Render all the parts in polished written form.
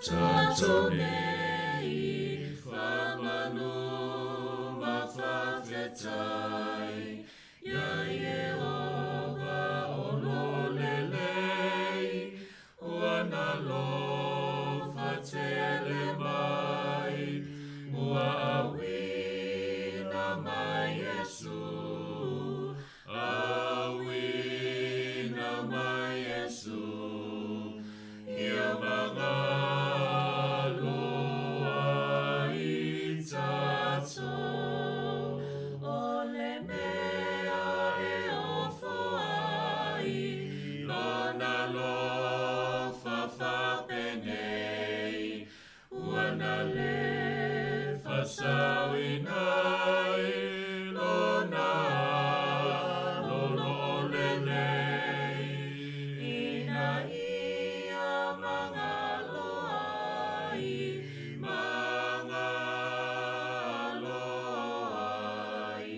Tatou nei Whamanu ma whawhetai Ia Ieova o lo lelei Ua nalofa tele mai Ua auina mai Iesu Auina mai Iesu Ia magalo ai tatou O le mea e ofo ai Lona alofa faapenei Ua na le faasauina ai Lona Alo lelei Ina ia magalo ai, magalo ai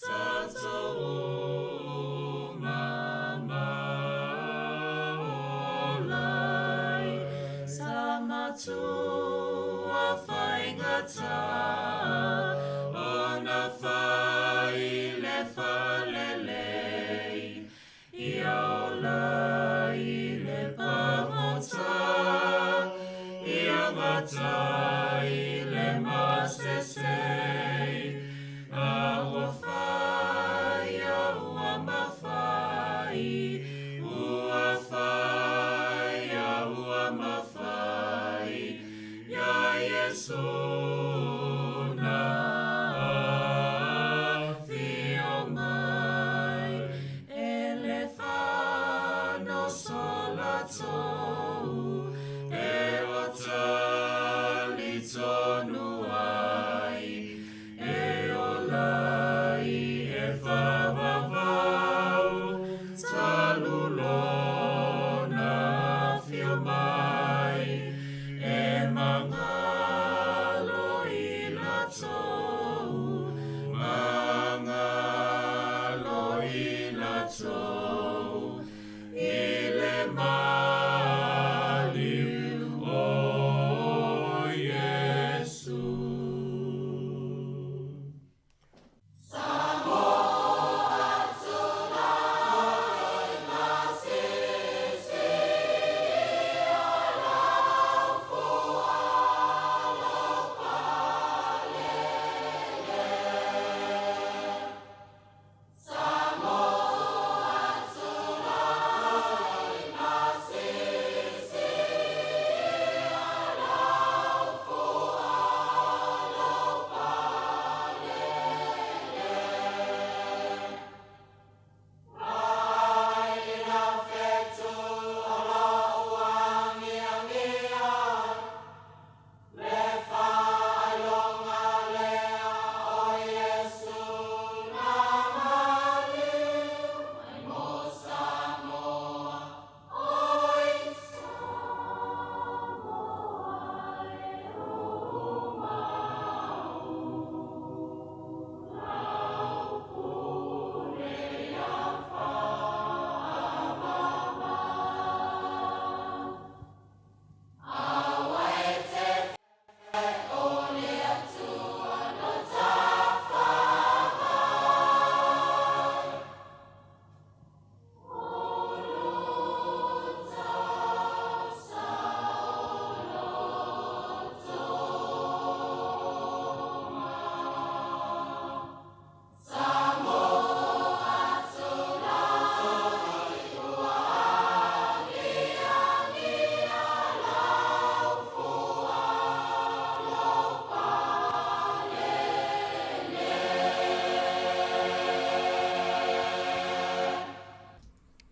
Tatou uma ma ola ai Sa matua faigata Ona fai le faalelei Ia ola i le pagota Ia gata i le masese A ua faia ua mafai Ua faia ua mafai Iā Iesu na afio mai E le fanoso latou E o talitonu ai E ola i e faavavau Talu lona afio mai E magalo i latou Magalo i latou I le maliu o Iesu.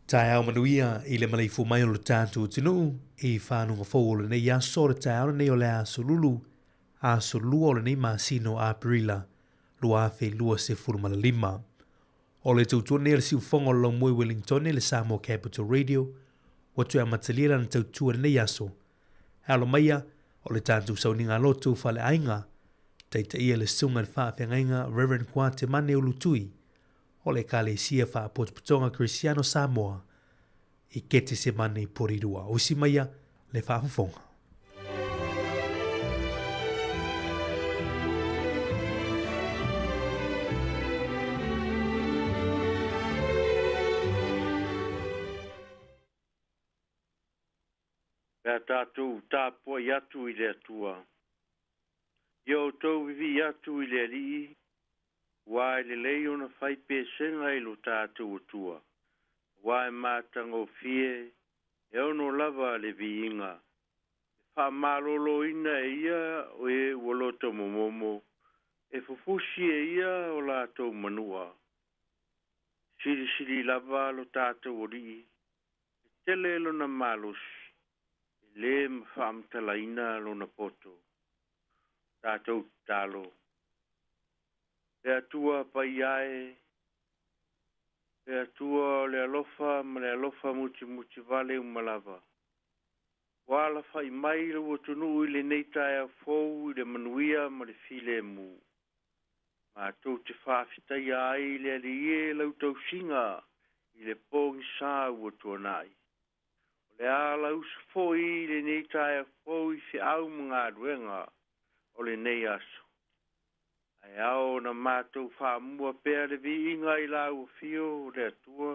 Taeao manuia i le maleifua mai o lo tatou atunuu i fanuga fou o lenei aso o le taeao lenei o le aso Lulu, aso lua o lenei masina o Aperila 2025. O le tautua nei a le siufofoga o le Laumoi Wellingtone le Samoa Capital Radio ua toe amatalia lana tautua i lenei aso. E alo maia o le tatou sauniga lotu faleaiga, taitaia le Susuga i le Faafeagaiga Reverend Kuatemane Ulutui o le Ekalesia Faapotopotoga Kerisiano Samoa i Ketesemane i Porirua. Usi maia le faafofoga. Pe a tatou tapuai atu i le Atua. Ia outou vivii atu i le Alii, aua e lelei ona fai pesega i lo tatou Atua, aua e matagofie e ono lava le viiga, e faamaloloina e ia o e ua loto momomo, e fufusi e ia o latou manua. Silisili lava lo tatou Alii, e tele lona malosi, e lē faamatalaina lona poto. Tatou tatalo. Le Atua paia e, le Atua o le alofa ma le alofa mutimutivale uma lava. Ua alafaʻi mai lou atunuu i lenei taeao fou i le manuia ma le filemu. Matou te faafetaia ai le Alii e lau tausiga i le pogisā ua tuanai. O le a lausa foi i lenei taeao fou i feau ma galuega o lenei aso. Ae ao ona matou faamua pea le viiga i lau afio o le Atua.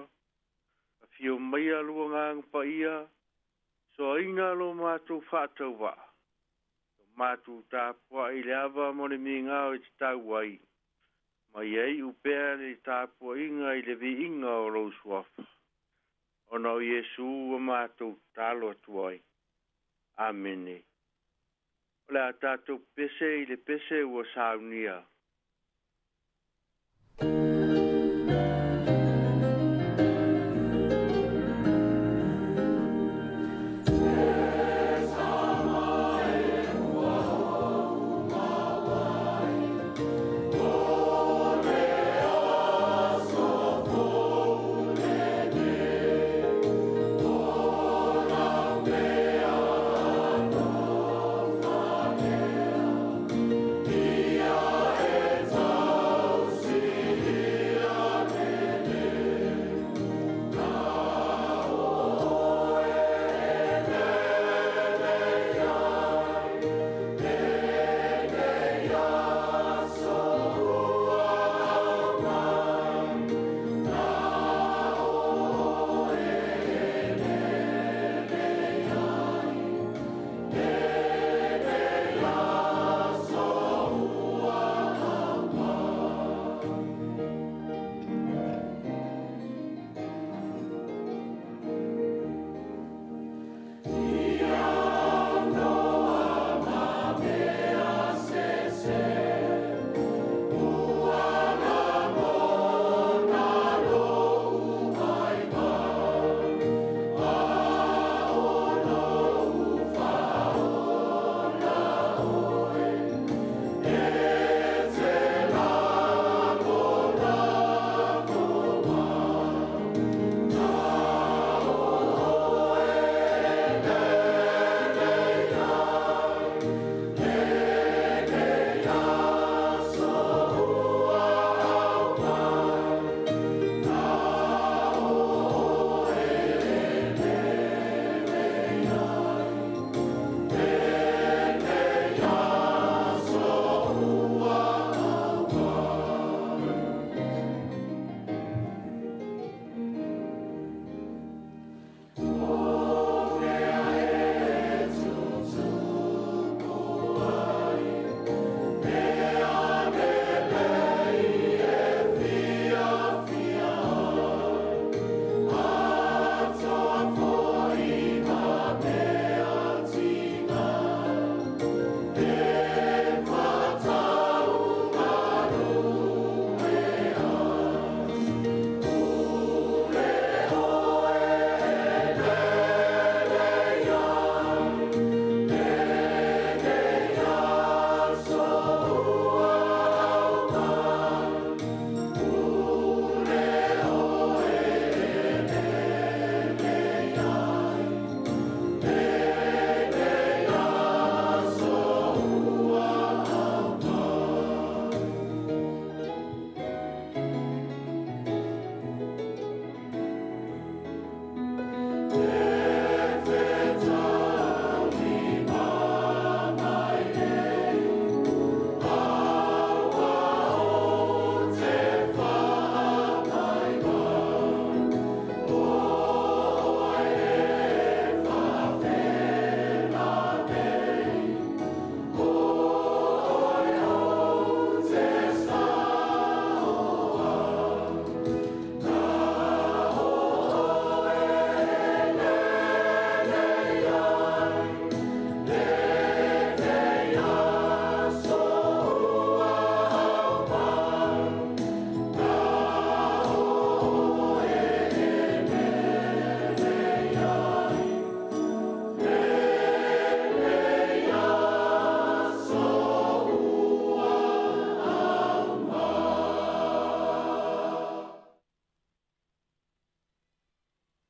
Afio maia lou Agaga Paia, soaina lo matou faatauvaa. Lo matou tapuai i le ava ma le migao e tatau ai. Ma ia iu pea le tapuaiga i le viiga o lou suafa. Ona o Iesu ua matou tatalo atu ai. Amene. O le a tatou pese i le pese ua saunia.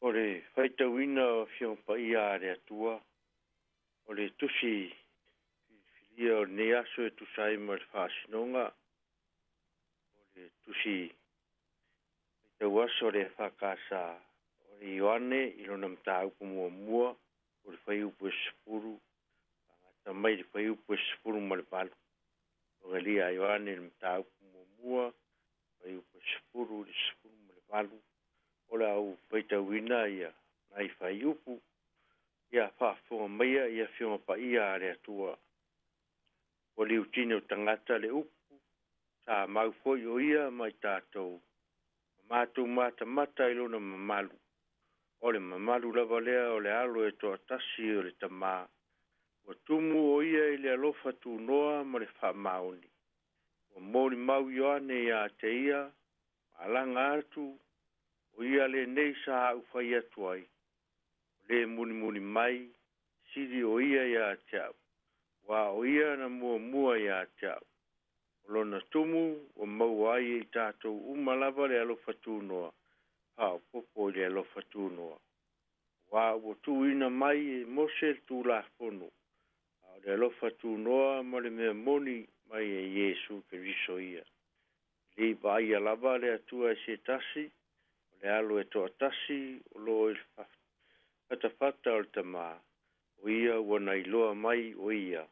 O le faitauina o Afioga Paia a le Atua, o le tusi filifilia o lenei aso e tusa ai ma le faasinoga, o le tusi faitau aso le EFKS o le Ioane i lona mataupu muamua o le fuaiupu e 10, faagata mai le fuaiupu e 18. Evagelia a Ioane i le mataupu muamua, fuaiupu e 10 i le 18. O le a ou faitauina ia nai fuaiupu, ia faafofoga maia i Afioga Paia a le Atua. Ua liutini o tagata le upu, sa mau foi o ia ma i tatou, ma matou matamata i lona mamalu. O le mamalu lava lea o le alo e toatasi o le Tamā, ua tumu o ia i le alofa tunoa ma le faamaoni. Ua molimau Ioane ia te ia, ma alaga atu, o ia lenei sa au fai atu ai, o le mulimuli mai, sili o ia ia te au, aua o ia na muamua ia te au. O lona tumu ua maua ai e i tatou uma lava le alofa tunoa, faaopoopo i le alofa tunoa. Aua ua tuuina mai e Mose le Tulafono, a o le alofa tunoa ma le mea moni mai e Iesu Keriso ia. E le i vaaia lava le Atua e se tasi, o le alo e toatasi o lo o i le fatafata o le Tamā, o ia ua na iloa mai o ia.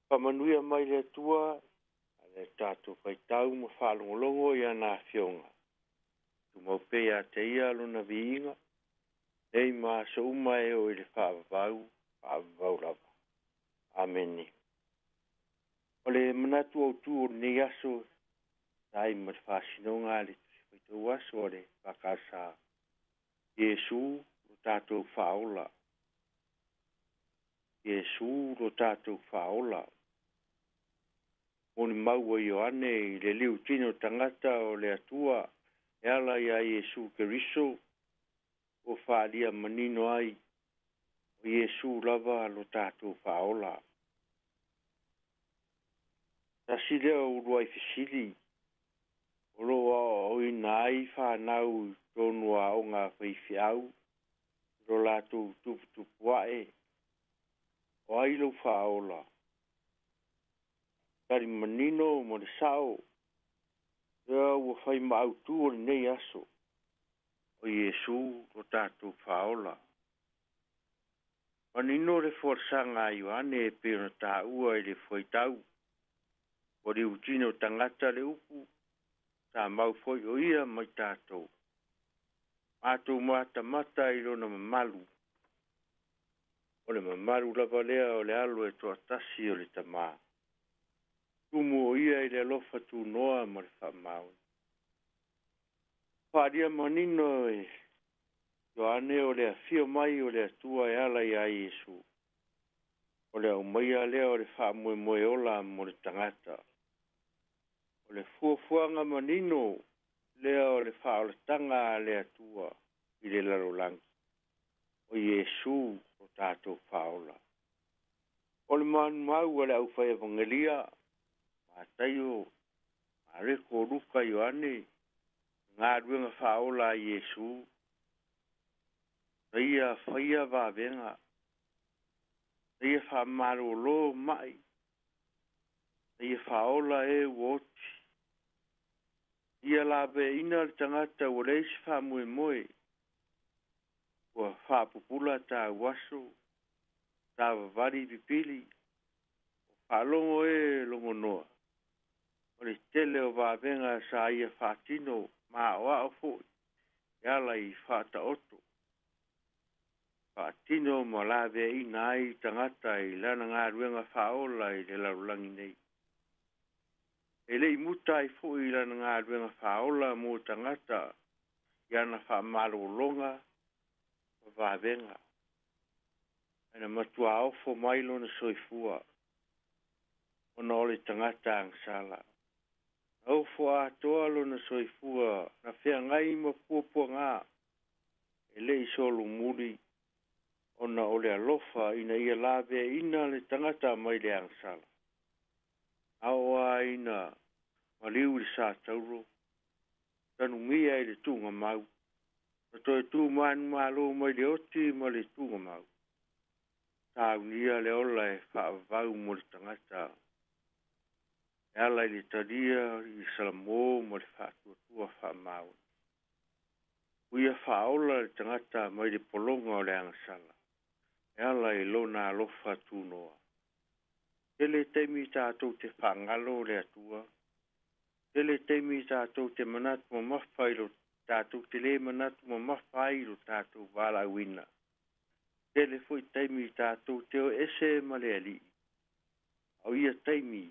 Faamanuia mai le Atua a le tatou faitau ma faalogologo i ana afioga. Tumau pea ia te ia lona viiga, nei ma aso uma e oo i le faavavau, faavavau lava. Amene. O le manatu autu o lenei aso, sa ai ma le faasinoga a le Tusi Faitau Aso a le EFKS, Iesu lo tatou Faaola. Iesu lo tatou Faaola. Molimau a Ioane i le liutino tagata o le Atua e ala iā Iesu Keriso, ua faaalia manino ai o Iesu lava lo tatou Faaola. Tasi lea o uluai fesili o lo o aoaoina ai fanau i totonu o aoga a faifeau i lo latou tuputupuae, o ai lou faaola? Tali manino ma le sao, lea ua fai ma autu o lenei aso, o Iesu lo tatou Faaola. Manino le folasaga a Ioane e pei ona taua i le fuaitau, ua liutino tagata le upu, sa mau foi o ia ma i tatou. Matou matamata i lona mamalu, o le mamalu lava lea o le alo e toatasi o le Tamā. Tumu o ia i le alofa tunoa ma le faamaoni. Faaalia manino e Ioane o le afio mai o le Atua e ala iā Iesu. O le aumaia lea o le faamoemoe ola mo le tagata. O le fuafuaga manino lea o le faaolataga a le Atua i le lalolagi, o Iesu lo tatou Faaola. O le manumau a le aufai evagelia, Mataio, Mareko, Luka, Ioane, galuega faaola a Iesu, na ia faia vavega, na ia faamalolo mai, na ia faaola e ua oti, na ia laveaiina le tagata ua leai se faamoemoe, ua faapupula tauaso, savavali pipili, o faalogo e logonoa, o le tele o vavega sa ia faatino ma aoao foi e ala i faataoto, faatino ma laveaiina ai tagata i lana galuega faaola i le lalolagi nei. E le i muta ai foi i lana galuega faaola mo tagata i ana faamalologa ma vavega, ae na matua ofo mai lona soifua ona o le tagata agasala. Na ofo atoa lona soifua na feagai ma puapuaga e le i solomuli ona o le alofa ina ia laveaiina le tagata mai le agasala. Na oo lava ina maliu i le satauro, tanumia i le tuugamau. Ma toe tu manumalo mai le oti ma le tugamau. Saunia le ola e faavavau mo le tagata e ala i le talia i Salamo ma le faatuatua faamaoni. Ua ia faaola le tagata mai le pologa o le agasala e ala i lona alofa tunoa. Tele taimi tatou te faagalo le Atua. Tele taimi tatou te manatu mamafa i lo tatou te lē manatu mamafa ai i lo tatou valaauina. Tele foi taimi tatou te o ese ma le Alii. A o ia taimi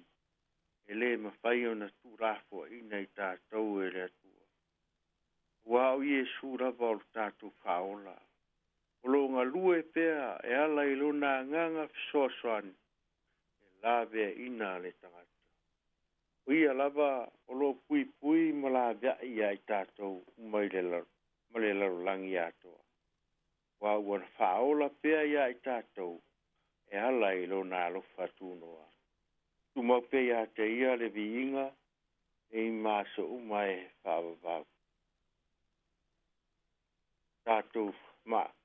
e lē mafai ona tuulafoaina i tatou e le Atua. Aua o Iesu lava o lo tatou faaola. O lo o galue pea e ala i lona agaga fesoasoani e laveaina le tagata. O ia lava o lo o puipui ma laveai iā i tatou uma i le ma le lalolagi atoa. Aua ua faaola pea iā i tatou e ala i lona alofa tunoa. Tumau pea ia te ia le viiga nei ma aso uma e faavavau. Tatou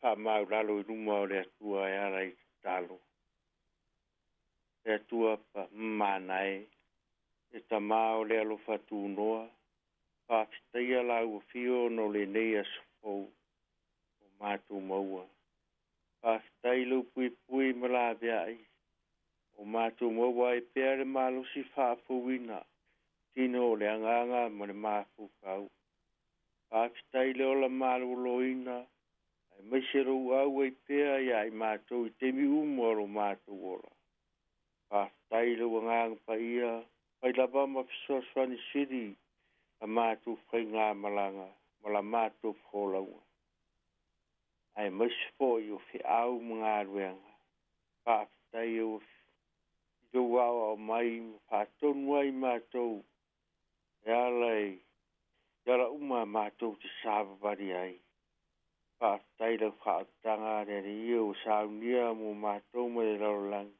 faamau lalo i luma o le Atua e ala i tatalo. Le Atua mamana e, e Tamā o le alofa tunoa, faafetaia lau afio ona o lenei aso fou ua matou maua. Faafetai lou puipui ma laveai, ua matou maua ai pea le malosi faafouina, tino o le agaga ma le mafaufau. Faafetai le ola maloloina, aemaise lou auai pea ia i matou i taimi uma o lo matou ola. Faafetai lou Agaga Paia, fai lava ma fesoasoani sili la matou faigamalaga ma la matou folauga, aemaise foi o feau ma galuega. Faafetai i lou aoao mai ma faatonu ai matou e ala i ala uma matou te savavali ai. Faafetai lau faautaga le Alii ua saunia mo matou ma le lalolagi.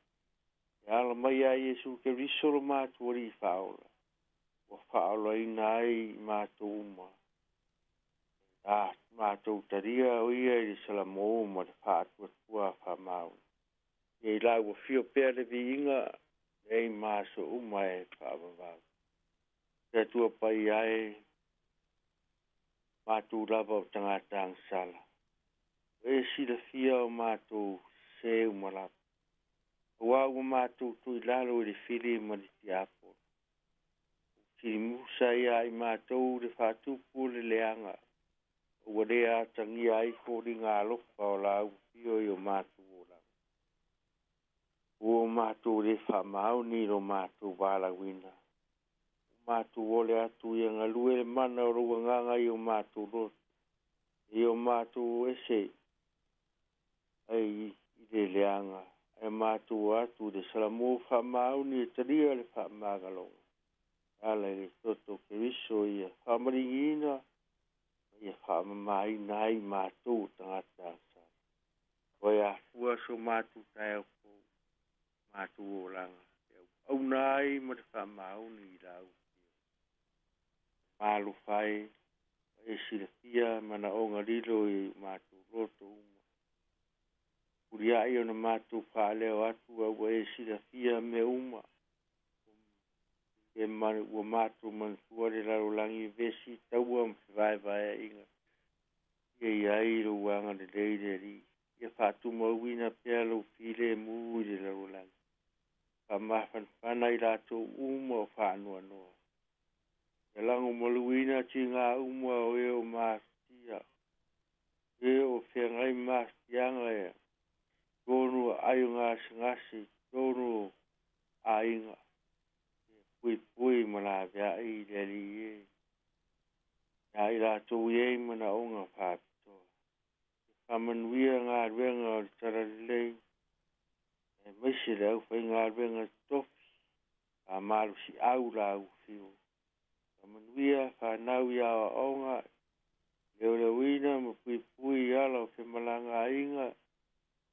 E ala mai ia Iesu Keriso lo matou Alii Faaola, ua faaolaina ai i matou uma. A matou talia o ia i le salamo ma le faatuatua faamaoni. Ia i la ua fio pea le viiga, nei ma aso uma e faavavau. Le Atua Paia e, matou lava o tagata agasala. Ua e silafia o matou sese uma lava. Aua ua matou tuu i lalo i le fili ma le tiapolo. Ua filimusa ia i matou le faatupu o le leaga, ua le atagia ai foliga alofa o lau afio i o matou olaga. Ua matou le faamaoni i lo matou valaauina. Ua matou ole atu ia galue le mana o lou agaga i o matou loto, i o matou ese ai i le leaga, ae matou atu i le salamo faamaoni e talia le faamagaloga. E ala i le toto o Keriso ia faamaligiina ma ia faamamaina ai matou o tagata agasala. Ua e afua so matou taeao fou, matou olaga, e auauna ai ma le faamaoni i lau afio. Malofa e, ua e silafia manaoga lilo i o matou loto uma. Muliai ona matou faaleo atu a ua e silafia mea uma. E ua matou manatua le lalolagi e vevesi taua ma fevaevaeaiga. Ia i ai lou agalelei le Alii. Ia faatumauina pea lou filemu i le lalolagi. Faamafanafana i latou uma o faanoanoa. Ia lagomaluina tiga uma o e o mafatia, e o feagai ma mafatiaga i totonu o aai o gasegase, i totonu o aiga. Ia puipui ma laveai i le Alii e. Ia i latou e i ai manaoga faapitoa. Ia faamanuia galuega o le Talalelei, aemaise le aufaigaluega totofi, faamalosiau lau afio. Faamanuia fanau i aoaoga, leoleoina ma puipui i ala o femalagaaiga,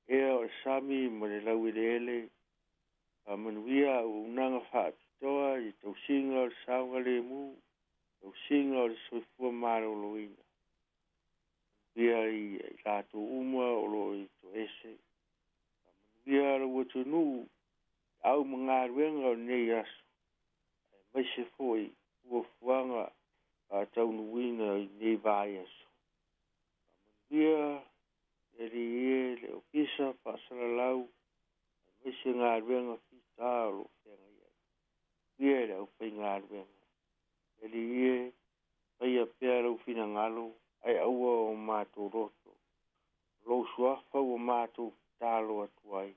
ea o le sami ma le laueleele. Faamanuia auaunaga faapitoa i le tausiga o le saogalemu, tausiga o le soifua maloloina. tatou uma o lo o i toese. Faamanuia lou atunuu i au ma galuega o lenei aso, aemaise foi fuafuaga faataunuuina i lenei vaiaso. Faamanuia le Alii e, le Ofisa Faasalalau, aemaise galuega fita o lo o feagai ai. Manuia le aufaigaluega. Le Alii e, faia pea lou finagalo, ae aua o matou loto. O lou suafa ua matou tatalo atu ai.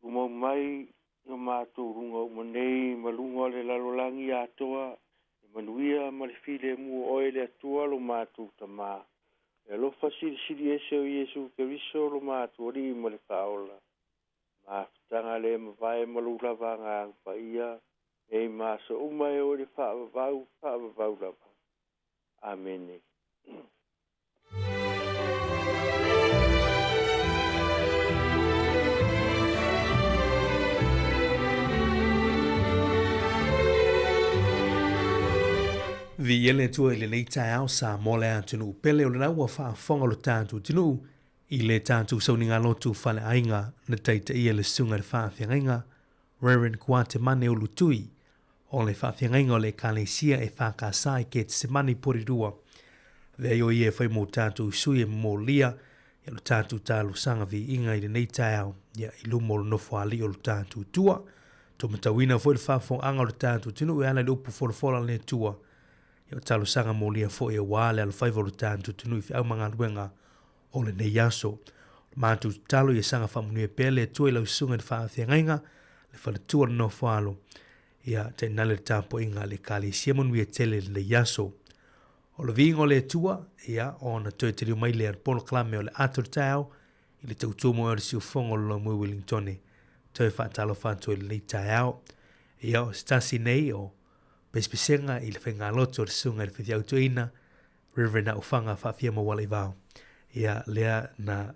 Tumau mai i o matou luga uma nei ma luga o le lalolagi atoa, le manuia ma le filemu o oe le Atua lo matou Tama. Le alofa silisili ese o Iesu Keriso lo matou Alii ma le Faaola. Mafutaga le mavae ma lou lava Agaga Paia, nei ma aso uma e oo i le faavavau, faavavau lava. Amene. Viia le Atua i lenei taeao Samoa le atunuu pele o lena ua faafofoga lo tatou atunuu i le tatou sauniga lotu faleaiga na taitaia le susuga i le faafeagaiga Reverend Kuatemane Ulutui o le faafeagaiga o le Ekalesia e EFKS i Ketesemane i Porirua. Avea ai o ia e fai mo tatou sui e momolia ia lo tatou talosaga viiga i lenei taeao ia i luma o le nofoalii o lo tatou Atua. Tou matauina foi le faafofogaaga o le tatou atunuu e ala i le upu folafola a le Atua. Ia o talosaga molia foi aua le alofaiva o lo tatou atunuu i feau ma galuega o lenei aso. O le matou tatalo ia saga faamanuia pea le Atua i lau susuga i le faafeagaiga, le faletua o le nofoalo, ia tainane le tapuaiga a le Ekalesia manuia tele i lenei aso. O le viiga o le Atua, ia, ona toe taliu mai lea o le polokalame o le ata o le taeao i le tautua moe o le siufofoga o le Lomui Wellingtone. Toe faatalofa atu ai i lenei taeao. Ia, o se tasi nei o pesepesega i le faigalotu o le susuga i le faifeau toeaina, Reverend Aufaga Faafia Maualaivao, ia, lea na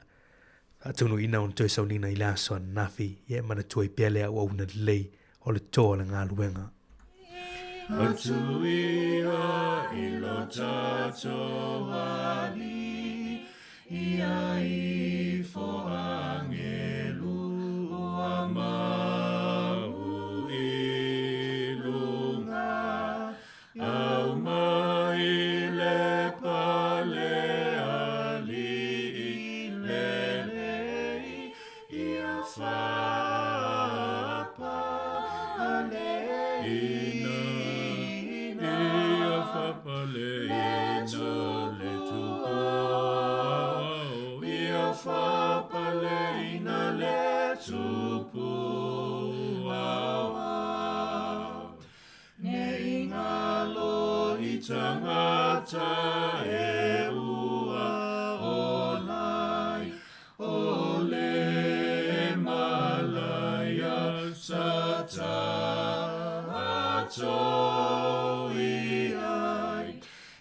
faataunuuina ona toe sauniga i le aso ananafi, ia e manatua ai pea le auauna lelei o le toa o le galuega. Atu ia i lo tatou Alii, ia ifo agelu ua mau i luga. Au mai le pale alii lelei, ia fapaleina, ia fapaleina le tupu, ia fapaleina le tupu. Ne i ngalo i tangata e ua olai, o le malaia sa tatou i ai,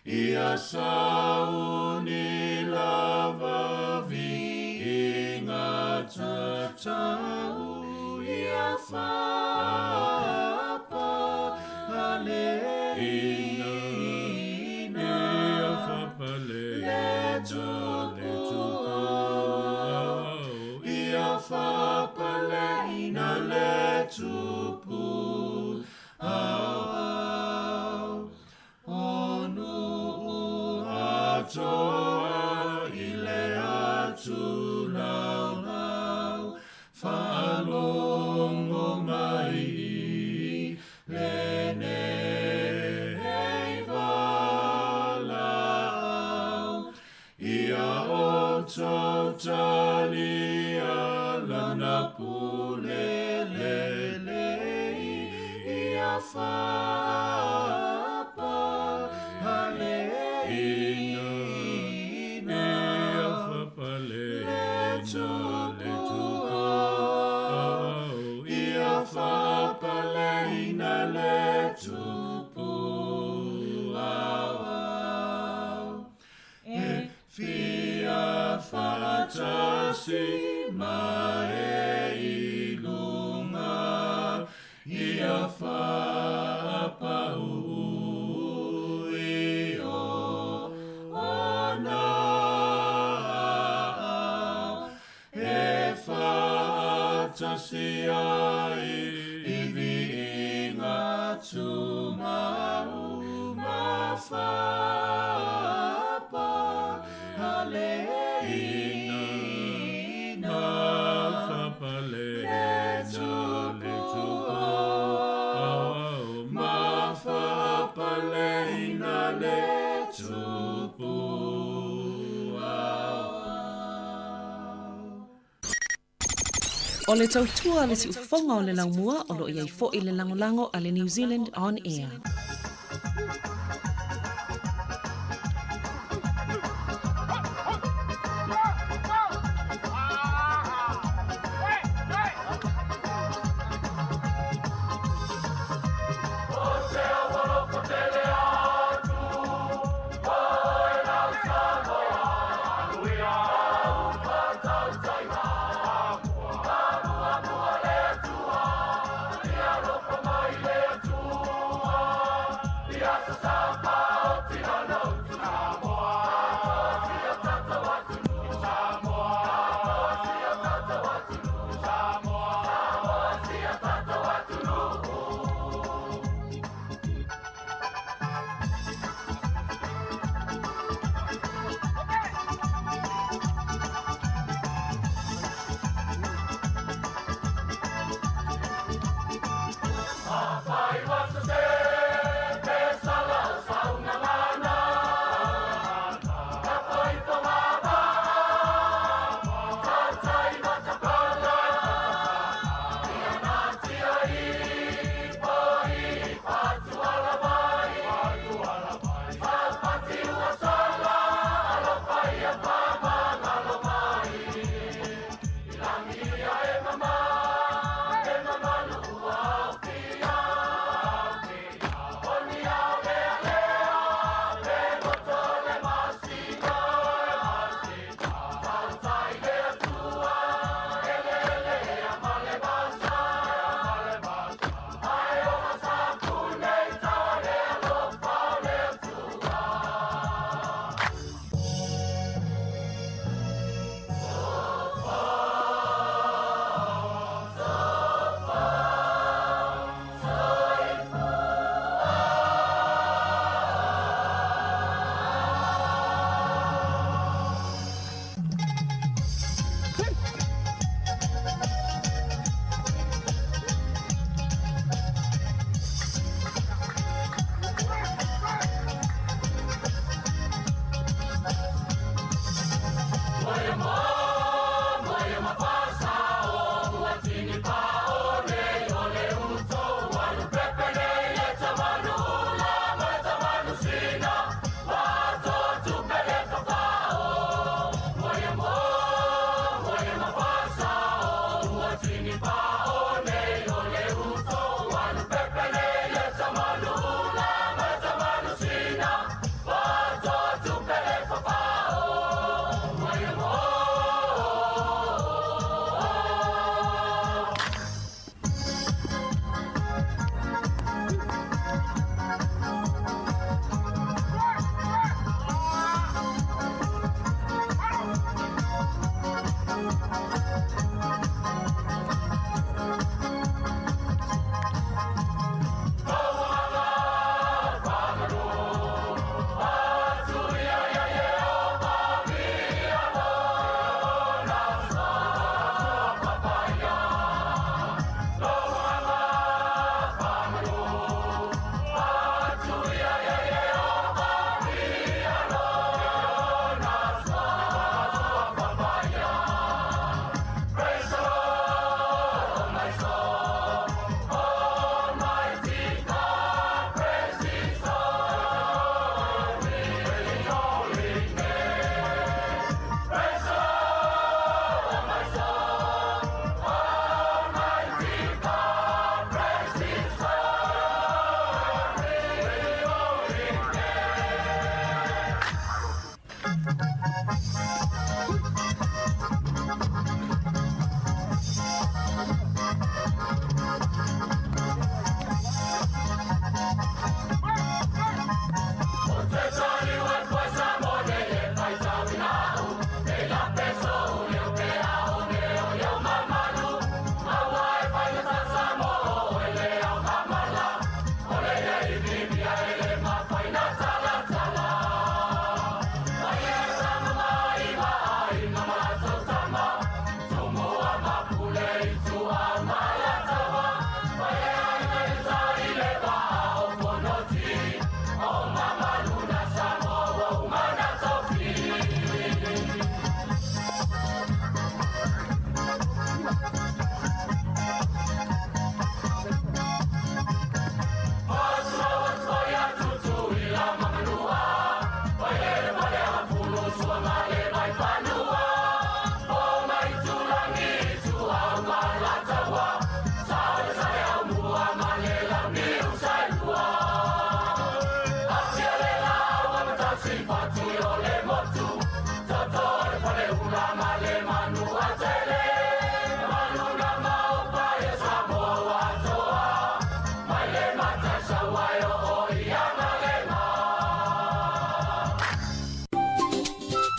ia sauni lava viiga tatau, ia fapaleina, ia fapaleina le tupu, ia fapaleina le tupu. O nuu atoa i le atu laulau, faalogo mai i lenei valaau, ia outou talia lana pule lelei, ia fapaleina, ia fapaleina le tupu, ia fapaleina le tupu. E fia faatasi ma e i luga, ia faapau i o ona Faatasi ai i viiga tumau ma faapaleina le Tupu ma faapaleina le Tupu. O le tautua a le siufofoga o le laumua o lo o i ai foi le lagolago a le New Zealand On Air.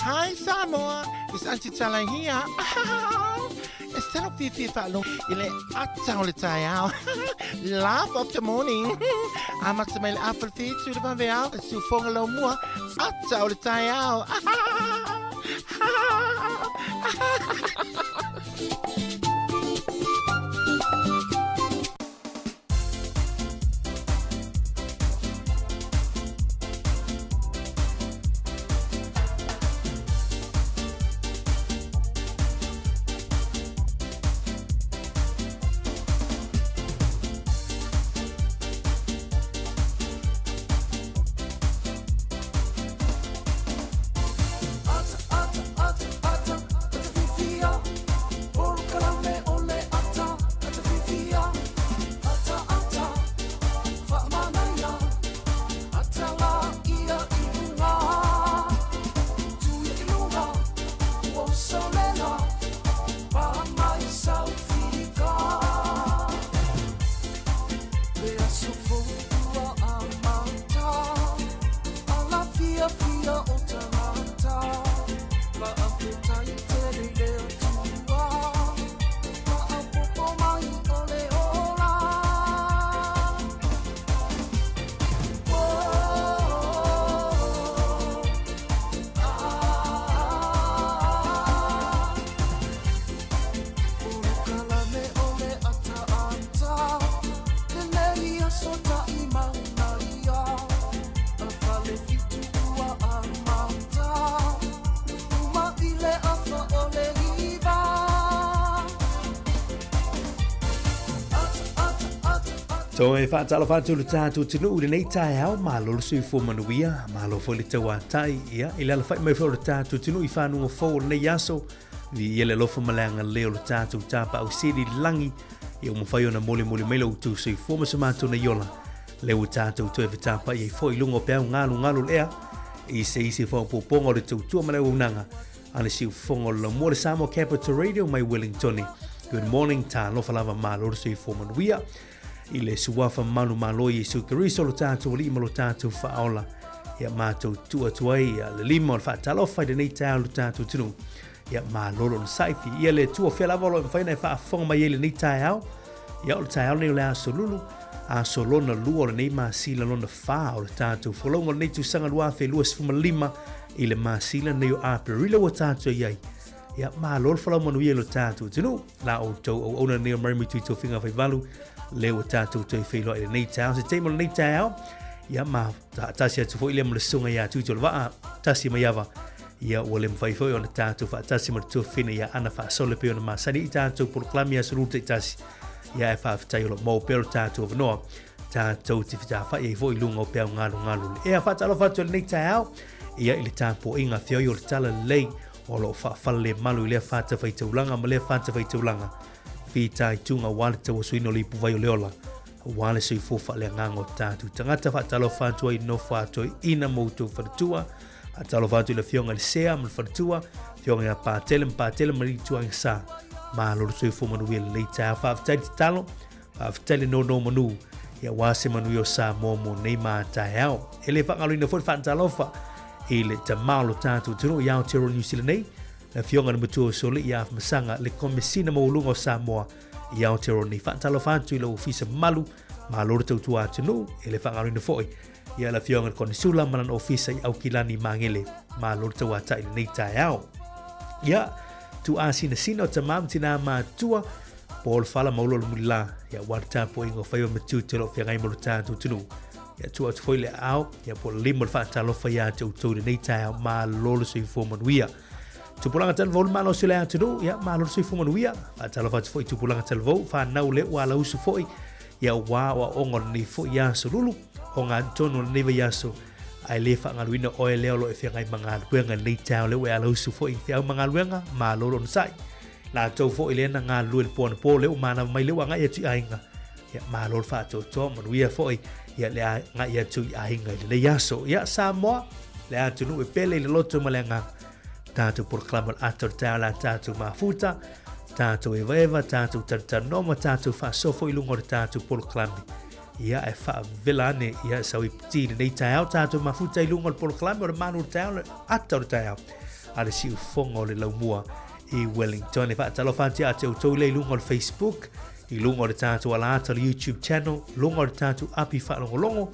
Hi Samoa, it's Auntie Tala here. E talo fiafia faalogo i le ata o le taeao. Laugh of the morning. Amata mai le afa le whitu le vaveao, le siufoga lau mua, ata o le taeao. Toe faatalofa atu le tatou atunuu i lenei taeao, malo le soifua manuia, malo foi le tauatai, ia, i le alafai mai foi o le tatou atunuu i fanuga fou o lenei aso, viia le alofa ma le agalelei o le tatou Tapaau Sili i le lagi, ia ua mafai ona molimoli mai lo outou soifua ma so matou nei ola, lea ua tatou toe fetapai ai foi i luga o peau galugalu o le ea, i se isi faaopoopoga o le tautua ma le auaunaga a le siufofoga o le laumua le Samoa Capital Radio mai Wellingtone. Good morning, talofa lava malo le soifua manuia. I le suafa malu malo Iesu Keriso lo tatou Alii ma lo tatou Faaola. Ia matou tuu atu ai ia le lima o le faatalofa i lenei taeao lo tatou atunuu. Ia malo le onosai ia le Atua fea lava o lo o mafai ona e faafofoga mai ai i lenei taeao. Ia o le taeao lenei o le aso Lulu, aso lona lua o lenei masina lona fa o le tatou folauga o lenei tausaga 2025 i le masina lenei o Aperila ua tatou i ai. Ia malo le folau manuia i lo tatou atunuu. La outou auauna lenei o Mary Tui Tofiga Faivalu, lea ua tatou toe feiloai i lenei taeao. Se taimi o lenei taeao, ia ma tasi atu foi lea ma le susuga ia Tuitolevaa, tasi mai ava, ia ua le mafai foi ona tatou faatasi ma le tuafafine ia Ana Faasole pei ona masani i tatou polokalame aso lulu taitasi. Ia e faafetai o lo o maua pea lo tatou avanoa tatou te fetafai ai foi i luga o peau galugalu le ea. Faatalofa atu i lenei taeao ia i le tapuaiga feoi o le talalelei o lo o faafalelemalu i lea fatafaitaulaga ma lea fatafaitaulaga, fitaituga aua le tauasuina o le ipuvai o le ola, aua le soifua faaleagaga o tatou tagata. Faatalofa atu ai nofo atoeaina ma outou faletua. Faatalofa atu i le afioga i le Sea ma le faletua, afioga ia Patele ma Patele ma Alii Sa. Malo le soifua manuia i lenei taeao. Faafetai le tatalo, faafetai le nonomanu, ia aua se manuia o Samoa mo nei ma taeao. E le faagaloina foi le faatalofa i le tama o lo tatou atunuu i Aotearoa New Zealand nei, le afioga i le matua o Soli ia Afamasaga, le Komesina Maualuga o Samoa i Aotearoa nei. Faatalofa atu i lou ofisa mamalu, malo le tautua atunuu, e le faagaloina foi ia le afioga i le Konesula ma lana ofisa i Aukilani Magele, malo le tauatai i lenei taeao. Ia, tuuasinasina o tama ma tinā mātua, po o le fala ma ulo o le mulila, ia aua le tapuaiga o faiva ma tiute o lo o feagai ma lo tatou atunuu. Ia tuu atu foi le aao, ia po o le lima o le faatalofa ia te outou i lenei taeao, malo le soifua manuia. Tupulaga talavou le malosi o le atunuu, ia malo le soifua manuia. Faatalofa atu foi i tupulaga talavou, fanau le ua alausu foi, ia aua o aoga o lenei foi aso lulu, o tonu o lenei vaiaso, ae le faagaluina oe lea o lo o e feagai ma galuega i lenei taeao lea ua e alausu foi i feau ma galuega, malo le onosai. Latou foi lea na galulue i le po anapo lea ua manava mai lea ua agai atu i aiga, ia malo le faatoatoa, manuia foi ia le agai atu i aiga i lenei aso. Ia Samoa, le atunuu e pele i le loto ma le agaga, tatou polokalame o le ata o le taeao le a tatou mafuta, tatou evaeva, tatou talatalanoa ma tatou faasofo i luga o le tatou polokalame. Ia e faavela ane ia sau i piti i lenei taeao tatou mafuta i luga o le polokalame o le malu o le taeao, le ata o le taeao. a le siufofoga o le laumua i Wellington. E faatalofa atu ia te outou lea i luga o le Facebook, i luga o le tatou alaata o le YouTube channel, luga o le tatou api faalogologo,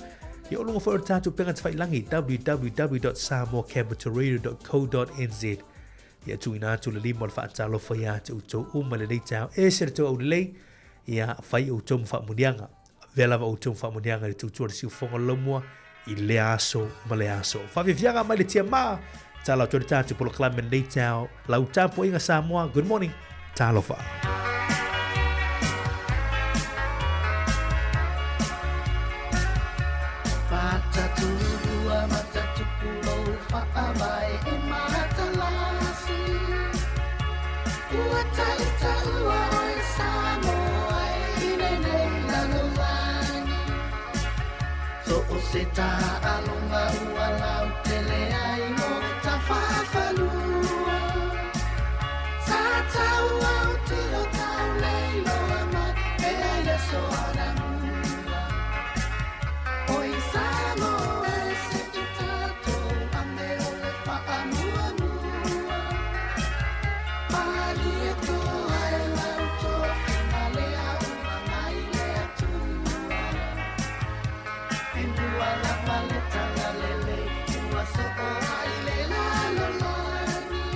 ia o luga foi o le tatou upega tafailagi www.samoacapitalradio.co.nz. Ia tuuina atu le lima o le faatalofa ia te outou uma i lenei taeao. Ese le tou aulelei, ia fai outou ma faamuniaga. Avea lava outou ma faamuniaga i le tautua a le siufofoga o le laumua i lea aso ma lea aso. Faafiafiaga mai le tiamā, tala atu ai le tatou polokalame i lenei taeao. Lau tapuaiga Samoa, good morning, talofa. Mataturua, matatupu lou faavae e matalasi. Ua tautaua oe Samoa e i lenei lalolagi. So o se taaloga ua lautele ai mo tafafalua. Sa taua o tino tau leiloa mai e ai le aso anamua. Oi Samoa e se i tatou ame o le faamuamua. Malie toa e lau tofiga lea ua mai le Atua. E mua lava le talalelei ua soo ai le lalolagi.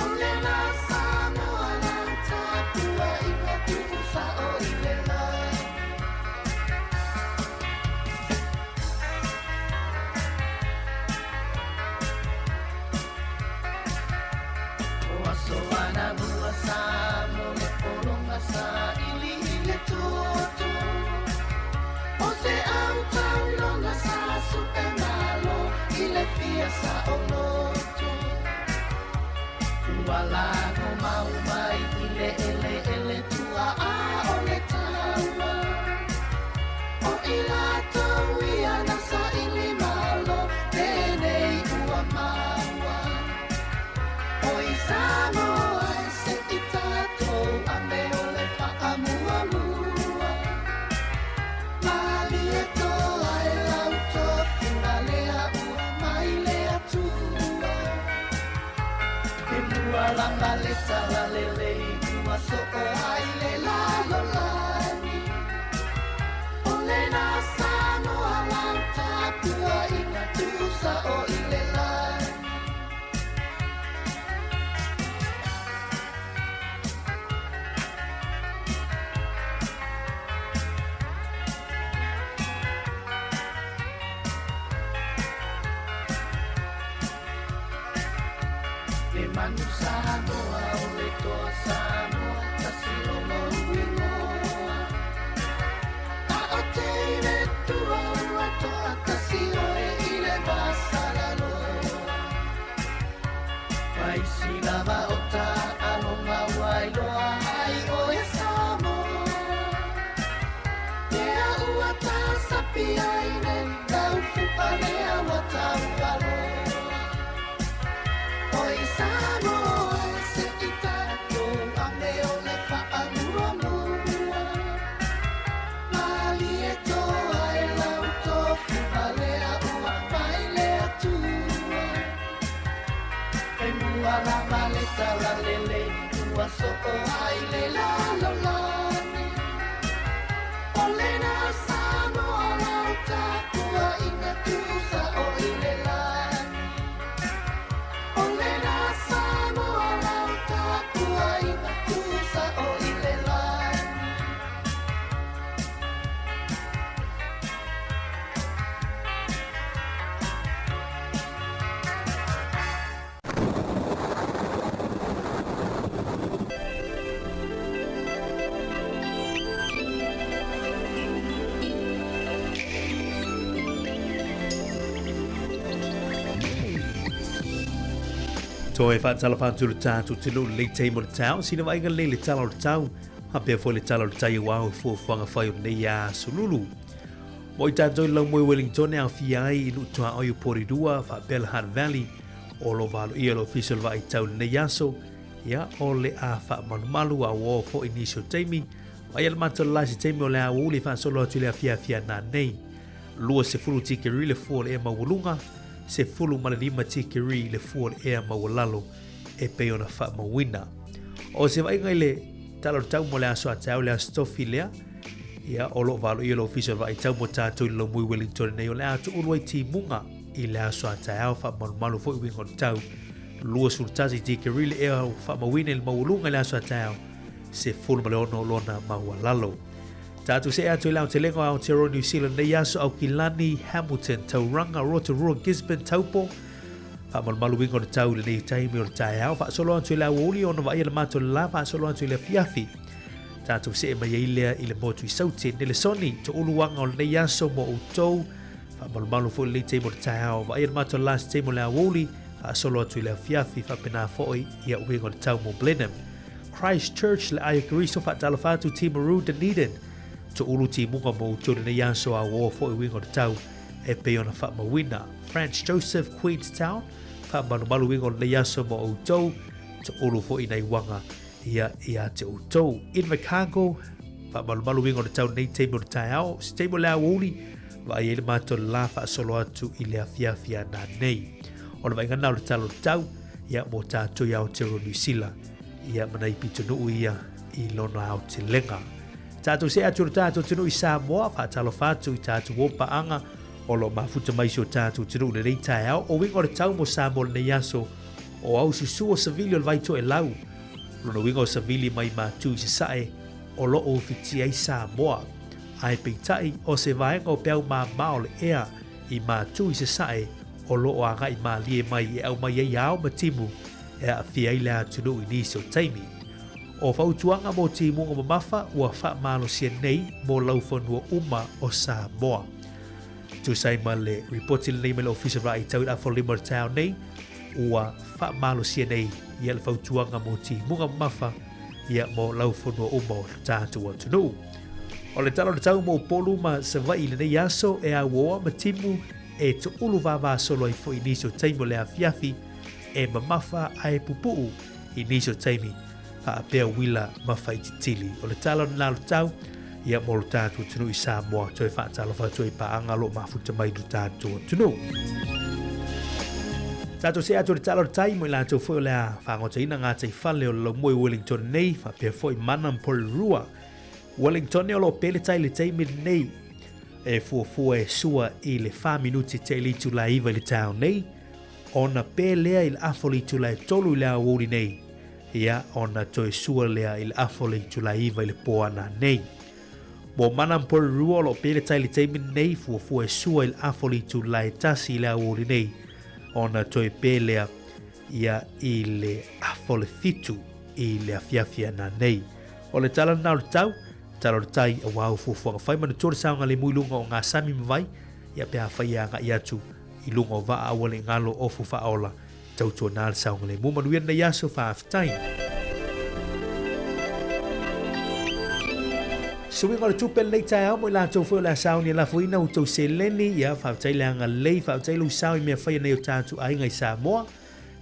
O lena Samoa lau tapuaiga tuusao i le lagi. O aso anamua sa mo le pologa sa ili i le toto. O se au tauloga sa supe malo i le fia saoloto. Ua lago mau mai i le eleele tuaa o le taua. O i latou ia na saili malo lenei ua maua. Oi Samoa e se i tatou ame o le faamuamua. Malie toa e lau tofiga lea ua mai le Atua. E mua lava le talalelei ua soo ai le lalolagi. O lena Samoa lau tapuaiga tuusao i le lagi. Le manu Samoa o le toa Samoa tasi o lou igoa. A o teine tua ua toa tasi oe i le vasalaloa. Vaisi lava o taaloga ua iloa ai oe Samoa. Lea ua tasapi ai le taufu'a lea ua taualoa. Oi Samoa e se i tatou ame o le faamuamua. Malie toa e lau tofiga lea ua mai le Atua. E mua lava le talalelei ua soo ai le lalolagi. O lena Samoa lau tapuaiga tuusao i le lagi. O lena Samoa lau tapuaiga tuusao i le lagi. Toe faatalofa atu le tatou atunuu i lenei taimi o le taeao, sina vaaiga lelei i le tala o le tau, faapea foi le tala o le tai aua o fuafuaga fai o lenei aso lulu. Mo i tatou i le laumoe Wellington e aofia ai i nuu tuaoi o Porirua faapea le Hutt Valley o lo o valoia le Ofisa o le Vaai Tau i lenei aso, ia o le a faamalumalu a ua oo foi nisi o taimi, vaai le matou le la se taimi o le aoauli e faasolo atu i le afiafi a nanei. 20 tikeri le fua o le ea maualuga, 15 tikeri le fua o le ea maualalo e pei ona faamauina. O se vaaiga i le Tala o le Tau mo le aso a taeao le Aso Tofi lea, ia, o lo o valoia le Ofisa o le Vaai Tau mo tatou i le Lomui Wellington nei o le a tuulu ai timuga i le aso a taeao faamalumalu foi uiga o le tau. 21 tikeri le ea ua faamauina i le maualuga i le aso a taeao, 16 lona maualalo. Tatou see atu i le aotelega o Aotearoa New Zealand nei aso, Aukilani, Hamilton, Tauranga, Rotorua, Gisborne, Taupo. Faamalumalu uiga o le tau i lenei taimi o le taeao, faasolo atu i le aoauli ona vaaia le matou le la, faasolo atu i le afiafi. Tatou see mai ai lea i le motu i Saute, Nelesoni, touluaga o lenei aso mo outou. Faamalumalu foi lenei taimi o le taeao, vaaia le matou le la se taimi o le aoauli, faasolo atu i le afiafi, faapena foi ia uiga o le tau mo Blenheim. Christchurch, le Aia Keriso, faatalofa atu Timaru, Dunedin, toulu timuga mo outou lenei aso auoa foi uiga o le tau e pei ona faamauina. Franz Joseph, Queenstown, faamalumalu uiga o lenei aso mo outou, toulu foi nai uaga ia ia te outou. Invercargill, faamalumalu uiga o le tau lenei taimi o le taeao, se taimi o le aoauli, vaai ai le matou le la faasolo atu i le afiafi a nanei. O le vaaiga lena o le tala o le tau, ia mo tatou i Aotearoa Niu Sila, ia ma nai pitonuu ia i lona aotelega. Tatou see atu i lo tatou atunuu i Samoa, faatalofa atu i tatou uo paaga o lo o mafuta mai si o tatou atunuu i lenei taeao. O uiga o le tau mo Samoa i lenei aso, o aususu o savili o le vai toelau. Lona uiga o savili mai Matu i Sasae o lo o ufitia ai Samoa. Ae peitai, o se vaega o peau māmā o le ea i Matu i Sasae o lo o agai mālie mai e aumai ai ao ma timu e aafia ai le atunuu i nisi o taimi. O fautuaga mo timuga mamafa ua faamalosia nei mo laufanua uma o Samoa. Tusa ai ma le ripoti lenei mai le Ofisa Vaai Tau i le afa o le lima o le taeao nei, ua faamalosia nei ia le fautuaga mo timuga mamafa ia mo laufanua uma o le tatou atunuu. O le tala o le tau mo Upolu ma Savaii i lenei aso e auoa ma timu e toulu vavasolo ai foi i nisi o taimi o le afiafi e mamafa ae pupuu i nisi o taimi faapea uila ma faititili. O le tala o lena o le tau, ia mo lo tatou atunuu i Samoa, toe faatalofa atu ai paaga o lo o mafuta mai i lo tatou atunuu. Tatou see atu i le tala o le tai mo i latou foi o le a faagotaina gatai fale o le laumua i Wellington nei, faapea foi Mana ma Porirua. Wellington o lo o pele tai i le taimi lenei e fuafua e sua i le 4 minuti te i le itula 9 i le taeao nei, ona pē lea i le afa o le itula e 3 i le aoauli nei, ia, ona toe sua lea i le afa o le itula e 9 i le pō ana nei. Mo Mana ma Porirua o lo o pē le tai i le taimi lenei, fuafua e sua i le afa o le itula e 1 i le aoauli nei, ona toe pē lea ia i le afa o le 7 i le afiafi ana nei. O le tala lena o le tau, tala o le tai, auā o fuafuaga fai manatua le saogalemu i luga o ngā sami ma vai, ia pe afai e agai atu i luga o vaa aua le ngalo ofu faaola tautuanā le saogalemu. Manuia lenei aso, faafetai. Suiga o le tupe lenei taeao mo i latou foi o le a sauni e lafoina outou seleni, ia faafetai le agalelei, faafetai lou sao i mea faia nei o tatou aiga i Samoa,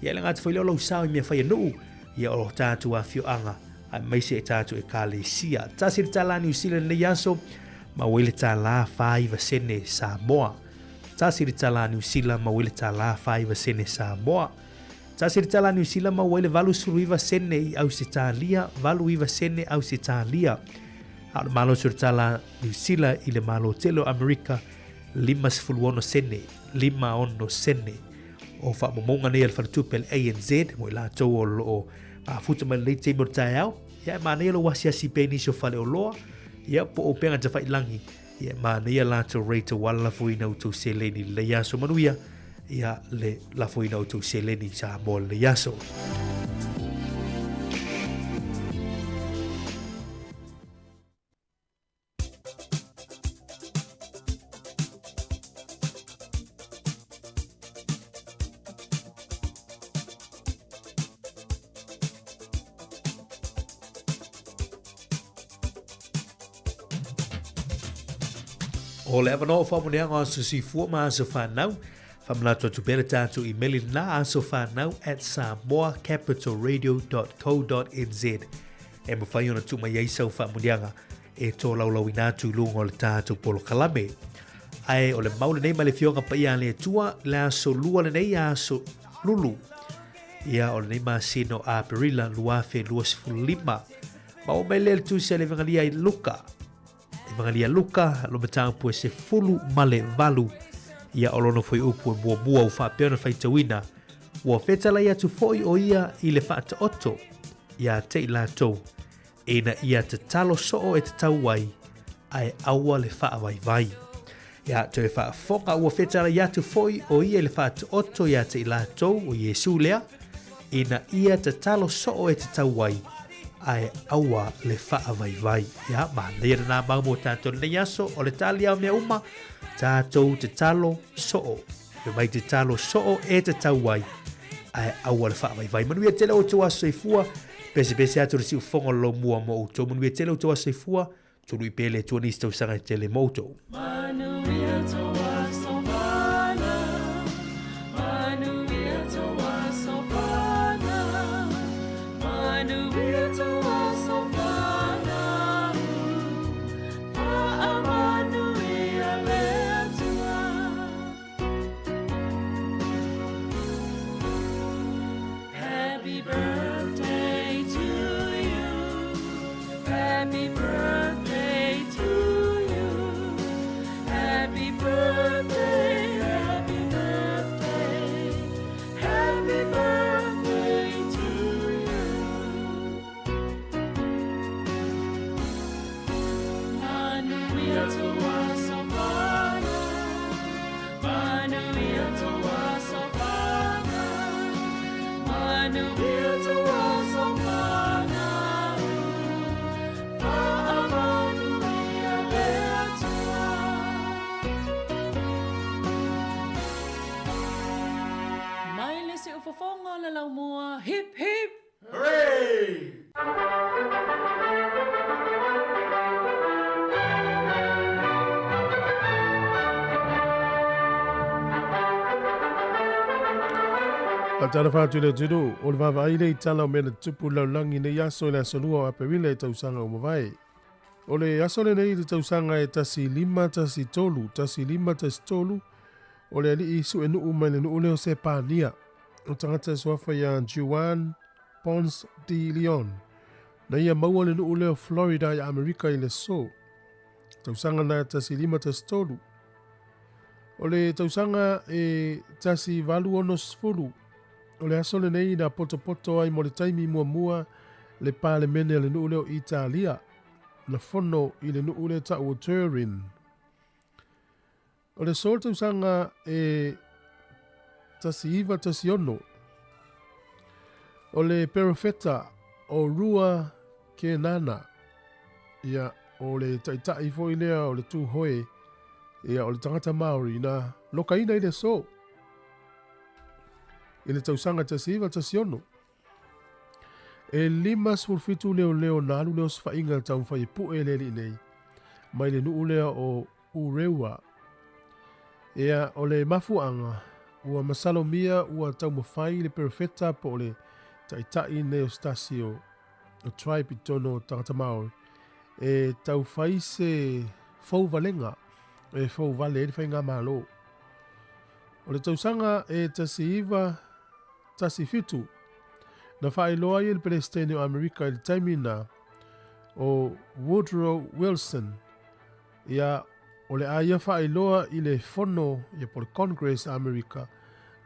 ia e le gata foi lea o lou sao i mea faia nuu, ia o tatou afioaga aemaise e tatou ekalesia. $1 Niu Sila lenei aso, maua ai le $1.49 sene Samoa. $1 Niu Sila, maua ai le $1.49 sene Samoa. $1 Niu Sila, maua ai le 89 sene i Ausetalia, 89 sene Ausetalia. A o le malosi o le tala Niu Sila i le Malo tele o Amerika, 56 sene, 56 sene. O faamaumauga nei a le faletupe a le ANZ mo i latou o lo o mafuta mai lenei taimi o le taeao, ia e manaia lou asiasi pea i nisi o faleoloa, ia po o upega tafailagi, ia e manaia latou rate aua le lafoina o outou seleni i lenei aso. Manuia ia le lafoina o outou seleni i Samoa i lenei aso. O le avanoa o faamanuiaga o aso soifua ma aso fanau, faamanatu atu pea le tatou imeli lena asofanau@samoacapitalradio.co.nz e mafai ona tuu mai ai sau faamanuiaga e tolaulauina atu i luga o le tatou polokalame. Ae o le mau lenei mai le Afioga Paia a le Atua, le aso lua lenei aso lulu. Ia o lenei masina o Aperila 2025. Ma o mai lea le tusi a le Evangelia i Luka. Evangelia Luka, lo mataupu e 18. Ia o lona fuaiupu e muamua ua faapea ona faitauina. Ua fetalai atu foi o ia i le faataoto ia te i latou ina ia tatalo soo e tatau ai, ae aua le faavaivai. Ia toe faafofoga ua fetalai atu foi o ia i le faataoto ia te i latou o Iesu lea, ina ia tatalo soo e tatau ai, ae aua le faavaivai. Ia, manaia lena mau mo tatou lenei aso, o le tali ao mea uma, tatou tatalo soo. Fai mai tatalo soo e tatau ai, ae aua le faavaivai. Manuia tele outou aso soifua, pesepese atu le siufofoga o le laumua mo outou. Manuia tele outou aso soifua, tului pea le Atua nisi tausaga e tele mo outou. Manuia tou aso fanau, manuia tou aso fanau, manuia tou aso fanau, faamanuia le Atua. Happy birthday to you. Happy birthday to you. Happy birthday, happy birthday. Happy birthday to you. Manuia tou aso fanau. Manuia tou aso fanau. Manuia tou aso fanau. Faamanuia le Atua. Mai le siufofoga o le laumua, hip hip! Faatalofa atu i le atunuu, o le vaavaai lea i tala o mea na tutupu i le lalolagi i nei aso i le aso 2 o Aperila i tausaga ua mavae. O le aso lenei i le tausaga e 1513, 1513, o le alii suenuu mai le nuu lea o Sepania, o tagata e suafa ia Juan Ponce de Leon, na ia maua le nuu lea o Florida i Amerika i le aso. Tausaga na e 1513. O le tausaga e 1860, o le aso lenei na potopoto ai mo le taimi muamua le Palemene a le nuu lea o Italia, na fono i le nuu lea tau o Turin. O le aso o le tausaga e 1916, o le perofeta o Rua Kenana, ia, o le taitai foi lea o le Tūhoe, ia, o le tagata Māori, na lokaina i le aso i le tausaga 1916. E 57 leoleo na alu le osofaiga taumafai e pue le alii nei mai le nuu lea o Ureua. Ia, o le mafuaaga, ua masalomia ua taumafai le perofeta po o le taitai nei o se tasi o tribe i totonu o tagata Māori e taufai se fouvalega e fouvale ai le faigamalo. O le tausaga e 1917, na faailoa ai e le Peresetene o Amerika i le taimi na o Woodrow Wilson Ia, o le a ia faailoa i le Fono ia po o le Congress a Amerika,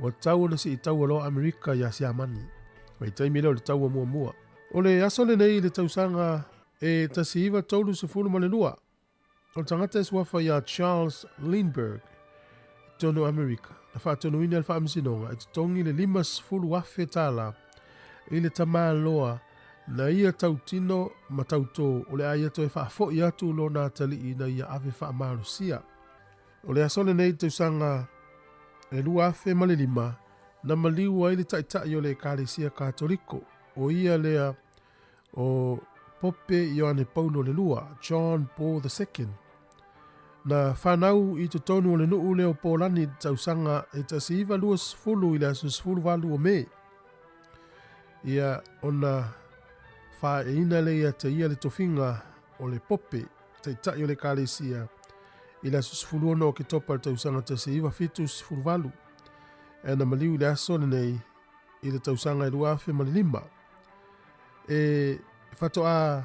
ua tatau ona sii taua loa Amerika iā Siamani. Mai taimi lea o le taua muamua. O le aso lenei i le tausaga e 1932, o le tagata e suafa iā Charles Lindbergh i totonu o Amerika, na faatonuina e le Faamasinoga e totogi le $50,000 tala i le tamaloa Na ia tautino ma tautō, o le a ia toe faafoi atu lona atalii ina ia ave faamalosia. O le aso lenei i le tausaga e 2005, na maliu ai le taitai o le Ekalesia Katoliko, o ia lea o Pope Ioane Paulo le Lua, John Paul II. Na fanau i totonu o le nuu lea o Polani i le tausaga e 1920 i le aso 18 o Me. Ia ona faaeina lea ia te ia le tofiga o le Pope, taitai o le Ekalesia, I le aso 16 o Oketopa i le tausaga 1978, ae na maliu i le aso lenei i le tausaga e 2005. E faatoa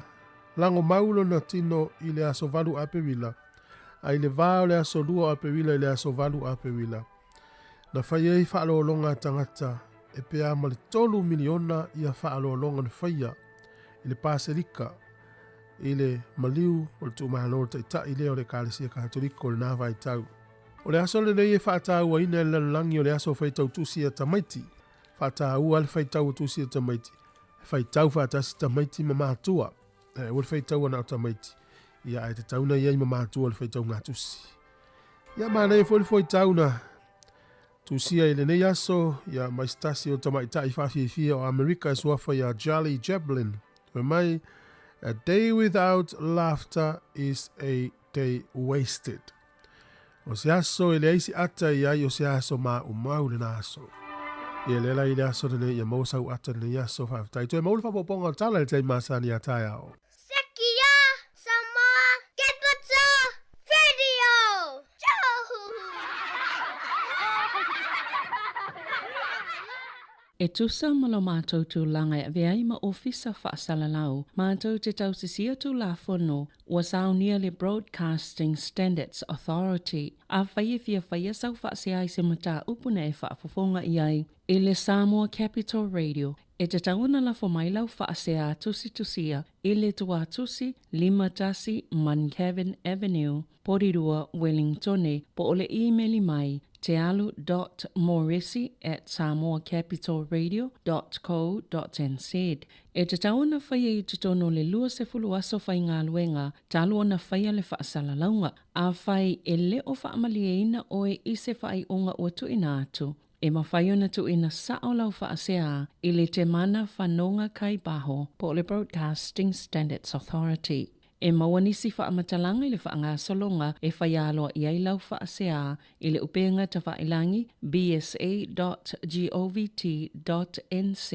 lagomau lona tino i le aso 8 Aperila, a i le va o le aso 2 o Aperila i le aso 8 Aperila, na fai ai faalologa a tagata e pe a ma le 3 miliona ia faalologa na faia i le Paselika i le maliu o le tuumalo o le taitai lea o le Ekalesia Katoliko i lena vaitau. O le aso lenei e faatauaina e le lalolagi o le aso faitau tusi a tamaiti. Faataua le faitau o tusi a tamaiti. E faitau faatasi tamaiti ma matua. E aua le faitaua na o tamaiti. Ia ae tatau na i ai ma matua le faitauga tusi. Ia manaia foi le foitau na tusia i lenei aso, ia mai se tasi o tamaitai faafiafia o Amerika e suafa ia Charlie Chaplin. Fai mai, A day without laughter is a day wasted. O se aso e leai se ata i ai o se aso maumau lena aso. Ia lea la i le aso lenei ia maua sau ata lenei aso faafetai. Toe maua le faaopoopoga o le tala i le taimi masani a taeao. Sekia Samoa Capital Radio! E tusa ma lo matou tulaga e avea ai ma Ofisa Faasalalau, matou te tausisia Tulafono ua saunia le Broadcasting Standards Authority. Afai e fia faia sau faasea i se mataupu na e faafofoga i ai i le Samoa Capital Radio, e tatau ona lafo mai lau faasea tusitusia i le tuatusi 51 Muncavin Avenue, Porirua, Wellingtone, po o le imeli mai tealu dot moresi at samoacapitalradio dot co dot nz. E tatau ona faia i totonu o le 20 aso faigaluega talu ona faia le faasalalauga. Afai e le o faamalieina oe i se faaiuga ua tuuina atu, e mafai ona tuuina sao lau faasea i le Temana Fanoga Kai Baho po o le Broadcasting Standards Authority. E maua nisi faamatalaga i le faagasologa e fai aloa i ai lau faasea i le upega tafailangi bsa dot govt dot nz.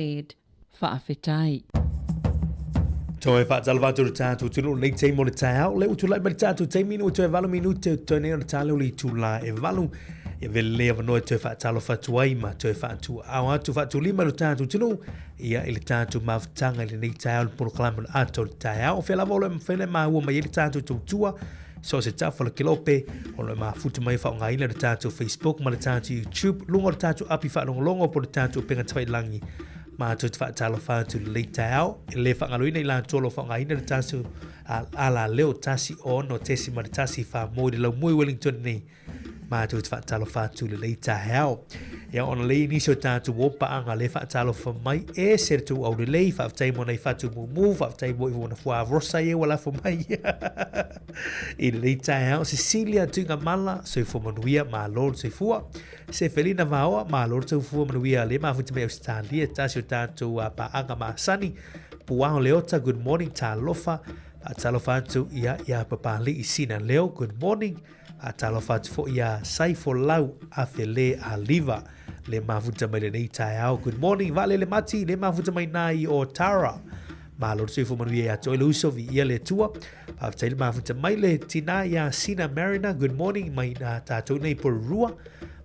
Faafetai. Toe faatalofa atu i le tatou atunuu lenei taimi o le taeao. Lea ua tulai mai le tatou taimi ina ua toe 8 minute o totoe nei o le tala o le itula e 8. Ia avea lenei avanoa e toe faatalofa atu ai ma toe faatuaao atu, faatulima i le tatou atunuu ia i le tatou mafutaga i lenei taeao le polokalame o le ata o le taeao. O fea lava o lo o mafai ona e maua mai ai le tatou tautua so o se tafa o le kelope o lo o mafuta mai e faaaogaina le tatou Facebook ma le tatou YouTube luga o le tatou api faalogologo po o le tatou upega tafailagi matou te faatalofa atu i lenei taeao. E le faagaloina i latou o lo o faaaogaina le tatou alaleo 16.1 wha i le laumua i Wellington nei. Matou te faatalofa atu i lenei taeao. Ia ona lei nisi o tatou o paanga le faatalofa mai e se le tou aulelei, faafetai mo nai fatu mumu, faafetai mo i vona fua rosa ia ua lafo mai i lenei taeao. Cecilia Tuigamala, soifua manuia, malo le soifua. Sefelina Vaoa, malo le soifua manuia, le mafuta mai Australia, tasi o tatou paaga masani. Puao Leota, good morning, talofa. Faatalofa atu ia ia Papali'i Sina Leo, good morning. Faatalofa atu foi ia Saifolau Afele Aliva, le mafuta mai lenei taeao. Good morning, Vaalele Mati, le mafuta mai nā i o Tara. Malo le soifua manuia ia te oe le uso, viia le Atua. Faafetai le mafuta mai le tinā ia Sina Mariner, good morning mai nā tātou nei Porirua.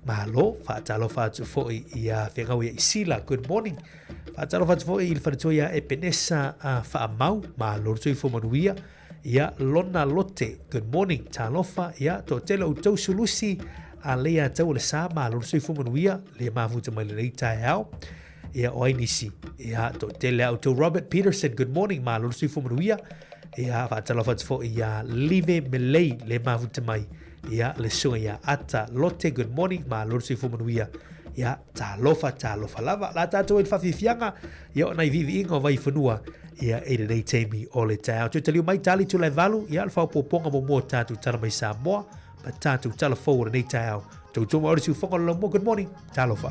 Malo, faatalofa atu foi ia Feagau ia Isila, good morning. Faatalofa atu foi i le faletua ia Epenesa a Faamau, malo le soifua manuia. Ia Lona Lote, good morning, talofa, ia toatele o outou sulusi a leia tau o le sa, malo le soifua manuia, le mafuta mai lenei taeao. Ia o ai nisi, ia toatele a outou Robert Peterson, good morning, malo le soifua manuia. Ia faatalofa atu foi ia Live Melei, le mafuta mai. Ia le susuga ia Ata Lote, good morning, malo le soifua manuia. Ia talofa, talofa lava. La tātou ai le whawhiwhianga, ia o nai viviiga o Vaifanua, ia i lenei taimi o le taeao. Toe taliu mai tali tula e valu, ia le whaopopoga mo mua tātou tala mai Samoa, ma tātou tala fou o lenei taeao. Tautua mai o le siufoga o le laumua, good morning, talofa.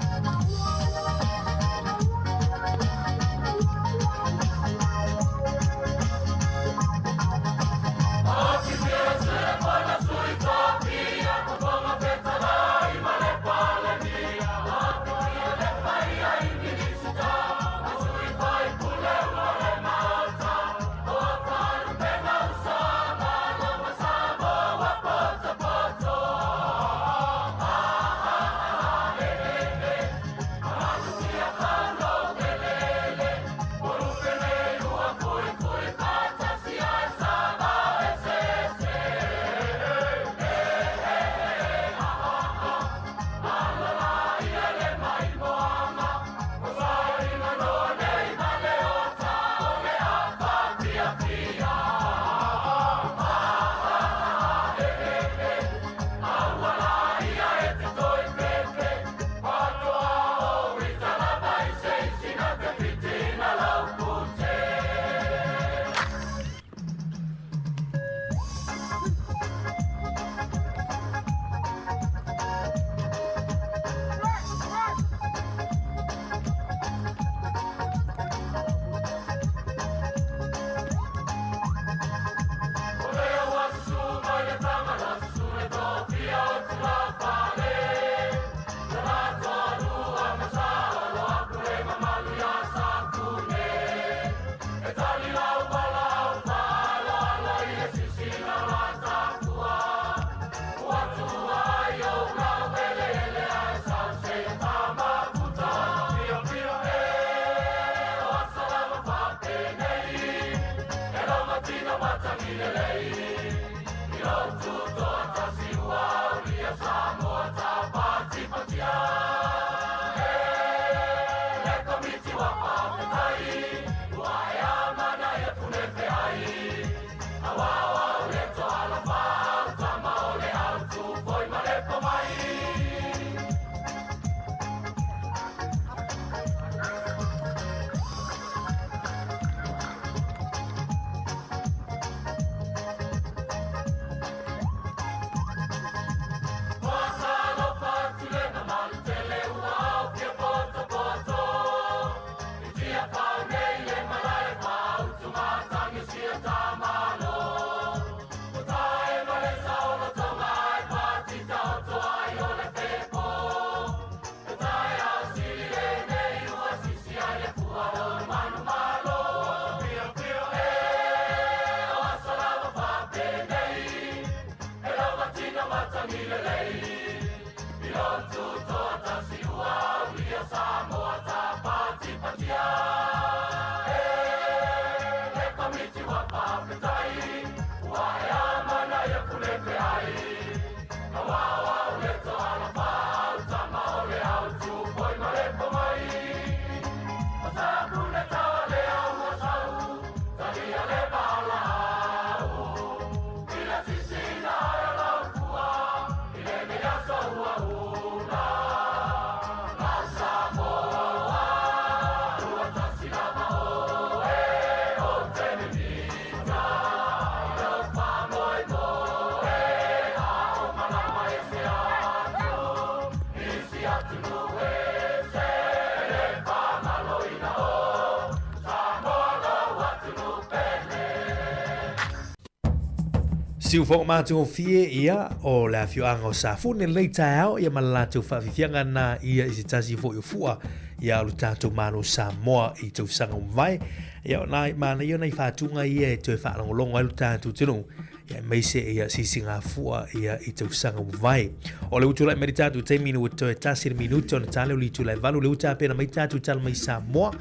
Siufogo matagofie ia o le afioaga o Safune lenei taeao ia ma le latou faafiafiaga na ia i se tasi foi o fua ia o le tatou Malo Samoa i tausaga ua mavae. Ia o nai manaia nai faatuga ia e toe faalogologo ai lo tatou atunuu ia aemaise ia sisigafua ia i tausaga ua mavae. O le ua tulai mai le tatou taimi ina ua toe tasi le minute ona tale o le itula e valu lea ua tapena mai tatou tala mai Samoa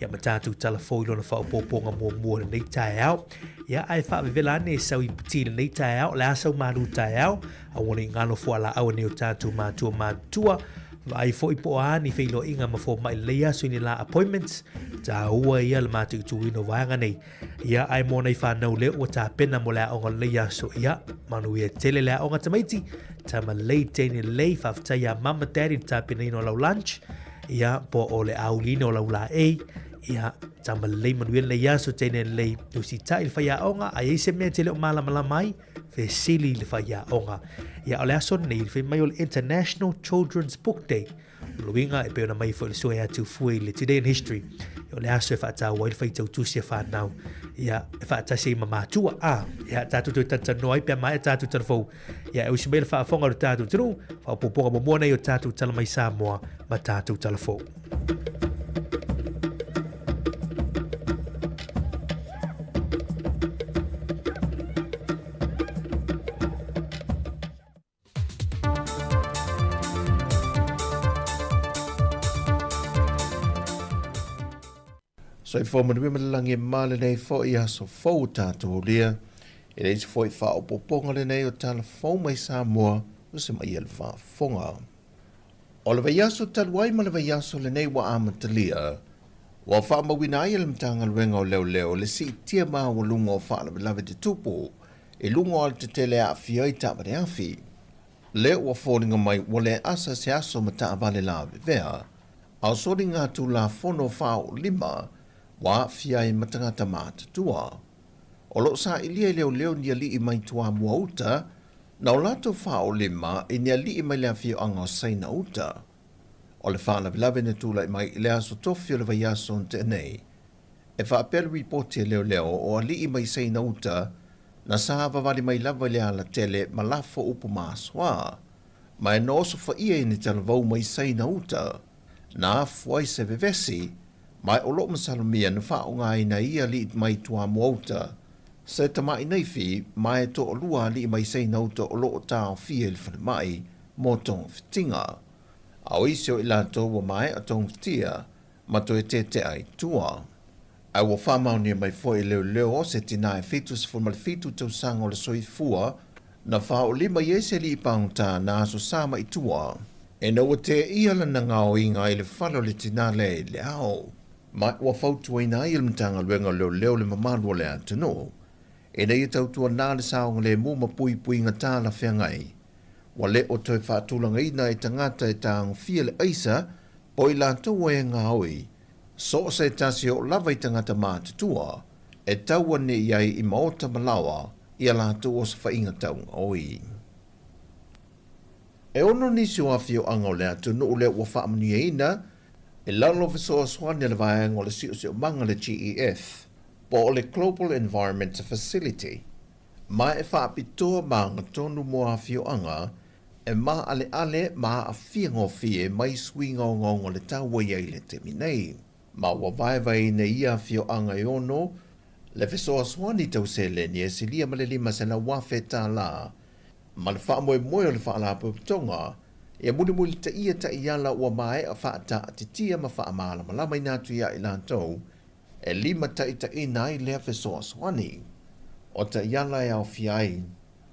ia ma tatou tala fou i lona faaopoopoga muamua i lenei taeao. Ia ae faavevela ane e sau i piti i lenei taeao, o le a sau malu taeao, aua ne i galo fualaau e nai o tatou matua matutua, vaai foi po o a ni feiloaiga ma fomai i lenei aso i ni la appointments, taua ia le mataituina o vaega nei. Ia ae mo nai whanau lea ua tapena mo le aoga o lenei aso, ia, manuia tele le aoga tamaiti, tama lelei, teine lelei, faafetai ia mama, daddy i le tapenaina o lau lunch, ia, po o le auliina o lau laei, ia, tama lelei manuia lenei aso, teine lelei, usitai i le faiaoga, a i ai se mea e te le o malamalama ai, fesili i le faiaoga. Ia, o le aso lenei, fai mai o le International Children's Book Day. O le uiga e pei ona mai foi le sue atu fue i le Today in History. Ia, o le aso e faataua ai le faitau tusi a whanau. Ia, e faatasi ai ma matua. A, ia, tātou toe talatalanoa ai pe a maea tātou tala fou. Ia, e usi mai le faafofoga o le tātou atunuu, faaopoopoga muamua nei o tātou tala mai Samoa ma tātou tala fou. Soifua manuia ma le lagi e mā lenei foi aso fou o tātou aulia. E le isi foi faaopoopoga lenei o tala fou mai Samoa o se maia le faafofoga. O le vaiaso talu ai ma le vaiaso lenei ua amatalia, ua faamauina ai e le Matagaluega o Leoleo le siitia maualuga o faalavelave tutupu i luga o alatetele e aafia ai taavale afi. Lea ua foliga mai ua le asa se aso ma taavale lavevea, a o soli ngā Tulafono 45 ua aafia ai ma tagata matutua. O lo o sailia i leoleo ni aliʻi mai Toamua uta, na o latou 45 i ni aliʻi mai le afioaga o Saina uta. O le faalavelave na tulai mai i le aso tofi o le vaiaso na tea nei, e faapea le ripoti a leoleo o aliʻi mai Saina uta na savavali mai lava i le alatele ma lafo upu masoa. Ma e na osofaia i ni talavou mai Saina uta, na afu ai se vevesi, ma e o lo'o masalomia na faaogaina e ia aliʻi mai Toamua uta, se tamaʻi naifi, ma e toalua aliʻi mai Saina uta o lo'o taofia i le falemai mo togafitiga. A o isi o i latou ua maeʻa togafitia ma toe teteʻa i tua. Ae ua faamaonia mai foi e leoleo o se tinā e 77 tausaga o le soifua na faaolima i ai se alii pagota na aso sa mai tua. Ina ua teia lana gaoiga i le fale o le tinā lea i le ao, ma ua fautuaina ai e le Matagaluega o Leoleo le mamalu o le atunuu ina ia tautuanā le saogalemu ma puipuiga talafeagai Ua le o toe faatulagaina e tagata e tagofia le aisa po i latou e gaoi, so o se tasi oo lava i tagata matutua e tau ane i ai i maota ma laoa i a latou osofaiga taugaoi. E ono nisi o afioaga o le atunuu lea ua faamanuiaina i lalo o fesoasoani a le vaega o le Siosiomaga le GEF po o le Global Environment Facility. Ma e faapitoa ma agatonu mo afioaga e maaleale ma aafia gofie mai suiga ogaoga o le tau ua i ai i le taimi nei. Ma ua vaevaeina i ia afioaga e ono le fesoasoani tau seleni e silia ma le $500,000 ma le faamoemoe o le Faalapotopotoga ia mulimulitaia taiala ua maea faataatitia ma faamalamalamaina atu ia i latou e limataitaiina ai lea fesoasoani. O taiala e aofia ai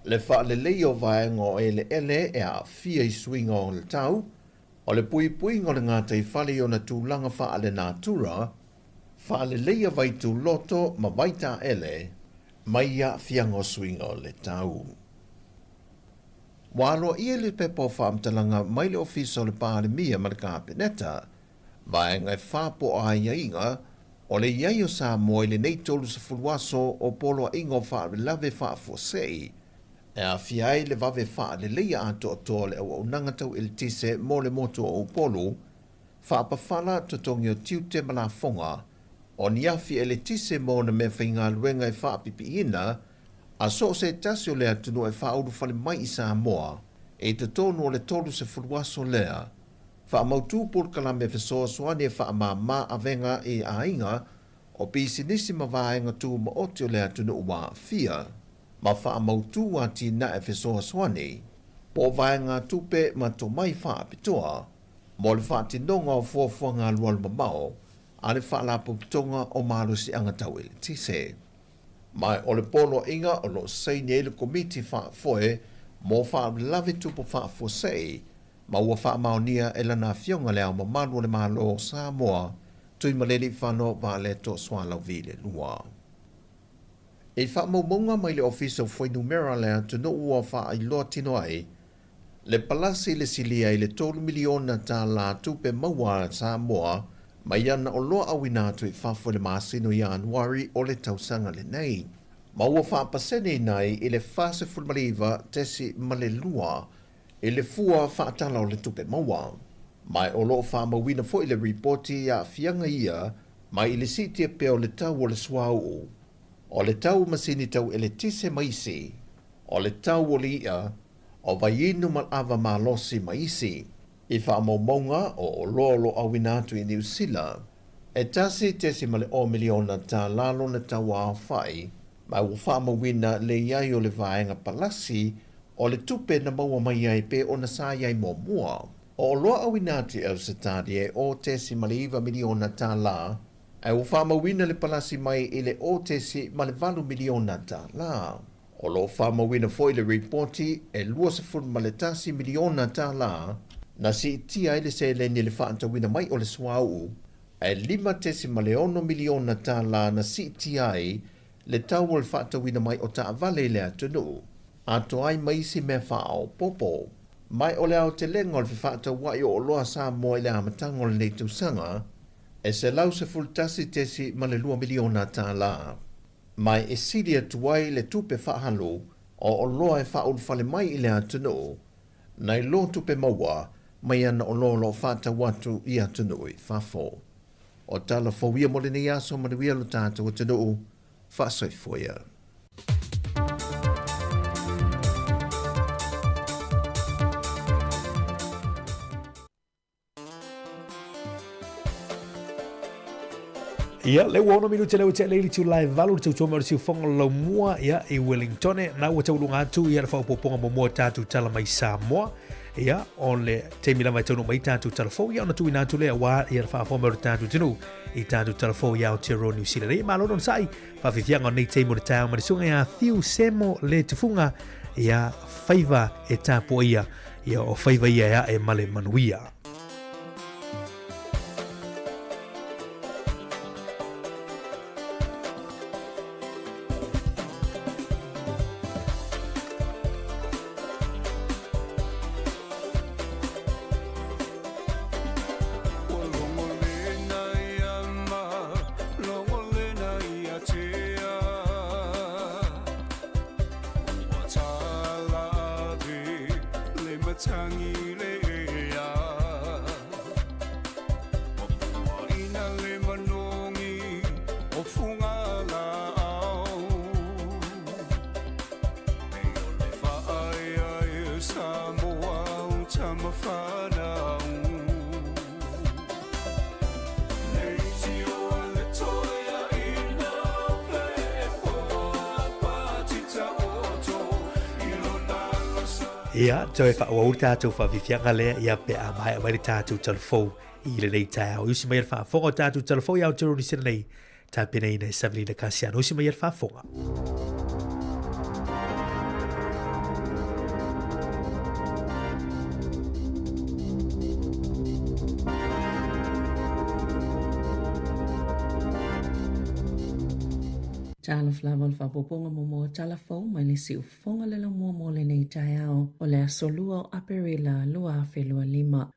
le faaleleia o vaega o eleele e aafia i suiga o le tau, o le puipuiga o le gataifale i ona tulaga faalenatura, faaleleia vaituloto ma vaitaele mai i aafiaga o suiga o le tau. Ua aloaia le pepa o faamatalaga mai le Ofisa o le Palemia ma le Kapeneta Vaega e fa po o aiaiga o le i ai o Samoa i lenei 30 aso o poloaiga o faalavelave faafuasei, e aafia ai le vave faaleleia atoatoa o le auaunaga tau eletise mo le motu o Upolu, faapafala totogi o tiute ma lafoga, o ni afi eletise mo ona meafaigaluega e faapipiina. a so o se tasi o le atunuu e faaulufale mai i Samoa i totonu o le 30 aso lea. Faamautu polokalame fesoasoani e faamāmā avega i aiga o pisinisi ma vaega tumaoti o le atunuu ua aafia, ma faamautu atinae fesoasoani po o vaegatupe ma tomai faapitoa mo le faatinoga o fuafuaga alualu mamao a le Faalapotopotoga o Malosiaga Tau Eletise. Ma o le poloaiga o lo o saini ai le Komiti Faafoe mo Faalavelave Tupu Faafuasei ma ua faamaonia e lana Afioga Le Ao Mamalu o le Malo o Samoa, Tuimalealiifano Vaaletoa Sualauvi le II. I faamaumauga mai le Ofisa o Fuainumera a le atunuu ua faailoa tino ai le palasi i le silia i le $3 miliona tupe maua a Samoa mai ana oloa auina atu i fafo i le masina o Ianuari o le tausaga lenei, ma ua faapaseneina ai i le 49.2 i le fua faatala o le tupe maua. Ma o lo o faamauina foi le ripoti i aafiaga ia mai i le siitia pea o le tau o le suauu, o le tau o masini tau eletise ma isi, o le tau o le i'a, o vaiinu ma le ava malosi ma isi. I faamaumauga o oloa o lo o auina atu i Niu Sila, e $1.0 miliona lona tau aofai, ma ua faamauina le i ai o le vaega palasi o le tupe na maua mai ai pe ona sa i ai muamua. O oloa auina atu i Ausetalia e $0.9 miliona, ae ua faamauina le palasi mai i le $0.8 miliona. O lo o faamauina foi le ripoti e $21 miliona na siitia ai le seleni i le faatauina mai o le suauu, ae $5.6 miliona na siitia ai le tau o le faatauina mai o taavale i le atunuu, atoa ai ma isi mea faaopoopo. Ma o le aotelega o le fefaatauai o oloa a Samoa i le amataga o lenei tausaga e $111.2 miliona, ma e sili atu ai le tupe faaalu o oloa e faaulufale mai i le atunuu nai lo tupe maua mai ana oloa o lo o faatau atu i atunuu i fafo. O tala fou ia mo lenei aso. Manuia lo tatou atunuu. Faasoifua ia. Ia, le ua 6 minute lea ua tea le itula e 8 le tautua mai o le siufofoga o le laumua, ia, i Wellington, na ua tauluga atu, ia, le faaopoopoga muamua o tatou tala mai Samoa. Ia, o le taimi lava e taunuu mai tatou tala fou, ia, ona tuuina atu lea aua, ia, le faafofoga mai o le tatou atunuu i tatou tala fou i Aotearoa New Zealand. Ia, malo le onosai, faafiafiaga o lenei taimi o le taeao ma le susuga ia Fiu Semo le Tufuga, ia, faiva e tapuaia, ia, o faiva ia e ae ma le manuia. Ia, toe faaauau le tatou faafiafiaga lea, ia pe a maea mai le tatou talafou i lenei taeao. Usi mai le faafofoga o tatou talafou i Aotearoa New Zealand nei, tapenaina e Savelina Kasiano. Usi mai le faafofoga. Talofa lava o le faaopoopoga muamua o tala fou mai le siufofoga le laumua mo lenei taeao o le aso 2 o Aperila 2025.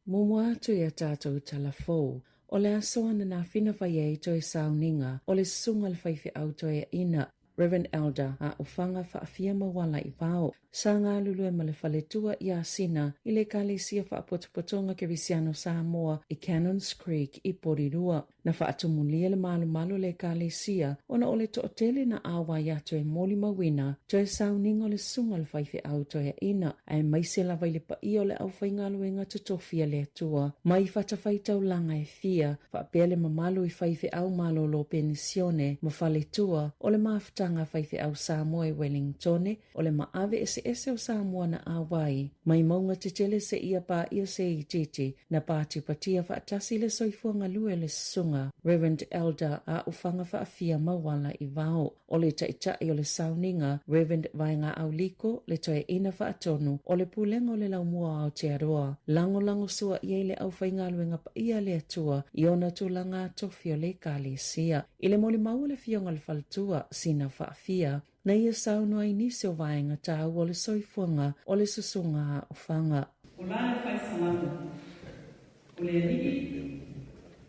Muamua atu i a tatou tala fou, o le aso ananafi na fai ai toe sauniga o le susuga i le faifeau toeaina. Rev. Elder Aofaga Faafia Maualaivao. Sa galulue ma le faletua iā Sina i le Ekalesia Faapotopotoga Kerisiano Samoa i Cannons Creek i Porirua. Na faatumulia le malumalu o le Ekalesia ona o le toatele na auai atu e molimauina toe sauniga o le susuga o le faifeau toeaina, aemaise lava i le paia o le aufaigaluega totofi a le Atua mai fatafaitaulaga e fia, faapea le mamalu i faifeau malolo penisione ma faletua o le mafutaga a faifeau Samoa i Wellingtone, o le maave eseese o Samoa na auai mai mauga tetele seia paia se itiiti na patipatia faatasi le soifua galue o le Susuga Rev. Elder Aofaga Faafia Mauala i Vao, o le Taitai o le Sauniga Rev. Vaegaau Liko, le Toeaina Faatonu o le Pulega o le Laumua o Aotearoa, lagolago sua i ai le aufaigaluega paia a le Atua i ona tulaga tofi o le Ekalesia. I le molimau a le Afioga i le Faletua, Sina Faafia, Na ia saunoa i nisi o vaega taua o le soifuaga o le susuga aofaga. O la le fai Salamo, O le Alii,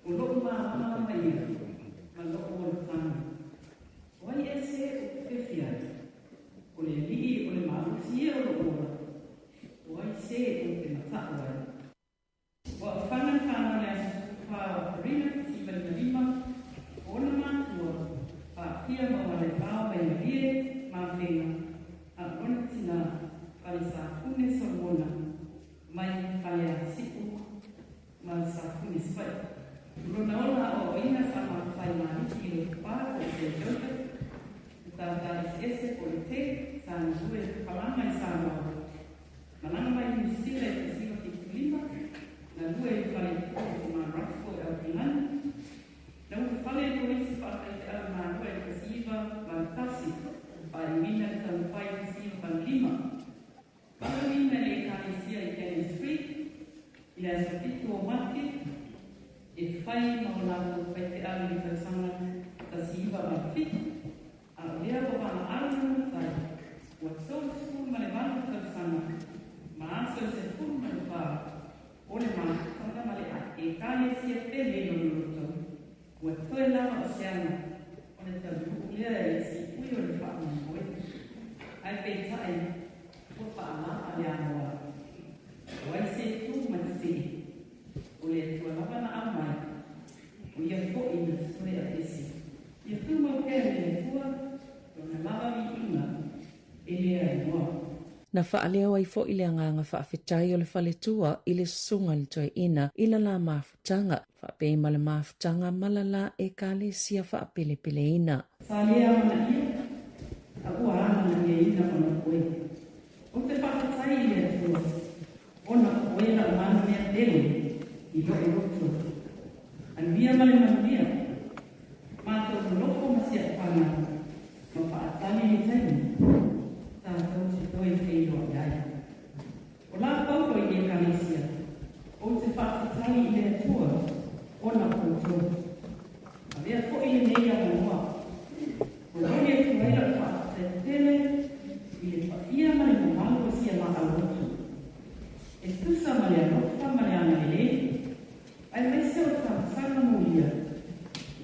o loʻu mālamalama ia, ma loʻu olataga. O ai ea se ou te fefi ai? O le Alii o le malosi ia o loʻu ola, o ai se ou te mataʻu ai? Ua aofaga le fanau i le aso 14 o Aperila 1955, o ona matua, Paapia Maualaivao Vaimalie Mafega, a o lona tina, Falesafune Solomona, mai Faleasiu ma Safune Savaii. O lona ola aoaoina sa mafai maliki i Lotopa po o Saint Joseph, Matata Eseese po o le Tech, sa galue papalaga i Samoa. Malaga mai Niu Sila i 1975, galue i le fale poo o Mount Russell i Aukilani. Na ulufale i Kolisi Faataiteau Malua i 1981, faaiuina le taumafai i 1985. Valaauina i le Ekalesia i Cannon Street i le aso 7 o Mati, e fai ma o latou faifeau i le tausaga 1987. A o lea ua valaau lona matai, ua 38 tausaga ma aso e 14 o le mafutaga ma le Ekalesia pele i lona loto, ua toe lava o se ana ona taunuu lea i le sipui o le faamoemoe. Ae peitai, ua faalapa le amoa. O ai se tu ma tetee? O le Atua lava na aumai, o ia foi na toe aveese. Ia tumau pea le Atua, lona lava viiga e le ainoa. Na faaleo ai foi le agaga faafetai o le faletua i le susuga i le toeaina i le la mafutaga, faapea ma le mafutaga ma la la Ekalesia faapelepeleina. Sa le amanaia, a ua amanaiaina ona oe. Ou te faafetai i le Atua, ona o oe lau mana mea pele i loʻu loto. Anuia ma le manuia, matou nonofo ma siaʻufaga ma faatali le taimi tatou te toe feiloai ai. O la Paulo i le Ekalesia, ou te faafetai i le Atua ona o outou. Avea foi lenei avanoa, momoli atu ai lau faafetai tele i le paia ma le mamalu o si a laau atu, e tusa ma le alofa ma le agalelei, aemaise o talosaga molia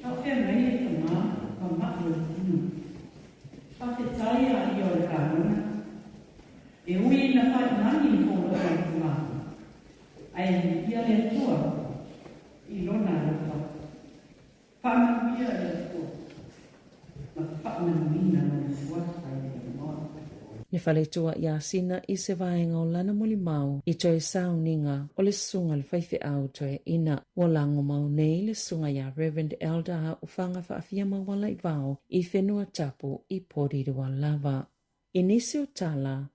a o feagai le tama ma maʻi o le tino. Faafetai a ia o le kanona, e ui ina failagi le fologa o le tama, ae viia le Atua i lona alofa. Faamanuia le Atua ma faamanuina lona suafa i le igoa. Le faletua iā Sina i se vaega o lana molimau i toe sauniga o le susuga a le faifeau toeaina. Ua lago mau nei le susuga iā Rev. Elder Haufaga Faafia Maualaivao i whenua tapu i Porirua lava. I nisi o tala,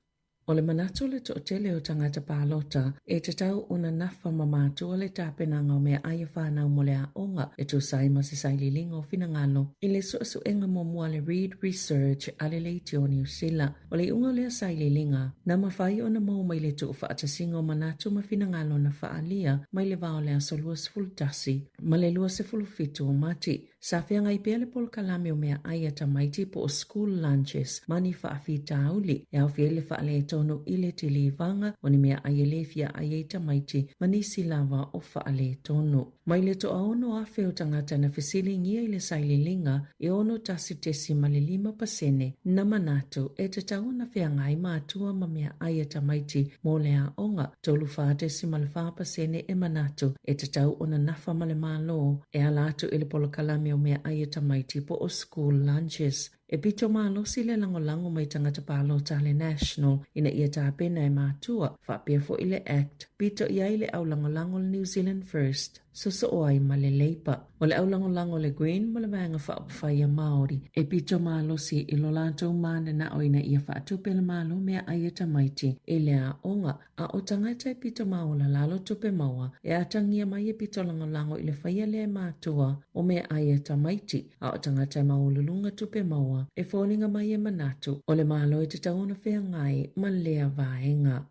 O le manatu o le toatele o tagata palota e tatau ona nafa ma matua le tapenaga o meaai a fanau mo le aoga e tusa ai ma se sailiiliga o finagalo i le suesuega muamua a le Reid Research a le Leitio o Niu Sila. O le iuga o lea sailiiliga, na mafai ona maua mai le tuufaatasiga o manatu ma finagalo na faaalia mai le va o le aso 21 ma le 27 o Mati. Sa feagai pea le polokalame o meaai a tamaiti po o school lunches ma ni faafitauli e aofia ai le faaletonu. faaletonu i le tilivaga o ni meaai e le fia ai ai tamaiti ma nisi lava o faaletonu. Mai le 16,000 o tagata na fesiligia i le sailiiliga, e 61.5% na manatu e tatau ona feagai matua ma meaai a tamaiti mo le aoga, 34.4% e manatu e tatau ona nafa ma le Malo e ala atu i le polokalame o meaai a tamaiti po o school lunches. E pito malosi le lagolago mai tagata palota a le National ina ia tapena e matua, faapea foi le Act, pito i ai le aulagolago le New Zealand First, sosoo ai ma le Labour. O le aulagolago le Green ma le Vaega Faaupufai a Māori, e pito malosi i lo latou mananao ina ia faatupe le Malo meaai a tamaiti i le aoga, A o tagata e pito māolalalo tupe maua, e atagia mai e pito lagolago i le faia lea e matua o meaai a tamaiti, a o tagata e maualuluga tupe maua, e foliga mai e manatu o le Malo e tatau ona feagai ma lea vaega.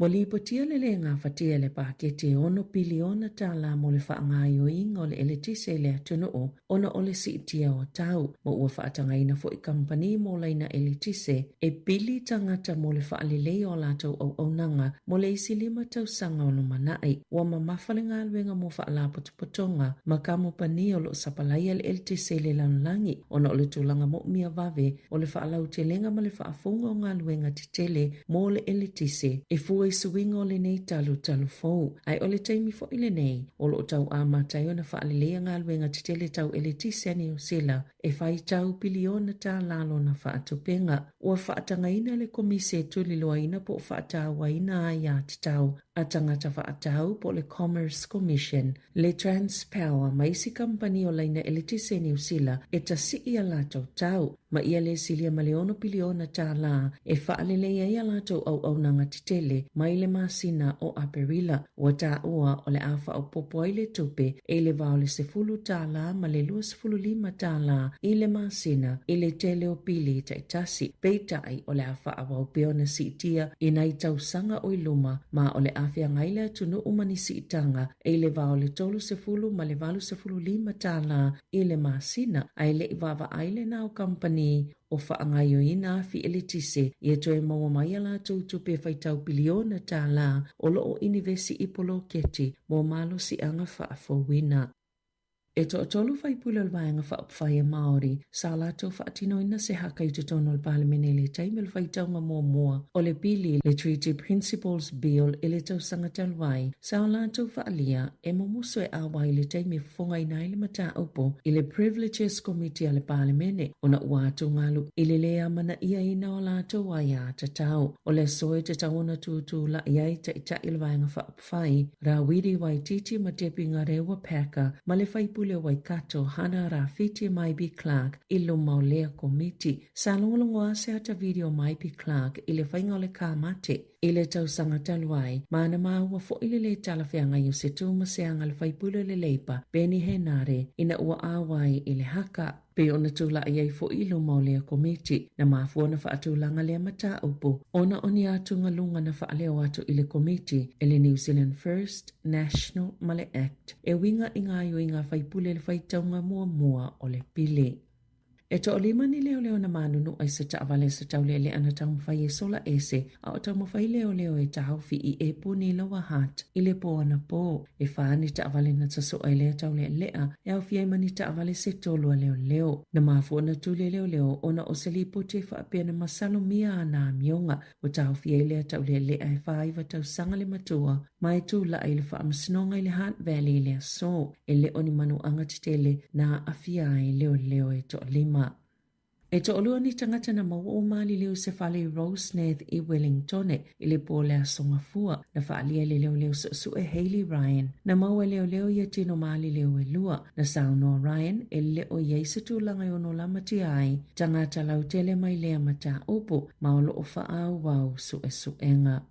Ua lipotia le le gafatia e le paketi e $6 piliona tālā mo le faagaoioiga o le eletise i le atunuu ona o le siitia o tau, ma ua faatagaina foi kamupani mo laina eletise e pili tagata mo le faaleleia o latou auaunaga mo le isi lima tausaga o lumanai. Ua mamafa le galuega mo faalapotopotoga ma kamupani o lo o sapalaia le eletise i le lalolagi ona o le tulaga moomia vave o le faalautelega ma le faafouga o galuega tetele mo le eletise e fua i suiga o lenei talutalu fou. Ae o le taimi foi lenei, o lo o tau amata ai ona faaleleia galuega tetele tau eletise a Niu Sila e faitau piliona tālā lona faatupega. Ua faatagaina le Komisi e tuliloaina po o faatauaina aiatatau a tagata faatau po o le Commerce Commission, le Transpower ma isi kamupani o laina eletise i Niu Sila e tasii a latou tau, ma ia le silia ma le $6 piliona tālā e faalelei ai a latou auaunaga tetele mai le masina o Aperila. Ua taua o le a faaopoopo ai le tupe e i le va o le $10 ma le $25 i le masina i le tele o pili taitasi, peitai o le a faaauau pea ona siitia i nai tausaga o i luma ma o le a feagai le atunuu ma ni siitaga e i le va o le $30 ma le $85 i le masina, ae le i vaavaai lena o kamupani o faagaoioiina afi eletise ia toe maua mai a latou tupe faitau piliona tālā o lo o inivesi i poloketi mo malosiaga faafouina. E toatolu faipule o le Vaega Faaupufai a Māori sa latou faatinoina se haka i totonu o le Palemene i le taimi o le faitauga muamua o le pili le Treaty Principles Bill i le tausaga talu ai, sa o latou faaalia e mumusu e ʻauai i le taimi e fofogaina ai le mataupu i le Privileges Committee a le Palemene ona ua atugalu i le lē amanaiaina o latou aiatatau. O le aso e tatau ona tutulaʻi ai Taitai o le Vaega Faaupufai, Rawiri Waititi ma Debbie Ngarewa Packer ma le faipule o Waikato, Hana Rawhiti Maibi-Clarke i luma o lea komiti. Sa logologo se ata video Maipi-Clarke i le faiga o le kāmate I le tausaga talu ai, ma na maua foi le lē talafeagai o se tū ma se aga le faipule o le Leipa, Peeni Henare, ina ua ʻauai i le haka, pei ona tulaʻi ai foi i luma o lea komiti. Na mafua ona faatulaga lea mataupu ona o ni atugaluga na faaleo atu i le komiti e le New Zealand First, National ma le Act e uiga i gaoioiga a faipule i le faitauga muamua o le pili. E toalima ni leoleo na manunua i se taavale se taulealea na taumafai e sola ese, a o taumafai leoleo e taofi i Epuni Lower Hutt i le po anapo. E fa ni taavale na tasoa i lea taulealea e aofia ai ma ni taavale se tolu a leoleo. Na mafua ona tuli e leoleo ona o se lipoti e faapea na masalomia ana amioga. Ua taofia ai lea taulealea e 49 tausaga le matua ma e tulai i le faamasinoga i le Hutt Valley i le aso. E le o ni manuaga tetele na aafia ai leoleo e toalima. E toalua ni tagata na maua ua maliliu i se fale i Roseneath i Wellingtone i le po o le Aso Gafua. Na faaalia e le leoleo suesue Hayley Ryan. Na maua e leoleo ia tino maliliu e lua. Na saunoa Ryan e le o i ai se tulaga e ono lamatia ai tagata lautele mai lea mataupu ma o lo o faaauau suesuega.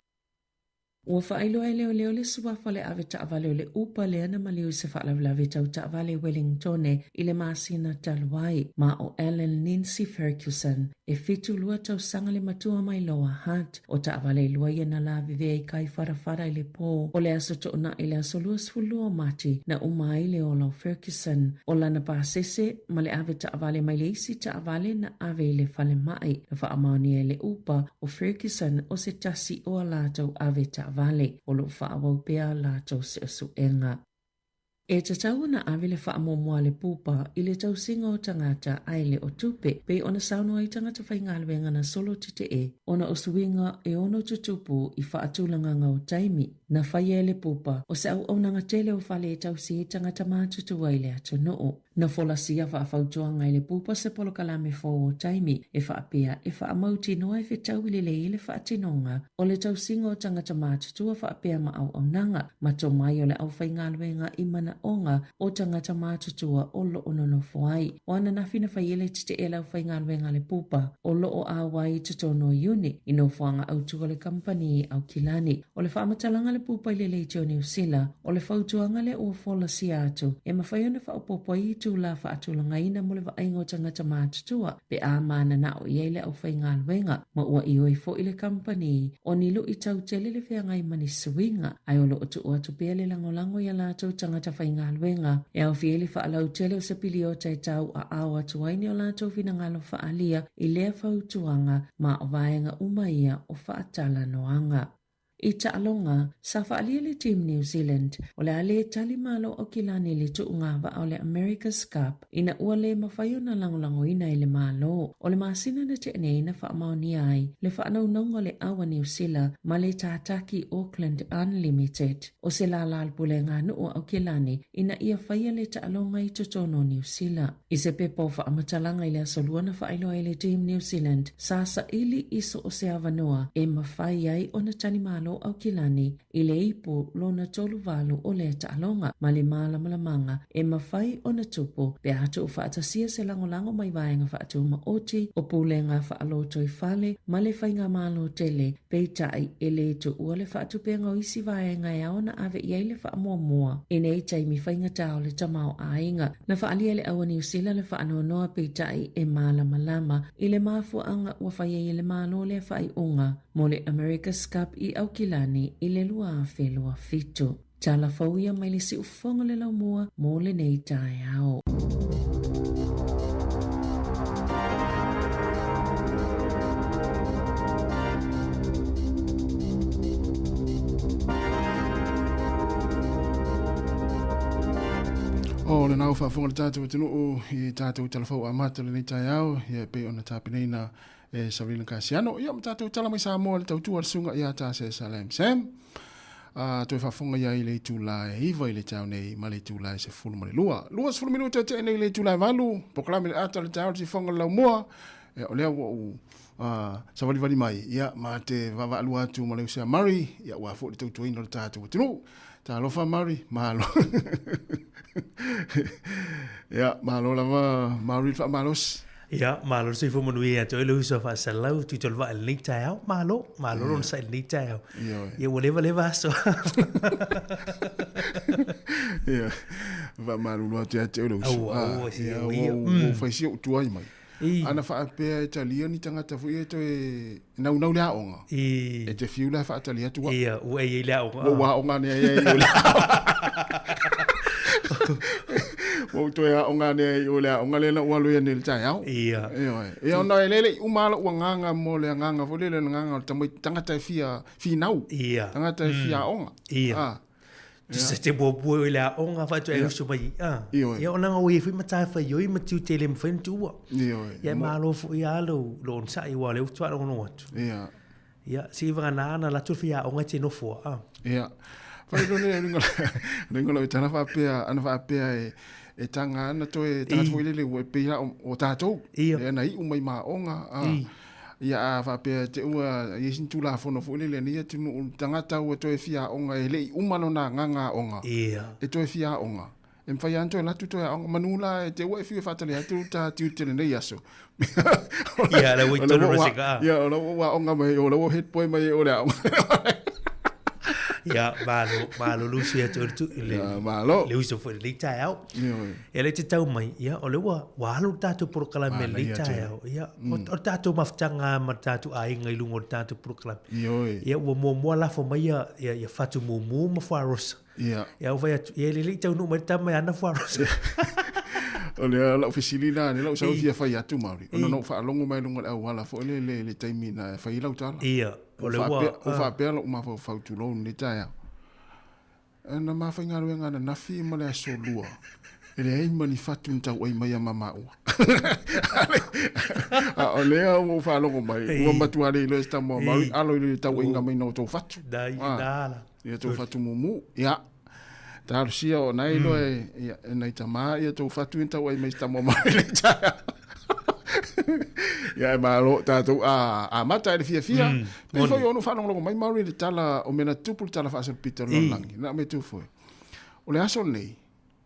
Ua faailoa e leoleo le suafa o le ave taavale o le Uber lea na maliu i se faalavelave tau taavale i Wellingtone i le masina talu ai, ma ʻo Ellen Lindsay Ferguson, e 72 tausaga le matua mai Lower Hutt. O taavale e lua ia na lavevea i kai wharawhara i le pō o le aso Toonai i le aso 22 o Mati na uma ai le ola o Ferguson. O lana pasese ma le ave taavale mai le isi taavale na ave i le falemai na faamaonia e le Uber o Ferguson o se tasi o a latou ave taavale o lo o faaauau pea a latou suesuega. E tatau ona ave le faamuamua a le pupa i le tausiga o tagata ae le o tupe, pei ona saunoa ai tagata faigaluega na solo tetee ona o suiga e ono tutupu i faatulagaga o taimi na faia e le pupa o se auaunaga tele o fale e tausi ai tagata matutua i le atunuu. Na folasia faafautuaga e le pupa se polokalame fou o taimi e faapea e faamautinoa e fetaui lelei ai le faatinoga o le tausiga o tagata matutua faapea ma auaunaga ma tomai o le aufaigaluega i manaoga o tagata matutua o lo o nonofo ai. O ananafi na fai ai le tetee a le aufaigaluega a le pupa o lo o auai i totonu o Iuni i nofoaga autu a le kamupani i Aukilani. O le faamatalaga a le pupa i le Leitio Niu Sila, o le fautuaga lea ua folasia atu e mafai ona faaopoopo ai itulā faatulagaina mo le vaaiga o tagata matutua pe a mananao i ai le aufaigaluega ma ua ioe foi le kamupani o ni luitau tele le feagai ma ni suiga ae o lo o tuu atu pea le lagolago i a latou tagata faigaluega e aofia ai le faalautele o se piliota e tau aao atu ai ni o latou finagalo faaalia i lea fautuaga ma o vaega uma ia o faatalanoaga. I taaloga, sa faaalia le Team New Zealand o le a le tali malo Aukilani i le tuuga vaa o le America's Cup ina ua le mafai ona lagolagoina e le Malo. O le masina na tea nei na faamaonia ai le faanaunauga o le au a Niu Sila ma le tātaki Auckland Unlimited o se lālā o le Puleaganuu a Aukilani ina ia faia le taaloga i totonu o Niu Sila. I se pepa o faamatalaga i le aso Lua na faailoa ai le Team New Zealand, sa saili i so o se avanoa e mafai ai ona talimalo Aukilani i le ipu lona 38 o lea taaloga ma le mālamalamaga e mafai ona tupu pe a tuufaatasia se lagolago mai vaega faatumaoti o pulega faalotoifale ma le faigamalo tele. Peitai, e le tuua le faatupega o isi vaega e ao ona ave i ai le faamuamua i nei taimi faigata o le tamaoaiga. Na faaalia e le au a Niu Sila le faanoanoa peitai e malamalama i le mafuaaga ua fai ai e le Malo lea faaiuga mo le America's Cup i Aukilani i le 2027. Tala fou ia mai le siufofoga o le laumua mo lenei taeao. O lena ua faafofoga le tatou atunuu i tatou tala fou amata o lenei taeao, ia e pei ona tapenaina e Sabrina Kasiano. Ia ma tatou tala mai Samoa le tautua a le susuga ia Tase Salem Sam. A toe faafofoga ia i le itula e 9 i le taeao nei ma le itula e 12. 20 minute tea nei i le itula e 8, polokalame le ata o le taeao le sifoga o le laumua. Ia, o lea ua ou savalivali mai, ia, ma te vaavaalua atu ma le uso ia Murray, ia, aua foi le tautuaina o le tatou atunuu. Talofa Murray, malo. Ia, malo lava Murray le faamalosi. Ia, malo le soifua manuia ia te oe le uso a Faasalau, tuitau le vaa i lenei taeao. Malo, malo lona sai i lenei taeao. Ia, ua leva leva aso. Ia, faamalulu atu ia te oe le uso. Aua, aua, si ia, ua ua fai si ou tuai mai. Ana faapea e talia ni tagata foi e toe naunau le aoga. E te fiu la e faatali atu au. Ia, ua e i ai le aoga. Ua ua aoga nei ai i o le aoga. Ua ou toe aoga nei ai i o le aoga lea na ou alu ai nei i le taeao. Ia. Ioe. Ia ona e le i uma lou agaga mo le agaga foi lele, le agaga o le tamaiti tagata e fia finau. Ia. Tagata e fia aoga. Ia. Se te puapua i le aoga faatoa e uso mai a. Ia ona ngau e fui mata fai oi ma tiu tele mawhai na tuua. Ia malo foi a lo lo onsa i wa le utua lo ngono atu. Ia. Ia si iwa na ana la tu fia aoga te nofo a. Ia. Fai lo le ringa ringa lo tana faapea ana faapea e e tanga ana toe tagata foi lele ua e pei la o tatou. Ia. E na iu mai ma aoga a. Ia a faapea te ua i ai sina Tulafono foi lele a nei atunuu, tagata ua toe fia aoga e le i uma lona agaga aoga. Ia. E toe fia aoga. E mafai lava ona toe alu atu toe aoga. Manu la e te ua e fiu e faatali atu ta tiute i lenei aso. Ia, la ua i tonu ma se kaa. Ia, o la ua aoga mai, o la ua head boy mai o le aoga. Ia, malo, malo Lucy atu le tu le Ia, malo. Le uso foi le taeao. Ioe. E le te tau mai, ia, o le ua, ua alu le tātou polokalame le Manaia tele. taeao. Ia, o, o le tātou mafutaga ma le tātou aiga i luga o le tātou polokalame. Ioe. Ia, ua muamua lafo mai ia, ia, ia Fatu Mumu ma Fuarosa. Ia. Ia, ua fai atu, ia, le lei taunuu mai le tama e ana Fuarosa. O le lau fesili la, le lau sau fia fai atu Maori. Ona na ou faalogo mai luga o le auala foi le le le taimi na e fai ai lau tala. Ia, o le ua... Ua faapea lou mafaufau tulou lenei taeao. Na ma faigaluega ananafi ma le aso lua, e leai ma ni fatu na tauai mai ia ma maua. A o lea ua ou faalogo mai, ua matua le iloa e se tama o Maori, alo i le tauaiga mai na o tou fatu. Ia tou fatu mumu. Ia, talosia o na iloa e, ia, e nai tama ia tou fatu ia tauai mai se tama o Maori le taeao. Ia e malo tatou a amata i le fiafia. Pei foi ona faalogologo mai Maori i le tala o mea na tupu le tala faasolopito o le lalolagi. Na o mea tu foi. O le aso lenei,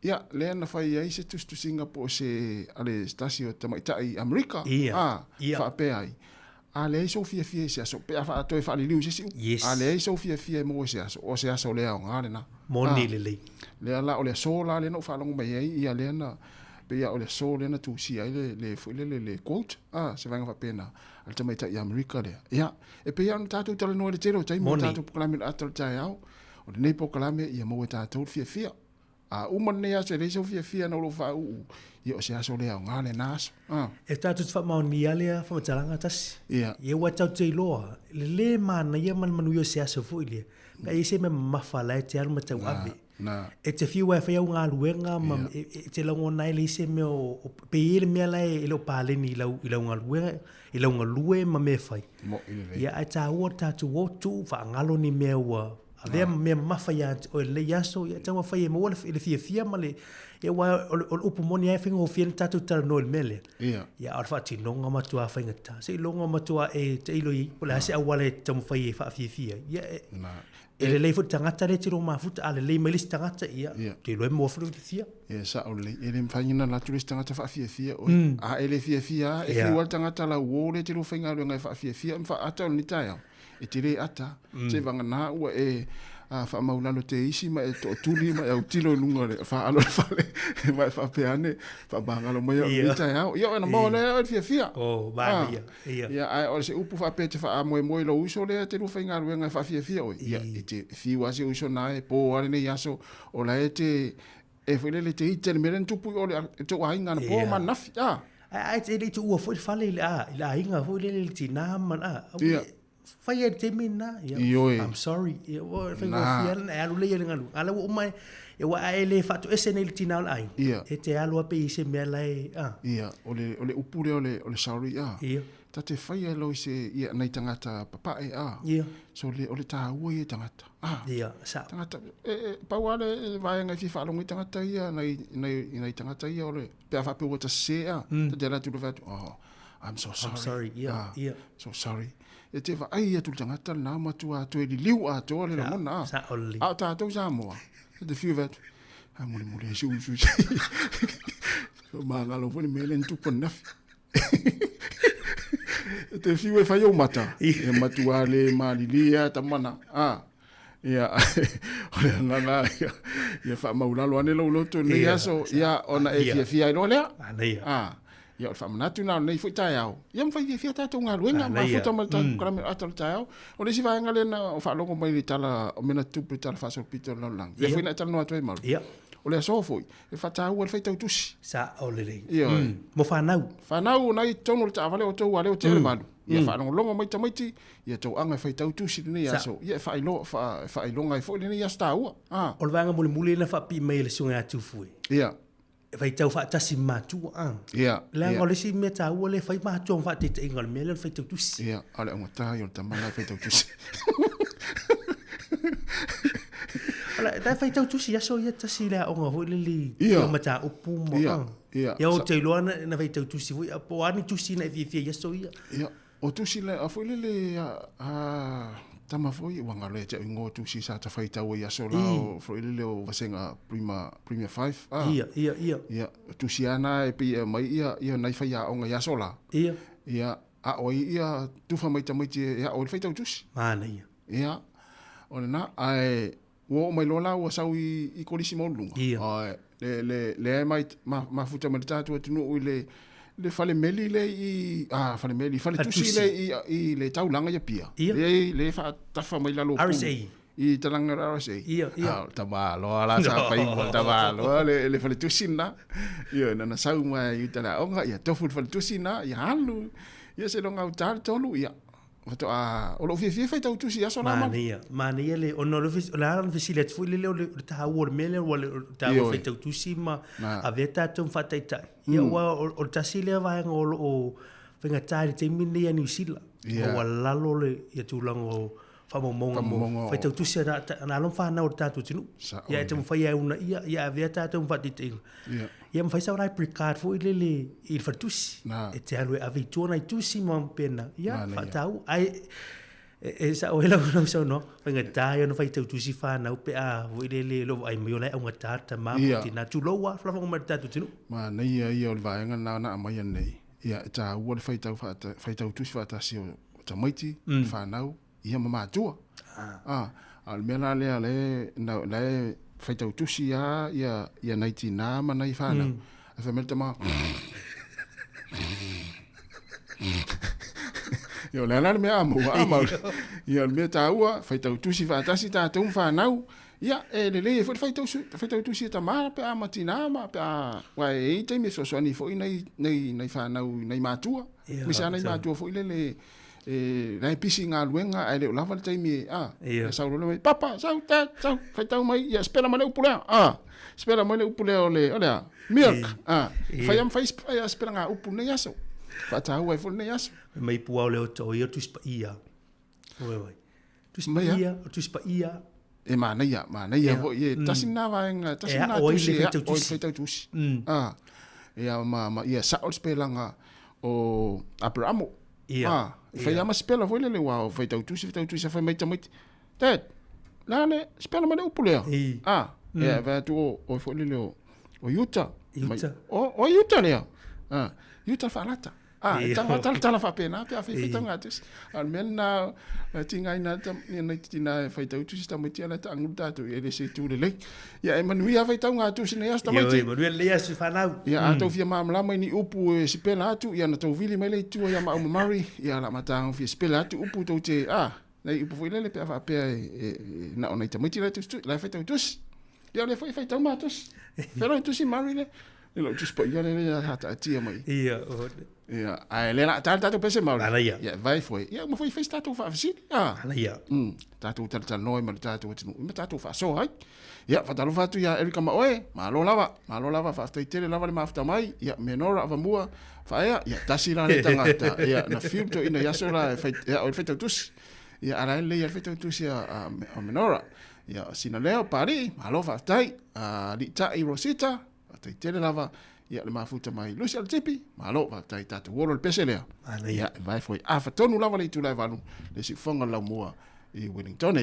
ia, lea na fai ai se tusitusiga po o se a le se tasi o tamaitai Amerika, a, faapea ai, a leai sou fiafia i se aso, pe a toe faaliliu i se isi upu, a leai sou fiafia e maua i se aso, o se aso le aoga lena. Moni lelei. Lea la, o le aso la lea na ou faalogo mai ai, ia lea na, pei lava o le aso lea na tusia ai le, le foi lele, le quote, a, se vaega faapena, a le tamaitai Amerika lea. Ia, e pei lava ona tatou talanoa i le tele o taimi o tatou polokalame o le ata o le taeao, o lenei polokalame ia maua e tatou le fiafia. A uma lenei aso e leai sou fiafia na o lou faauu, ia o se aso le aoga lena aso. A. E tatou te faamaonia lea faamatalaga tasi. Ia. Ia ua tatou te iloa, le lē manaia ma le manuia o se aso foi lea, pe a i ai se mea mamafa la e te alu ma tauave. Na. E te fiu ai e fai au galuega ma e te lagona ai leai se mea o, pe i ai le mea la e le o paleni i lau, i lau galuega, i lau galue ma mea e fai. Mo'i lelei. Ia ae taua le tatou o tuu faagalo ni mea ua avea ma mea mamafa ia te oe i lenei aso, ia taumafai e maua le fiafia ma le, ia aua o le upu moni lava e faigofie ona tatou talanoa i le mea lea. Ia. Ia a o le faatinoga matua faigata. Seiloga matua e tailo i ai po o le a se auala e taumafai e faafiafia ai. Ia e, Na. E lelei foi le tagata lea e te lua mafuta, a lelei mai le isi tagata, ia, Ia. te iloa e maua foi le fiafia. Ia, sao lelei. E le mafai ona alu atu le isi tagata faafiafia oe. A e le fiafia lava, e Ia. fiu lava le tagata lauo lea e te lua faigaluega e faafiafia ma faaata o lenei taeao. E te le ata, seivagana ua e faamaulalo te isi ma e tootuli ma e autilo i luga o le faalo o le fale ma e faapea ane, faamagalo mai au i lenei taeao. Ia, ona maua lea e oe le fiafia. Oh, manaia. Ia. Ia, ae o se upu faapea e te faamoemoe i lou uso lea e te lua faigaluega e faafiafia oe, ia, e te fiu lava si uso na e po lava lenei aso, o la e te, e foi lele te ita i le mea lea na tupu i o le tou aiga anapo ma ananafi, a. Ae e le i tuua foi le fale i le, a, i le aiga foi lele i le tinā ma, a, Ia. fai ai i le taimi lena, ia, Ioe. I'm sorry, ia, ua faigofie lava ona e alu lea i le galuega, a o la ua uma, aua a e le faatoese nei i le tinā o le aiga, Ia. e te alu lava pe i ai se mea la e, a. Ia, o le, o le upu lea o le, o le sorry, a. Ia. Ta te faia e lou i se, ia, nai tagata papae, a. Ia. So, le, o le tāua ia i tagata, a. Ia, sao. Tagata, e, e, pau lava le vaega e fia faalogo ai tagata ia, nai, nai, nai tagata ia o le, pe a faapea ua ta sese, a. Ta te alu atu loa fai atu, oh, I'm so sorry. I'm sorry, ia, Ah, ia. So sorry. E te vaai atu le tagata lena matua toe liliu atoa le lagona. Ah. Sao lelei. A o tatou Samoa, e te fiu atu, a mole mole e si usu si. Magalo foi le mea lea na tupu ananafi. E te fiu e fai ou mata. E matua le malilie a tamana. Ah. Ia, o le agaga ia, ia faamaulalo ane lou loto i lenei aso, ia, ona e fiafia ai loa lea. Manaia. A, ia, o le faamanatu lena o lenei foi taeao. Ia ma fai fiafia tatou galuega, mafuta ma le tatou polokalame o le ata o le taeao. O le isi vaega lea na faalogo mai i le tala, o mea na tutupu i le tala faasolopito o le lalolagi. Lea foi na e talanoa atu ai Maru. Ia. O le aso foi, e faataua le faitau tusi. Sao lelei. Ioe. Mo fanau. Fanau o na i totonu o le taavale o outou a lea ua tea le valu. Ia faalogologo mai tamaiti, ia tou aga e faitau tusi lenei aso, ia e faailoa, e faailoga ai foi lenei aso taua. A. O le vaega mulimuli lea na faapipii mai e le susuga ia Tufue. Ia. E faitau faatasi ma matua, a. Ia. Leaga o le isi mea taua lea e fai matua ma faataitaiga o le mea lea o le faitau tusi. Ia, a o le augata ia o le tama la e faitau tusi. Ala, e faitau tusi aso ia tasi le aoga foi lele i ia mataupu ma, Ia, a. ia. Ia, ou te iloa na faitau tusi foi, po o a ni tusi na e fiafia i aso ia. Ia, o tusi le, a foi lele a, a tama foi, ua galo ia te au ingoa o tusi sa ta faitau ai aso la o foi lele o vasega Prima, Premier 5. A. Ia, ia, ia. Ia, o tusi lava na e pei e aumai ia, ia nai faiaoga i aso la. Ia. Ia, ao ai ia tufa mai tamaiti e ao ai le faitau tusi. Manaia. Ia. O lena, ae ua oo mai loa la ua sau i, i kolisi maualuluga. Ia. Ae, le, le, lea e mai, ma, mafuta mai le tatou atunuu i le, le fale meli le i, ah, fale meli, fale tusi le i, i le taulaga i Apia. Ia. Le, le faatafa mai lalo o RSA. I talaga o le RSA. Ia, ia. Ah, o le tamaloa la sa fai mo le tamaloa le, le fale tusi lena. Ia, na na sau mai i uta le aoga, ia tofu le fale tusi lena, ia alu. Ia seiloga gauta le tolu, ia, Faatoa, o lou fiafia e faitau tusi i aso la ma. Manaia, manaia le, ona o le, o le a ona fesili atu foi lele o le, o le taua o le mea lea, ua le, o le taua o le faitau tusi ma avea tatou ma faataitai. Ia aua o, o le tasi lea vaega o lo o faigata i le taimi lenei ia Niu Sila. Ia. Ua lalo le, ia tulaga o faamaumauga mo faitau tusi a na alo ma fanau o le tatou atunuu. Sao Ia e taumafai e uunaia, ia avea tatou ma faataitaiga. Ia. Ia ma fai sau library card foi lele i le faletusi. Na. E te alu e ave i tua nai tusi ma pena. Ia, Manaia. faataua. Ai, e, e sao ai lau, lau saunoaga, faigata ia ona faitau tusi fanau pe a foi lele lo vaai mai o la e augata le tama ma Ia. tina. Tulou lava, folafoga mai le tatou atunuu. Manaia ia o le vaega lena na aumaia nei. Ia, e taua le faitau faata, faitau tusi faatasi o, o tamaiti, fanau, ia ma matua. Ah, a o le mea la lea le, na, la e faitau tusi lava ia, ia nai tinā ma nai fanau. Ae fai mai le tama, Ia, o le a la le mea a maua, a maua. Ia, o le mea taua, faitau tusi faatasi tatou ma fanau. Ia, e lelei ai foi le faitau, faitau tusi a tama pe a ma tinā ma pe a, aua e i ai taimi e fesoasoani ai foi nai, nai, nai fanau i nai matua. Ia, Aemaise lava nai matua foi lele e, la e pisi i galuega ae le o lava le taimi e, a, Ia. e sau loa mai, Papa, sau, Dad, sau, faitau mai, ia, spela mai le upu lea, a, spela mai le upu lea o le, o le a, milk, a, fai lava ma fai, fai lava spelaga upu i lenei aso. Faataua ai foi lenei aso. Fai mai puao le oto o ia o Tusi Paia. Oi, oi. Tusi Mai a? Paia, o Tusi Paia. E manaia, manaia foi, e tasi lena vaega, tasi E lena ao ai tusi le e faitau ao ai le tusi. faitau tusi. A, ia, ma, ma, ia sao le spelaga o Aperamo. Ia, A, e fai lava ma spela foi lele, aua o faitau tusi, faitau tusi, a fai mai tamaiti, Dad, le a le spela mai le upu lea? I. A, ia, e vaai atu o, oe foi lele o, o Iuta. Mai, Iuta. o, o Iuta lea. A, Iuta faalata. A, e Ia. tala, tala, tala faapena pe a fai faitauga tusi. A o le mea lena, e tigaina ai tam, ia nai tina e faitau tusi tamaiti a la e taagulu tatou, ia e le se itu lelei. Ia e manuia faitauga tusi nei aso tamaiti. Ioe, manuia lenei aso i fanau. Ia a tou fia malamalama i ni upu e sipela atu, ia na tou vili mai lea i tua ia maau ma Murray, ia la mataga fia sipela atu upu tou te, a, nai upu foi lele pe a faapea e, e, e na o nai tamaiti la e tusi, la e faitau tusi. Ia o lea foi e faitau ma tusi. Felo i tusi Murray lea. Le lou tusi paia lea lea hataatia mai. Ia, o, Ia, ae le la tala tatou pese Murray. Ala ia. Ia, vai foi. Ia, uma foi fez tatou faafesili. Ah. ala ia. Tatou talatalanoa ai ma le tatou atunuu ma tatou faasoa ai. Ia, faatalofa atu ia Erika ma oe, malo lava, malo lava, faafetai tele lava le mafuta mai. Ia, Menora avamua, faaea, ia, tasi la le tagata. Ia, na fiu toeaina i aso la e fai, ia, o le faitau tusi. Ia, a la e lelei lava le faitau tusi a, a, a Menora. Ia, sina leo, Palii, malo faafetai. A, Liitai Rosita, Faafetai tele lava ia le mafuta mai Lucy Alatipi, malo faafetai tatou olo le pese lea. Manaia. Ia, e vae foi afa tonu lava le itula e valu le siufoga o le laumua i Wellington.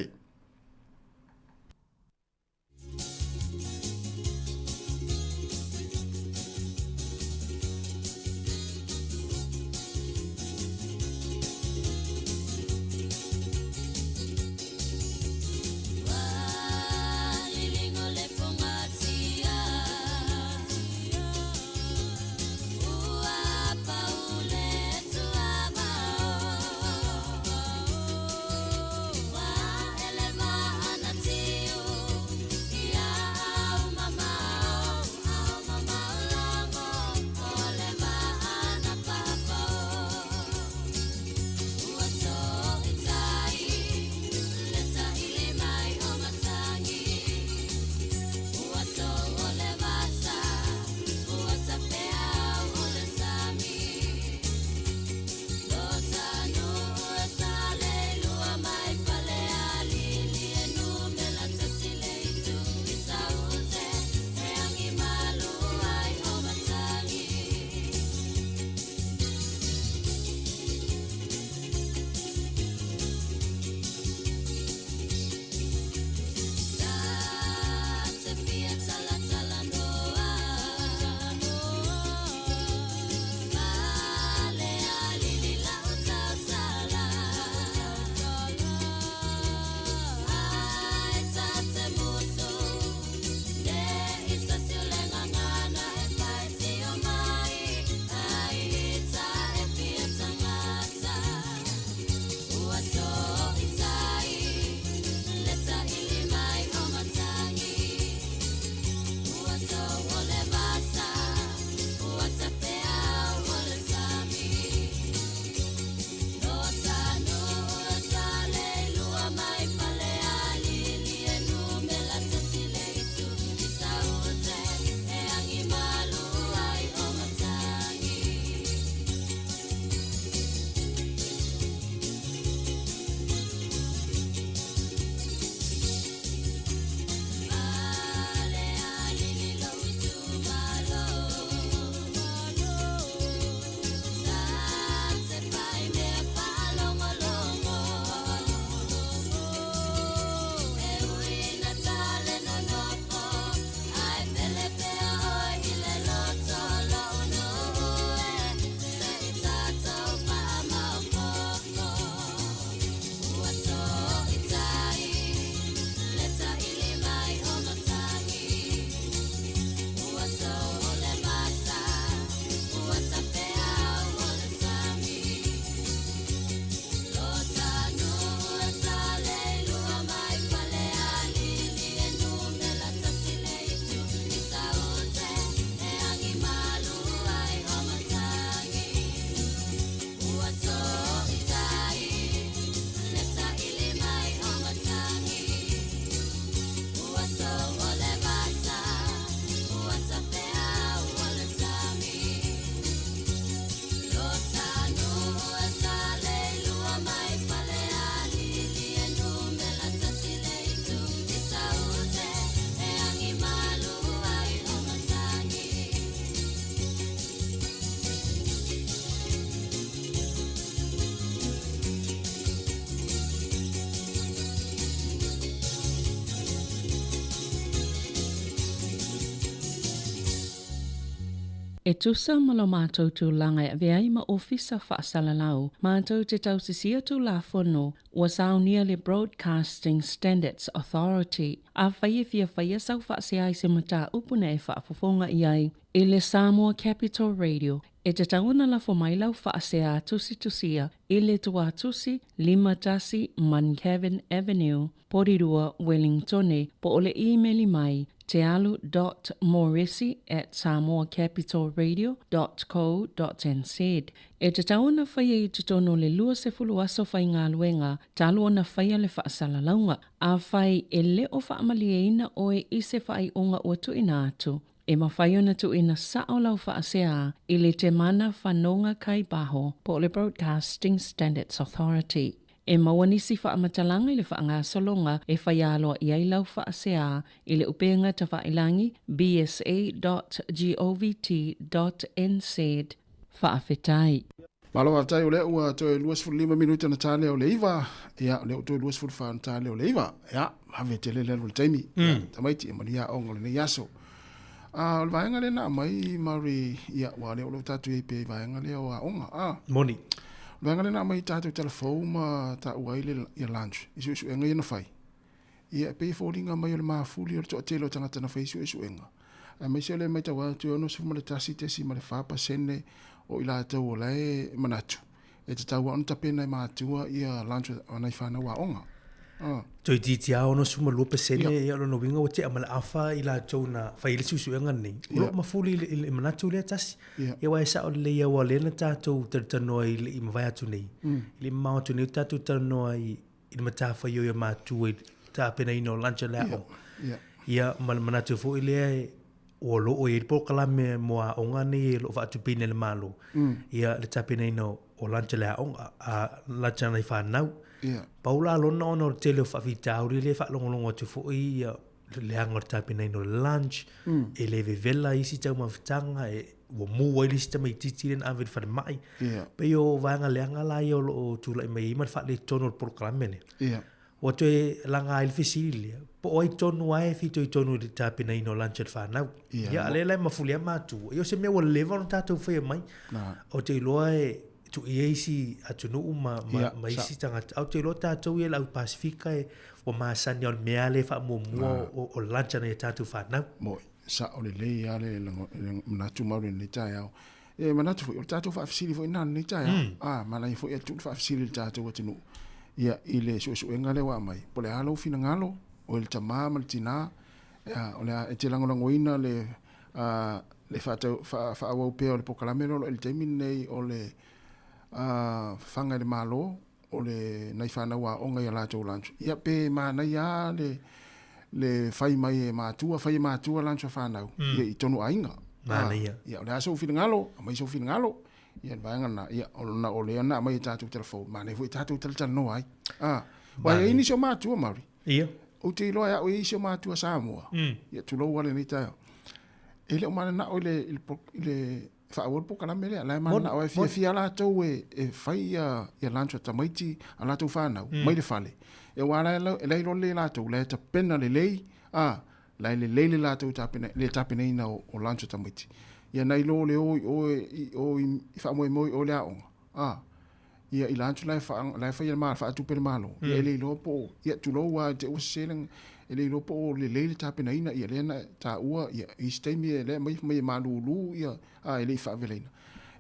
E tusa ma lo matou tulaga e avea ai ma Ofisa Faasalalau, matou te tausisia Tulafono ua saunia le Broadcasting Standards Authority. Afai e fia faia sau faasea i se mataupu na e faafofoga i ai i le Samoa Capital Radio, e tatau ona lafo mai lau faasea tusitusia i le Tuatusi 51 Muncavin Avenue, Porirua, Wellingtone, po o le imeli mai, tealu dot moresi at samoacapitalradio dot co dot nz. E tatau ona faia i totonu o le 20 aso faigaluega talu ona faia le faasalalauga. Afai e le o faamalieina oe i se faaiuga ua tuuina atu, e mafai ona tuuina sao lau faasea i le Temana Whanonga Kai Baho po o le Broadcasting Standards Authority. E maua nisi faamatalaga i le faagasologa e faia aloaia ai lau faasea i le upega tafailangi bsa.govt.nz. Faafetai. Malo faafetai o lea ua toe 25 minute ona ta lea o le 9, ia o lea ua toe 24 ona ta lea o le 9. Ia, vave tele le alu o le taimi. Ia, tamaiti e manuia aoga o lenei aso. A o le vaega lea na aumai Murray, ia aua o lea o lo o tatou i ai pea i vaega lea o aoga. A. Moni. O le vaega lea na aumai i tatou talafou ma taua ai le ia lunch i suesuega ia na fai. Ia e pei e foliga mai o le mafuli o le toatele o tagata na fai suesuega. Aemaise o lea e matau atu e 61.4% o i latou o la e manatu e tatau lava ona tapena e matua ia lunch a nai fanau aoga. Ah. Toeitiiti lava 62% ia, o lona uiga ua tea ma le afa i latou na fai ai le suesuega lenei. O lo o mafuli i le manatu lea tasi. Ia, aua e sao lelei aua o lea na tatou talatalanoa i le i mavae atu nei, i le i mamao atu nei o tatou talanoa i le matafaioi a matua i le tapenaina o lunch a le aoga. Ia, ma le manatu foi lea o lo o i ai le polokalame mo aoga nei o lo o faatupeina e le Malo, ia le tapenaina o lunch a le aoga, a lunch a nai fanau. Pau la lona ona o le tele o faafitauli lea e faalogologo atu foi ia le leaga o le tapenaina o le lunch, e le vevela isi taumafataga, e, ua mu ai le isi tamaitiiti lea na ave i le falemai. Pei o vaega leaga la ia o lo o tulai mai ai ma le faaletonu o le polokalame lea. Ua toe laga ai le fesili lea, po o ai tonu lava e fitoitonu i le tapenaina o lunch a le fanau. Ia, a o lea la e mafuli lava matua. Ia o se mea ua leva ona tatou faia mai. Ou te iloa e tuu i ai isi atunuu ma, ma, yeah, ma isi tagata. Ae ou te iloa tatou ia le au Pasifika e, ua masani o le mea lea e faamuamua o, o lunch a nai a tatou fanau. Moi, sao lelei lava le, le manatu mau i lenei taeao. E manatu foi, o le tatou faafesili foi lena i lenei taeao. Mm. Ah, manaia foi e tuu le faafesili i le tatou atunuu. Ia, i le suesuega lea ua aumai, po o le a lou finagalo, o le tamā ma le tinā, ia, o le a, e te lagolagoina le, uh, le faatau, faa, faaauau pea o le polokalame lea o lo o i le taimi lenei o le uh, faga i le Malo, o le nai fanau aoga i a latou lunch. Ia pe manaia lava le, le fai mai e matua, fai e matua lunch a fanau, mm. ia i tonu aiga. Manaia. Ah, ia o le a sou finagalo, aumai sou finagalo. Ia le vaega lena, ia o lona o lea na aumai e tatou talafou, manaia foi e tatou talatalanoa ai. Ah, wa e ai nisi o matua Maori. Ia. Ou te iloa e au e isi o matua Samoa. Mm. Ia tulou ale nei taeao. E le o mananao i le, i le, i le faaauau le polokalame lea. La e mananao e fiafia latou e, e fai ia, ia lunch a tamaiti a latou fanau mm. mai le fale. E aua la, la, la iloa lelei latou, la e tapena lelei, a, la e lelei le latou tapena, le tapenaina o, o lunch a tamaiti. Ia nai lo le o i o i o i, i faamoemoe i o le aoga. A, ia i lunch la e fa, la e fai e le malo, faatupe le Malo. Mm. Ia e le iloa po o, ia tulou lava te ua sese le, e le iloa po o lelei le tapenaina, ia lea na taua, ia i isi taimi e lea mai mai e malulu, ia a e le i faavelaina.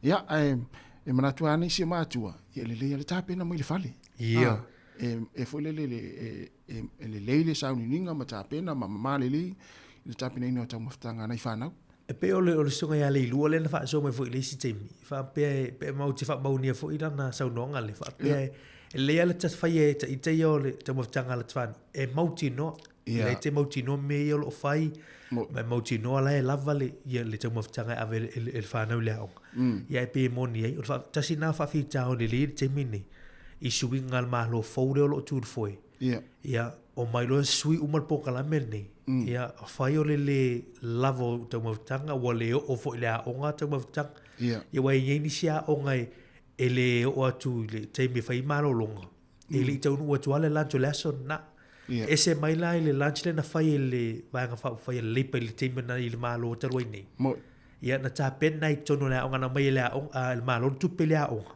Ia ae e manatu lava nisi o matua, ia e lelei lava le tapena mai le fale. Ia. A, e, e foi lele le, e, e, e lelei le sauniuniga ma tapena ma mamā lelei i le tapenaina o taumafataga a nai fanau. E pei o le, o le susuga ia Leilua lea na faasoa mai foi i le isi taimi, faapea e, pe matou te faamaunia foi lana saunoaga lea, faapea e, e lelei lava le ta faia e ita ia o le taumafataga a le whānau, e mautinoa, yeah. E te mautinoa mea ia o lo o fai, ma e mautinoa la e lava le, ia, le taumafataga e ave e, e, e le whānau i le aoga. Ia e pei e moni ai, o le wha, tasi nā whaafitauli lelei i le taimi nei, i suiga a le Malo fou lea o lo o tu i le foe, Ia. Ia, omai loa sui uma le polokalame lenei. Mm. Ia, fai o le lē lava o taumafataga, ua le oo foi i le aoga taumafataga. Ia. Ia, aua e i ai nisi aoga e, e le oo atu i le taimi e fai ai malologa. Mm. E le i taunuu atu lava le lunch o le aso lena. Ia. Ese mai la i le lunch lea na fai e le Vaega Faaupufai a le Leipa i le taimi na i le Malo talu ai nei. Moi. Ia, na tapena i totonu o le aoga, na aumai e le aoga, e le Malo le tupe i le aoga.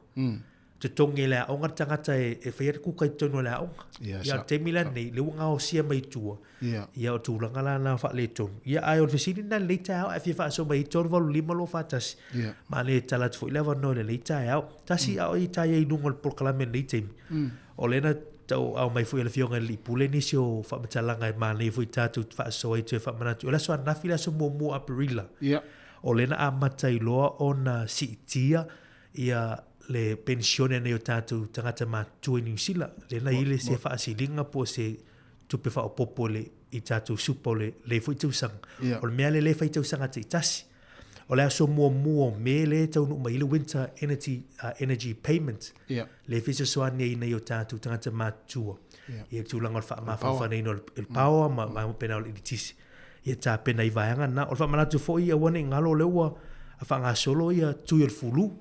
Totogi e le aoga le tagata e, e faia le kuka i totonu o le aoga. Ia, Ia, o le taimi la lenei, lea ua gaosia mai i tua. Ia, o tulaga la na faaletonu. Ia, ae o le fesili lena i lenei taeao, a e fia faasoa mai ai 3 8 5 2 4 1. Ma le tala atu foi le avanoa i lenei taeao. Tasi a o i tai ai i luga o le polokalame i lenei taimi. O lea na tau aumai foi e le Afioga i le Alii Pule nisi o faamatalaga e manaia foi tatou te faasoa ai toe faamanatu. O le aso ananafi le aso muamua o Aperila. O lea na amata ai loa ona siitia ia le penisione a nai o tatou tagata matutua i Niu Sila. Lea na i ai le se faasiliga po o se tupe faaopoopo i le i tatou super o le lenei foi tausaga. O le mea lea e fai i tausaga taitasi. O le aso muamua o Me lea e taunuu mai ai le Winter Energy, Energy Payment, lea e fesoasoani ai i nai o tatou tagata matutua i le tulaga o le faamafaufanaina o le power ma vaega faapena o le eletise. Ia tapena i vaega na. O le faamanatu foi aua ne i galo o lea ua faagasolo ia tui o le fulu.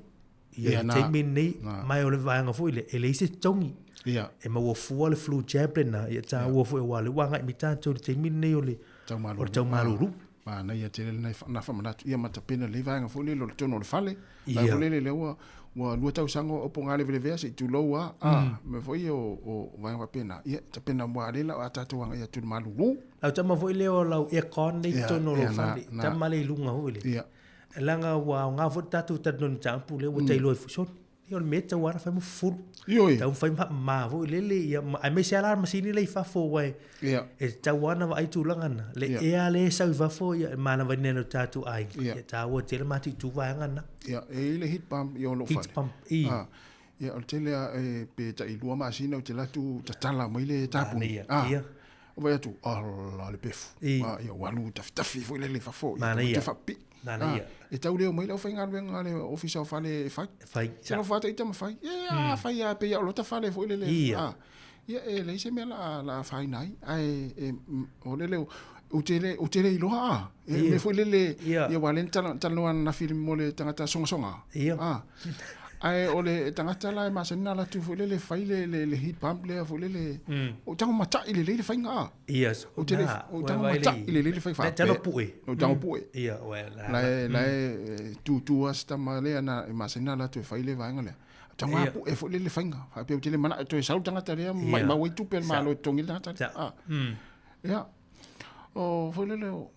Ia i le taimi lenei, ma o le vaega foi lea, e leai se totogi. E maua fua le flu jab lena, ia taua foi aua o lea ua agai mai tatou i le taimi lenei o le tau malulu. Manaia tele lena na faamanatu, ia ma tapena lelei vaega foi lele o le totonu o le fale. Vaega foi lele lea ua ua lua tausaga o opo galevelevea se i tulou a, a, mea foi ia o, o vaega faapena. Ia, tapena mua lea la o a tatou agai atu i le malulu. Lau tama foi lea o lau aircon lea i totonu o lou fale, tama lea i luga foi lea. Leaga ua aoga foi le tatou talanoa i le mataupu lea ua tailo ai foi sole. Ia o le mea e tatau lava ona fai ma fufulu. Ioe. Tatau ona fai ma faamama foi lele, ia, aemaise lava la masini la i fafo aua e, Ia. e tatau lava ona vaai tulaga na. Le Ia. ea lea e sau i fafo, ia, e manava ina o tatou aiga. Ia. Ia taua tele mataitu vaega na. Ia, e i ai le heat pump i o lou Heat fale. pump, i. Ah, ia, o le tele lava e, pe tai lua masina ou te alu atu tatala mai le tapuni. Manaia, Ah. ia. Vaai atu, ala le pefu. I. Ah, ia, ua alu tafitafi foi lele i fafo. Ia, Manaia. te faapipii. Manaia. Ah, e tau le omai le aufaigaluega a le ofisa o fale e fai. E fai. Se no fata ita ma fai. Ia, mm. fai a pe ia o lota fale foi lele. Ia. Ah, ia e leai se mea la la afaina ai. Ae e, o lele ou te le ou te le iloa a. E Ia. mea foi lele Ia. ia ua le tala talanoa ananafi mo le tagata sogasoga. Ia. Ah. Ae o le tagata la e masani ona alu atu foi lele fai le le, le heat pump lea foi lele. O tago matai lelei le faiga a. Yes. Ou te le ou tago matai lelei le faiga. Na tago pue. O tago pue. Ia, well, La e la e tutu a se tama lea na e masani ona alu atu e fai le vaega lea. Tago a pue foi lele faiga. Faapea ou te le manao e toe sau le tagata lea maimau ai tupe a le Malo e totogi le tagata lea. Ah. Ia. O foi lele o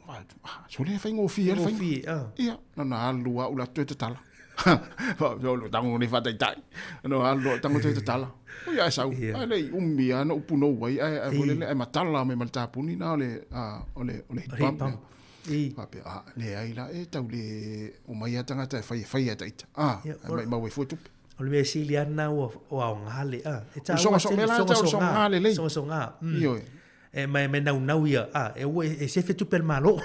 sole e faigofie ai le faiga. Faigofie, ah. Ia, na ona alu lava ou alu atu toe tatala. Faapea o tago nei faataitai. Na ona alu loa tago toe tatala. Oi ae sau. Ae le i umi lava na ou punou ai ae ae foi lele ae matala mai ma le tapuni na o le o le o le heat pump. Heat pump. I. Faapea, ah, leai la e tau le omai lava tagata e fai e fai lava e ita. Ah, ae maimau ai fua tupe. O le mea sili lava lena ua aoga le, ah. E taua tele, sogasoga lelei. Sogasoga. Ioe. E ma e naunau ia, a, e ua e sefe tupe a le Malo.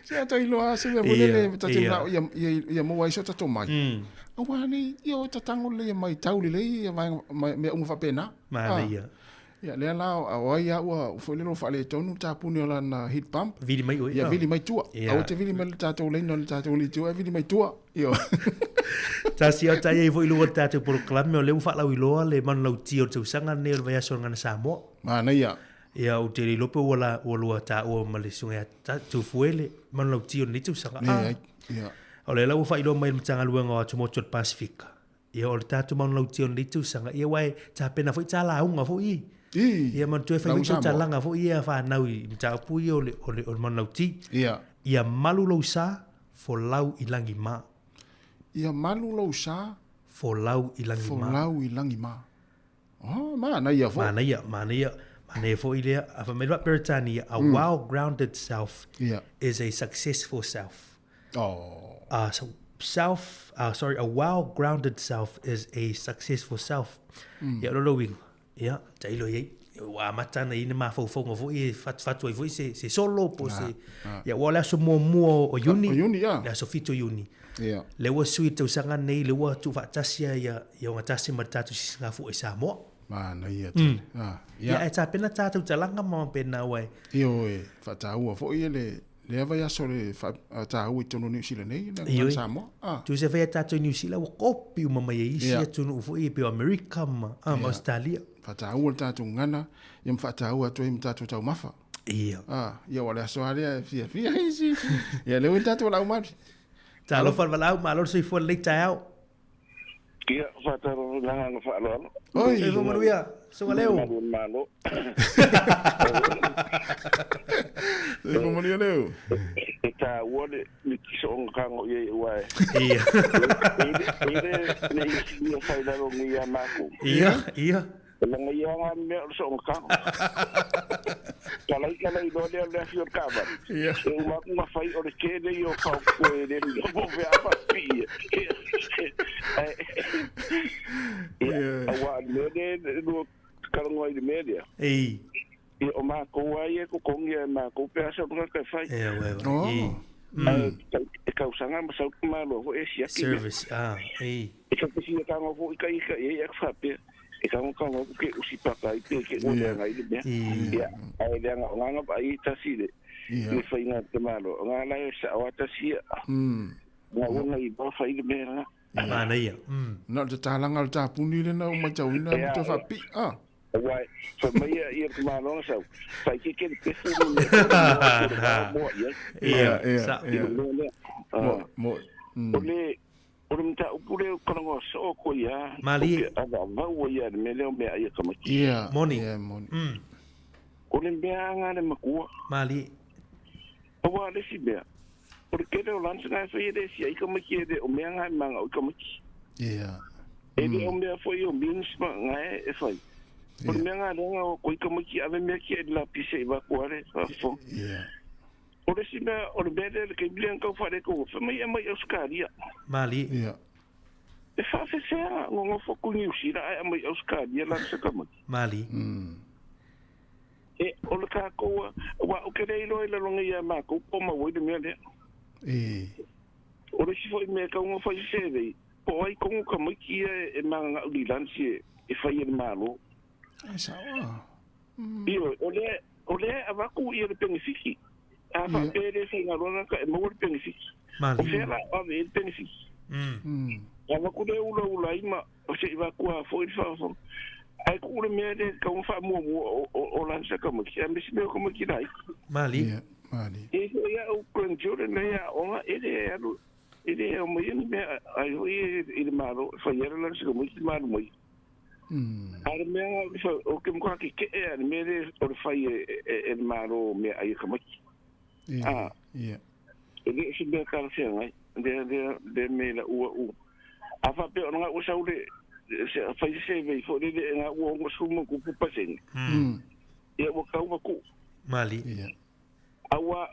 Se a tou iloa se mea foi lele ta te manao ia ia maua ai so tatou mai. Aua nei ia o tatago lelei e maitau lelei ia vaega mea uma faapena. Manaia. Ia lea la o ai a ua foi lele ua faaletonu le tapuni o lana heat pump. Vili mai oe. Ia vili mai tua. Aua te vili mai le tatou laina o le tatou alii tua, e vili mai tua. Ioe. Tasi au tai ai foi i luga o le tatou polokalame, o lea ua faalauiloa le manulauti o le tausaga lenei o le vaiaso o le Gagana Samoa. Manaia. Ia, ou te le iloa pe ua la, ua lua taua ma le susuga ia Tufuele le manulauti o lenei tausaga. Leai. Ia. O lea la ua faailoa mai e le Matagaluega o Atumotu o le Pasefika, Ia, o le tatou manulauti o lenei tausaga, ia aua e tapena foi tā lauga foi i. I. Ia manatua e fai Lauga foi Samoa. tautalaga foi ia a whanau i mataupu ia o le, o le, o le manulauti. Ia. Ia malu lou sa, folau i langi mā. Ia malu lou sa. Folau i langi mā. Folau i langi mā. Oh, manaia foi. Manaia, manaia, manaia foi lea. A fai mai le Peretania, a well-grounded self Ia. is a successful self. Oh. So self, sorry, a well-grounded self is a successful self. Ia, o lona uiga, ia, tailo i ai, ua amata ana i ai mafaufauga foi e fatufatu ai foi se, se solo po o se, ia, ua o le aso muamua o Iuni, O Iuni, ia. le aso 7 o Iuni. Ia. Lea ua sui i le tausaga lenei, lea ua tuufaatasi ia, ia ogatasi ma le tatou sisigafua i Samoa. Manaia tele. Ah, Ia, ia. ae tapena tatou talaga ma mapena aua e, Ioe, faataua foi le Lea vaiaso le faataua i totonu o Niu Sila nei, le Ioe. Samoa. Ah. Tusa e fai a tātou i Niu Sila, ua kopi uma mai e isi Ia. atunuu foi e pei o Amerika ma, ah, ma Ia. Australia. Faataua le tatou gagana, ia ma faataua atu ai ma tatou taumafa. Ia. Ah, ia ua le aso lava lea e fiafia ai isi. Ia lea ua i le tatou valaau Mauri. Talofa le valaau, malo le soifua i lenei taeao. Ia, faatalofa i le agaga faaaloalo. Oi! Soifua manuia, Susuga Leo. Malu o le Malo. Soifua manuia Leo. E taua le le kisooga kago i ai aua e Ia. e le le isi ia fai lalo nei ia makou. Ia, ia. Leaga ia nga mea o le soonga kago. Talai talai loa lea o le afi o le taavale. Ia. E uma atu ma fai o le tele ia o faaopoe e le iloa po o fea a faapipii ia. Ae ia, aua o le mea lea e lua talanoa i le mea lea. Ei. Ia o matou lava ia e totogi lava e matou pe a sau le tagata e fai. Ea, ua, ua. Oh. Ei. Ae e tausaga ma sau le tamaloa foi e siaki mea. Service, ah, ei. E ta te fia tago foi ka ia i ai aku faapea, e tago tago aku ke usi paka ai pe ke ua leaga ai le mea. Ia, ae leaga o ngā ngapa ai e tasi le, le whainga te malo. O ngā lai e sao a tasi ia. Ngā ua ngai ba whai le mea nga. Manaia. Na o le tatalaga o le tapuni lena ua matauina Ea, ma toe ea. faapipii. Ah. Aua, fai mai ia ia te malo na sau, fai ke ke le pefu le mea o le moa le vao moa i ai. Ia, Ia, ia, sa. ia. I le mea lea. Mo, Ah. mo. O le, O le mataupu lea o talanoa soo ko ia, Malie. o ke avaavau ai ia i le mea lea o meaai a tamaiti. Ia. Moni. Ia, moni. O le mea aga le matua. Malie. Aua le isi mea, o le tele o lansi na e fai e le sia i tamaiti e le o mea nga e manga o i tamaiti. Ia. E le o mea foi o means ma nga e e fai. O le mea nga lea o ko i tamaiti ave mea ki e le lapise i vaku ale, faafofoga. Ia. O le isi mea, o le mea lea le taimi lea na tau faaletogo, fai mai e mai Ausetalia. Malie. Ia. E faafefea nonofo atu i Niu Sila ae aumai Ausetalia la se tamaiti. Malie. E, o le tatou, aua ou te le iloa i laloga ia matou po o maua ai le mea lea. E. O le isi foi mea e tatau ona fai se survey, po o ai tonu tamaiti ia e magagau i lansi e fai e le Malo. Ai sao ah. Ioe, o lea, o lea e avatu ia le penefiki. A faapea e le faigaluega ka e maua le penefiki. O fea la o ave i ai le penefiki? Avatu lea ulaula ai ma se i vaku a foi le faafofoga. Ae tuu le mea lea e tatau ona faamuamua o, o, o lansi a tamaiti, aemaise mea o tamaiti laiti. Malie. Ia, malie. E foi au grandchildren nei aoga e le alu e le aumaia ni mea ai foi i le Malo e fai ai le lansi tamaiti malu mai. A o le mea o le fai, o ke matua keke'e a le mea lea o le fai e, e, e le Malo o meaai a tamaiti. Ia. Ah. Ia. E le o se mea talafeagai, lea, lea, lea mea i la'u a'u. A faapea ona ga'u sau le, se fai se survey foi lele e ga'u 60 ma tupu pasene. Ia ua tau matu'u. Malie. Ia. Aua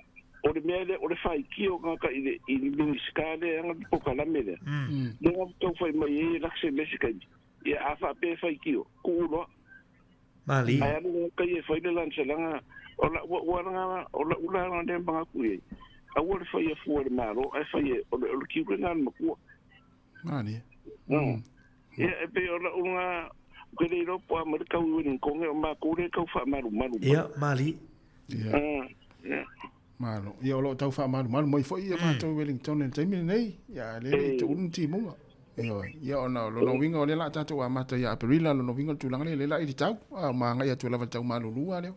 o le mea lea o le faitio o tagata i le i le Minisita lea ana le polokalame lea. Lea na tau fai mai ai e lakse le isi taimi. Ia a faapea e faitio, tuu loa. Malie. Ae alu gata ia e fai le lansalaga, o la'u a'u lava o la'u la lea manatu i ai. Aua le faia fua e le Malo, ae fai e, o le, o le tiute lena a le matua. Malie. Ia, e pei o la'u lena, ou te le iloa po o a mai le tau i Wellington, o matou lea e tau faamalumalu mai. Ia, malie. Ia. Ia. Malo. Ia o lo o tau faamalumalu mai foi ia matou i Wellington i le taimi lenei. Ia lea le i tuulu ni timuga. Ioe. Ia ona o lona uiga o lea o le a tatou amata ia Aperila, lona uiga o le tulaga lea, lea o le a i le tau. A ma agai atu lava i le tau malulu lava lea.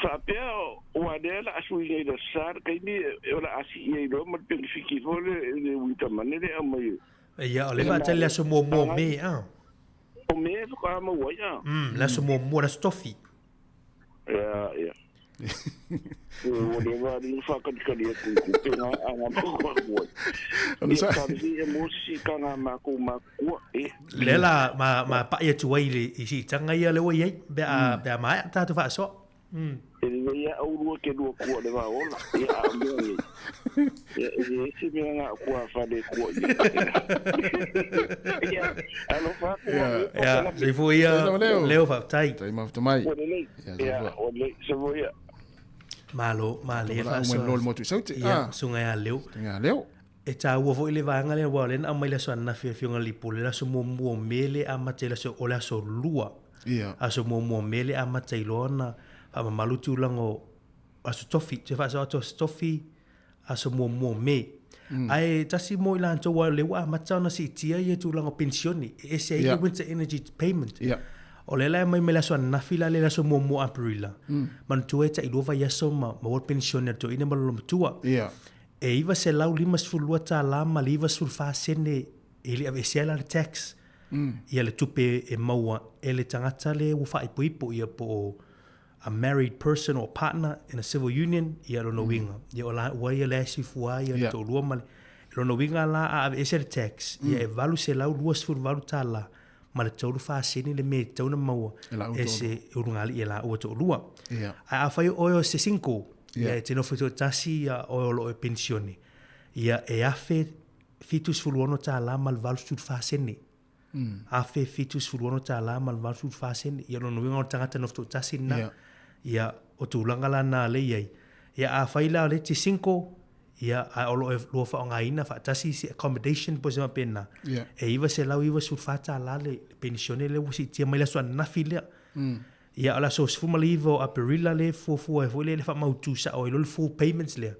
Faapea ua lea o le a sui nei i le Aso Sa le taimi o le a sii ai loa ma le penefiti foi le le winter money lea e aumai e Ia, o le faatali le aso muamua o Me, a. O Me e faatoa maua ai, a. Le aso muamua, le aso tofi. Ia, ia. Ua leva alii na faakalikali atu i tupe na a nga makuakua. Ona Ia, sa- talosia ia mo se siitaga a makou matutua, e. Lea la ma, ma pa'i atu ai i le i siitaga ia lea ua i ai, pe a, pe a maea tatou faasoa. E lelei lava aulua ke lua kua le vaola. Ia, a o mea nei. Ia, e leai se mea na o tuafale e kua i ai. Ia, alofa atu Ia. manuia Ia, polokalame. soifua ia, Taitama leo. leo faafetai. Tai mafuta mai. Ua lelei. Ia, Ia, soifua. ua lelei. Soifua ia. Malo, malie Valaau mai faasoa. loa le motu i Saute. Ia, Ah. susuga ia leo. Ia leo. E taua foi le vaega lea, aua o lea na aumai le aso ananafi e Afioga i le Lipole, le aso muamua o Me le amata i le aso, o le aso lua. Ia. Aso muamua o Me le amata i loa ona faamamalu tulaga o aso tofi, toe faasoa atu aso tofi, aso muamua o Me. Ae tasi mo i latou aua o lea ua amata ona siitia ia tulaga o penisione, e ese ai le Ia. Winter Energy Payment. Ia. O lea la e aumai mai le aso ananafi la lea le aso muamua o Aperila, manatua e tailua vaiaso ma maua le penisione a le toeaina ma lona matua. Ia. E $952 ma le 94 sene e le aveesea ai la le tax, ia le tupe e maua e le tagata lea ua faaipoipo ia po o a married person or partner in a civil union, ia lona uiga, ia o la ua ia lea e soifua ai le toalua ma le, lona uiga la a aveese le tax, ia e $828 ma le 34 sene le mea e tatau ona maua e se ulugalii e laua toalua. Ae afai o oe o se single, ia e te nofo toatasi ia oe o lo o e penisione, ia e $1,076 ma le 84 sene. $1,076 ma le 84 sene. Ia lona uiga o le tagata nofo toatasi lena. Ia o tulaga la na lea e i ai. Ia afai la o lea e te single, ia ae o lo o e lua faaaogaina faatasi se accommodation po o se faapena, e $994 le penisione lea ua siitia mai le aso ananafi lea. Ia o le aso 19 o Aperila lea e fuafua ai foi lea le faamautu sao ai loa le full payments lea.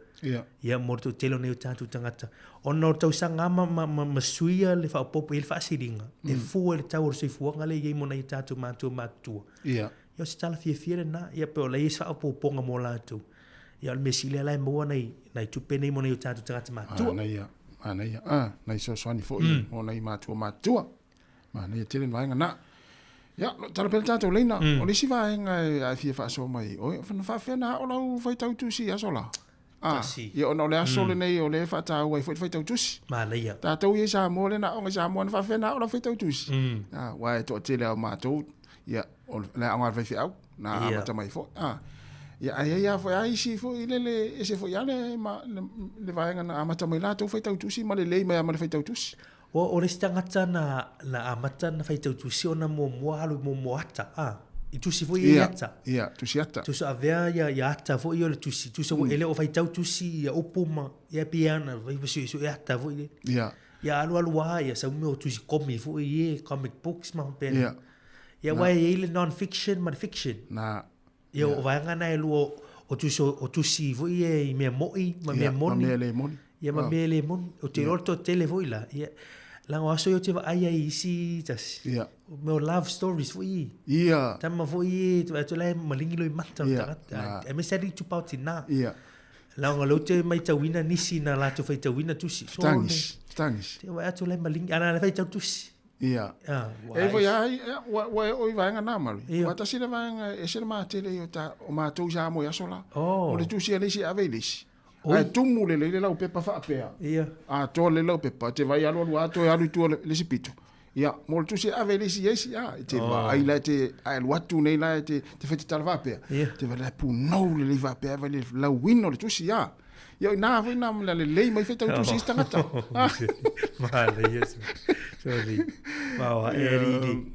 Ia mo le toatele o nai o tatou tagata. Ona o le tausaga lava ma, ma, ma, ma suia le faaopoopo i ai le faasiliga, e fua i le tau o le soifuaga lea e i ai mo nai o tatou matua matutua. Ia o se tala fiafia lena, ia pe o la e i ai se faaopoopoga mo latou. Ia o le mea sili lava la e maua nai, nai tupe nei mo nai o tatou tagata matutua. Manaia, manaia. Ah, nai fesoasoani foi mo nai matua matutua. Manaia tele le vaega na. Ia, lo tala pea le tatou leina. O le isi vaega e a e fia faasoa mai oe, na faafefea na ao lau faitau tusi i aso la? Ah, Tasi. ia ona o le aso lenei o lea e faataua ai foi le faitau tusi. Manaia. Tatou ia i Samoa lea na aoga i Samoa na faafefea na ao lau faitau tusi. Ah, aua e toatele lava o matou, ia, o le aoga a le faifeau na amata mai foi. Ah, ia, ae i ai lava foi lava isi foi lele, ese foi lava le, le, le vaega na amata mai latou faitau tusi ma lelei mai lava ma le faitau tusi. O, o le isi tagata na, na amata na faitau tusi ona muamua alu i muamua ata, a, i tusi foi ia i ata. Ia, tusi ata. Tusi avea ia, ia ata foi ia o le tusi, tusi mm. e le o faitau tusi ia upu ma, ia pei ana, vai sue ata foi le. Ia. Ia alu alu a, ia sau mea o tusi komi foi ie, comic books ma faapena. Ia. Ia wai e i le non-fiction ma le fiction. Na. Ia, o vaega na e lua o tusi, o tusi foi ia i mea mo'i ma mea moni. Ma mea le moni. Ia, ma mea le moni. O te iloa le toatele foi la. Ia, leaga o aso ia ou te vaai ai i isi tasi. Ia. O mea o love stories foi ia. Ia. Tama foi ia, te vaai atu la e malingi loimata o le tagata. Aemaise alii itupa o tinā. Ia. Leaga o lea ou te maitauina nisi na latou faitauina tusi. Fetagisi, fetagisi. Te vaai atu la e malingi, ana la e faitau tusi. Ia. Ah, E foi ai, ua, ua e oi vaega na Mari. Ua tasi le vaega e ese le matele i o ta, o matou i Samoa i aso la. Oh. O le tusi a le isi e ave i le isi. Ae tumu lelei le laupepa faapea. Ia. Atoa lelei laupepa, te vai alu alu atoa e alu i tua le isi pito. Ia, mo le tusi e ave i le isi ia isi, a, i te vaai la e te, a e alu atu nei la e te, te fai te tala faapea. Ia. Te vai la e punou lelei faapea, vai le lauina o le tusi, a. Ia, o ina foi na na lelei mai faitau tusi isi tagata. Manaia sorry. Maoa e alii.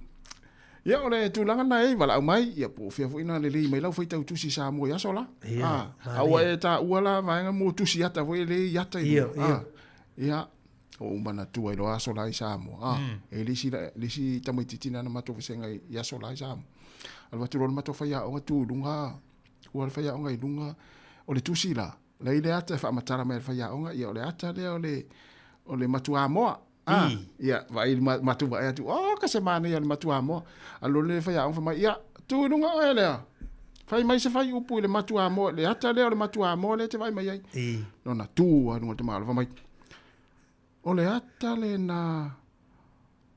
Ia, o le tulaga na e valaau mai, ia po o fea foi na lelei mai lau faitau tusi i Samoa i aso la. Ia, Ah, a ua e taua la vaega mo tusi ata foi e le i ata i luga. Ia, ia. Ah, ia, o ou manatua i loa aso la i Samoa. Ah, e le isi, le isi tamaitiiti na na matou vasega i aso la i Samoa. Alu atu loa le matou faiaoga tu i luga, Ua le faiaoga i luga o le tusi la. La i le ata e faamatala mai e le faiaoga, ia o le ata lea o le, o le matuamoa. Ah, ia, vaai le matou vaai atu, oh, ka se manaia o le matuamoa. Alu loa le faiaoga fai mai, ia, tu i luga oe lea. Fai mai se faiupu i le matuamoa, le ata lea o le matuamoa lea e te vaai mai ai. Lona tu lava i luga o le tamaloa, fai mai, O le ata lena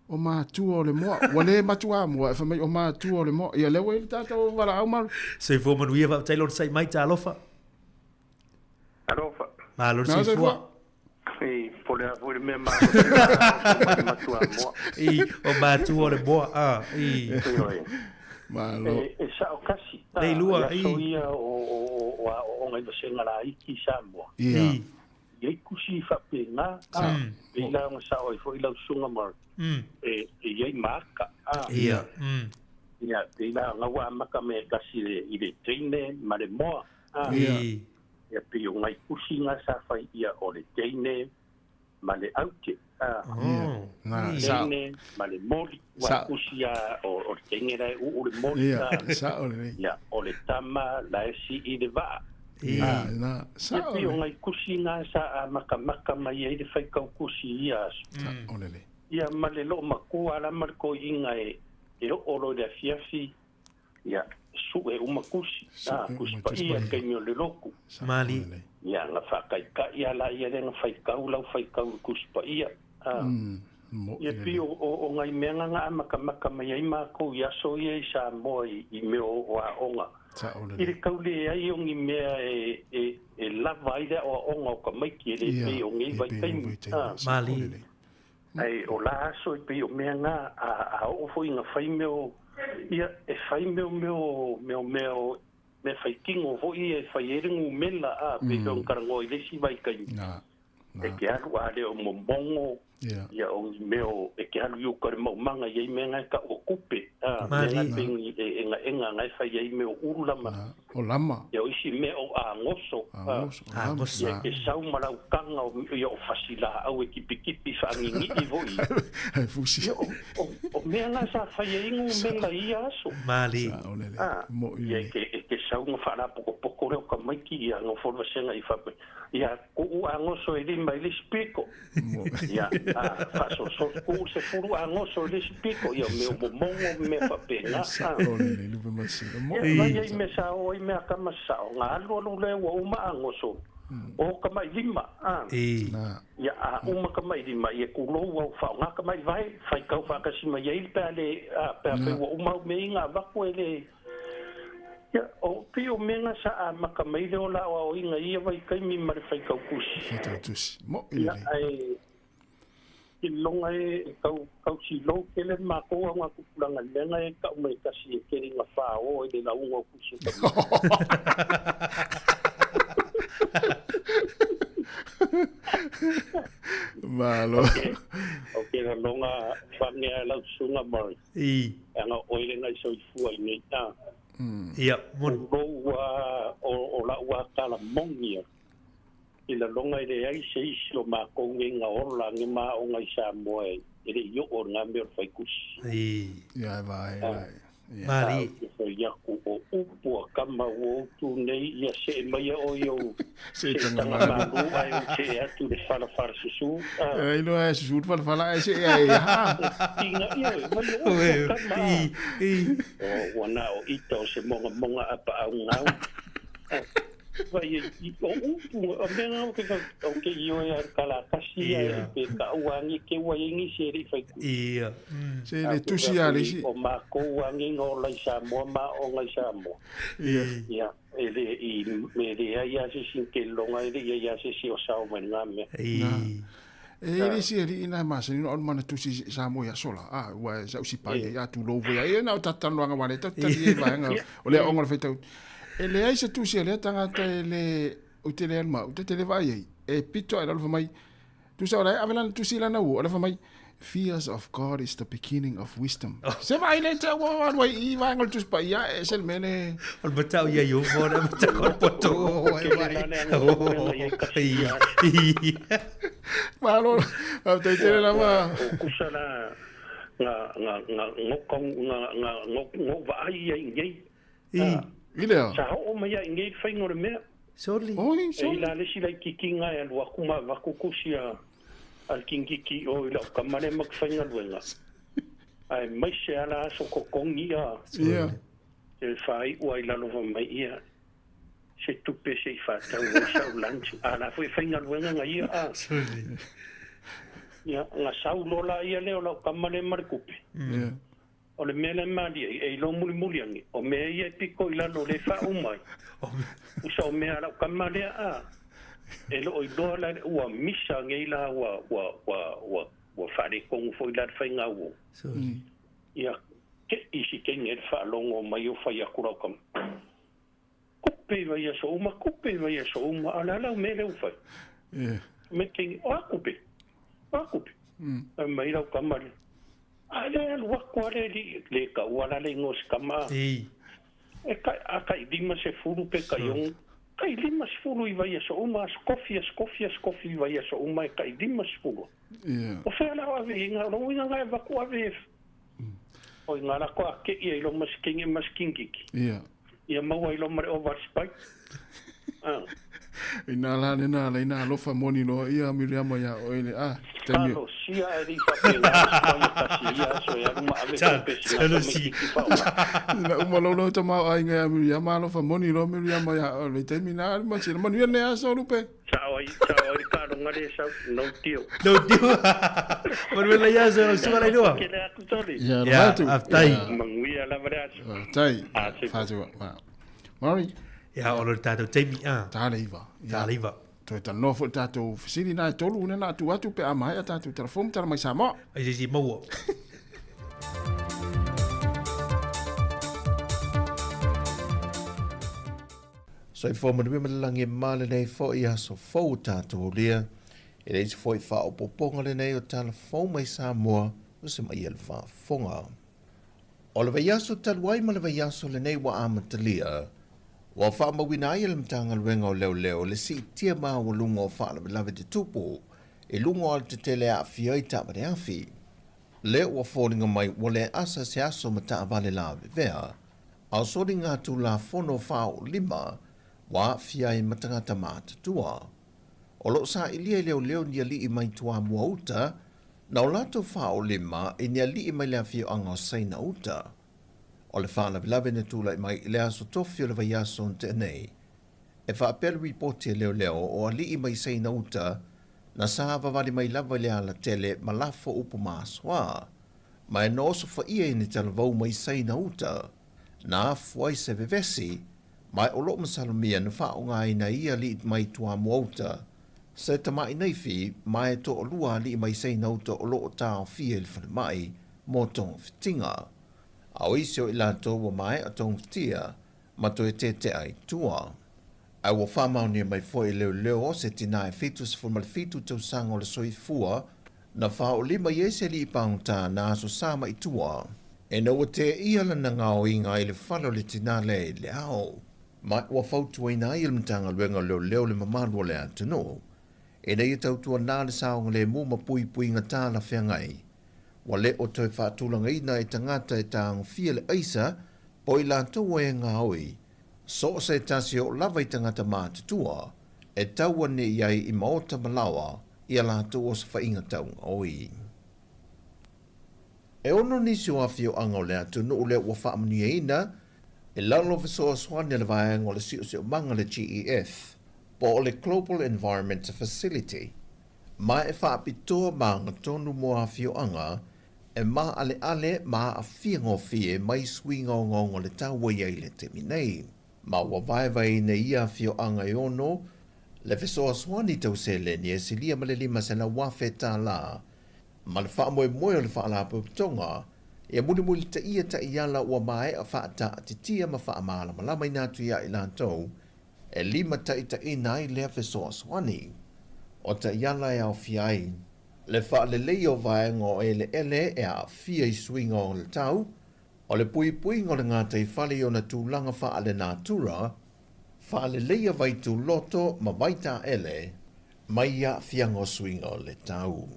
o matua o le moa. Ua le matuamoa, e fai mai o matua o le moa. Ia lea ua i ai le tatou valaau Maru. Soifua manuia faafetai lona sai mai talofa. Alofa. Malo le soifua. I, po le a foi le mea malosi o le matuamoa. I, o matua o le moa, a, i. Ioe. Malo. E sao kasi. Nei lua, i. I aso ia o aoaoga i vasega laiti i Samoa. Ia. I ai tusi faapena, a, pei la ona sao ai foi lau susuga Mark, e i ai ma aka, a. Ia. Ia, pei la ona ua amata mea e tasi i le, i le teine ma le moa, a. Ia. Ia, pei o nai tusi na sa fai ia o le teine ma le aute, a. Ia. Na, sao. Teine ma le moli, ua tusi a o, o le teine la e uu le moli, Ia, a. sao lelei. Ia, o le tama la e sii le vaa. Ia, na, Ia sao pei o lelei. nai tusi na sa amatamata mai ai le faitau tusi i ia aso. Sao lelei. Ia ma le loomatua la ma le toeaina e. E oo loa i le afiafi, ia, suʻe uma tusi, a, Tusi Paia i le taimi o le lotu. Malie. Ia, na faataitai lava laia lea na faitau lau faitau i le Tusi Paia, a. Ia, pei o, o, o nai mea na na amatamata mai ai matou i aso ia i Samoa i, i mea o, o aoga. I le tau leai o ni mea e, e, e lava ai le aoaoga o tamaiti e le pei o nei vaitaimi, a. Malie. Ae o la aso e pei o mea na, a, a oo foi ina fai mea o, ia, e fai mea o mea o, mea o mea o, mea faitino foi ia e fai ai le numela, a, pei foi ona talanoa i le isi vaitaimi. E te alu a le o momogo, ia, o ni mea o, e te alu i uka i le maumaga, e i ai mea na e tau o tupe, a, mea na e pei ni e, enaena na e fai ai mea o ulu ma, O lama. Ia, o isi mea o agoso. Agoso, o lama. Ia, e te sau ma lau taga o, ia, o fasilaau e kipikipi faagigi'i foi. Ai fusi. Ia, o, o, o mea na sa fai ai numela i ia aso. Malie. Saolele. A, Mo'i ia, lelei. e te, e te sau na faalapokopoko lea o tamaiti, ia, nofo le vasega i faapea, Ia, ku'u agoso e lima i le isi piko. Ia, a, faasolosolo, ku'u sefulu agoso i le isi piko, ia, o mea o momogo ma mea faapena, a. Saolele, lupe masina. Ia, Mo'i. vai ai mea sa oo ai mea kama sao, na alu alu lea ua uma agoso, o tama'i lima, a. Ia, a uma tama'i lima, ia tulou au faaaoga tama'i vae, faitau faatasi mai ai pe a le, a, pe afai ua uma au mea ia na avatu e le. Ia, o pei o mea na sa amata mai le ola aoaoina i ia vaitaimi ma le faitau tusi. Faitau tusi. Moʻi Ia, lelei. ae iloga e tau tau silou tele le matou augatupulaga i le mea na e tau mai e tasi e tele ina fao i le lauga o tusi o tamaiti. Malo. Ok, ok, laloga fagea e lau susuga Murray. I. Leaga o oe lena i soifua i nei ta. Ia, moni. O lou ua, o, o la'u a tala moni a, i laloga e leai se isi o makou nei na ola age ma aoga i Samoa e, e le i oo i lena mea o le faikusi. I. Ia, e vae, vae. Ia. Malie. Ou te fai atu, o upu a kama ua ou tu nei, ia see mai oe i ou Seetaga seetaga malu ae ou see atu i le falafala susu. A. E iloa e susu le falafala ae see ai ha. Tinga ia oe, mai o upu a kama a. O, ua na o ita o se mogamoga a paau gau. Vai e, o upu, o mea nga o ke o ke ioe a le kalatasi ia e pe ka'u age ke ua i ai nisi e le i fai kusi. Ia. Se le tusi a le isi. O makou age na ola i Samoa ma aoga i Samoa. Ia. Ia, e le i, e leai lava se isi keloga, e le i ai lava se isi o sao mai lena mea. Na. E i le isi alii na e masani ona alu mana tusi i Samoa i aso la. A, ua e sa usi pai ai, a tulou foi ai. E na o tata talanoaga wale, tau tali e vaega o le aoga o le faitau. E leai se tusi a lea tagata e le, ou te le alu ma au, ta te le vaai ai. E pito ae lalo fai mai, tusa o la e ave lana tusi i lana uo, o la fai mai, Fears of God is the beginning of wisdom. Se vaai le te ua alu ai i vaega o le Tusi Paia, e ese le mea le... O le matau ia i ofo, le matau o le poto o e mai. Ia. Malo, faafetai tele lava. O kusa la, nga, nga, nga, ngoka, nga, nga, ngo, vaai ia i nei. I. I lea. Sa oo mai ia i nei le faiga o le mea. Soli. Oi, E soli. i la le isi laitiitiga e alu atu ma avatu kusi a a le kingiki o i lau tama lea ma te faigaluega. Ae maise lava la aso totogi a. Ia. Te faaiu ai i lalo fai mai ia se tupe se i faatau ai sau lunch. A la foi e faigaluega na ia a. Soli. Ia, na sau loa la ia lea o lau tama lea ma le tupe. Ia. O le mea lea e malie ai, e iloa mulimuli ane, o mea ia e piko i lalo o le faauma ai. Usa o mea a lau tama lea a, e loo iloa la ua misa nei la ua ua ua ua ua faaletonu foi la le faiga uo. Ia te i si taimi ai le faalogo mai o fai atu lau tama. Kupe i vaiaso uma, kupe i vaiaso uma, a o le a lau mea lea ua fai? Me te o a kupe, o a kupe. Fai mai lau tama lea. A le alu atu a le alii, le taua la le igoa o se tama a. E kai, a kai 50 pe kai ono, kai 50 i vaiaso uma, aso kofi, aso kofi, aso kofi i vaiaso uma e kai 50. O fea la o ave i nga, o lona uiga nga e avatu ave e, o i nga lako a keʻi ai lo masikenge masikingiki. Ia maua ai lo ma le ova le spike. Ah. Ina la lena la ina alofa moni loa ia Miriama iā oe le a taimi. Talosia ae le i faapena le suai e tasi i ia aso e alu ma ave tupe sina tamaititi faaaoga. Ina uma loa lou tamaoaiga ia Miriama alofa moni loa Miriama iā oe le taimi na alu ma sina manuia lenei aso Lupe. Sao ai, sao ai le taaloga lea e sau, no deal. No deal. Manuia lenei aso lau susuga Lailoa. Tele atu Tony. Ia, alofa atu. Ia, faafetai. Manuia lava le aso. Faafetai. Faafetai. Mari. Ia, o lo tatou taimi, a. Ta le iva. Ta le iva. Toe talanoa foi le tatou fesili na e tolu lea na atu atu pe a maea tatou telefoni tala mai Samoa. Ai se isi maua. Soifua manuia ma le lagi e ma lenei foi aso fou o tatou aulia. E leai se foi faaopoopoga lenei o tala fou mai Samoa o se maia le faafofoga. O le vaiaso talu ai ma le vaiaso lenei ua amatalia, ua faamauina ai e le Matagaluega o Leoleo le siitia maualuga o faalavelave tutupu i luga o alatetele e aafia ai taavale afi. Lea ua foliga mai ua le asa se aso ma taavale lavevea, a o soligatulafono faaoolima ua aafia ai ma tagata matutua. O lo o sailia i leoleo ni alii mai Toamua uta Na o latou faaolima i ni alii mai le afioaga o Saina Uta. O le faalavelave na tulai mai i le aso tofi o le vaiaso na tea nei. E faapea le ripoti a leoleo o alii mai Saina Uta na savavali mai lava i le alatele ma lafo upu masoa, ma e na osofaia i ni talavou mai Saina Uta na afu ai se vevesi, ma e o loo masalomia na faaaogaina e ia alii mai Toamua Uta Se tamaʻi naifi ma e toalua alii mai Saina uta o loo taofia i le falemai mo togafitiga. A o isi o i latou ua maea togafitia ma toe tetea i tua. Ae ua faamaonia mai foi e leoleo o se tina e 77 tausaga o le soifua na faaolima i ai se alii pagota na aso sa mai tua ina ua teia lana gaoiga i le fale o le tina lea i le ao. Ma ua fautuaina ai e le Matagaluega o Leoleo le mamalu o le atunuu ina ia tautuanā le saogalemu ma puipuiga talafeagai. Ua le o toe faatulagaina e tagata e tagofia le aisa po o i latou e gaoi, so o se tasi oo lava i tagata matutua e tau ane i ai i maota ma laoa i a latou osofaiga taugaoi. E ono nisi o afioaga o le atunuu lea ua faamanuiaina i lalo o fesoasoani a le Vaega o le Siosiomaga le GEF, po o le Global Environment Facility, ma e faapitoa ma agatonu mo afioaga e maaleale ma aafia gofie mai suiga ogaoga o le tau ua i ai i le taimi nei. Ma ua vaevaeina i ia afioaga e ono le fesoasoani tau seleni e silia ma le $500,000 ma le faamoemoe o le Faalapotopotoga ia mulimulitaia taiala ua maea faataatitia ma faamalamalamaina atu iā i latou e limataitaiina ai lea fesoasoani. O taiala e aofia ai le faaleleia o vaega o eleele e aafia i suiga o le tau, o le puipuiga o le gataifale i ona tulaga faalenatura, faaleleia vaituloto ma vaitaele mai i aafiaga o suiga o le tau.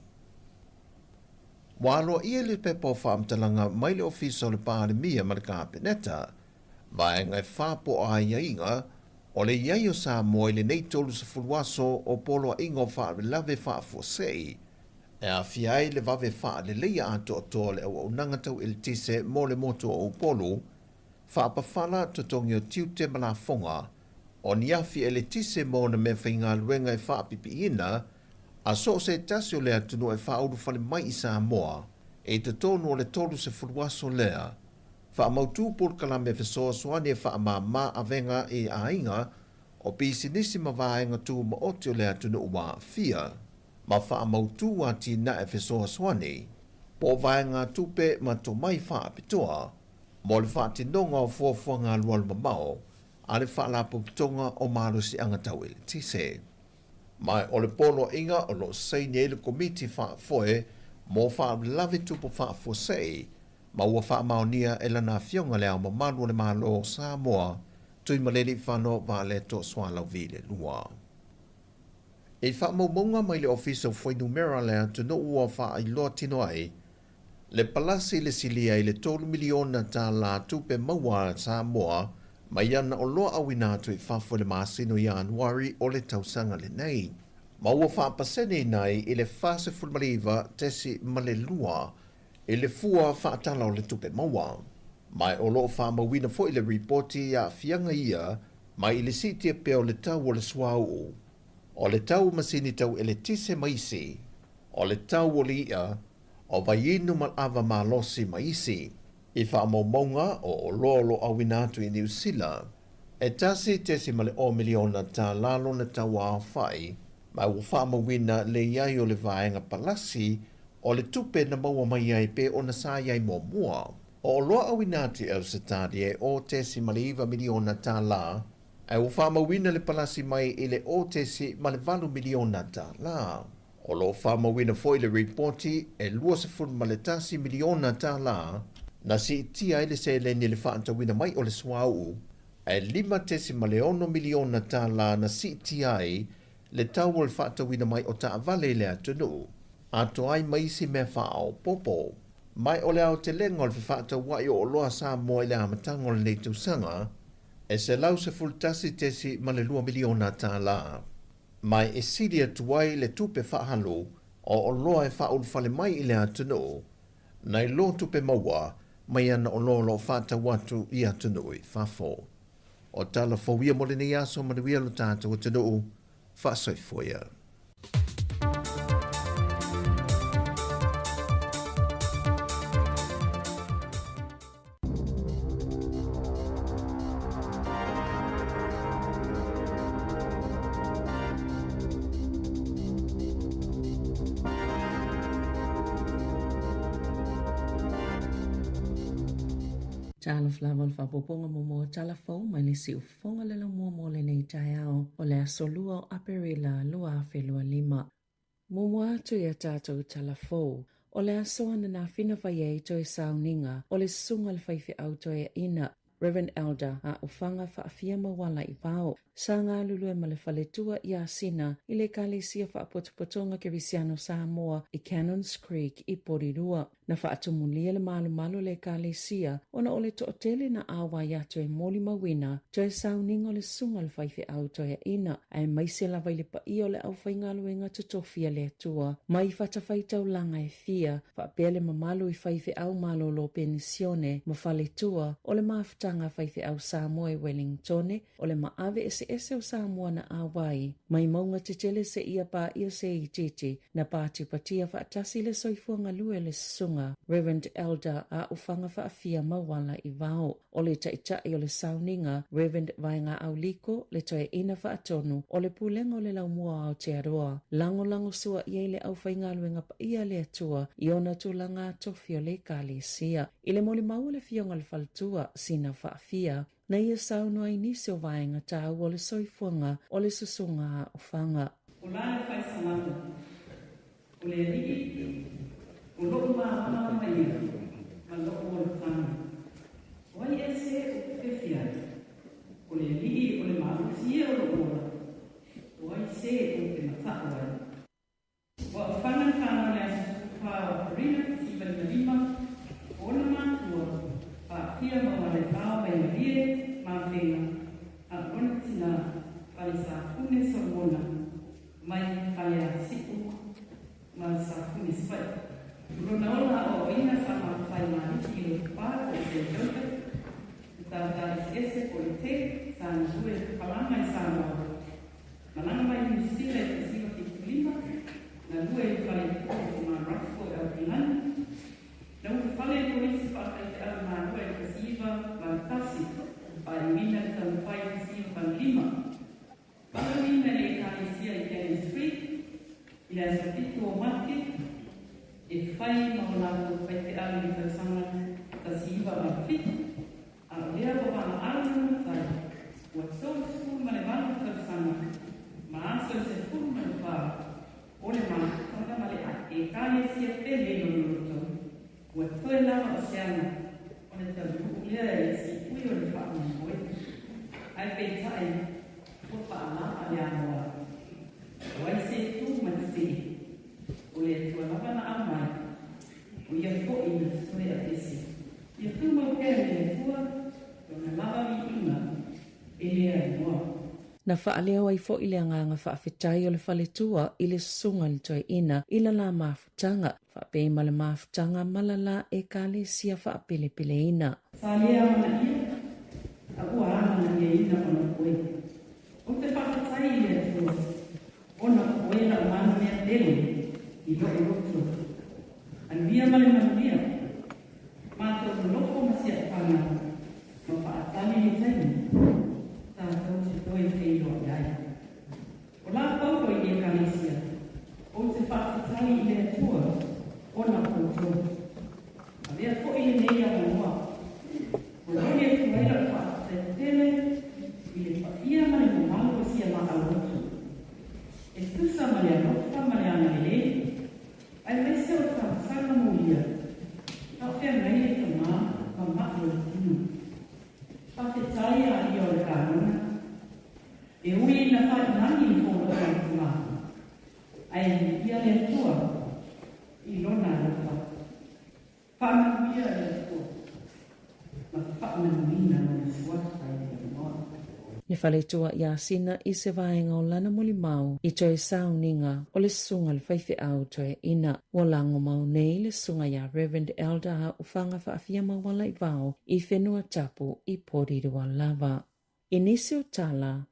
Ua aloaia le pepa o faamatalaga mai le Ofisa o le Palemia ma le Kapeneta, vaega e fa po o aiaiga o le i ai o Samoa i lenei 30 aso o poloaiga o faalavelave faafuasei, e aafia ai le vave faaleleia atoatoa o le auaunaga tau eletise mo le motu o Upolu, faapafala totogi o tiute ma lafoga, o ni afi eletise ma ona meafaigaluega e faapipiina a so o se tasi o le atunuu e faaulufale mai i Samoa i totonu o le 30 aso lea. Faamautu polokalame fesoasoani e faamāmā avega i aiga o pisinisi ma vaega tumaoti o le atunuu ua aafia, ma faamautu atinae fesoasoani po o vaegatupe ma tomai faapitoa mo le faatinoga o fuafuaga alualu mamao a le Faalapotopotoga o Malosiaga Tau Eletise. Ma o le poloaiga o lo o saini ai le Komiti Faafoe mo Faalavelave Tupu Faafuasei ma ua faamaonia e lana Afioga Le Ao Mamalu o le Malo o Samoa, Tuimalealiifano Vaaletoa Sualauvi le Lua. I faamaumauga mai le Ofisa o Fuainumera a le atunuu ua faailoa tino ai le palasi i le silia i le $3 miliona tupe maua a Samoa mai ana oloa auina atu i fafo i le masina o Ianuari o le tausaga lenei, ma ua faapaseneina ai i le 49.2 i le fua faatala o le tupe maua. Ma o lo o faamauina foi le ripoti i aafiaga ia mai i le siitia pea o le tau o le suauu, o le tau o masini tau eletise ma isi, o le tau o le i'a, o vaiinu ma le ava malosi ma isi. I faamaumauga o oloa o lo o auina atu i Niu Sila, e $1.0 miliona tālā lona tau aofai, ma ua faamauina le i ai o le vaega palasi o le tupe na maua mai ai pe ona sa i ai muamua. O oloa auina atu i Ausetalia e $0.9 miliona tālā, ae ua faamauina le palasi mai i le $0.8 miliona tālā. O lo o faamauina foi le ripoti e $21 miliona tālā na siitia ai le seleni i le faatauina mai o le suauu, ae $5.6 miliona tālā na siitia ai le tau o le faatauina mai o taavale i le atunuu, atoa ai ma isi mea faaopoopo. Ma o le aotelega o le fefaatauai o oloa a Samoa i le amataga o lenei tausaga, e $111.2 miliona tālā. Ma e sili atu ai le tupe faaalu o oloa e faaulufale mai i le atunuu, nai lo tupe maua mai ana oloa o lo o faatau atu i atunuu i fafo. O tala fou ia mo lenei aso manuia lo tatou atunuu, faasoifua ia. Talofa lava o le faaopoopoga muamua o tala fou mai le siufofoga le laumua mo lenei taeao o le aso 2 o Aperila 2025. Muamua atu i a tatou tala fou, o le aso ananafi na fai ai toe sauniga o le susuga i le faifeau toeaina, Reverend Elder Aofaga Faafia Mauala i Vao, sa galulue ma le faletua i Sina i le Ekalesia Faapotopotoga Kerisiano Samoa i Cannons Creek i Porirua. Na faatumulia le malumalu o le Ekalesia ona o le toatele na auai atu e molimauina toe sauniga o le susuga o le faifeau toeaina, aemaise lava i le paia o le aufaigaluega totofi a le Atua mai fatafaitaulaga e fia, faapea le mamalu i faifeau malolo penisione ma faletua o le mafutaga a faifeau Samoa i Wellingtone, o le maave eseese o Samoa na auai mai mauga tetele seia paia se itiiti na patipatia faatasi le soifua galue o le susuga Reverend Elder Aofaga Faafia Mauala i Vao, o le taitai o le sauniga Reverend Vaegaau Liko, le toeaina faatonu o le Pulega o le Laumua o Aotearoa, lagolago sua i ai le aufaigaluega paia a le Atua i ona tulaga tofi o le Ekalesia. I le molimau a le Afioga i le Faletua, Sina Faafia, Na ia saunoa i nisi o vaega taua o le soifuaga o le susuga Aofaga. O la le faisalamo, o le alii, o loʻu mālamalama ia ma loʻu olataga. O ai ea se ou te fefi ai? O le alii o le malosi ia o loʻu ola, o ai se ou te mataʻu ai? Ua aofaga le fanau i le aso 14 o Aperila 1955, o ona matua, Faafia Maualaivao Vaimalie Mafega, a o lona tina, Falesafune Solomona, mai Faleasi'u ma Safune Savaii. O lona ola aoaoina sa mafai Maliki i Lotopa po o Saint Joseph, Matata Eseese po o le Tech, sa galue i Papalama i Samoa. Malaga mai Niu Sila i 1975, galue i le fale popo o Mount Rushmore i Aukilani. Na ulufale i Kolisi Faataiteau i Malua i 1981, faaiuina le taumafai i 1985. Valaauina e le Ekalesia i Canning Street i le aso 7 o Mati, e fai ma o latou faifeau i le tausaga 1987, A o lea ua valaau lona matai, ua 38 tausaga ma aso e 14 o le mafutaga ma le Ekalesia pele i lona loto, ua toe lava o se ana ona taunuu lea i le sipui o le faamoemoe. Ae peitai, ua faalapa le amoa. O ai se tu ma tetee? O le Atua lava na aumai, o ia foi na toe aveese. Ia tumau pea i le Atua lona lava viiga. Na faaleo ai foʻi le agaga faafetai o le faletua i le susuga i le toeaina i le la mafutaga, faapea ma le mafutaga ma la la Ekalesia faapelepeleina. Sa le amanaia, a ua amanaiaina ona o oe. Ou te faafetai i le Atua, ona o oe lau mana mea pele i loʻu loto. Anuia ma le manuia, matou nonofo ma siaʻapaga ma faatali le taimi tatou te toe feiloai ai. O la Paulo i Ekalesia, ou te faafetai i le Atua ona o outou. Avea foʻi lenei avanoa, momoli atu ai lau faafetai tele i le paia ma le mamalu o si a maa lotu, e tusa ma le alofa ma le agalelei, aemaise o le talosaga molia, a o feagai le tama ma maʻi o le tino. Faafetai a ia o le kanona, e ui ina failagi le fologa o le tama, ae viia le Atua i lona alofa. Faamanuia le Atua ma faamanuina lona suafa i le avanoa. Le faletua iā Sina i se vaega o lana molimau i toe sauniga o le susuga i le faifeau toeaina. Ua lago mau nei le susuga iā Reverend Elder Haufaga Faafiamauala i Vao i whenua tapu i Porirua lava. I nisi o tala,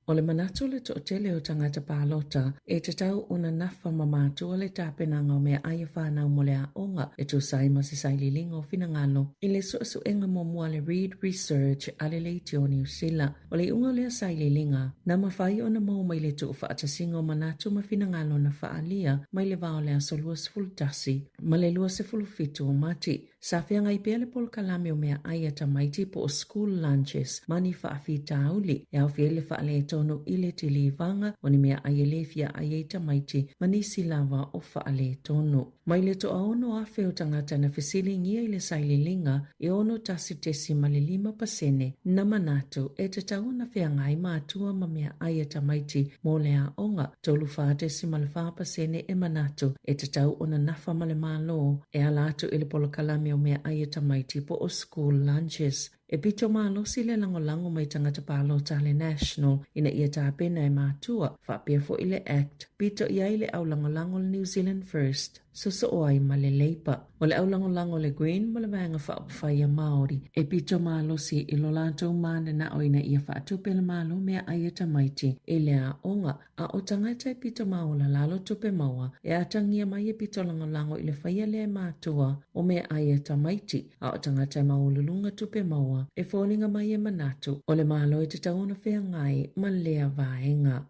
O le manatu o le toatele o tagata palota e tatau ona nafa ma matua le tapenaga o meaai a fanau mo le aoga e tusa ai ma se sailiiliga o finagalo i le suesuega muamua a le Reid Research a le Leitio o Niu Sila. O le iuga o lea sailiiliga, na mafai ona maua mai le tuufaatasiga o manatu ma finagalo na faaalia mai le va o le aso 21 ma le 27 o Mati. Sa feagai pea le polokalame o meaai a tamaiti po o school lunches ma ni faafitauli e aofia ai le faaletonu i le tilivaga o ni meaai e le fia ai ai tamaiti ma nisi lava o faaletonu. Mai le 16,000 o tagata na fesiligia i le sailiiliga e 61.5% na manatu e tatau ona feagai matua ma meaai a tamaiti mo le aoga, 34.4% e manatu e tatau ona nafa ma le Malo e ala atu i le polokalame o meaai a tamaiti po o school lunches. E pito malosi le lagolago mai tagata palota a le National ina ia tapena e matua, faapea foʻi le Act, pito i ai le aulagolago le New Zealand First, sosoo ai ma le Labour. O le aulagolago le Green ma le Vaega Faaupufai a Māori e pito malosi i lo latou mananao ina ia faatupe le Malo meaai a tamaiti i le aoga, a o tagata e pito maualalalo tupe maua e atagia mai e pito lagolago i le faia lea e matua o meaai a tamaiti, a o tagata e maualuluga tupe maua e foliga mai e manatu o le Malo e tatau ona feagai ma lea vaega.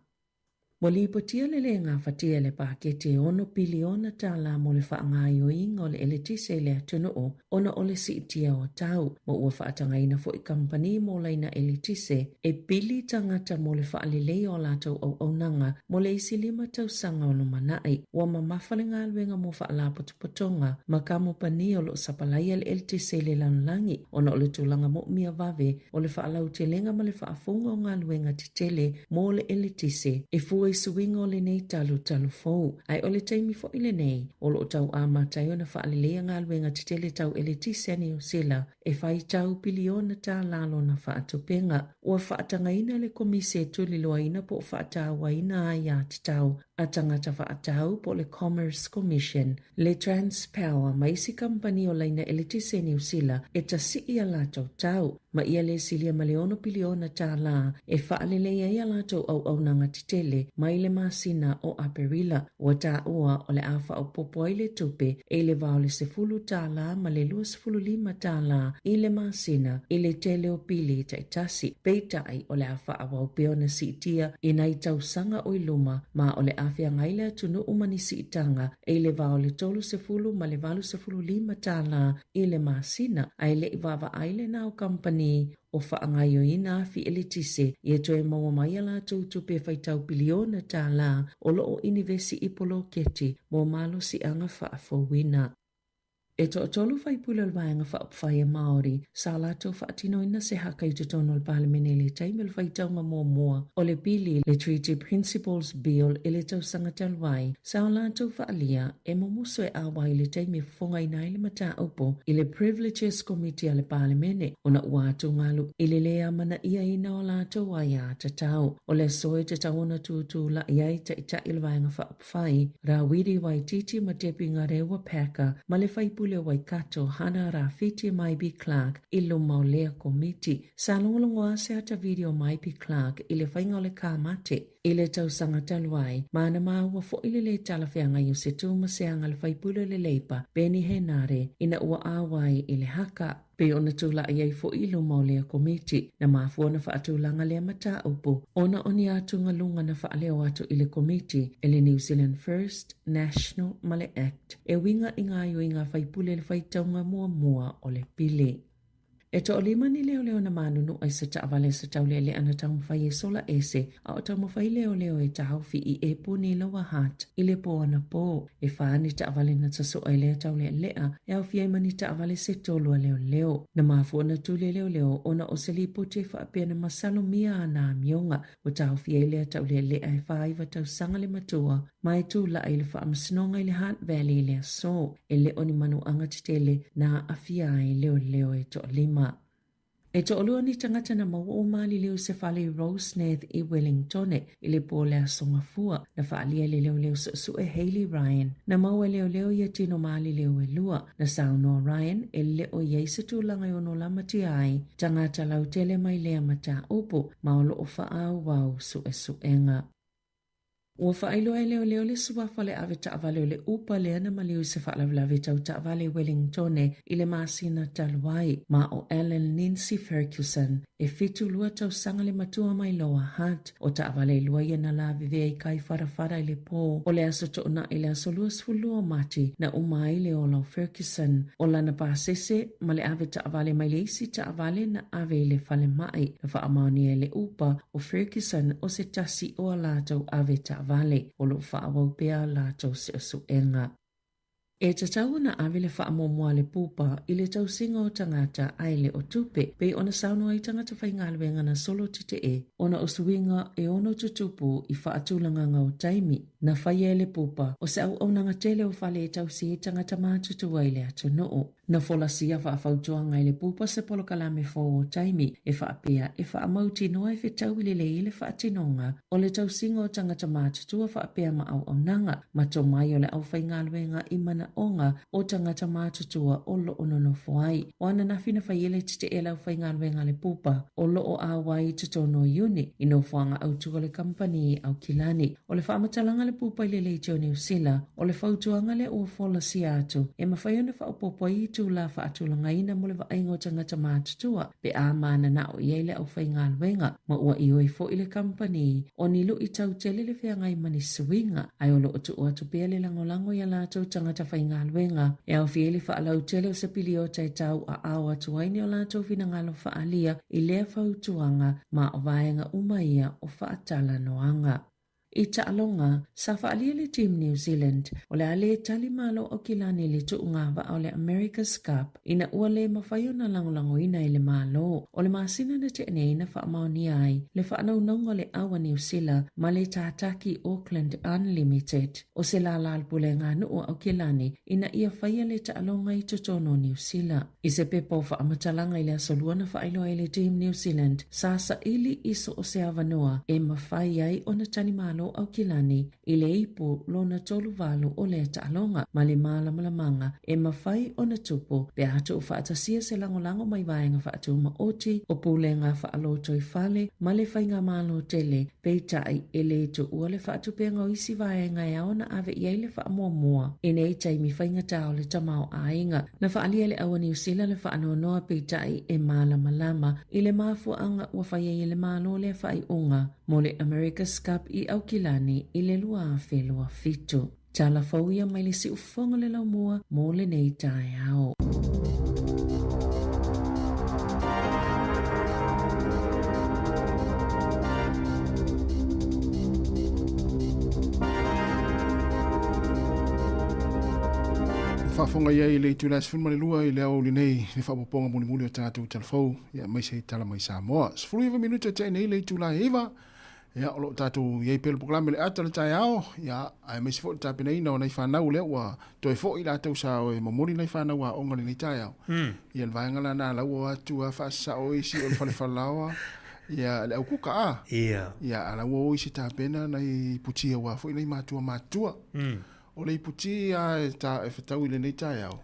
Ua lipotia le le gafatia e le paketi e ono piliona tālā mo le faagaoioiga o le eletise i le atunuu ona o le siitia o tau, ma ua faatagaina foʻi kamupani mo laina eletise e pili tagata mo le faaleleia o latou auaunaga mo le isi lima tausaga o lumanai. Ua mamafa le galuega mo faalapotopotoga ma kamupani o loo sapalaia le eletise i le lalolagi ona o le tulaga moomia vave o le faalautelega ma le faafouga o galuega tetele mo le eletise e fua i suiga o lenei talutalu fou. Ae o le taimi foʻi lenei o loo tau amata ai ona faaleleia galuega tetele tau eletise a Niu Sila e faitau piliona tālā lona faatupega. Ua faatagaina le Komisi e tuliloaina po o faatauaina aiatatau a tagata faatau po o le Commerce Commission, le Transpower ma isi kamupani o laina eletise i Niu Sila e tasii a latou tau, ma ia le silia ma le ono piliona tālā e faalelei ai a latou auaunaga tetele mai le masina o Aperila. Ua taua o le a faaopoopo ai le tupe e i le va o le $10 ma le $25 i le masina i le tele o pili taitasi, peitai o le a faaauau pea ona siitia i nai tausaga o i luma ma o le a feagai le atunuu ma ni siitaga e i le va o le $30 ma le $85 i le masina, ae le i vaavaai lena o kamupani o faagaoioiina afi eletise ia toe maua mai a latou tupe faitau piliona tālā o loo inivesi i poloketi mo malosiaga faafouina. E toatolu faipule o le Vaega Faaupufai a Māori sa latou faatinoina se haka i totonu o le Palemene i le taimi o le faitauga muamua o le Pili le Treaty Principles Bill i le tausaga talu ai, sa o latou faaalia e mumusu e auai i le taimi e fofogaina ai le mataupu i le Privileges Committee a le Palemene ona ua atugalu i le lē amanaiaina o latou aiatatau. O le aso e tatau ona tutulai ai Taitai o le Vaega Faaupufai, Rawiri Waititi ma Debbie Ngarewa Packer ma le faipule o Waikato, Hana Rawhiti Maipi-Clarke i luma o lea komiti. Sa logologoa se ata video Maipi-Clarke i le faiga o le kamate i le tausaga talu ai, ma na maua foi le lē talafeagai o se tu ma se aga a le faipule o le Leipa, Peeni Henare, ina ua auai i le haka. Pei ona tulai ai foi i luma o lea komiti, na mafua ona faatulaga lea mataupu ona o ni atugaluga na faaleo atu i le komiti e le New Zealand First, National ma le Act e uiga i gaoioiga a faipule i le faitauga muamua o le pili. E toalima ni leoleo na manunua i se taavale sa taulealea na taumafai e sola ese a o taumafai leoleo e taofi i Epuni Lower Hutt i le pō anapō. E whā ni taavale na tasoa i lea taulealea e aofia ai ma ni taavale se tolu a leoleo. Na mafua ona tuli e leoleo ona o se lipoti e faapea na masalomia ana amioga ua taofia ai lea taulealea e 49 tausaga le matua ma e tulai i le faamasinoga i le Hutt Valley i le aso. E le o ni manuaga tetele na aafia ai leoleo e toalima. E toalua ni tagata na maua ua maliliu i se fale i Roseneath i Wellingtone i le pō o le Aso Gafua. Na faaalia e le leoleo suesue Hayley Ryan. Na maua e leoleo ia tino maliliu e lua. Na saunoa Ryan e le o i ai se tulaga e ono lamatia ai tagata lautele mai lea mataupu ma o lo o faaauau suesuega. Ua faailoa e leoleo le suafa o le ave taavale o le Uber lea na maliu i se faalavelave tau taavale i Wellingtone i le masina talu ai, ma o Alan Lindsay Ferguson, e 72 tausaga le matua mai Lower Hutt. O taavale e lua ia na lavevea i kai wharawhara i le pō o le aso Toonai i le aso 22 o Mati na uma ai le ola o Ferguson. O lana pasese ma le ave taavale mai le isi taavale na ave i le falemai na faamaonia e le Uber o Ferguson o se tasi o a latou ave taavale o lo o faaauau pea a latou suesuega. E tatau ona ave le faamuamua a le pupa i le tausiga o tagata ae le o tupe, pei ona saunoa ai tagata faigaluega na solo tetee ona o suiga e ono tutupu i faatulagaga o taimi na faia e le pupa o se auaunaga tele o fale e tausi ai tagata matutua i le atunuu. Na folasia faafautuaga e le pupa se polokalame fou o taimi e faapea e faamautinoa e fetaui lelei le faatinoga o le tausiga o tagata matutua faapea ma auaunaga ma tomai o le aufaigaluega i manaoga o tagata matutua o lo o nonofo ai. O ananafi na fai ai le tetee a le aufaigaluega a le pupa o lo o auai i totonu o Iuni i nofoaga autu a le kamupani i Aukilani. O le faamatalaga a le pupa i le Leitio Niu Sila, o le fautuaga lea ua folasia atu, e mafai ona faaopoopo ai itulā faatulagaina mo le vaaiga o tagata matutua pe a mananao i ai le aufaigaluega, ma ua ioe foi le kamupani o ni luitau tele le feagai ma ni suiga, ae o lo o tuu atu pea le lagolago i a latou tagata faigaluega e aofia ai le faalautele o se piliota e tau aao atu ai ni o latou finagalo faaalia i lea fautuaga ma o vaega uma ia o faatalanoaga. I taaloga, sa faaalia le Team New Zealand o le a le tali malo Aukilani i le tuuga vaa o le America's Cup ina ua le mafai ona lagolagoina e le Malo. O le masina na tea nei na faamaonia ai le faanaunauga o le au a Niu Sila ma le tātaki Auckland Unlimited o se lālā o le Puleaganuu a Aukilani ina ia faia le taaloga i totonu o Niu Sila. I se pepa o faamatalaga i le Aso Lua na faailoa ai le Team New Zealand, sa saili i so o se avanoa e mafai ai ona tali malo Aukilani i le ipu lona 38 o lea taaloga ma le mālamalamaga e mafai ona tupu pe a tuufaatasia se lagolago mai vaega faatumaoti o pulega faalotoifale ma le faigamalo tele. Peitai, e lē tuua le faatupega o isi vaega e ao ona ave i ai le faamuamua i nei taimi faigata o le tamaoaiga. Na faaalia e le au a Niu Sila le faanoanoa peitai e malamalama i le mafuaaga ua fai ai e le Malo lea faaiuga mo le America's Cup i Aukilani i le 2027. Tala fou ia mai le siufofoga o le laumua mo lenei taeao. Faafofoga i ai i le itula e 12 i le aoauli nei le faaopoopoga mulimuli o tatou talafou ia aemaise i tala mai Samoa. 19 minute tea nei le itula e 9 ia o lo o tatou i ai pea le polokalame le ata o le taeao ia aemaise foi le tapenaina o nai fanau lea ua toe foi latou sa o e momoli nai fanau aoga lenei taeao. Ia le vaega la na la ua atu a faasao isi o le fale falaoa ia le aukuka a. Ia a la ua o isi tapena nai puti aua foi nai matua matutua. O le iputi a e ta e fetau i lenei taeao,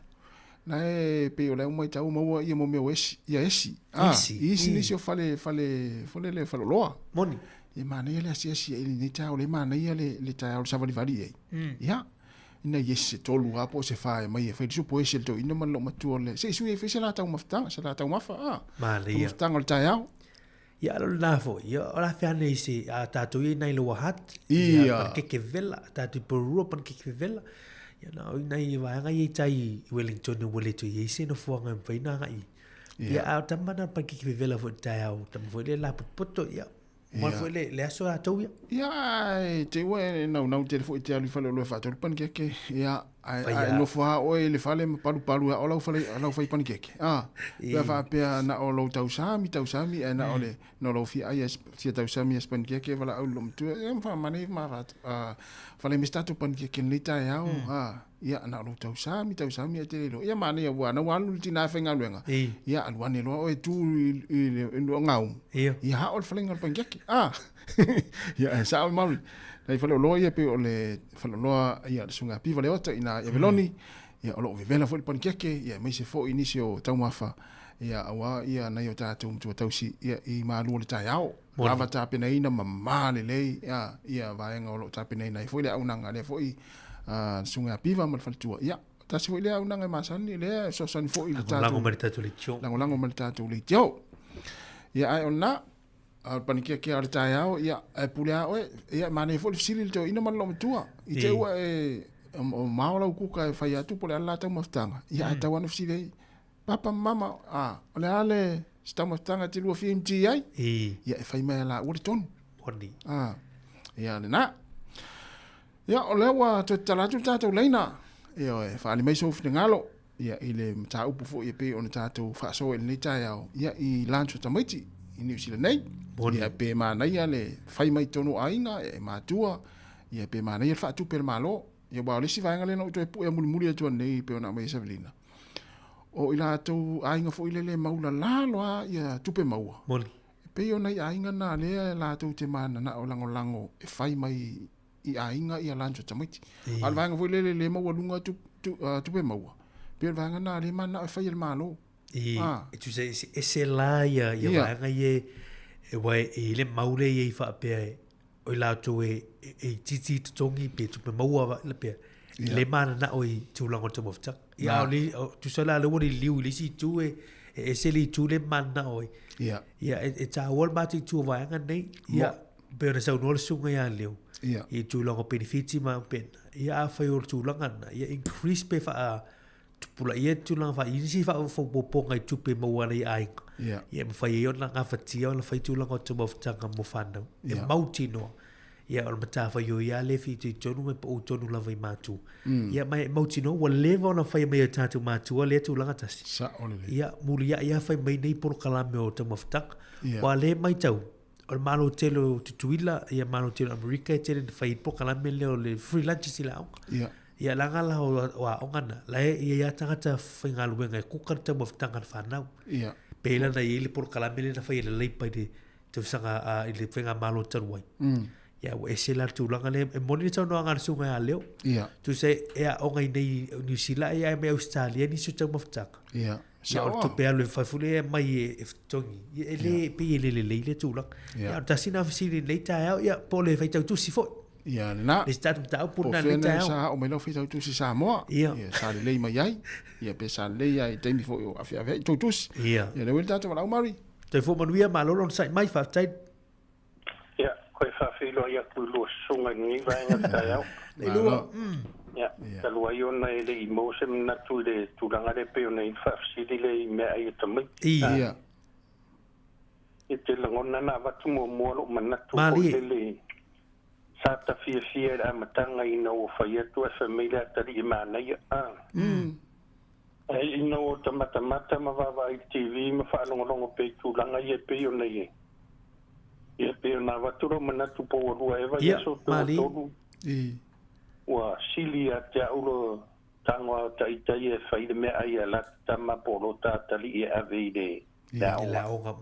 na e pei o le au maitau maua ia mo mea o esi, ia esi. A, Esi, i isi i. nisi o fale, fale, fale le faleoloa. Moni. E manaia le asiasi ai i lenei taeao, le manaia le, le taeao le savalivali i ai. Ia, ina i esi se tolu a po o se fa e mai e fai le supo esi le toeaina ma le loomatua o le, se i sui ai foi se la taumafataga, se la taumafa, a. Manaia. Taumafataga o le taeao. Ia alo lena foi, ia o la fea nei se a tātou ia nai loa hat, ia Ia. pan keke vela, tātou i Porirua pan keke vela. Ia na oi nai vaega ia i tai i Wellington e wale tu i se no fuanga e mwhai nā ngai. Ia a tama na pan keke vela foi tai au, tama foi le la poto ia. Mo foi le le aso a tau ia. Ia, e te ua e nau nau tele foi te alu i fale o loe whaatolu panikeke. Ia, ai, Whai ai a. nofo ha oe i le fale ma palu palu a o lau fale, lau whai panikeke. Ah, pea whaapea na o lau tausami, tausami, e na o le, na o lau fia ai, fia tausami as panikeke, wala au lo matua, e mwha mane ma wha, ah, fale me stato panikeke nei tae au, ah, ia, na o lau tausami, tausami e te lelo. Ia mane ia ua, na ua alu tina e whainga luenga. Ia, alu ane loa oe tu i, i, i, i, i ngau. Ia ha o le whalenga o le panikeke. Ah, ia, e sao i mauri. Nei whale o loa ia pe o le whale o loa ia le sunga piva le ota ina ia veloni. Ia o loo vevela foi le panikeke. Ia meise foi nisi o taumafa. Ia aua ia nei o tātou matua tausi ia i mālua le taeao. Moni. Lava tapenaina ma mā lelei ia, ia vaega o loo tapenaina ai foi le auaunaga lea foi, ah, le susuga piva ma le faletua. Ia, tasi foi lea auaunaga e masani lea e fesoasoani foi i le Lagolago tatou mai le tatou leitio. Lagolago mai le tatou leitio. Ia ae o lena, a o le panikeke o le taeao, ia, e pule a oe, ia, manaia foi le fesili i le toeaina ma le loomatua. I te ua e, o mao lau kuka e fai atu po o le a le la taumafataga. Ia, ae tau lava ona fesili ai, papa ma mama, a, o le a le se taumafataga e te lua fia MT ai? Ia, e fai mai e laua le tonu. Moni. A, ia, lena. Ia, o lea ua toe tatala atu le tatou laina. Ia, e faaali mai sou finagalo. Ia, i le mataupu foi e pei ona tatou faasoa i lenei taeao, ia, i lunch o tamaiti i Niu Sila nei. Moni. Ia, pe manaia le fai mai tonu o aiga, e matua, ia, pe manaia le faatupe a le Malo. Ia, aua o le isi vaega lea na ou toe pue mulimuli atu nei e pei ona aumai e Savelina. O i latou aiga foi lele e maulalalo lava ia tupe maua. Moni. E pei o nai aiga na lea latou te mananao lagolago e fai mai i aiga ia lunch o tamaiti. A o le vaega foi lele le maualuga tupe maua. Pei o le vaega na lea mananao e fai e le Malo. I, Ah. e tusa e ese la ia, ia vaega ia e wai e le maule ia i whaapea e, o i latou e, e, e itiiti i totogi pe tupe maua va- le pea. Le mananao i tulaga o le taumafataga. Ia, o le, o, tusa la le ua le liu i le isi itu e, e ese le itu le mananao ai. Ia, e, e tāua le mātou itu o vaega nei. Ia, pe ona saunoa le susuga ia Leo. I tulaga o benefiti ma pena. Ia, afai o le tulaga na, ia increase pe whaa tupulaia tulaga wha isi wha whaupoponga i tupe maua ana i aiga. Ia, mawhai e ona ngā whatia ona whai tulaga o taumafataga mo whānau. E mautinoa. Ia, o le matawhai o ia le whitu i tonu me pa o tonu lava i mātua. Ia, mai mautinoa, ua leva ona whai mai o tātou mātua le tulaga tasi. Sa o le le. Ia, muli ia, ia whai mai nei polokalame o taumafataga. Ua le mai tau, o le malo tele o Tutuila, ia malo tele o Amerika e tele na whai polokalame lea o le free lunches i la aoga. Ia, langa la o, o aoga na, la e, ia ia tangata whaingaluenga e kuka le taumafataga le whanau. Pe ila na i le polokalame le na whai e le leipa i le tausaga, a, i le whainga malo talu ai. Ia, ua ese la le tulaga lea, e moni le saunoaga a le susuga ia Leo. Tusa e, e aoga i nei Niu Sila ia e mai Australia nisi o taumafataga. Ia, o le tupe alu e whai fule e mai e, e fetogi. Ia, e le, pei e le lelei le tulaga. Ia, o le tasi na fesili nei taeao, ia, po o le faitautusi foi. Ia, lena. Le si tatou mataupu Po lena fea nei na taeao. sa ao mai lau faitautusi Samoa. Ia, sa lelei mai ai. Ia, pe sa lelei ai i taimi foi o afeafeai i tautusi. Ia, lea ua i le tatou valaau, Mari. Toe fua manuia, malo lona sa'i mai, faafetai. Ia, koe faafeiloai atu i lua susuga i lenei vaega le taeao. Le lua. Ia, talu ai ona e le'i maua se manatu i le tulaga lea pei ona i le faafesili lea i meaai o tamaiti. E te lagona na avatu muamua lo'u manatu foi Malie. lele Sa ta fiafia i le amataga ina ua fai atu ae fai mai le atalii e manaia, a. Ae ina ua ta matamata ma vaavaai i le TV ma faalogologo pea i tulaga ia e pei ona i ai, ia pei ona avatu lou manatu po ua lua ea vaiaso pe ua tolu, ua sili ia te au lo tago a o ta ita ia e fai le meaai a lata tama po o lota atalii e ave i le aoga.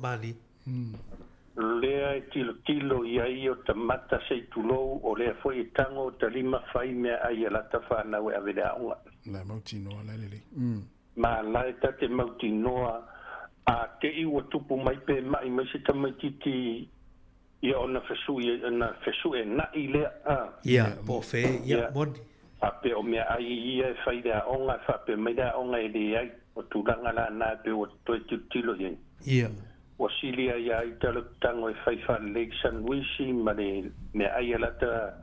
Lea e tilotilo i ai o ta mata se i tulou, o lea foi e tago o ta lima fai meaai a lata fanau e ave i le aoga. La e mautinoa la e lelei. Ma la e ta te mautinoa a te i ua tupu mai pe ma'i mai se tamaititi ia ona fesu'i ona fesu'e na'i lea, a. Ia, po o fe, ia, moni. Faapea o meaai ia e fai i le aoga, e faapea mai le aoga e leai, o tulaga la na e pei ua toe tilotilo i ai. Ia. Ua sili ai ia ita le tago e fai faalelei sanuisi ma le meaai a lata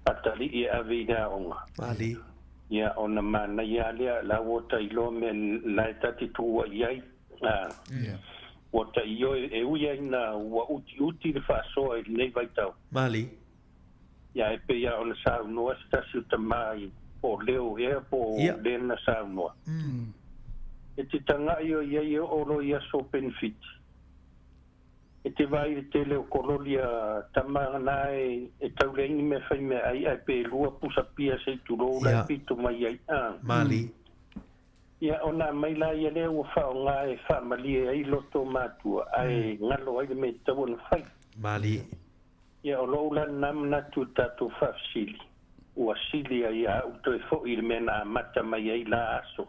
atalii e ave i le aoga. Mali. Ia, ona manaia lava lea, la ua ta iloa mea la e ta te tuua i ai. A, ua ta ioe, e ui ai ina ua utiuti le faasoa i lenei vaitau. Mali. Ia, e pei lava ona saunoa se tasi o tama i, po o Leo ea po o lea na saunoa. E te taga'i o i ai e oo loa i aso o penefiti. E te vaai i le tele o kololi a tama na e, e tau leai ni mea fai meaai ae pe lua pusa pia se i tulou la e pito mai ai. A. Mali. Ia, ona aumai la ia lea ua faaaoga e faamalie ai loto o matua ae galo ai le mea e tatau ona fai. Mali. Ia, o lou la lena manatu i le tatou faafesili, ua sili ai a ou toe foi i le mea na amata mai ai la aso.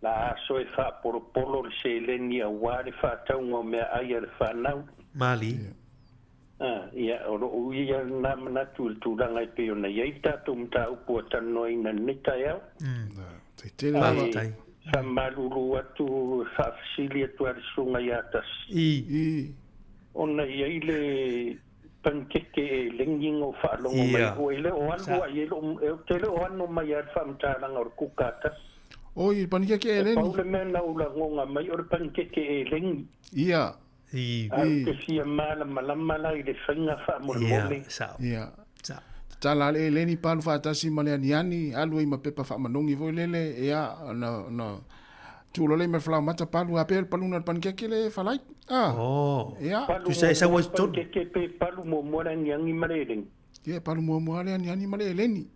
La aso e faapolopolo le seleni aua le faatauga o meaai a le fanau. Mali. A, ia, o lou ia lena manatu i le tulaga e pei ona i ai le tatou mataupu ua talanoaina i lenei taeao. Faafetai. Faamalulu atu, faafesili atu a le Susuga ia Tasi. I. Ona i ai le panikeke e lengi na ou faalogo mai ai. Ua e le o alu a i ai lou, ou te le o ano mai lava i le faamatalaga o le kuka a Tasi. Oi, le panikeke e lengi. E pau le mea na ou lagoga mai o le panikeke e lengi. Ia. I. Ae ou te fia malamalama la i le faiga faamolemole. Ia, sao. Ia. Sao. Tatala le eleni pa alu faatasi ma le aniani, alu ai ma pepa faamanogi foi lele, ia, na, na tuu loa lea ma le falaoamata pa alu a pea le paluna o le panikeke le falai. Ah. Oh. Ia. Palu Tusa e sau muamua ai le totonu. panikeke pe palu muamua le aniani ma le eleni? Ia, palu muamua le aniani ma le eleni.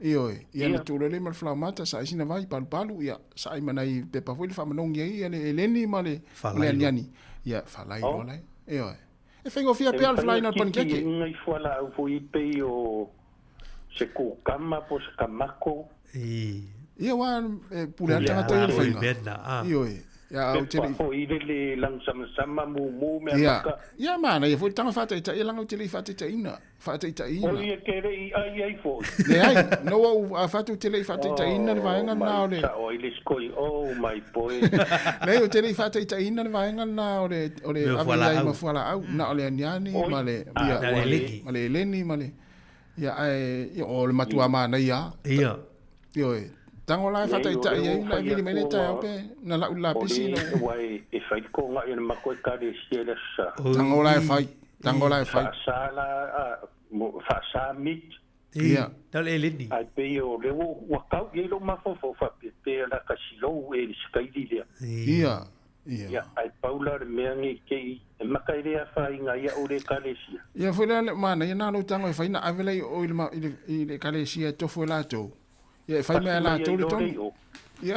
Ioe, ia na tuu loa lea ma le falaoamata, saai sina vai, palupalu, ia, saai ma nai pepa foi le faamanogi ai ia le eleni ma le, ma le aniani. Ia, falai loa la. Ioe. E faigofie E pea le mafai falaina ona o le kiki panikeke. i nai fualaau foi pei o se kukama po o se kamako. Ia aua e pule lava le tagata ia i le faiga. Ioe. Ia ou te Pepa le i. foi lele lausamasama, mumu, mea Ia, maka. ia manaia foi le taga faataitai leaga ou te le i faataitaiina, faataitaiina. O ia te le i ai ai foi. Leai, no ua ou fai atu ou te le i faataitaiina le vaega Oh lena my o le. sao ai le isi koi, oh my boy. Leai, ou te le i faataitaiina le vaega lena o le, o le Mea o ave i ai ma fualaau. fualaau, na o le aniani Oi, ma le, a ia, Na o le eleni. ma le eleni ma le, ia, ae, ia, o le matua manaia lava. Ia. Ioe, tago la e Nei, o faataitai lea ai, ua na e fai vili mai atu le taeao ona pe na lau i le o lapisi le na. ua e fai le kogaʻi a le matou ekalesia i le Aso Sa. Tago la e fai, tago la e fai. Faasa la, a, faasa meat. Ia. Na o le eleni. Ae pei o lea ua, ua kau i ai lou mafaufau faapea, pe o le a ka silou e le sikaili lea. Ia, ia. Ia, ae pau la le mea nei te i, e maka i le afaina ai au i le ekalesia. Ia foi lea le manaia na lou tago e fai na ave la i o i le, i le, i le ekalesia e tofo e latou. Ia e fai Pasi mea mai ai latou le loa le tonu. i o. Ia.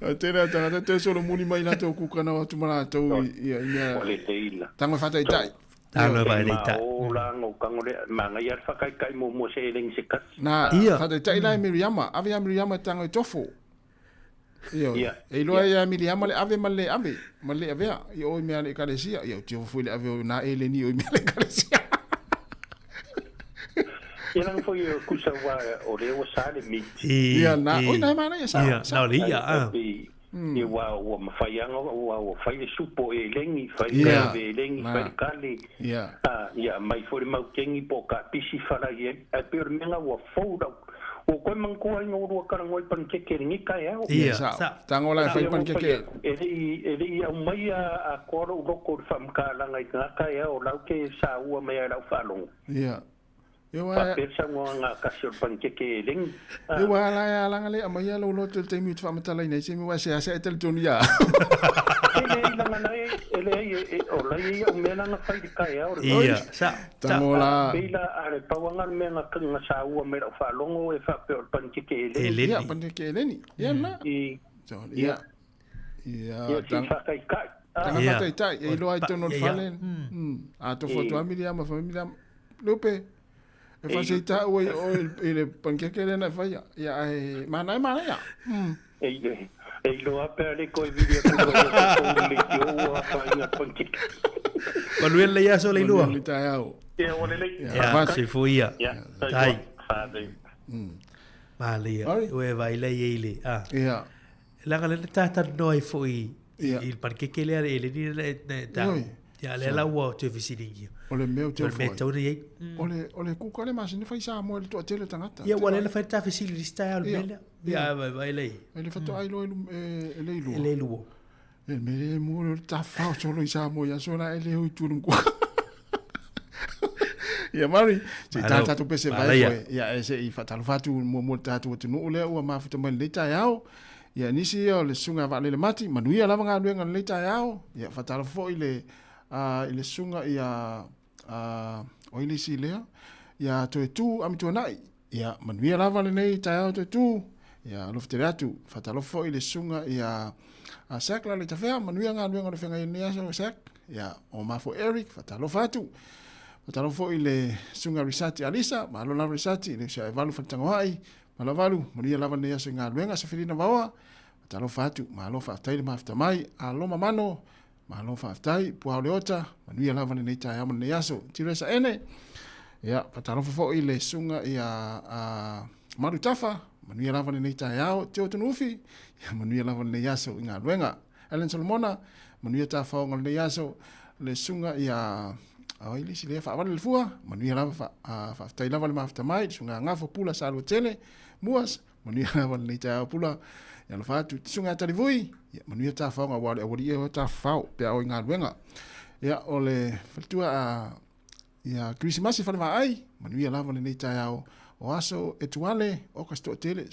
O tele a tagata toe solomuli mai latou kuka na o atu ma latou i, ia, i mea O le teina. tago e faataitai. Tago e E faataitai. ma o la ngo kango le manaia le whakaikai muamua se eleni se kasi. Na Ia. faataitai la e Miriama, ave ia Miriama e tago e tofo. Ioe. Ia. E iloa ia Miriama le ave ma le le ave, ma le le avea i o i mea a le ekalesia. Ia, o tiofa foi le ave o na eleni o i mea a le ekalesia. Ia langa foi e kusa wa o lea ua sa le miti. Ia, na, oi, na e manaia, sao, Ia, sao. na o le ia, a. Ia wa ua mawhai anga, ua ua fai le supo e lengi, fai le Ia, ave e lengi, na. fai le kale. Ia. A, ia, mai foi le maukengi po o ka pisi whala i ai. Ai pei o le mea ua fou lau, Ua koe manatua ai na olua talanoa i panikeke i lenei taeao. Ia, sa. Tago la e fai panikeke. E le i, e le i aumaia atoa lou loto i le faamatalaga i lena taeao, o la ou te saua mai lava i lau faalogo. Ia. Ia ua. Faapea le saunoaga a tasi o le panikeke eleni. Ia ua ala e alaga le aumaia lou loto i le taimi ou te faamatalaina ai se mea, aua e seasea e talitonu ia au. E leai, leaga na e, e leai, e, o la e i au mea la na fai i le taeao lenei. Ia, sa, sa. Tago la. Pei la, a le pau lava na o le mea na, na saua mai lau faalogo e faapea o le panikeke eleni. Eleni. Ia, panikeke eleni. Ia na. I, Ia. Ia, ia, si faataitai. Taga faataitai, e iloa ai totonu o le fale. A tofu atu lava Miriama, fai mai Miriama, Lupe, e faaseita au ai oe i le panikeke lea na e faia. Ia, ae manaia, manaia. E iloa pe a le toe vili atu ai ia tatou i leitio ua afaina le panikeke. Manuia lenei aso Leilua. Manuia lenei taeao. Ia, ua lelei. Ia, soifua ia. Ia, Tai. Faafetai. Malia, ua e vaai lea i ai le, a. Ia. Leaga lea na ta talanoa ai foi i le panikeke lea le eleni lea na e tau. Ia lea la ua toe fesiligia. O le mea ou te O le mea ofo ai. tau na i ai. O le, o le kuka le masini fai Samoa i le toatele o tagata. Ia ua lea na fai le ta fesili i le isi taeao i le mea lea. Ia vai vai lea i ai. E le faatoa iloa e le ilua. E le ilua. E le mea lea mo le tafao solo i Samoa i aso la e le hui tu le mkua. Ia Mari, se i Malo. tatou pese vai Malaia. foi. Ia e se i faatalofa atu muamua i le tatou atunuu lea ua mafuta mai i lenei taeao. Ia nisi ia o le susuga ia Vaalele Mati, manuia lava galuega i lenei taeao. Ia faatalofa foi i le i le susuga ia o ai le isi lea? Ia Toetu Amituanai. Ia manuia lava lenei taeao Toetu. Ia alofa tele atu. Faatalofa foi i le susuga ia Sack Laleitafea, manuia galuega o le feagai i lenei aso Sack. Ia o mafo Eric, faatalofa atu. Faatalofa foi i le susuga Risati Alisa, malo lava Risati, le uso ia Evalu Faletagoai, malo Valu, manuia lava lenei aso i galuega, Sefilina Vaoa, faatalofa atu, malo faafetai le mafuta mai, Aloma Mano, malo faafetai, Puao Leota, manuia lava lenei taeao ma lenei aso, Tiresa Ene, ia, faatalofa foi i le susuga ia Malu Tafa, manuia lava lenei taeao, Teo Tunuufi, ia, manuia lava lenei aso i galuega. Allen Solomona, manuia tafaoga o lenei aso, le susuga ia ai le isi lea faavale le fua, manuia lava fa, faafetai lava le mafuta mai, le susuga Gafo Pula Saluatele, Muas, manuia lava lenei taeao Pula, ia alofa atu, susuga Talivui, ia manuia tafaoga aua o le aualii e tafafao pe a o i galuega. Ia o le faletua a Ia Kerisimasi Falevaai, manuia lava lenei taeao o aso Etuale, August Toatele,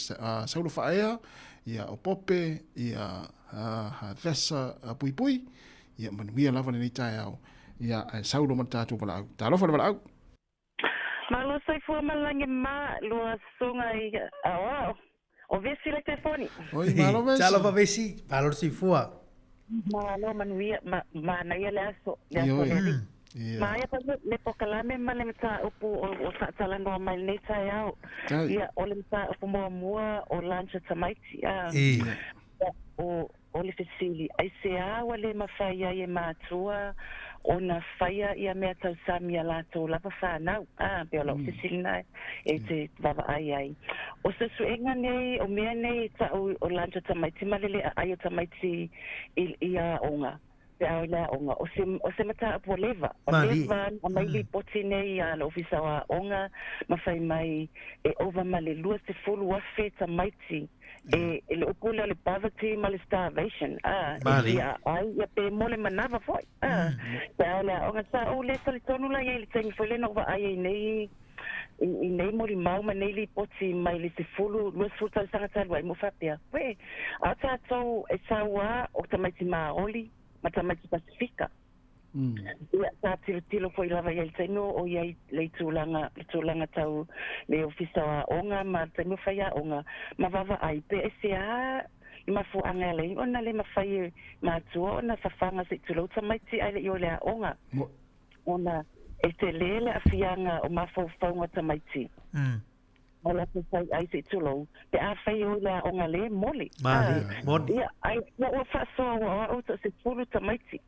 Saulo Faaea, ia o Pope, ia Hadassa Puipui, ia manuia lava lenei taeao, ia ae Saulo ma le tatou valaau. Talofa le valaau. Malo soifua ma lagi ma lua susuga i aoao o Vesi le telefoni. Oi, malo Vesi. Talofa Vesi, malo le soifua. Malo manuia, ma, manaia le aso, le aso le alii. Yeah. Maea pa le pokalame ma le mataupu o, o faatalanoa mai lenei taeao. Ia, o le mataupu muamua o Lancha Tamaiti. A, yeah. o, O le fesili, aisea ua le mafai ai e matua ona faia ia mea tausami a latou lava fanau? A, pei o lau fesili na e te vaavaai ai. O suesuega nei, o mea nei e ta'u o lancha tamaiti ma le le aai o tamaiti i, i aoga, pe a o i le aoga, o se, o se mataupu ua leva. Ua Malie. leva ona aumai lipoti nei a le Ofisa o Aoga ma fai mai e ova ma le 20,000 tamaiti E, e le upu lea o le poverty ma le starvation, a, e Mali. fia ai, ia pe mo le manava foi, a, pe a o le aoga. Sa ou le talitonu la i ai i le taimi foi lea na ou vaai ai nei, i, i nei molimau ma nei lipoti mai le 10, 20 tausaga talu ai, ma ou faapea, uē, a o tatou e sau a o tamaiti Māori ma tamaiti Pasifika. Ia, sa tilotilo foi lava i ai i le taimi o i ai le tulaga, le tulaga tau le Ofisa o Aoga ma le taimi o faiaoga, ma vaavaai pe aisea le mafuaaga e ala ai ona le mafai e matua ona fafaga se i tulou tamaiti ae le i o i le aoga, ona e tele le aafiaga o mafaufauga o tamaiti. Ma latou fai ai se i tulou, pe a fai e o i le aoga le moli. Malie, moni. Ia, ai, ua faasoa ua o au toasefulu tamaiti.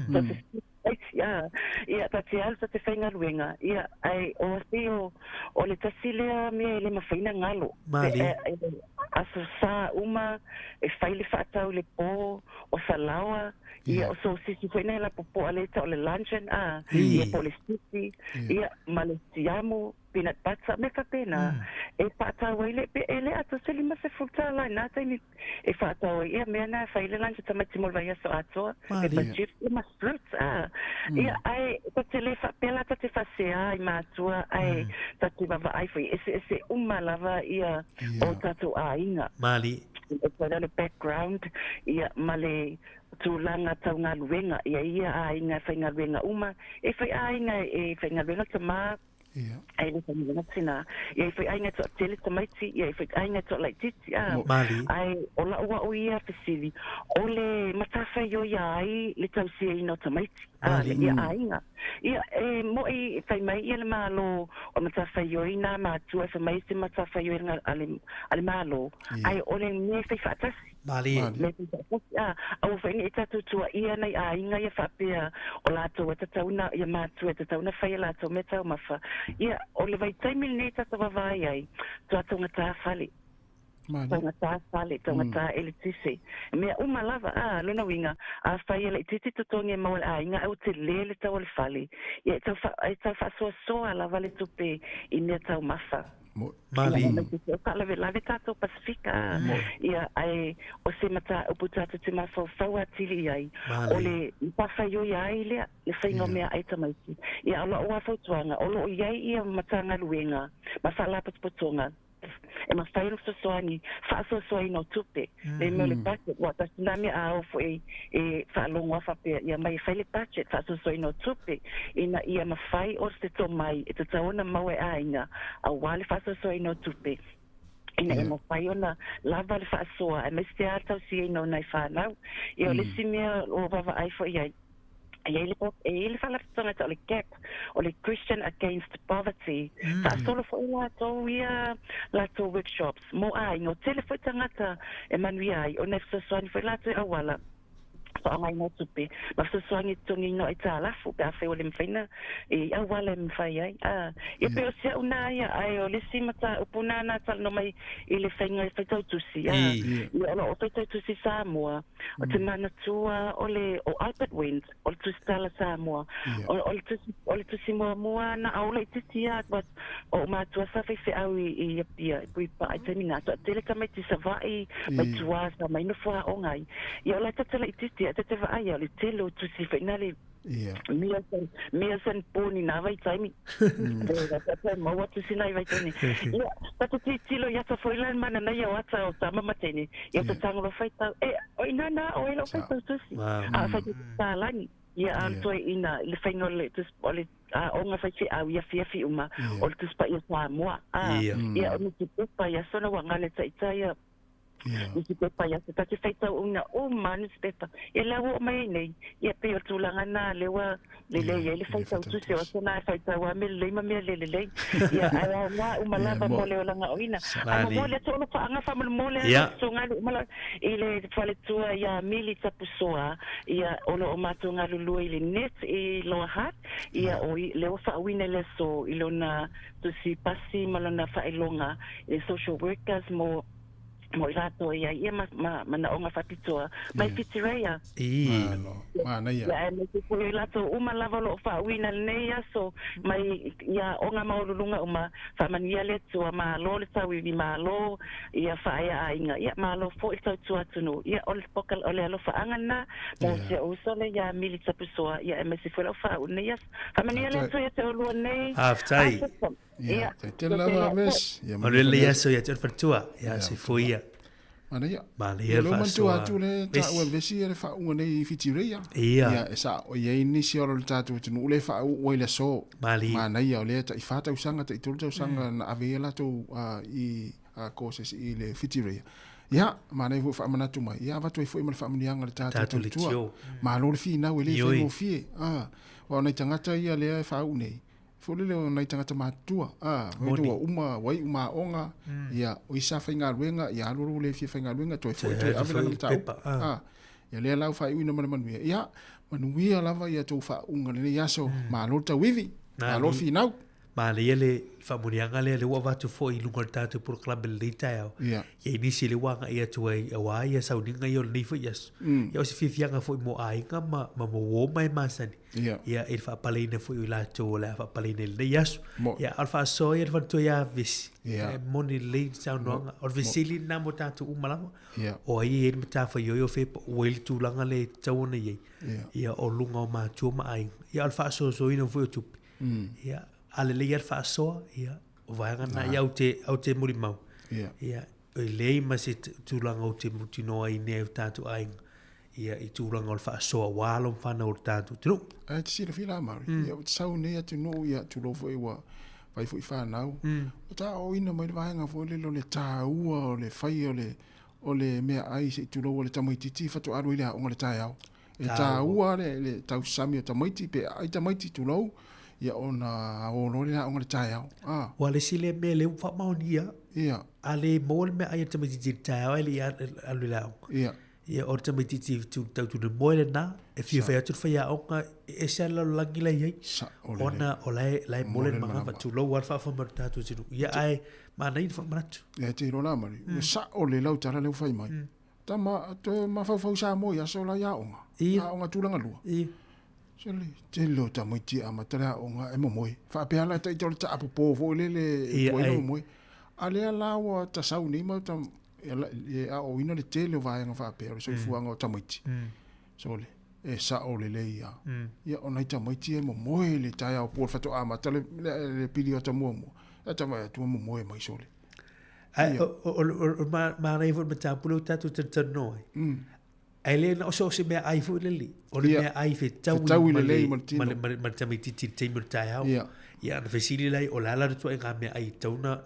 Toasefulu tamaiti, a. Ia, ta te alu ta te faigaluega, ia, ae o asi o, o le tasi lea mea e le mafai ona galo. Malie. E, e, aso sa uma, e fai le faatau i le po, o salaoa, ia, o sosisi foi na e lapopoa lea e tau o le luncheon, a, ia, po o le sisi, ia, ma le siamu, peanut butter, mea faapena. e faatau ai le pe e le atoa se $50 i na taimi e faatau ai ia mea na e fai le lunch a tamaiti mo le vaiaso atoa, pepa chips ia ma fruits a. Ia ae ta te le faapea la ta te faasea i matua ae ta te vavaai foi e eseese uma lava ia o tatou aiga. Malie. E pei o le background ia ma le tulaga tau galuega ia ia aiga e faigaluega uma, e fai aiga e faigaluega tama, Ai le faigaluega tina, ia e fai aiga e toatele tamaiti, ia e fai aiga e toalaitiiti, a. Malie. Ae o la'u a'u ia fesili, o le matafaioi ai le tausiaina o tamaiti, a, ia aiga. Ia, e mo'i fai mai ia le Malo o matafaioi nā matua e fai mai se matafaioi a le, a le Malo, ae o le mea e fai faatasi. Malie. Mea fai faatasi, a, aua foi ne i tatou tuaia nai aiga ia faapea o latou e tatau na, ia matua e tatau na fai e latou mea taumafa. Ia, o le vaitaimi lenei tatou vavaai ai, toa taugata fale. Taugata fale, taugata eletise. Mea uma lava, a, lona uiga, afai e laitiiti totogi e maua e le aiga ae ua tele le tau o le fale, ia e tau, e tau faasoasoa lava le tupe i mea taumafa. Malie. Ia, faalavelave tatou Pasifika, ia, ae o se mataupu tatou te mafaufau atili i ai, o le matafaioi ai lea, le faiga o meaai tamaiti. Ia, o la'u lava fautuaga, o lo o i ai ia Matagaluega ma Faalapotopotoga e mafai ona fesoasoani, faasoasoaina o tupe, le mea o le budget, aua tasi lena mea a o foi e faalogo lava faapea, ia mai e fai le budget faasoasoaina o tupe ina ia mafai o se tomai e tatau ona maua e aiga aua le faasoasoaina o tupe ina ia mafai ona lava le faasoa aemaise te a tausiaina o nai fanau. Ia o le isi mea o vaavaai foi i ai, e i ai le, e i ai le faalapotopotoga e tau o le CAP, o le Christian Against Poverty. Faasolo foi latou ia latou workshops mo aiga, o tele foi tagata e manuia ai ona e fesoasoani foi latou i auala faaaogaina o tupe ma fesoasoani i totogiina o aitalafu pe afai ua le mafai na i auala e mafai ai. A, ia pei o si au na ia, ae o le isi mataupu na na talanoa mai i le faiga e faitau tusi, a, ia o lo o faitau tusi Samoa, o te manatua o le o Albert Wendt, o le Tusitala Samoa, o, o le tusi, o le tusi muamua na a ola itiiti a, but o matua sa faifeau i, i Apia, i Puipaa i taimi na, toatele tamaiti Savaii, mai tua sa mai nofo aoga ai. Ia o la e tatala itiiti a, e ta te vaai a, o le tele o tusi foi na le Meals and, meals and poni nā vaitaimi. E maua atu sina i vaitaimi. Ia, ta te titilo i ata foi la mana nei o ata o tama ma tene. Ia te tangolo whaitau. E, o ina nā o e lau whaitau tusi. A whaitau tālani. Ia a toe ina le whainga o le, o le a o ngā whai au ia fiafi uma o le tusi pa ia Samoa. A, ia o ni pepa ia sona wa ngale taitai ia Nusipepa ia te take whaitau una uma nusipepa. Ia la ua mai nei, ia pei o tulaga na le ua lelei ai le whaitau tusi o sona e whaitau a me lelei ma mea le lelei. Ia ai au ngā uma lava mo le olanga o ina. A mo le atu ona whaanga wha mo le atu ngā uma la i le whaletua ia Mili Tapusoa ia o lo o mātou ngā lulua i le net i Lower Hutt ia o i le ua whaawina le so i lona tusi pasi ma lona whaelonga i le social workers mo mo i latou e ai ia ma, ma manaoga faapitoa mai Whitireia. Malo, manaia. Ia, aemaise foi o i latou uma lava o lo o faauuina lenei aso mai i aoga maualuluga uma, faamanuia le Atua, malo le tauivi, malo ia faaeaaiga, ia malo foi le tautua atunuu. Ia, o le poka, o le alofaaga lena mo si ou uso lea ia Mili Tapusoa, ia aemaise foi lau faauu i lenei aso. Faamanuia le Atua ia te oulua nei. Faafetai. Ia, te tele lava Vesi. Ia, Manuia lenei aso ia te oe faletua. Ia, soifua ia. Manaia. Manaia Ia, le leo faasoa. manatua atu le taua e Vesi ia le faauuga nei i Whitireia. Ia. Ia, e sa o i ai nisi o le tatou atunuu le faauu ai le aso. Malie. Manaia, o lea tai 4 tausaga, tai 3 tausaga na ave ai latou i courses i le Whitireia. Ia, manaia foi faamanatu mai. Ia, avatu ai foi ma le faamanuiaga i le tatou Tatou tautua. leitio. Malo le finau e le Ioe. faigofie. Ah, aua o nai tagata ia lea e faauu nei, Foi lele o nai tagata matutua, a, Moni. ua uma, ua iu ma aoga, ia, o isi sa faigaluega, ia alu alu le fia faigaluega, toe foi, toe ave lana mataupu. A, ia lea la ua faaiuina ma le manuia. Ia, manuia lava ia tou faauuga i lenei aso, malo le tauivi, malo le finau. Manaia le faamanuiaga lea lea ua avatu foi i luga o le tatou polokalame i lenei taeao. Ia. I ai nisi lea ua agai atu ai aua ia sauniga ia o lenei foi aso. Ia o se fiafiaga foi mo aiga ma, ma mo uo ma e masani. Ia. Ia i le faapaleina foi o i latou o le a faapaleina i lenei aso. Mo. Ia a o le faasoa ia le faletua ia Vesi. Ia. E moni lelei le saunoaga. O le fesili lena mo tatou uma lava. Ia. O ai e i ai le matafaioi o fea po ua i ai le tulaga lea e tatau ona i ai. Ia. Ia o luga o matua ma aiga. Ia o le faasoasoaina foi o tupe. Ia, a lelei lava le faasoa, ia, o vaega na, ia, ou te, ou te molimau. Ia. Ia, e leai ma se tulaga ou te mautinoa ai nei o tatou aiga, ia, i tulaga o le faasoa aua alo ma fanau o le tatou atunuu. Ae te silafia la Mary, ia ua te sau nei atunuu, ia, tulou foi ua fai foi fanau, ua taaoina mai le vaega foi lele o le taua o le fai o le, o le meaai se i tulou o le tamaitiiti faatoa alu ai i le aoga i le taeao. E taua le, le tausami o tamaiti pe aai tamaiti tulou, ia ona o loa le aoga i le taeao. Ah. Ua le isi lea mea lea ua faamaonia. Ia. A le maua le meaai a le tamaitiiti i le taeao ae le i alu i le aoga. Ia. Ia, o le tamaitiiti tau tunemoe lena, e fia fai atu le faiaoga, e ese lava le lalolagi la e i ai. Sao lelei. Ona o la e, la e mole le manava, tulou lava le faafofoga mai o le tatou atunuu. Ia, ae manaia le faamanatu. Ia, e te iloa la Mari, ua sao lelei lau tala lea ua fai mai. Tama, toe mafaufau Samoa i aso la i aoga. Ia. Aoga tulaga lua. Ia. Sole, tele o tamaiti e amata le aoga e momoe. Faapea la ita o le taapopo foi lele e Ia, tuai ai. ona momoe. A lea la ua tasau nei ma ta, e aoaoina le tele o vaega faapea o le soifuaga o tamaiti. Sole, e sao lelei lava. Ia, o nai tamaiti e momoe i le taeao po o le faatoa amata le, le, le piliota muamua. E ta vaai atu ua momoe mai sole. Ae o le manaia foi o le mataupu lea ua tatou talatalanoa ai, ae le na o se meaai foi lele, o le meaai fetaui ma le tamaitiiti i le taimi o le taeao. Ia ona fesili lea, o le a la le ituaiga meaai e tatau ona,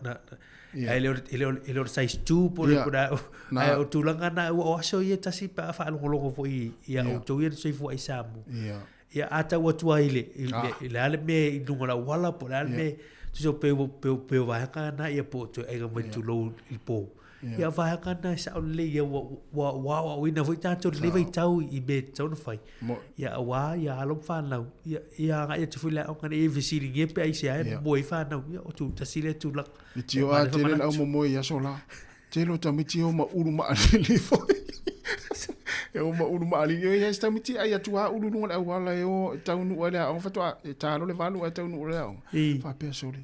ae le o le size 2 po o le a, ae o tulaga na, aua o aso ia e tasi pe a faalogologo foi ia outou ia na soifua ai i Samoa. Ia a tau atu ai i le, i le, i le a le mea i luga o le auala po o le a le mea, tusa pe ua, pe, pe o vaega na ia po o toe aiga mai tulou i le pō. Ia vaega na e sao lelei ia ua, ua, ua aoaoina foi tatou i lenei vaitau i mea e tatau ona fai. Ia aua ia alo ma fanau, ia, ia agai atu foi i le aoga nei e fesiligia pe aisea e momoe ai fanau. Ia o tasi lea tulaga. Le tio a tele le au momoe i aso la. Tele o tamaiti e o ma ulu maalili foi. E o ma ulu maalili. E i se tamaiti ai atu a ulu lunga le auala e o e taunuu ai le aoga faatoa e talo le valu ae taunuu le aoga. Faapea sole.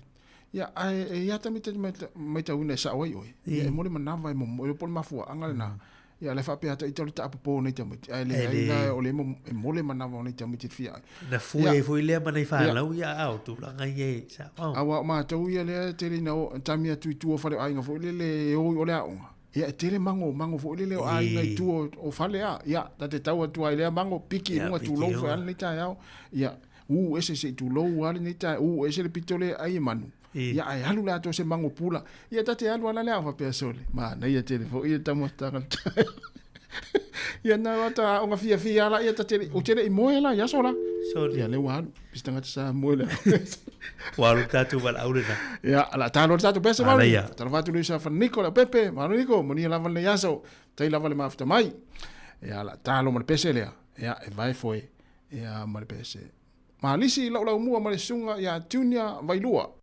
Ia ae e i a tamaiti maitauina e sao ai oe. Ia e mo le manava e momoe po o le mafuaaga lena. Ia le faapea ata ita o le taapopo o nei tamaiti. Ae leai la o le e mo le manava o nei tamaiti e fia ai. Na fue ai foi lea ma nei fanau ia a o tulaga ia e sao. Aua o matou ia lea e tele ina o tami atu i tua o fale o aiga foi lele e o i o le aoga. Ia e tele mango, mango foi lele o aiga i tua o fale a. Ia ta te tau atu ai lea mango piki i luga tulou foi a lenei taeao. Ia u ese se i tulou a lenei taeao, u ese le pito lea e ai e manu. Ia ae alu le atoa se mango pula. Ia ta te alu ala le ao faapea sole. Manaia tele foi le taumafataga le taeao. Ia na wata aoga fiafia ala ia ta te ou te le i moe la i aso la. Sole. Ia lea ua alu. Pisi tagata sa moe le. Ua alu tatou valaau lena. Ia ala talo le tatou pese Ala malu. ia. Talo fatu le sa Niko le Pepe, malo Niko, manuia lava lenei aso. Tai lava le mafuta mai. Ia ala talo ma le pese lea. Ia e vae foe. Ia ma le pese. Malisi i lau laumua ma le susuga ia Junior Vailua.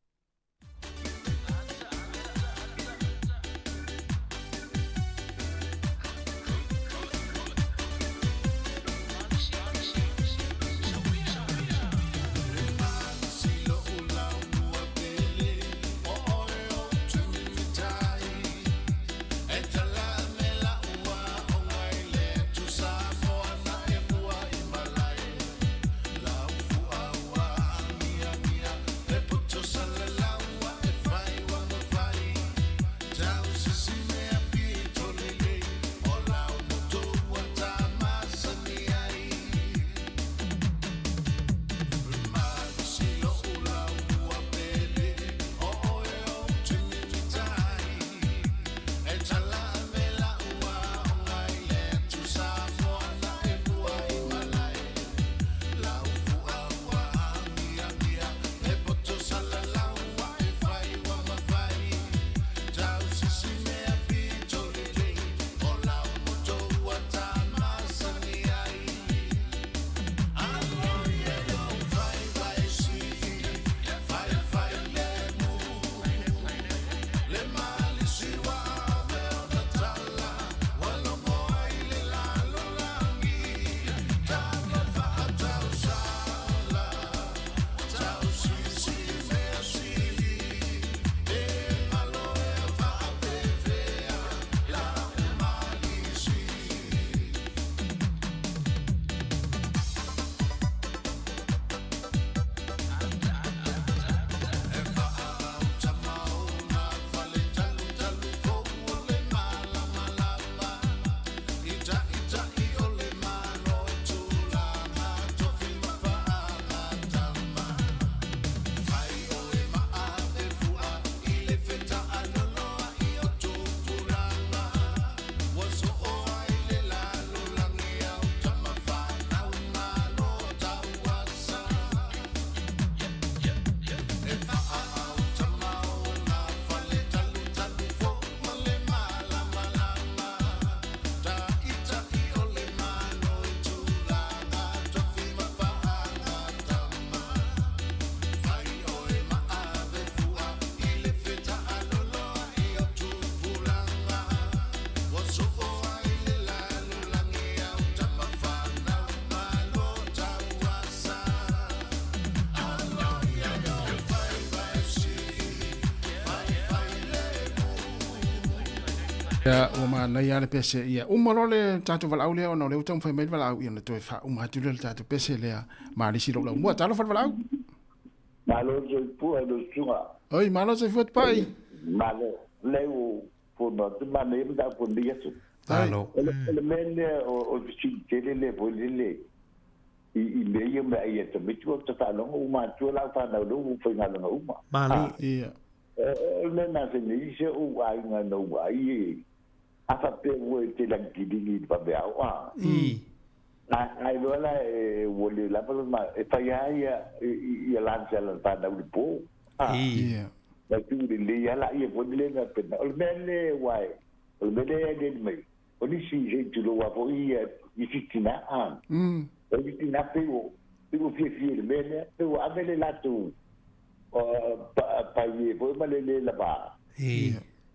Ia, ua manaia lava le pese. Ia, uma loa le tatou valaau lea ona o lea ua taumafai mai le valaau, ia ona toe faauma atu lea o le tatou pese lea ma le isi laulaumua. Talofa i le valaau. Malo le soifua i lou susuga. Oi, malo le soifua Tupai. Malo. Lea ua fono atu manaia mataupu o lenei aso. Malo. O le mea lea o le fesili tele lea foi lele i mea ia o meaai a tamaiti, ua ta faalogo ua matua lau fanau lea ua faigaluega uma. Malo. Ia. O le mea masani i se ou aiga na ou vaai e a faapea ua e te lagikiligi i le vaveao a. A iloa la e ua le lava lona e fai lava ia ia lunch a lana fanau i le po. A. Na tuu lelei lava laia foi le mea pena. O le mea lea aua o le mea lea e aliali mai, o nisi se i tulou lava foi ia isi tina a. O isi tina pei ua pei ua fiafia i le mea lea, pei ua ave le latou paie foi ma le le lava.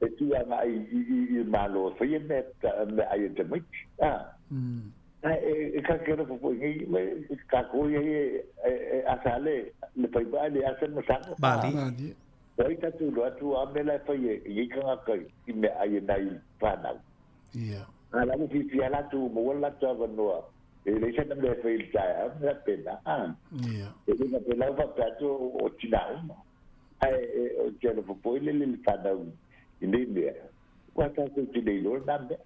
E tu agai i le Malo e faia mea meaai a tamaiti. Ae e ka ke alofa foi nei, me kākou ia e asa le le faiva ae le asa le masago. Mali. O ai tatou iloa atu a mea la e fai e nei tagata i meaai e nai fanau. Ia. A la ua fiafia latou ua maua le latou avanoa e leai sana mea e fai i le taeao ma mea faapena. Ia. E le faapea ua faapea atu o tina uma. Ae o te alofa foi lele i le fanau i nei mea, aua tatou te le iloa lena mea.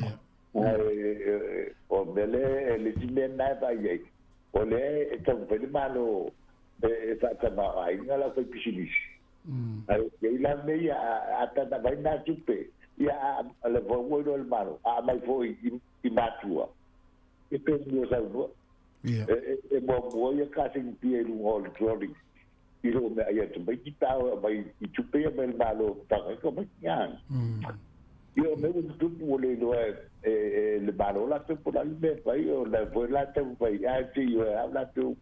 Ia. Ae o le mea lea, le isi mea lena e vaai ai, o lea e taumafai le Malo e faatamaoaiga le aufaipisinisi. Ae i ai la mea ia, a tana mai na tupe, ia a le foi ua iloa e le Malo, a aumai foi i matua, e pei ona saunoa. E muamua ia kasegi pia i luga o le trolley i loo meaai a tamaiti pe a o e aumai i tupe ia mai le Malo e panga ai tamaiti. Ia o mea ua tutupu ua le iloa e le Malo latou po o le a le mea e fai, o la foi la taumafai ae te ioe lava latou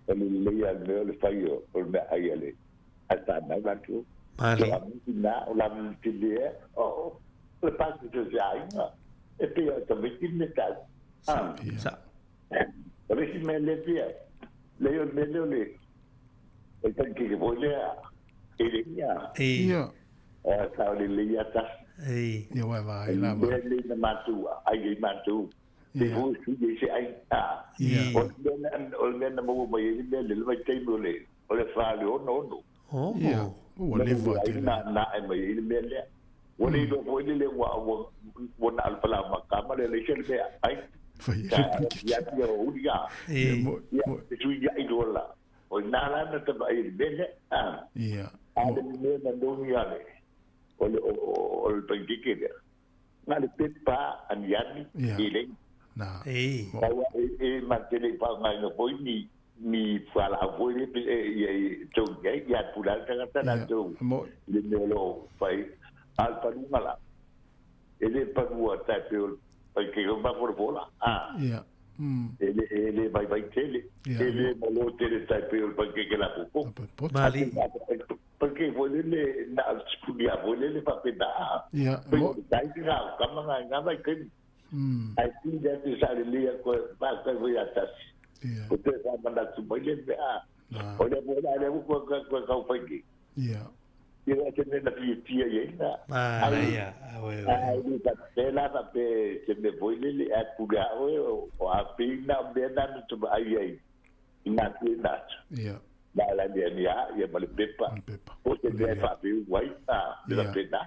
o le lelei lava o le mea o le fai o le meaai a le fanau latou. Mali. O la le tele o le pasese o se aiga e pei o tamaiti le mea taua. Sa. O le isi mea lea fia, leai o le mea lea o le o le panikeke foi lea e le ia. Ia. Sa o le lelei lava tasi. Ia ua e vaai lava. O le mea lea na matou ai ai matou. Pe foi sui ai se ai. O le mea na maua mai ai le mea lea i le vaitaimi o le o le 46. Oh. Ia, ua leva tele. Na na e mai ai le mea lea. Ua le iloa foi lele ua ua ua na o le falaoa ma le leai se mea ai. Fai Ia ia o uli ia. Ia, e sui ia i loa la. O ina la na tapai i le mea lea. Ia. A le mea na nogi a le o le o le panikeke lea. Na le pepa aniani i le. Na. Aua e ma te le faaaogaina foi ni ni fualaau foi lea pe ia e togi ai, ia pule lava le tagata latou i le mea o lo o fai. A o le paluga la, e le palua tai pei o le paikeke o mafolafola, a, e le, e le vaivai tele, e le malo tele tai pei o le paikeke lapopo. Mali. Paikeke foi lele, na o le sipuni lava foi lele faapena, a, pei o le tai te kama nga vaitaimi. Ae pili atu sa lelei a koe faafetai foi ia tasi. Ko toe faamanatu mai le mea a. O lea foi la lea ua koe koe koe kau fai nei. Ia la se mea na fiafia i ai na. Manaia. Aue aue. Ai le faapea la faapea se mea foi lele a pule a oe o a pei na o mea na na tamaai ai i matua i matou. Na la ni ani a ia ma le pepa. Po se mea e faapeu ai a me faapena.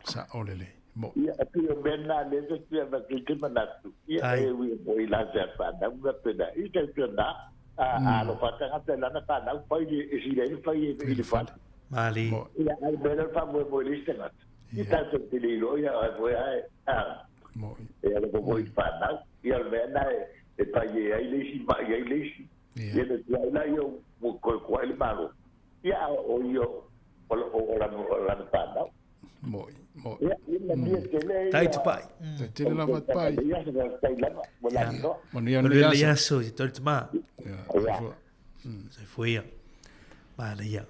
Sao lelei. Mo. Ia, e pei o mea na lea te fia avatu ai te manatu, ia e ui e moe i la sea whanau nga pena, i tau tua nā, a alofa tangata i lana whanau, pai le, e sila i le whai e i le whale. Mali. Ia, ai mea lea whamoe moe le isi tangata. I tātou te le iloa ia, ai foe ai, a, e alofa moe i le whanau, ia o le mea na e, e pai e ai le isi, mai ai le isi. Ia na tua ai la ia, ua koe koa i le malo. Ia, o ia, o, o, o lana, o lana whanau. Moi, moi. Ia, ia manuia tele. Tai tupai. Tai tele lava tupai. Ia, tai lava, ua lava noa. Manuia Manuia le le aso. aso, i te tama. Ia, Ia. Soifua ia. Manaia.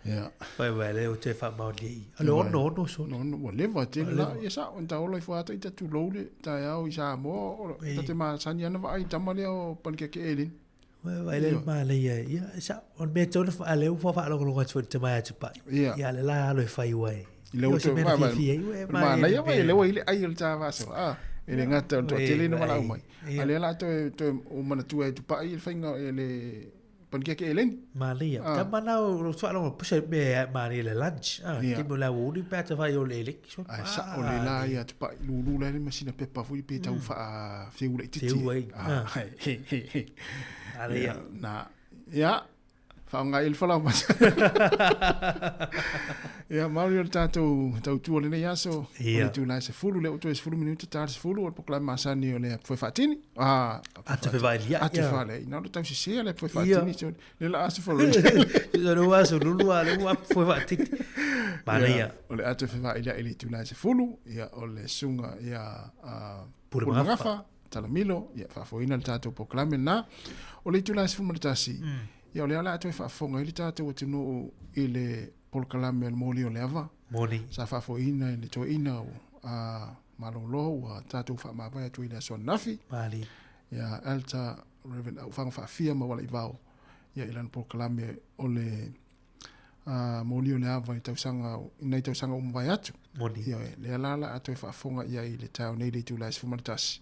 Ia. Wai wai le o te whaamaoli ei. O le ono ono so. No, no, ua leva tele la. Ia sa, o taola i fuata i tatu loule, taeao i Samoa, o ta te masani ana vaai tama lea o panikeke eleni. Vai le manaia, ia, sa, o le mea tau na wha, le ua whaalongolongo atu foi te mai atu pai. Ia le la alo e whai wai. I le uto vai vai. Manaia vai le ua i le ai o le tā vaso. Ah, e le ngata o le toatele na wala umai. A lea la toe toe o manatua e tupai i le whainga e le panikeke eleni. Manaia. Ta mana o whaalongo pusa me manaia le lunch. Ah, te mo la uli pe te whai o le eleki. So, Ai sa o le la ia tupai lulu la le masina pepa foi pe tau wha whiu i titi. Whiu ai. Ah, he he he. Manaia. Na, ia, Whaonga i le whalau mata. Ia, Maori o le tātou tautua lenei aso. Ia. O le tūlai se fulu, le o toe 10 minuta tā le 10, o le pokalai masani o le foe whaatini. Ah, Ata whewhaili, ia. Ata whaele. Ina o le tau sisea le foe whaatini. So, le la aso whalu. Le ua aso lulu a le ua foe whaatini. Mana ia. O le ata whewhaili i le tūlai se fulu, ia, o le sunga, ia, Pure Pure Magafa, Talamilo, ia, whaafoina le tātou pokalame nā. O le itula 11, ia, o le ala atu e faafofoga ai le tātou atunuu i le polokalame o le moli o le ava. Moni. Sa faafoeina e le toeaina o a Malolo ua tātou faamavae atu i le aso ananafi. Mali. Ia, Alta Reverend Aufaga Faafia ma Walaivao, ia, i lana polokalame o le a moli o le ava i tausaga, i nai tausaga ua mavae atu. Moni. Ia, lea la la a toe faafofoga i ai i le taeao nei i le itula e 11.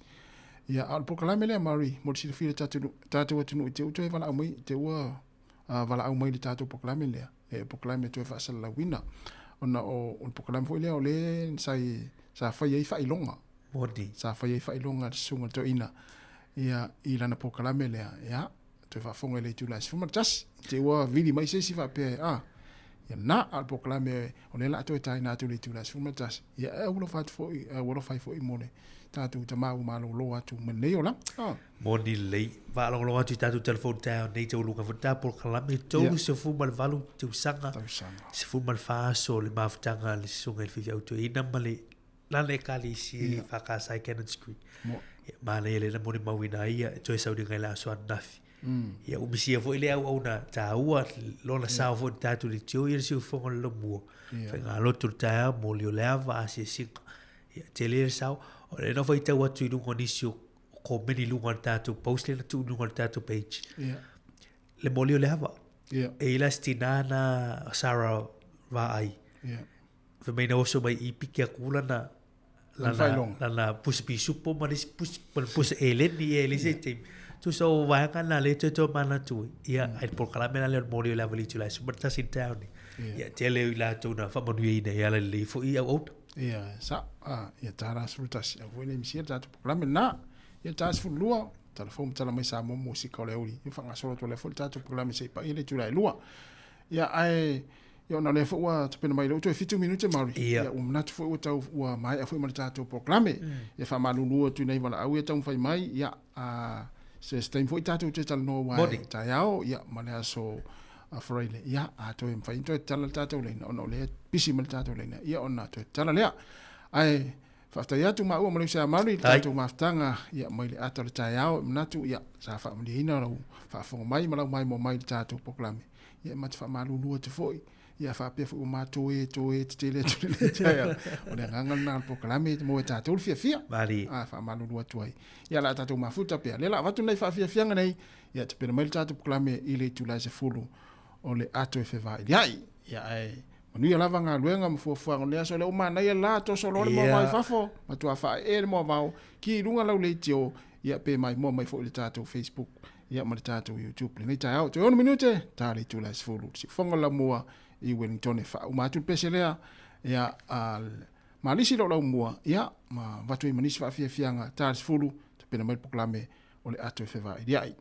Ia, a o le polokalame lea, Mari, mo le silafia i le tatou, tatou atunuu i te ua toe valaau mai, i te ua uh, valaau mai i le tatou polokalame lea, e polokalame toe faasalalauina. Ona o, o le polokalame foi lea o le sa, sa fai ai faailoga. Moni. Sa fai ai faailoga a le susuga i le toeaina ia, i lana polokalame lea. Ia, toe faafofoga i le itula e 11, i te ua vili mai se isi faapea, ah, ia na, a o le polokalame o lea o le a toe taina atu i le itula e 11, ia e aualofa atu foi, e aualofa ai foi mo le tatou tama ua malolo atu ma lenei olaga. Ah. Moni lelei, faalogologo atu i tatou telefoni taeao nei taualuga foi ta polokalame, 38 tausaga, 14 aso o le mafutaga a le Susuga i le Faifeau Toeaina ma le lana ekalesia i Whakasai Cannons Creek. Ia, manaia lena molimauina ai ia e toe sauniga i le aso ananafi. Ia, ua misia foi le auauna tāua, lona sao foi i le tatou leitio ia le siufofoga o le Lomua. Faigalotu le taeao, moli o le ava, asiasiga. Ia, tele le sao. O lea na faitau atu i luga o nisi o komeni i luga o le tatou post lea na tuu i luga o le tatou page. Le moli o le ava. E i la se tinā na Sarah Vaai. Fai mai na oso mai i piki aku lana lana lana pusa pisupo ma le isi pusa ma le pusa eleni e le isi taimi. Tusa o vaega na le toe toe manatu ai. Ia, ai le polokalame la lea o le moli o le ava le itula e 11 i le taeao nei. Ia, tele o i latou na faamanuiaina e ala lelei foi i auauna. Ia, sa, a, ia tāra 11, au foi nei misia le tatou polokalame lena. Ia, tā 12, tala fou ma tala mai Samoa mo sika o le aoauli. Ia, faagasolo atu ai foi le tatou polokalame se i paia le itula e 2. Ia, ae, ia ona o lea foi ua tapena mai i lou toe 7 minute Mauri. Ia. Ua manatu foi ua tau, ua maea foi ma le tatou polokalame. Ia faamalulu atu i nai valaau ia taumafai mai, ia, a, se se taimi foi tatou toe talanoa aua e taeao, ia, ma le aso Faraile. Ia, a toe mafai ona toe tatala le tatou laina, ona o lea e pisi mai le tatou laina, ia ona toe tatala lea. Ae, faafetai atu maua ma le uso ia Mauri i le tatou mafutaga, ia, mai le ata o le taeao, e manatu, ia, sa faamalieina lau faafofoga mai ma lau maimoa mai i le tatou polokalame. Ia, ma te faamalulu atu foi, ia faapea foi ua matou e toe tetele atu i lenei taeao. O le agaga lena o le polokalame mo e tatou le fiafia. Malie. A, faamalulu atu ai. Ia, o le a tatou mafuta pea. Lea o le a avatu lenei faafiafiaga nei, ia tapena mai le tatou polokalame i le itula e 10 o le ato e fevailiai. Ia, ae manuia lava galuega ma fuafuaga o lenei aso. O lea ua manaia le la, toso loa le moavao i fafo, matua faaee le moavao, ki i luga lau leitio, ia pe maimoa mai foi i le tatou Facebook ia ma le tatou YouTube lenei taeao. Toe 6 minute, ta le itula e 10, le siufofoga o le laumua i Wellington e faauma atu le pese lea, ia, a malisi lou laumua, ia, ma avatu ai ma nisi faafiafiaga, ta le 10, tapena mai le polokalame o le ato e fevailiai.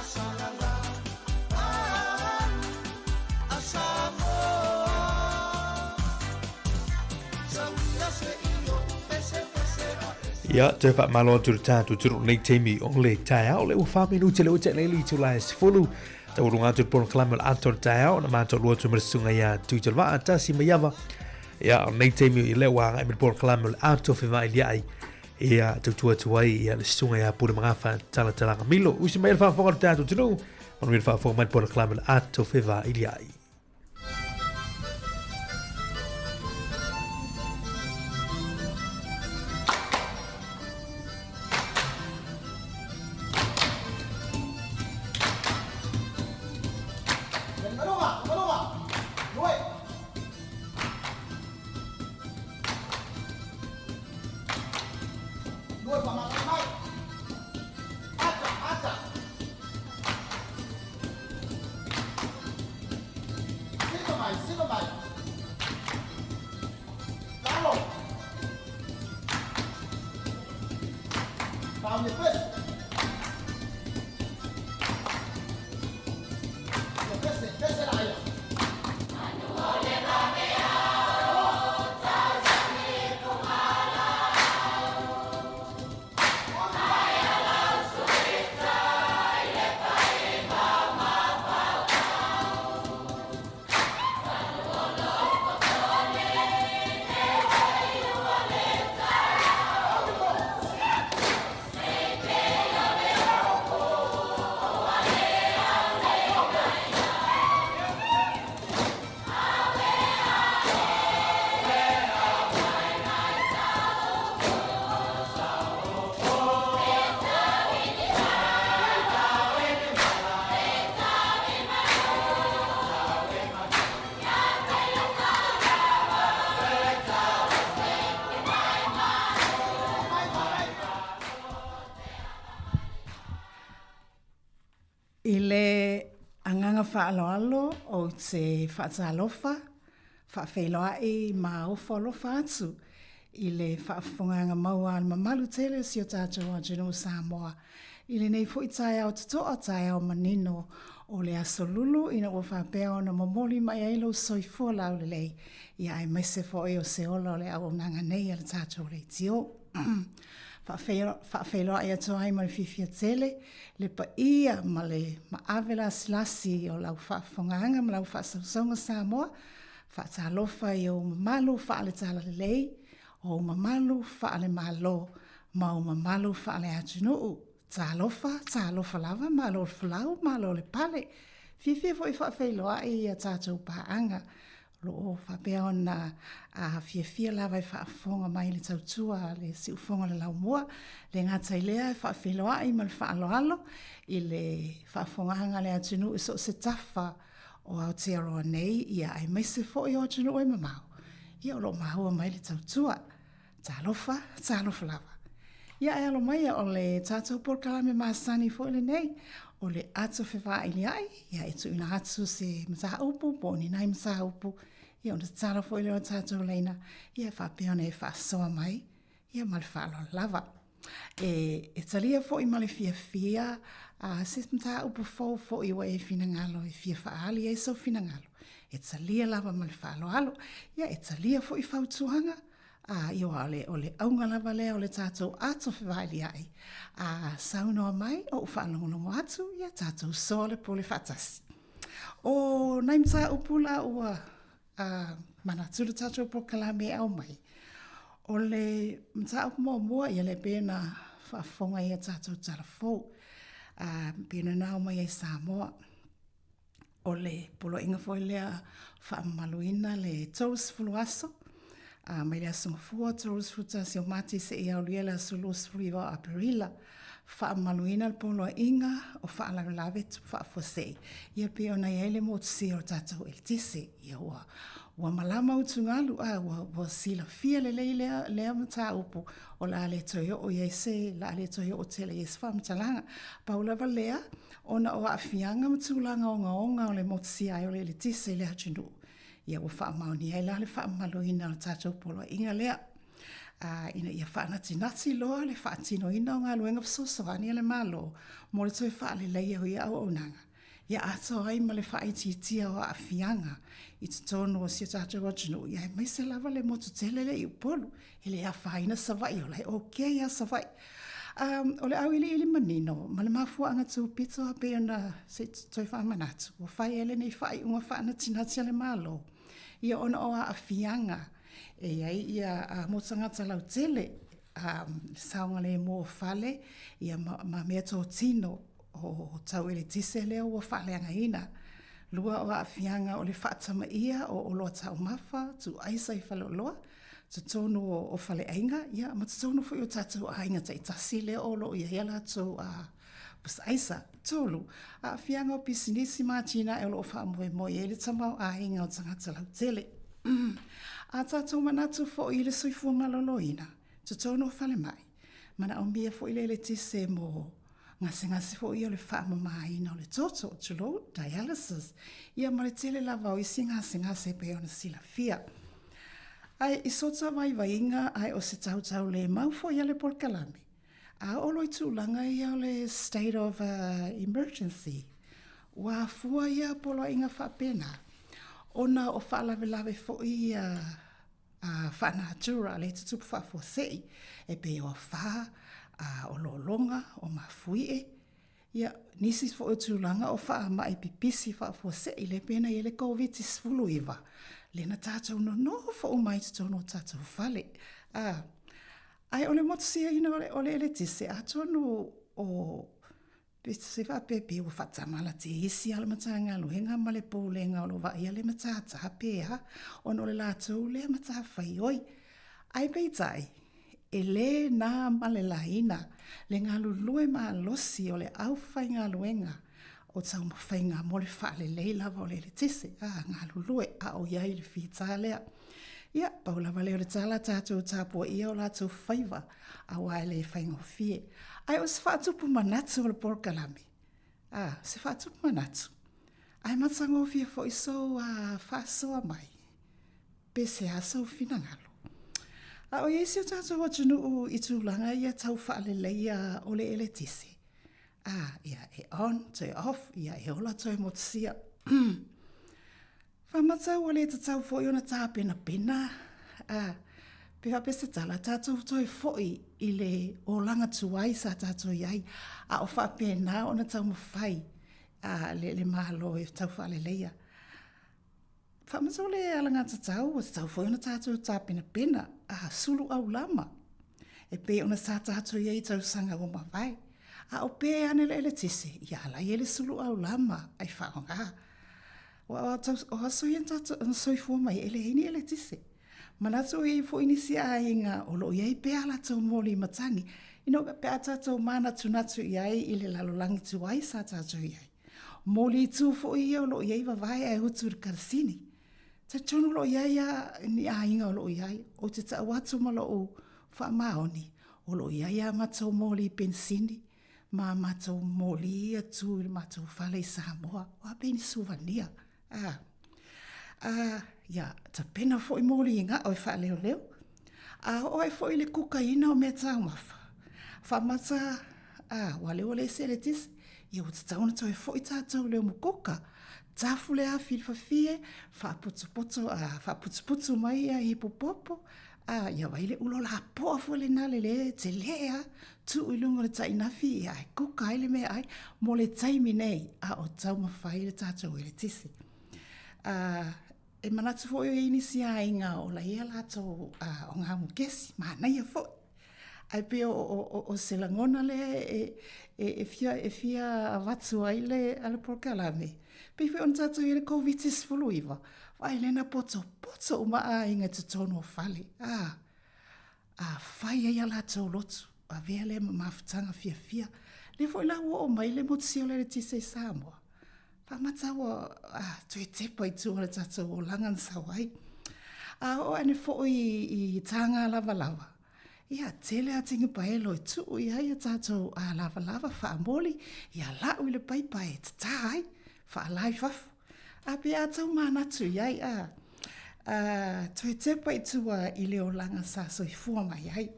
faasalalau ah, a Samoa Sauia se io pese pese a Ia, toe faamalo atu i le tatou atunuu i lenei taimi o le taeao. O lea ua fa minute le ua tea nei le itula e 10. Taualuga atu le polokalame o le atoa o le taeao na matou alu atu ma le susuga ia Tuitalevaa Tasi Maiava. Ia, o lenei taimi o lea ua agai mai le polokalame o le atoa fevailiai. Ia, tautua atu ai ia le susuga ia Pule Magafa Talatalaga Milo. Usi mai le faafofoga o le tatou atunuu. Manuia le faafofoga mai le polokalame o le atoa fevailiai. I le agaga faaaloalo ou te faatalofa, faafeiloai ma ofo alofa atu i le faafofogaaga maua a le mamalu tele o si o tatou atunuu Samoa i lenei foi taeao totoa, taeao manino o le Aso Lulu ina ua faapea ona momoli mai ai lou soifua laulelei, ia aemaise foi o se ola o le auaunaga nei a le tatou leitio. Faafeiloai atu ai ma le fiafia tele le paia ma le maave lasilasi o lau faafofogaaga ma lau faasausauga Samoa, Faatalofa i ou mamalu faale-talalelei, ou mamalu faale-Malo ma ou mamalu faale-atunuu. Talofa, talofa lava, malo le folau, malo le pale. Fiafia foi e faafeiloai i a tatou paaga o lo o faapea ona fiafia lava e faafofoga mai i le tautua a le Siufofoga o le Laumua. E le gata i lea, e faafeiloai ma le faaaloalo i le faafofogaaga a le atunuu i so o se tafa o Aotearoa nei, ia aemaise foi o atunuu e mamao, ia o lo o maua mai le tautua. Talofa, talofa lava. Ia ae alo maia o le tatou polokalame masani foi lenei, o le ato fevailiai, ia e tuuina atu se mataupu po o ni nai mataupu, ia ona tatalo foi lea o tatou laina, ia e faapea ona e faasoa mai, ia ma le faaaloalo lava. E, e talia foi ma le fiafia a se mataupu fou foi ua e finagalo e fia faaali ai sou finagalo. E talia lava ma le faaaloalo. Ia, e talia foi fautuaga, a, ia aua o le, o le auga lava lea o le tatou ato fevailiai. A saunoa mai, ou faalogologo atu, ia tatou soa le pule faatasi. O nai mataupu la ua a manatu le tatou polokalame e aumai, o le mataupu muamua, ia lea pei ona faafofoga i a tatou tala fou, a pei ona nao mai ai Samoa, o le poloaiga foi lea faamamaluina le 30 aso, a mai le aso Gafua 31 o Mati seia aulia le aso 29 o Aperila, faamamaluina le poloaiga o faalavelave tupu faafuasei, ia pei ona i ai le motusia o le tatou eletise. Ia ua, ua malama utugalu, a ua, ua silafia lelei lea, lea mataupu, o le a le toe oo i ai se, le a le toe oo tele i ai se faamatalaga. Pau lava lea, ona o aafiaga ma tulaga ogaoga o le motusia ai o le eletise i le atunuu, ia ua faamaonia ai la le faamamaluina o le tatou poloaiga lea. ā, ina ia faanatinati loa le faatinoina o galuega fesoasoani a le Malo mo le toe faaleleia o ia auaunaga, ia atoa ai ma le faaitiitia o aafiaga i totonu o si o tatou atunuu, ia aemaise lava le motu tele lea i Upolu, e le afaina Savaii, o la e okay lava Savaii. Ā, o le auiliili manino ma le mafuaaga tupito a pei ona se i toe faamanatu, ua fai ai lenei faaiuga faanatinati a le Malo, ia ona o aafiaga e i ai ia mo tagata lautele, le saogalemu o fale ia ma meatotino o tau eletise lea ua faaleagaina. 2 o aafiaga o le faatamaia o oloa taumafa, tuuaisa i faleoloa, totonu o faleaiga ia ma totonu foi o tatou aiga taitasi lea o lo o i ai a latou pusa aisa. 3, aafiaga o pisinisi ma atinae o lo o faamoemoe i ai le tamaoaiga o tagata lautele. A tatou manatu foi i le soifua maloloina, totonu o falemai, manaomia foi le eletise mo gasegase foi ia o le faamamaina o le toto, tulou, dialysis, ia ma le tele lava o isi gasegase e pei ona silafia. Ae i sota vaivaiga ae o se tautaulemau foi a le polokalame, A oo loa i tulaga ia o le state of emergency, ua afua ia poloaiga faapena ona o faalavelave foi ia faanatura lea e tutupu faafuasei, e pei o afa, o lologa, o mafuie, ia, nisi foi o tulaga o faamai pipisi faafuasei lea pei ona i ai le Koviti-19, lea na tatou nonofo uma ai i totonu o tatou fale. Ae o le motusiaina o le eletise, atonu o se faapea pei ua faatamala teisi lava le Matagaluega ma le Pulega o lo o vaaia le matata pe a, ona o le latou lea matafaioi. Ae peitai, e le na ma le laina le galulue malosi o le aufaigaluega o taumafaiga mo le faalelei lava o le eletise, a galulue a o i ai le fita lea. Ia, pau lava lea o le tala, tatou tapuaia o latou faiva, aua e le faigofie. Ae o se faatupu manatu o le polokalame, a, se faatupu manatu, ae matagofie foi sou faasoa mai, pe se a sou finagalo. A o i ai si o tatou atunuu i tulaga ia tau faaleleia o le eletise, a, ia, e on, toe off, ia, e ola toe motusia. Faamatau ua le tatau foi ona tapenapena, a, pe faapea se tala, tatou toe foi i le olaga tuai sa tatou i ai, a o faapena ona taumafai a, le, le Malo e tau faaleleia. Faamatau le alagatatau ua tatau foi ona tatou tapenapena, a, sulu aulama, e pei ona sa tatou i ai i tausaga ua mavae. A o pē ane le eletise, ia ala ai le sulu aulama ai faaaoga. Ua o aso ia na soifua mai e leai ni eletise. Manatu o i ai foi nisi aiga o lo o i ai pea a latou moli matagi, ina pe a tatou manatunatu i ai i le lalolagi tuai sa tatou i ai. Moli tū foi ia o lo o i ai vavae ae utu i le karasini. Talitonu o lo o i ai a ni aiga o lo o i ai, ou te tau atu ma lou faamaoni, o lo o i ai a matou moli penisini, ma matou moli atu i le matou fale i Samoa, ua pei ni suvania. A, a, ia, tapena foi moli i gao e faaleoleo. A oo ai foi i le kukaina o mea taumafa, faamata, a, ua lea ua leai se eletise, ia ua tatau ona toe foi tatou i le umukuka, tafu le afi i le fafie, faapotopoto, a, faaputuputu mai ia ipupopo, A, ia vai le ulo lapoa foi lena le le tele a, tuu i luga o le tainafi ia e kuka ai le meaai mo le taimi nei a o taumafai le tatou eletise. A, e manatu foi o i ai nisi aiga o la ia latou o ngā kesi, manaia foi. Ae pei o, o, o, o se lagona lea e, e, e fia, e fia avatu ai le, a le polokalame. Pei foi ona tatou i ai le Koviti-19, vaai lea na potopoto uma aiga i totonu o fale. A, a fai ai a latou lotu, avea lea ma mafutaga fiafia. Lea foi la ua oo mai le motusia o le eletise i Samoa. Faamata ua a, toe tepa i tua o le tatou olaga na sau ai. A oo ane foi i, i tāngā lavalava, Ia, tele a tini paelo e tuu i ai a tatou a lavalava faamoli, ia lau i le paipa e tatā ai, faala i fafo. A pe a tau manatu i ai, a, Toe tepa i tua i le olaga sa soifua mai ai.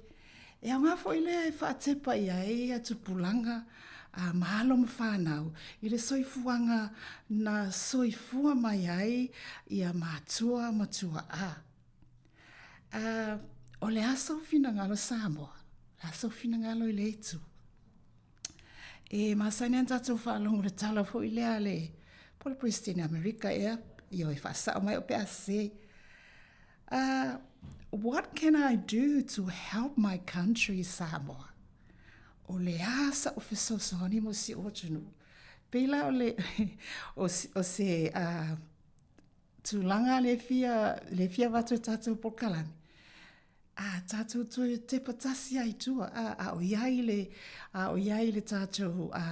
E aoga foi lea e faatepa i ai ia tupulaga a ma alo ma fanau i le soifuaga na soifua mai ai ia matua ma tuaa. A, o le a sou finagalo Samoa? O le a sou finagalo i le itu? E masani ana tatou faalogo i le tala foi lea a le po o le Peresetene o Amerika ea, ioe, faasao mai au pe a sese. What can I do to help my country Samoa? O le a sa'u fesoasoani mo si ou atunuu? Pei la o le o, o se uh, tulaga le fia, le fia avatu e tatou polokalame, a tatou toe tepa tasi ai i tua, a, a o i ai le, a o i ai le tatou a,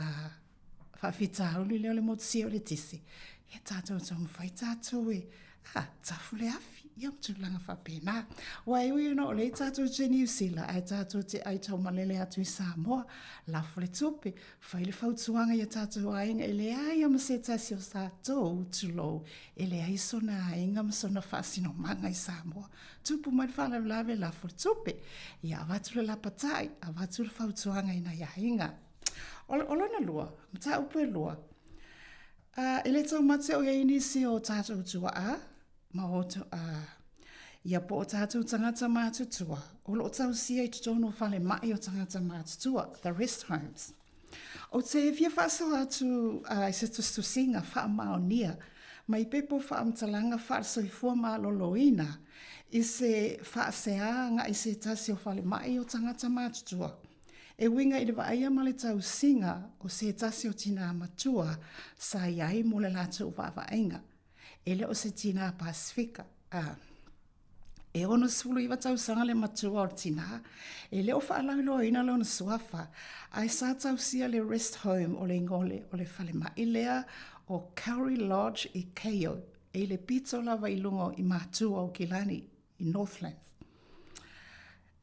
faafitauli lea o le motusia o le eletise, ia tatou taumafai tatou e, a, tafu le afi, ia ma tulaga faapena. Aua e ui ona o lea i tatou te Niu Sila, ae tatou te ai taumalele atu i Samoa, lafo le tupe, fai le fautuaga i a tatou aiga, e leai lava ma se tasi o tatou, tulou, e leai sona aiga ma sona faasinomaga i Samoa. Tupu mai le faalavelave, lafo le tupe, ia avatu le lapatai, avatu le fautuaga i nai aiga. O, o lona lua, mataupu e lua, uh, e le taumate o i ai nisi o tatou tuaa, ma o, uh, ia po o tatou tagata matutua, o lo o tausia i totonu o falemai o tagata matutua, the rest homes. Ou te fia faasoa atu i se tusitusiga faamaonia mai pepa o faamatalaga faale-soifua maloloina i se faasea agai se tasi o falemai o tagata matutua e uiga i le vaaia ma le tausiga o se tasi o tinā matua sa i ai mo le latou vaavaaiga. E le o se tinā Pasifika, ā, E 69 tausaga le matua o le tinā, e le o faalauiloaina lona suafa, ae sa tausia le rest home o le igoa o le falemai lea o Kauri Lodge i Kaeo, e i le pito lava i luga i Matua o Aukilani, i Northlands.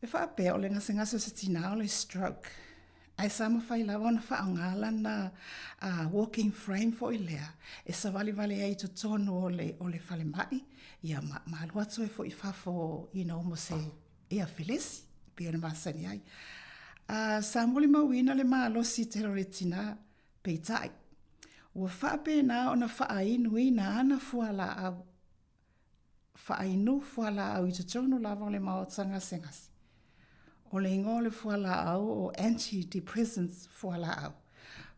E faapea o le gasegase o se tinā o le stroke, ae sa mafai lava ona faaaoga lana walking frame foi lea e savalivali ai i totonu o le, o le falemai, ia ma, ma alu atu ai foi i fafo, you know, mo se ea felesi, pei ona masani ai. Sa molimauina le malosi tele o le tinā, peitai, ua faapena ona faainuina ana fualaau Faainu fualaau i totonu lava o le maota gasegase. O le igoa o le fualaau o anti-depressants fualaau.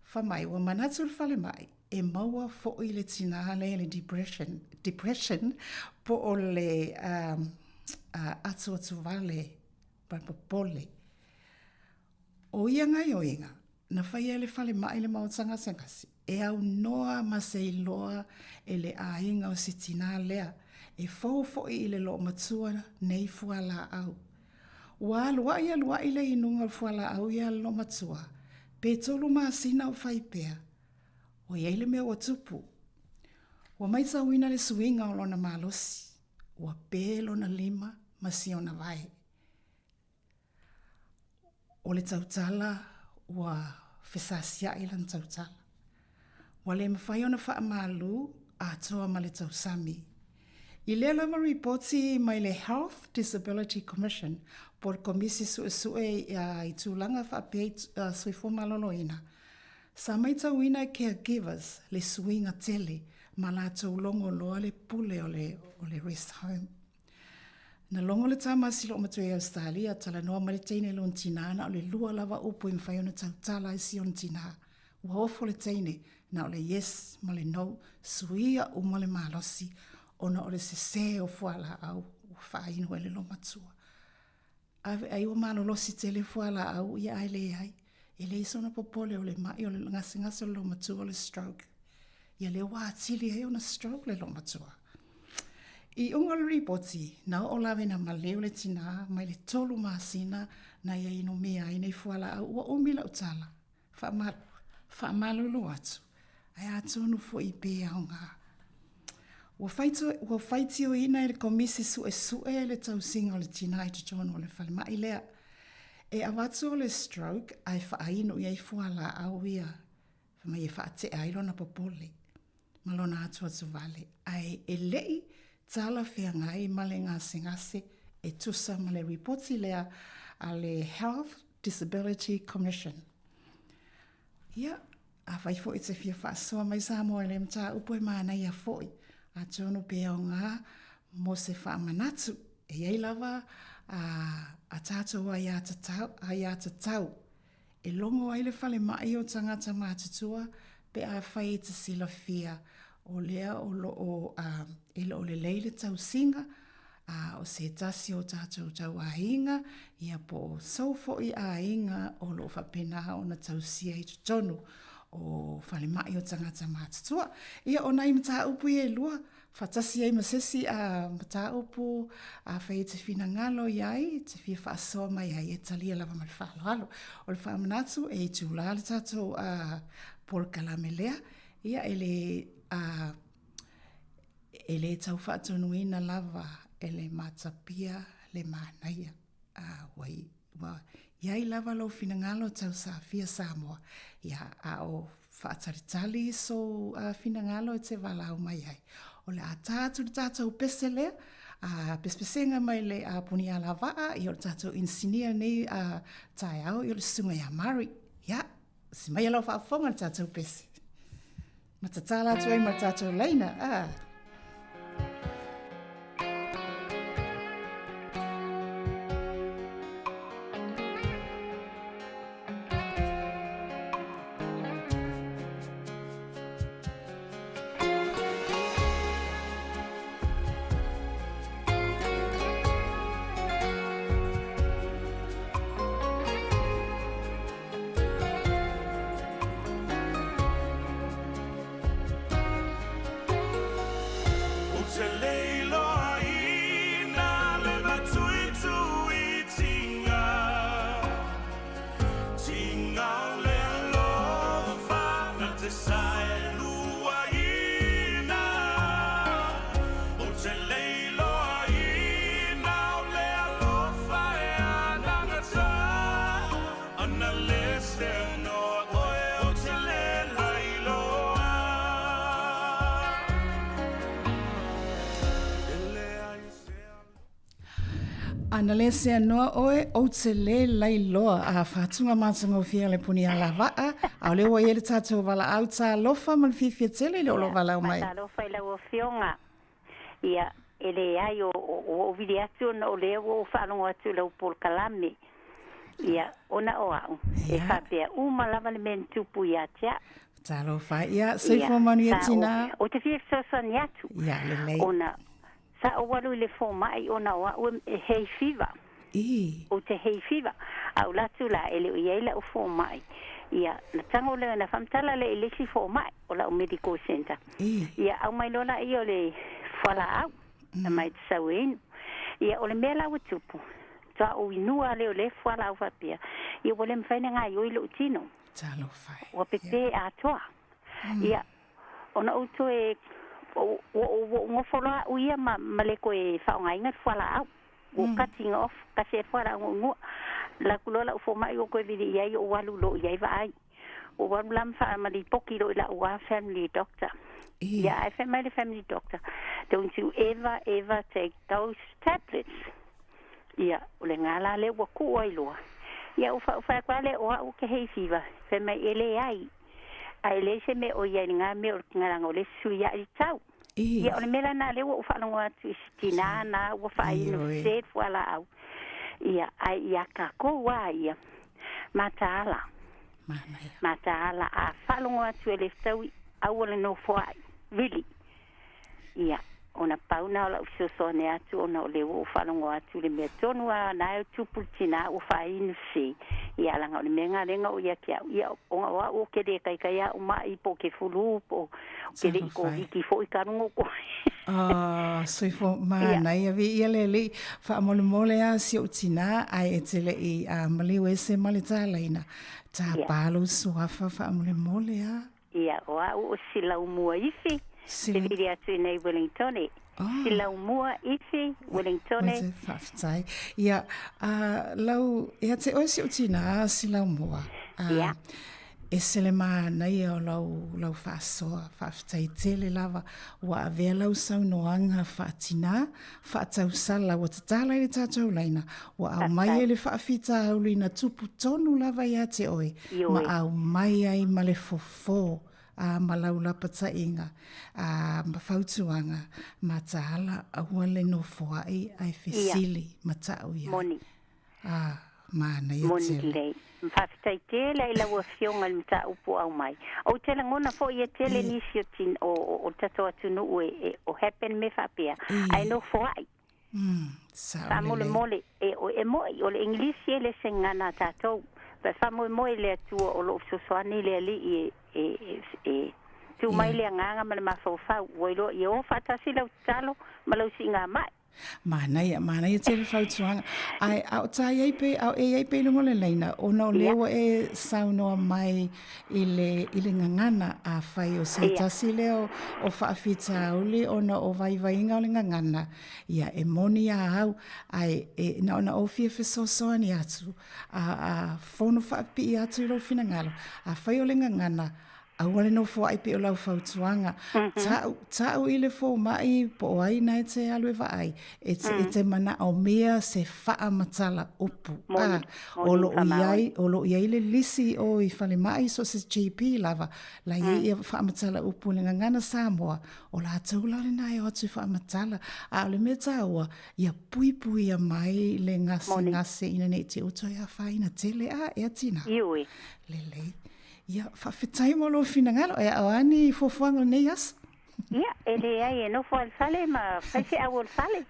Fai mai, ua manatu le falemai, e maua foi le tinā lea i le depression, depression po o le um, uh, atuatuvale ma popole. O ia gaioiga, na faia e le falemai le maota gasegase, e aunoa ma se iloa e le aiga o se tinā lea, e fou foi i le loomatua nei fualaau. Ua aluaʻi aluaʻi le inuga o le fualaau ia a le loomatua, pe tolu masina o fai pea, ua i ai le mea ua tupu. Ua maitauina le suiga o lona malosi, ua pe lona lima ma siona vae. O le tautala ua fesasiaʻi lana tautala. Ua le mafai ona faamalu atoa ma le tausami. I lea lava ripoti mai le Health Disability Commission po o le Komisi Suesue i Tulaga Faapea i Soifua Maloloina, sa maitauina e caregivers le suiga tele ma latou logo loa le pule o le rest home. Na logo le tama a si loomatua i Ausetalia, talanoa mai le teine i lona tinā, na o le lua lava upu e mafai ona tautala ai si ona tinā. Ua ofo le teine, na o le yes ma le no, suia uma le malosi ona o le sesē o fualaau ua faainu ai le loomatua. Ave ai ua malolosi tele fualaau ia ae leai. E leai sona popole o le mai o le gasegase o le loomatua o le stroke. Ia lea ua atili ai ona stroke le loomatua. I iuga o le ripoti, na oo lava ina maleu le tinā mai le tolu masina na ia inumia ai nei fualaau ua umi lau tala. Faamalulu atu, ae atonu foi pe aoga. Ua ua faitioina e le Komisi Suesue le tausiga o le tinā i totonu o le falemai lea. E avatu o le stroke ae faainu i ai fualaau ia, fai mai e faatea ai lona popole ma lona atuatuvale, ae e le i. talafeagai ma le gasegase e tusa ma le ripoti lea a le Health Disability Commission. Ia, afai foi e te fia faasoa mai Samoa i le mataupu e manaia foi, atonu pe aoga mo se faamanatu, e i ai lava a, a tatou aiatatau, aiatatau e logo ai le falemai o tagata matutua pe afai e te silafia o lea o lo o e le o lelei le tausiga a o se tasi o tatou tauaiga ia po o sou foi aiga o lo o faapena ona tausia i totonu o falemai o tagata matutua. Ia o nai mataupu ia e lua faatasi ai ma se isi mataupu afai e te finagalo i ai, e te fia faasoa mai ai, e talia lava ma le faaaloalo. O le faamanatu, e itulā le tatou polokalame lea, ia e le, e le tau faatonuina lava e le matapia le manaia. Ua Ua i ai lava lou finagalo tau safia Samoa, ia, a o faatalitali sou finagalo e te valaau mai ai. O le a ta atu le tatou pese lea, a pesepesega mai le Punialavaa, ia o le tatou inisinia lenei taeao, ia o le susuga ia Mari. Ia, si maia lau faafofoga le tatou pese. Ma tatala atu ai ma le tatou laina. Ah. Ana le seanoa oe, ou te le lailoa a faatuga matagofie le puni alavaa, a o lea ua i ai le tatou valaau talofa ma le fiafia tele i le o lo valaau mai. Talofa i lau afioga. Ia, e leai, o, o, ua ou vili atu ona o lea ua ou faalogo atu i lau polokalame. Ia, ona o au, e faapea uma lava le mea na tupu ia te au. Talofa, ia, soifua manuia tina. Ou te fia fesoasoani atu. Ia, lelei. Ona, sa ou alu i le fomai ona o au e hay fever. I. Ou te hay fever. A ou alu atu la, e le o i ai lau fomai. Ia, na tago lea, na faamatala lea i le isi fomai o lau medical centre. I. Ia, aumai loa laia o le fualaau, aumai e te sau e inu. Ia, o le mea la ua tupu, faatoa ou inua lea o lea fualaau faapea, ia ua le mafai ona gaoioi lou tino. Talofa e. Ua pepe atoa. Ia, ona ou toe, ua ou nofo loa au ia ma, ma le toe faaaogaina le fualaau. Ua ou cutting off, kasi ai le fualaau na ou inua. Alu atu loa lau fomai ua toe vili i ai ou alu loa i ai vaai. Ua ou alu la ma faa, ma lipoti loa i lau lava family doctor. Ia, ae fai mai le family doctor, don't you ever, ever take those tablets. Ia, o lena la lea ua tuu ai loa. Ia, ua fai atu lava lea, o au ou te hay fever. Fai mai, e leai. Ae leai se mea o i ai i lena mea o le leaga o lea e fesuiai le tau. Ia, o le mea la lena lea ua ou faalogo atu i si tinā na ua faainu sese le fualaau. Ia, ae ia tatou lava ia, mataala. Mataala. A faalogo atu e le fetaui, aua le nofoai. Really. Ia, ona pau na o lau fesoasoani atu ona o lea ua ou faalogo atu i le mea tonu lava na e tupu le tinā ua faainu sese. Ia, leaga o le mea lena lea na oo ia te au, ia, ona o au ou te le taitai lava ou ma'i po o te flu po o te le i Koviti foi talu ona ou toe. Ah, soifua manaia viia le Alii. Faamolemole lava si ou tinā ae e te le i maliu ese ma le tālaina. Tapa lou suafa faamolemole lava. Ia, o au o Silaumua Ifi, te vili atu i nei Wellingtone. Silaumua Ifi, Wellingtone. Faafetai. Ia, lau, ia te oe si ou tinā, Silaumua. Ia. Ese le manaia o lau, lau faasoa, faafetai tele lava ua avea lau saunoaga faatinā, faatausala ua tatala i le tatou laina, ua aumai ai le faafitauli na tupu tonu lava ia te oe, ma aumai ai ma le fofo, a ma lau lapataiga, a ma fautuaga mataala aua le nofoai ae fesili ma tau i ai. A, manaia Moni tele. lelei. Faafetai tele i lau Afioga i le mataupu ua aumai. Ou te lagona foi e tele nisi o tin, o, o, o le tatou atunuu e, e, o happen mea faapea, ae nofoai. Sao lelei. Faamolemole, e, o, e mo'i, o le Igilisi e le se gagana a tatou. Ae faamoemoe i le Atua o lo o fesoasoani le Alii e, e, e, e tuu mai le agaga ma le mafaufau. Ua iloa ia o faatasi lau tatalo ma lau siigamai. Manaia, manaia tele fautuaga. Ae a o ta iai pe, a o e iai pe i luga o le laina, ona o lea ua e saunoa mai i le, i le gagana, afai o se tasi lea o, o faafitauli ona o vaivaiga o le gagana, ia e moni a au, ae e, na ona ou fia fesoasoani atu, a, a fono faapipii atu i lou finagalo, afai o le gagana, Aua le nofoaʻi pei o lau fautuaga. Ta'u, ta'u i le fomai po o ai na e te alu e vaai, e te, e te manaomia se faamatala upu. Moni, A, o moni loo faamaoni. iai, o loo iai le lisi i o i falemai so o se GP lava, la iai ia faamatala upu i le gagana Samoa, o latou la lena e o atu e faamatala. A o le mea taua, ia puipuia mai le gasegase ina nei te utu ai afaina tele a ea tina. Ioe. Lelei. Ia, faafetai mo lou finagalo. E ao a ni fuafuaga o lenei aso? Ia, e leai, e nofo lava i le fale ma fai feau o le fale.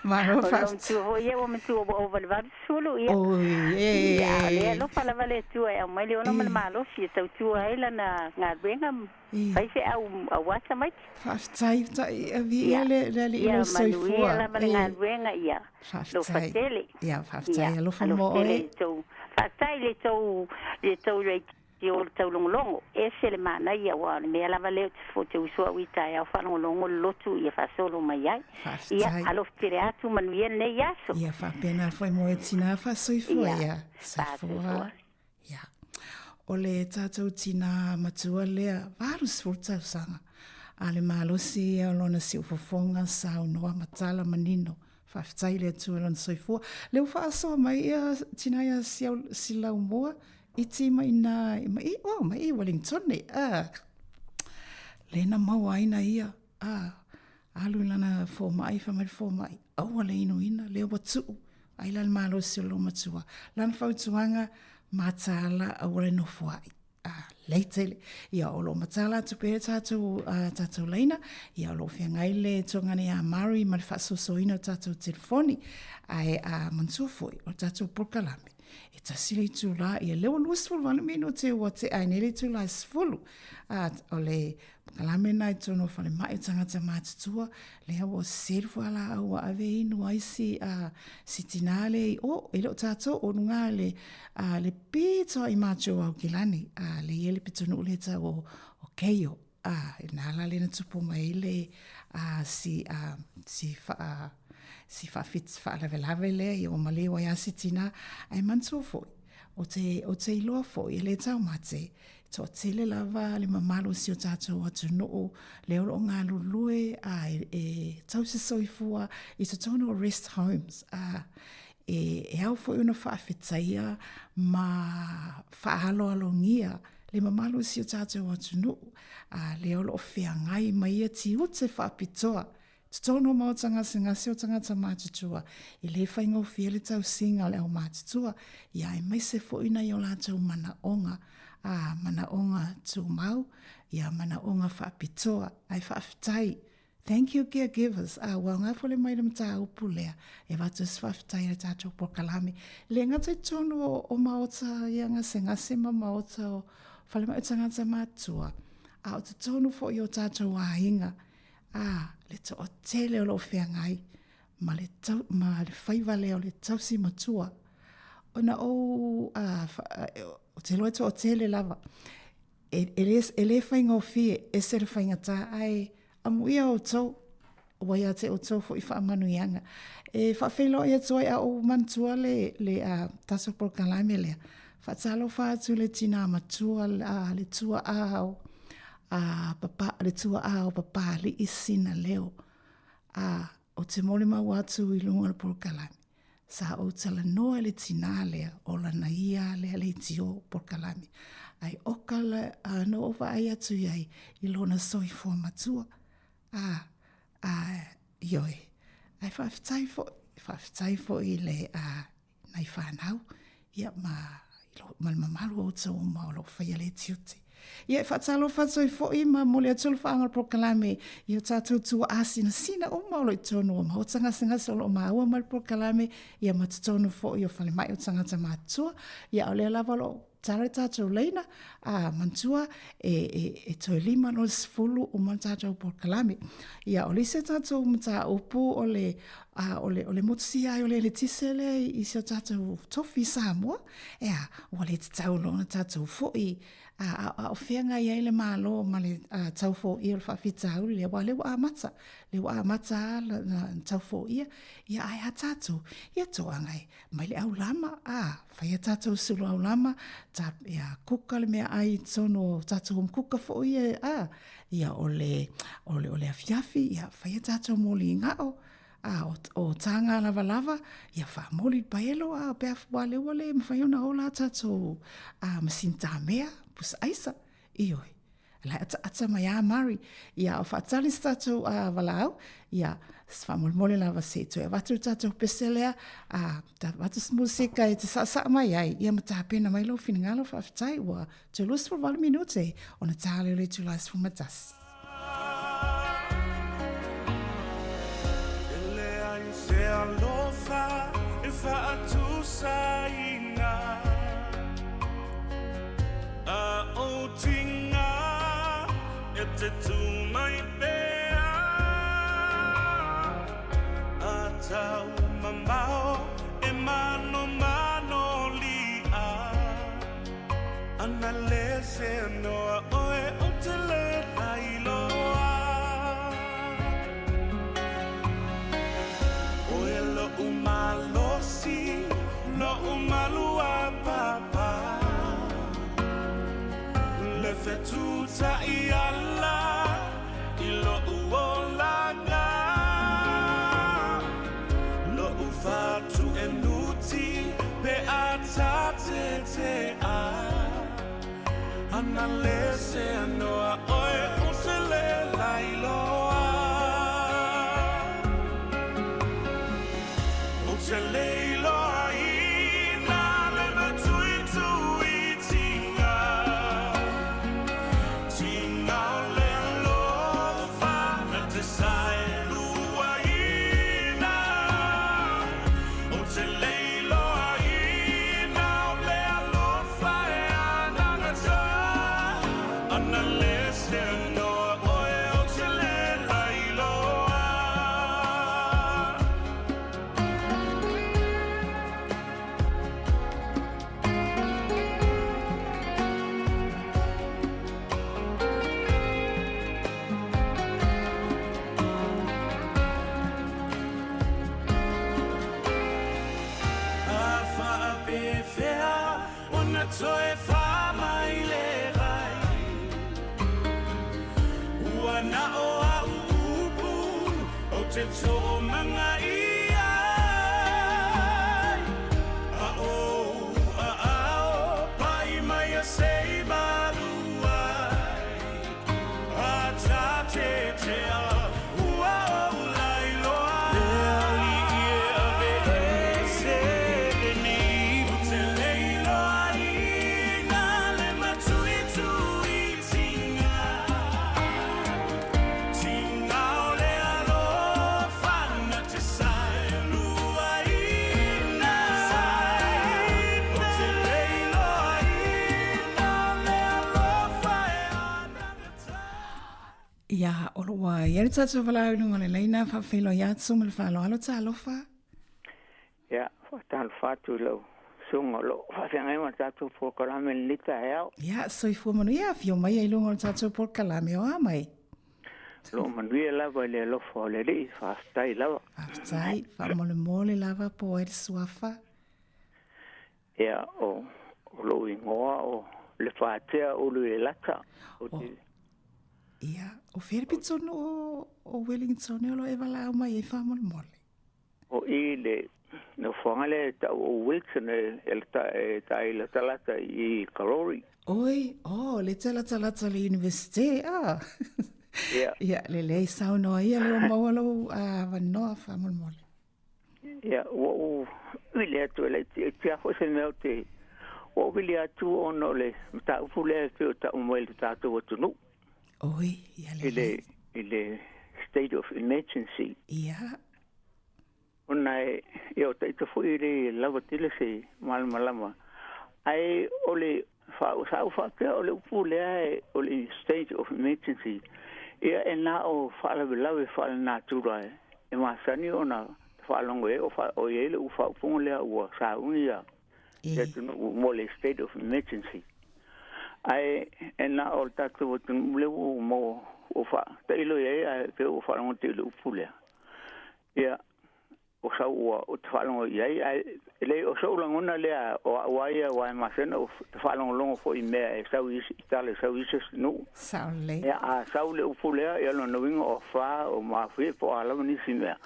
Malo O lou faafetai. matua foi ia ua matua ua ova i le 80, ia. Oi, e. Ia, a o lea e alofa lava le Atua e aumai le ola ma le malosi e tautua ai lana galuega ma fai feau aua tamaiti. Faafetai, faafetai. Ia viia le, le Alii i Ia, lou manuia soifua. lava le E. galuega, ia. Alofa Faafetai. tele. Ia, faafetai. Ia, Alofa alofa mo tele oe. i le tou, faafetai i le tou, le tou radio le taulogologo. E ese le manaia, aua o le mea lava lea ou te, ou te usu au i taeao faalogologo le lotu ia faasolo mai ai. Ia, Faafetai. alofa tele atu, manuia lenei aso. Ia, faapena foi mo e tina faasoifua. Ia, Ia, soifua. faasoifua. Ia. O le tatou tina matua lea, 80 tausaga, a le malosi ia o lona siufofoga, saunoa ma tala manino. Faafetai i le Atua i lona soifua. Lea ua faasoa mai ia tina ia Silaumua iti mai ina, mai, oh, mai i Wellington, ah. Lea na maua ai na ia, ah, alu i lana fomai, fai mai le fomai, aua le inuina, lea ua tuu, ai la le malosi o lou matua. Lana fautuaga, mataala aua le nofoai. Ah, lei tele. Ia, o loo mataala atu pea tatou, tatou laina. Ia, o loo feagai le tuagana ia Mari ma le faasoasoaina o tatou telefoni. Ae, a manatua foi, o le tatou polokalame. E tasi le itula, ia lea ua 28 minute ua tea ai nei le itula e 10. Ah, o le Polokalame na i totonu o falemai o tagata matutua, lea ua selu fualaau ua ave inu ai si, a, si tinā lea i o, e le o tātou o luga le, a, le pito i mātou au ki lani, a, le ia le pitonuu le tau o, o Keio, a, e nā la le na tupu mai le, a, si, a, si wha, si whaawhiti, whaalavelave lea i o maleu ai a si tinā, ai manatua foi, o te, o te iloa foi e le taumate, Toatele lava le mamalu o si o tatou atunuu lea o lo o galulue a e, e tausi soifua i totonu o rest homes a e, e ao foi ona faafetaia ma faaaloalogia le mamalu o si o tatou atunuu a lea o lo o feagai ma ia tiute faapitoa Totonu o maota gasegase o tagata matutua, e le faigofie le tausiga o le aumatutua, ia aemaise foi nai o latou manaoga, ā, manaoga tumau, ia manaoga faapitoa, ae faafetai. Thank you caregivers, ā, ua aoga foi le mai le mataupu lea e avatu se faafetai i le tatou polokalame. E le gata i totonu o, o maota ia gasegase ma maota o falemai o tagata matutua, a o totonu foi o tatou aiga, ā, le toatele o lo o feagai ma le, tau, ma le faiva lea o le tausi matua. Ona ou, ā, o te iloa e toatele lava, e, e, le, e le faigofie, ese le faigata, ae amuia outou, ua ia te outou foi faamanuiaga. E faafeiloai atu ai a ou manatua le, le a, tatou polokalame lea. Faatalofa atu i le tinā matua a le tuaā o a papa, le tuaā o Papali'i sina leo. A o te molimau atu i luga o le polokalame, sa ou talanoa i le tinā lea o lana ia lea leitio polokalame, ae oka la, a na ou vaai atu i ai i lona soifua matua. A, a, ioe. Ae faafetai foi, faafetai foi i le a, nai whanau, ia, ma, ma le mamalu o outou uma o lo o faia lea tiute. Ia, e faatalofa atu ai foi ma momoli atu le faaga o le polokalame i o tatou tuaa sinasina uma o lo o i totonu o maota gasegase o lo o maua mai le polokalame, ia ma totonu foi o falemai o tagata matutua. Ia, o lea lava o lo o Tala le tatou leina, a manatua e, e, e toe lima no le sefulu uma le tatou polokalame. Ia, o le isi o tatou mataupu o le, a, o le, o le motusia ai o le eletise lea i, i si o tatou tofi i Samoa, ea, ua le tatau loa ona tatou foi, a, a, a o feagai ai le Malo ma le a, tau foia o le faafitauli lea, aua o lea ua amata, lea ua amata lava na tau foia, ia ae a tatou, ia toaga e, mai le aulama, a, fai a tatou sulu aulama, ta, ia, kuka le meaai i totonu o tatou home kuka foi ia, a, ia, o le, o le, o le afiafi, ia, fai a tatou moli gao, a, o, o tāga lavalava, ia, faamoli le paelo, a, pe a, aua o lea ua le mafai ona ola a tatou, a, masini tamea, pusa aisa, ioe. La e ataata mai a Murray. Ia, o faatali se tatou valaau, ia, faamolemole lava se i toe avatu le tatou pese lea, a, avatu se musika e te saasaa mai ai, ia ma tapena mai lou finagalo, faafetai, ua toe 28 minute ona ta lea o le itula e 11. E leai se alofa e faatusaina A o tinga e te tū mai pea A tau mamao e manomano lia Ana le se noa oe o te le lailoa Oe lo'u malosi, lo'u maluapapa Le fetutai ala i lo'u olaga Lo'u fatuenuti pe a tatetea Ana le se noa oe o se le lailoa O te le iloa ina le matuitui tinga Tinga o le alofa na te saeluaina O te le iloa ina o le alofa e anagata Ana le se noa oe o te le lailoa. A faapefea ona toe wha mai le rai Ua na o au upu o te toomanga i ai A o a ao pai mai a sei malu ai A tatetea ua ou lailoa Le alii e ave ese lenei O te leiloa ina le matuitui tinga Tinga o le alofa na te saeluaina O te leiloa ina le alofa e anagata Ia, o lo o ua i ai le tatou valaau i luga o le laina, faafeiloai atu ma le faaaloalo, talofa. Ia, faatalofa atu i lau susuga o lo o faafeagai ma le tatou polokalame i lenei taeao. Ia, soifua manuia, afio maia i luga o le tatou polokalame, o a mai? O lo o manuia lava i le alofa o le Alii, faafetai lava. Faafetai, faamolemole lava po o ai le suafa. Ia, o, O lou igoa o Lefatea Uluilelata. Ou te. Ia, o fea le pitonu o, o Wellington o lo e valaau mai ai faamolemole? O i le nofoaga lea e tau o Wilson e, e, e tai latalata i Karori. Oi, oh, le talatalata le universite, ah. Ia. Ia, lelei saunoa ia lea ua maua lou avanoa faamolemole. Ia, ua ou vili atu e laitiiti lava foi se mea ou te ua ou vili atu ona o le mataupu lea e pei o tau mai i le tatou atunuu. Oi, ia lelei. I le state of emergency. Ia. Ona e, ia o taita foi e le lava tele se malamalama. Ae o le sa ou faapea o le upu lea o le state of emergency, ia e na o faalavelave faalenatura e masani ona faalogo ai o o i ai le faaupuga lea ua sauni ia le atunuu mo le state of emergency. Ae e na o le tatou atunuu lea ua maua ua faatailo i ai ae pei ua faalogo atu i le upu lea. Ia o sau ua ou te faalogo i ai, ae e leai o so'u lagona lea o a'u a ia aua e masani ona ou faalogologo foi i mea e sau i isi tala e sau i isi atunuu. Sao lelei. Ia a sau le upu lea, ia lona uiga o afa, o mafuie po o a lava nisi mea.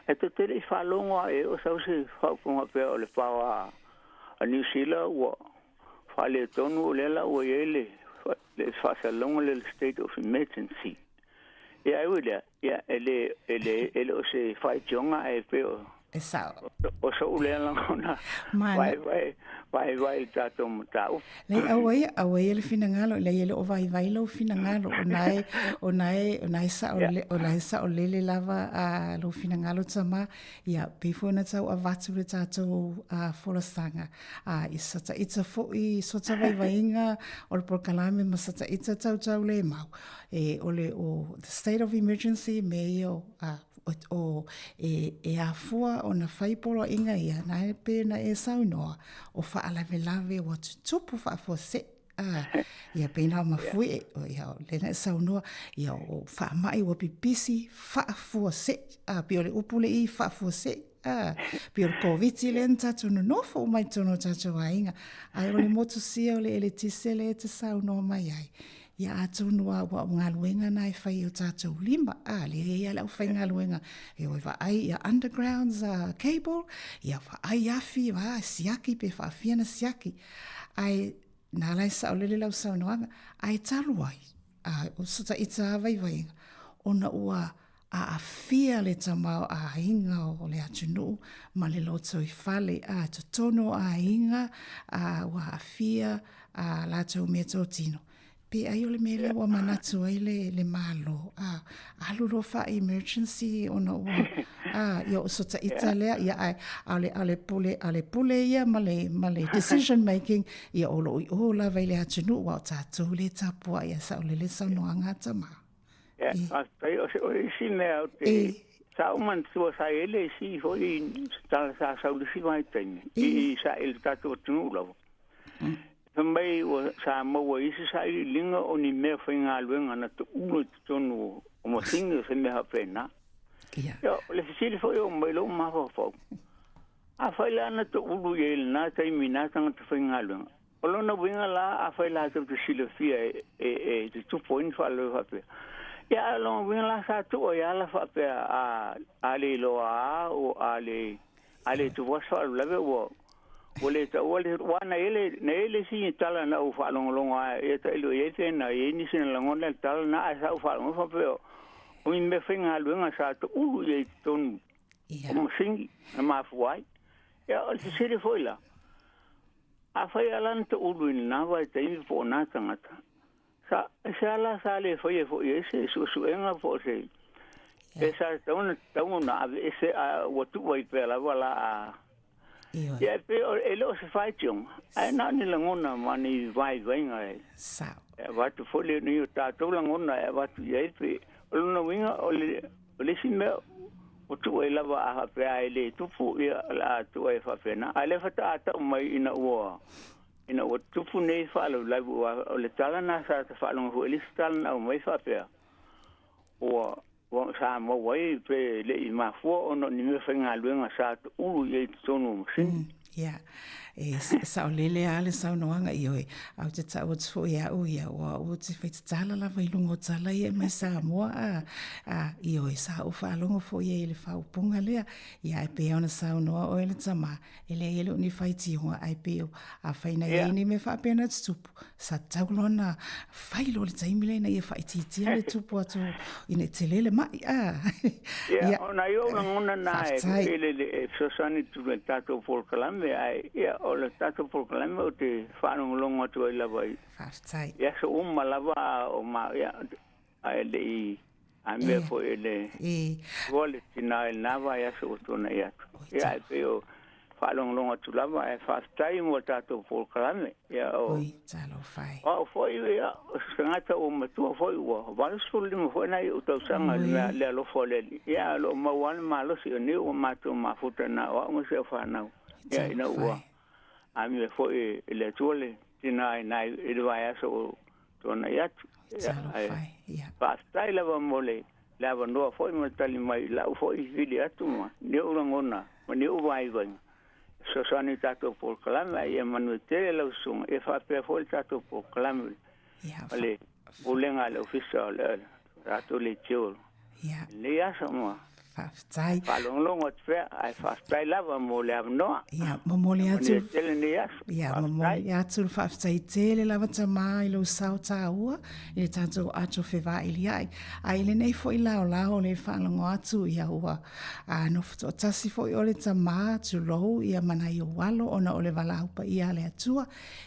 Ae tou te le i faalogo a e o sau se faaupuga pea o le pao a Niu Sila ua faaletonu o lea la ua i ai le le faasalalauga lea o le state of emergency. Ia ae ui i lea, ia e le e le e le o se faitioga ae pei o E sao. O so'u lea lagona vaivai vaivai i le tatou mataupu. Leai, aua ia, aua ia le finagalo, leai e le o vaivai lou finagalo, o na e, o na e, o na e sao, o na e saolele lava a lou finagalo tama, ia, pei foi ona tau avatu le tatou folasaga, a i sa taita foi so ta vaivaiga o le polokalame ma sa taita tautau le mau, e o le o the state of emergency me ia o, a, o, o e, e afua ona fai poloaiga ia, na e pei ona e saunoa, o faalavelave ua tutupu faafuasei. A, ia pei na o mafue, o ia, o lena e saunoa, ia o faamai ua pipisi faafuasei. A, pei o le upu le i faafuasei. A, pei o le Koviti lea na tatou nonofo uma i totonu o tatou aiga. Ae o le motusia o le eletise lea e te saunoa mai ai, Ia atonu a ua o galuega na e fai e o tatou lima, a lea e i ai le aufaigaluega e o e vaai ia undergrounds cable, ia vaai afi, a siaki pe faafia na siaki. Ae na ala e saolele lau saunoaga, ae talu ai, a o so taita a vaivaiga, ona ua aafia le tamaoaiga o le atunuu ma le lotoifale, a totonu o aiga a ua aafia a latou meatotino. Pe ai o le mea lea ua manatu ai le, le Malo, a alu loa faa-emergency ona ua, a, ia o so taita lea, ia ae, a o le, a o le pule, a o le pule ia ma le, ma le decision making, ia o lo o i o lava i le atunuu, aua o tatou lea e tapuai a saolele saunoaga a tama. Ia, faafetai. O se, o isi mea ou te, sa ou manatua sa i ai le isi foi tala sa sau i le isi vaitaimi, i, i sa i le tatou atunuu lava. Fai mai ua sa maua i isi sailiiliga o ni mea faigaluega na tuuina i totonu o masini o se mea faapena. Ia, o le fesili foi oo mai lou mafaufau, afai la na tuulu i ai i lena taimi i na tagata faigaluega, o lona uiga la afai latou te silafia e tutupu ai ni faalavelave faapea, ia a o lona uiga la sa tuu ai lava la faapea a le iloa lava o a le A le tupu lava se faalavelave ua ua le taua le aua na i ai le na i ai le isi tala na ou faalogologo lava ia tailo i ai pe na i ai nisi na lagona le tala lena ae sa ou faalogo faapea o ni mea faigaluega sa toulu i ai i totonu o masini na mafua ai. Ia o le fesili foi la, afai lava la na toulu i lena vaitaimi po o na tagata, Sa, se a la sa le faia foi i ai se suesuega po o se, pe sa tatau ona tatau ona aveese a ua tuu ai pea lava la a Ia e pei o, e le o se faitioga, ae na o ni lagona ma ni vaivaiga e Sao. e avatu foi le ni o tatou lagona e avatu i ai pe o lona uiga o le o le isi mea ua tuu ai lava a faapea e le tupu ia o le a tuu ai faapena ae lea faatoa tau mai ina ua Ina ua tupu nei faalavelave aua o le tala lena sa ta faalogo foi i le isi tala na aumai faapea, ua ua sa maua ai pe le i mafua ona o ni mea faigaluega sa toulu i ai i totonu o masini. Ia. E saolele lava le saunoaga, ioe, ae ou te tau atu foi e au ia, o au ou te fai tatala lava i luga o tala ia e mai Samoa, a, a, ioe, sa ou faalogo foi ai i le faaupuga lea, ia ae pei ona saunoa oe le tama, E leai e le o ni faitioga ae pei o afai na i ai ni mea faapea na tutupu, sa tatau loa ona fai loa le taimi lea ina ia faaitiitia le tupu atu ina i tele le mai. Ah. Ia, ona i ou lagona na e Faafetai. le e fesoasoani atu i le tatou polokalame, ae ia, o le tatou polokalame ou te faalogologo atu ai lava i Faafetai. i aso uma lava a o ma, ia, ae le i a mea foi e le ua le tina i lena vaiaso ua tuanai atu. Ia, ae pei o faalogologo atu lava, ae faafetai mo tatou polokalame. Ia, o, Oi, talofa e. o au foi, ia, o se tagata ua matua foi, ua 85 foi nai ou tausaga i le mea, le alofa o le Alii. Ia, ae o lo o maua lava le malosi, o nei ua matou mafuta na o au ma si au fanau. Ia, ina ua amia foi e le Atua le tina i nai i le vaiaso ua tuanai atu. Ia, ae faafetai lava mo le le avanoa foi ma le tali mai i lau foi vili atu ma ni ou lagona ma ni ou vaivaiga e fesoasoani i le tatou polokalame, a ia manuia tele lau susuga, ia faapea foi le tatou polokalame ma le Pulega a le Ofisa o le tatou Leitio i lenei aso ma Faafetai. Faalogologo atu pea, ae faafetai lava mo le avanoa. Ia, momoli atu. Manuia tele lenei aso. Ia, momoli atu le faafetai tele lava tama i lou sao taua i le tatou ato fevailiai. A i lenei foi laolao o le faalogo atu, ia ua a, nofo toatasi foi o le tama, tulou, ia ma nai ou alo ona o le valaau paia a le Atua.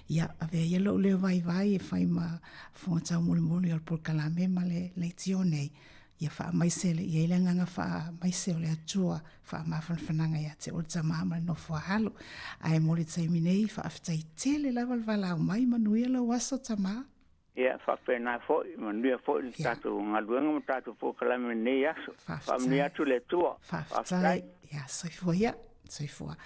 Ia, avea ia lou leo vaivai e fai ma fofoga taumolimoli o le polokalame ma le leitio nei. Ia faamaise le, i ai le agaga faamaise o le Atua, faamafanafanaga ia te oe le tama ma le nofo a alo. Ae mo le taimi nei, faafetai tele lava le valaau mai, manuia lou aso tama. Ia, faapena foi, manuia foi le tatou galuega ma tatou polokalame i lenei aso. Faamanuia atu le Atua. Faafetai. Ia, soifua ia, soifua.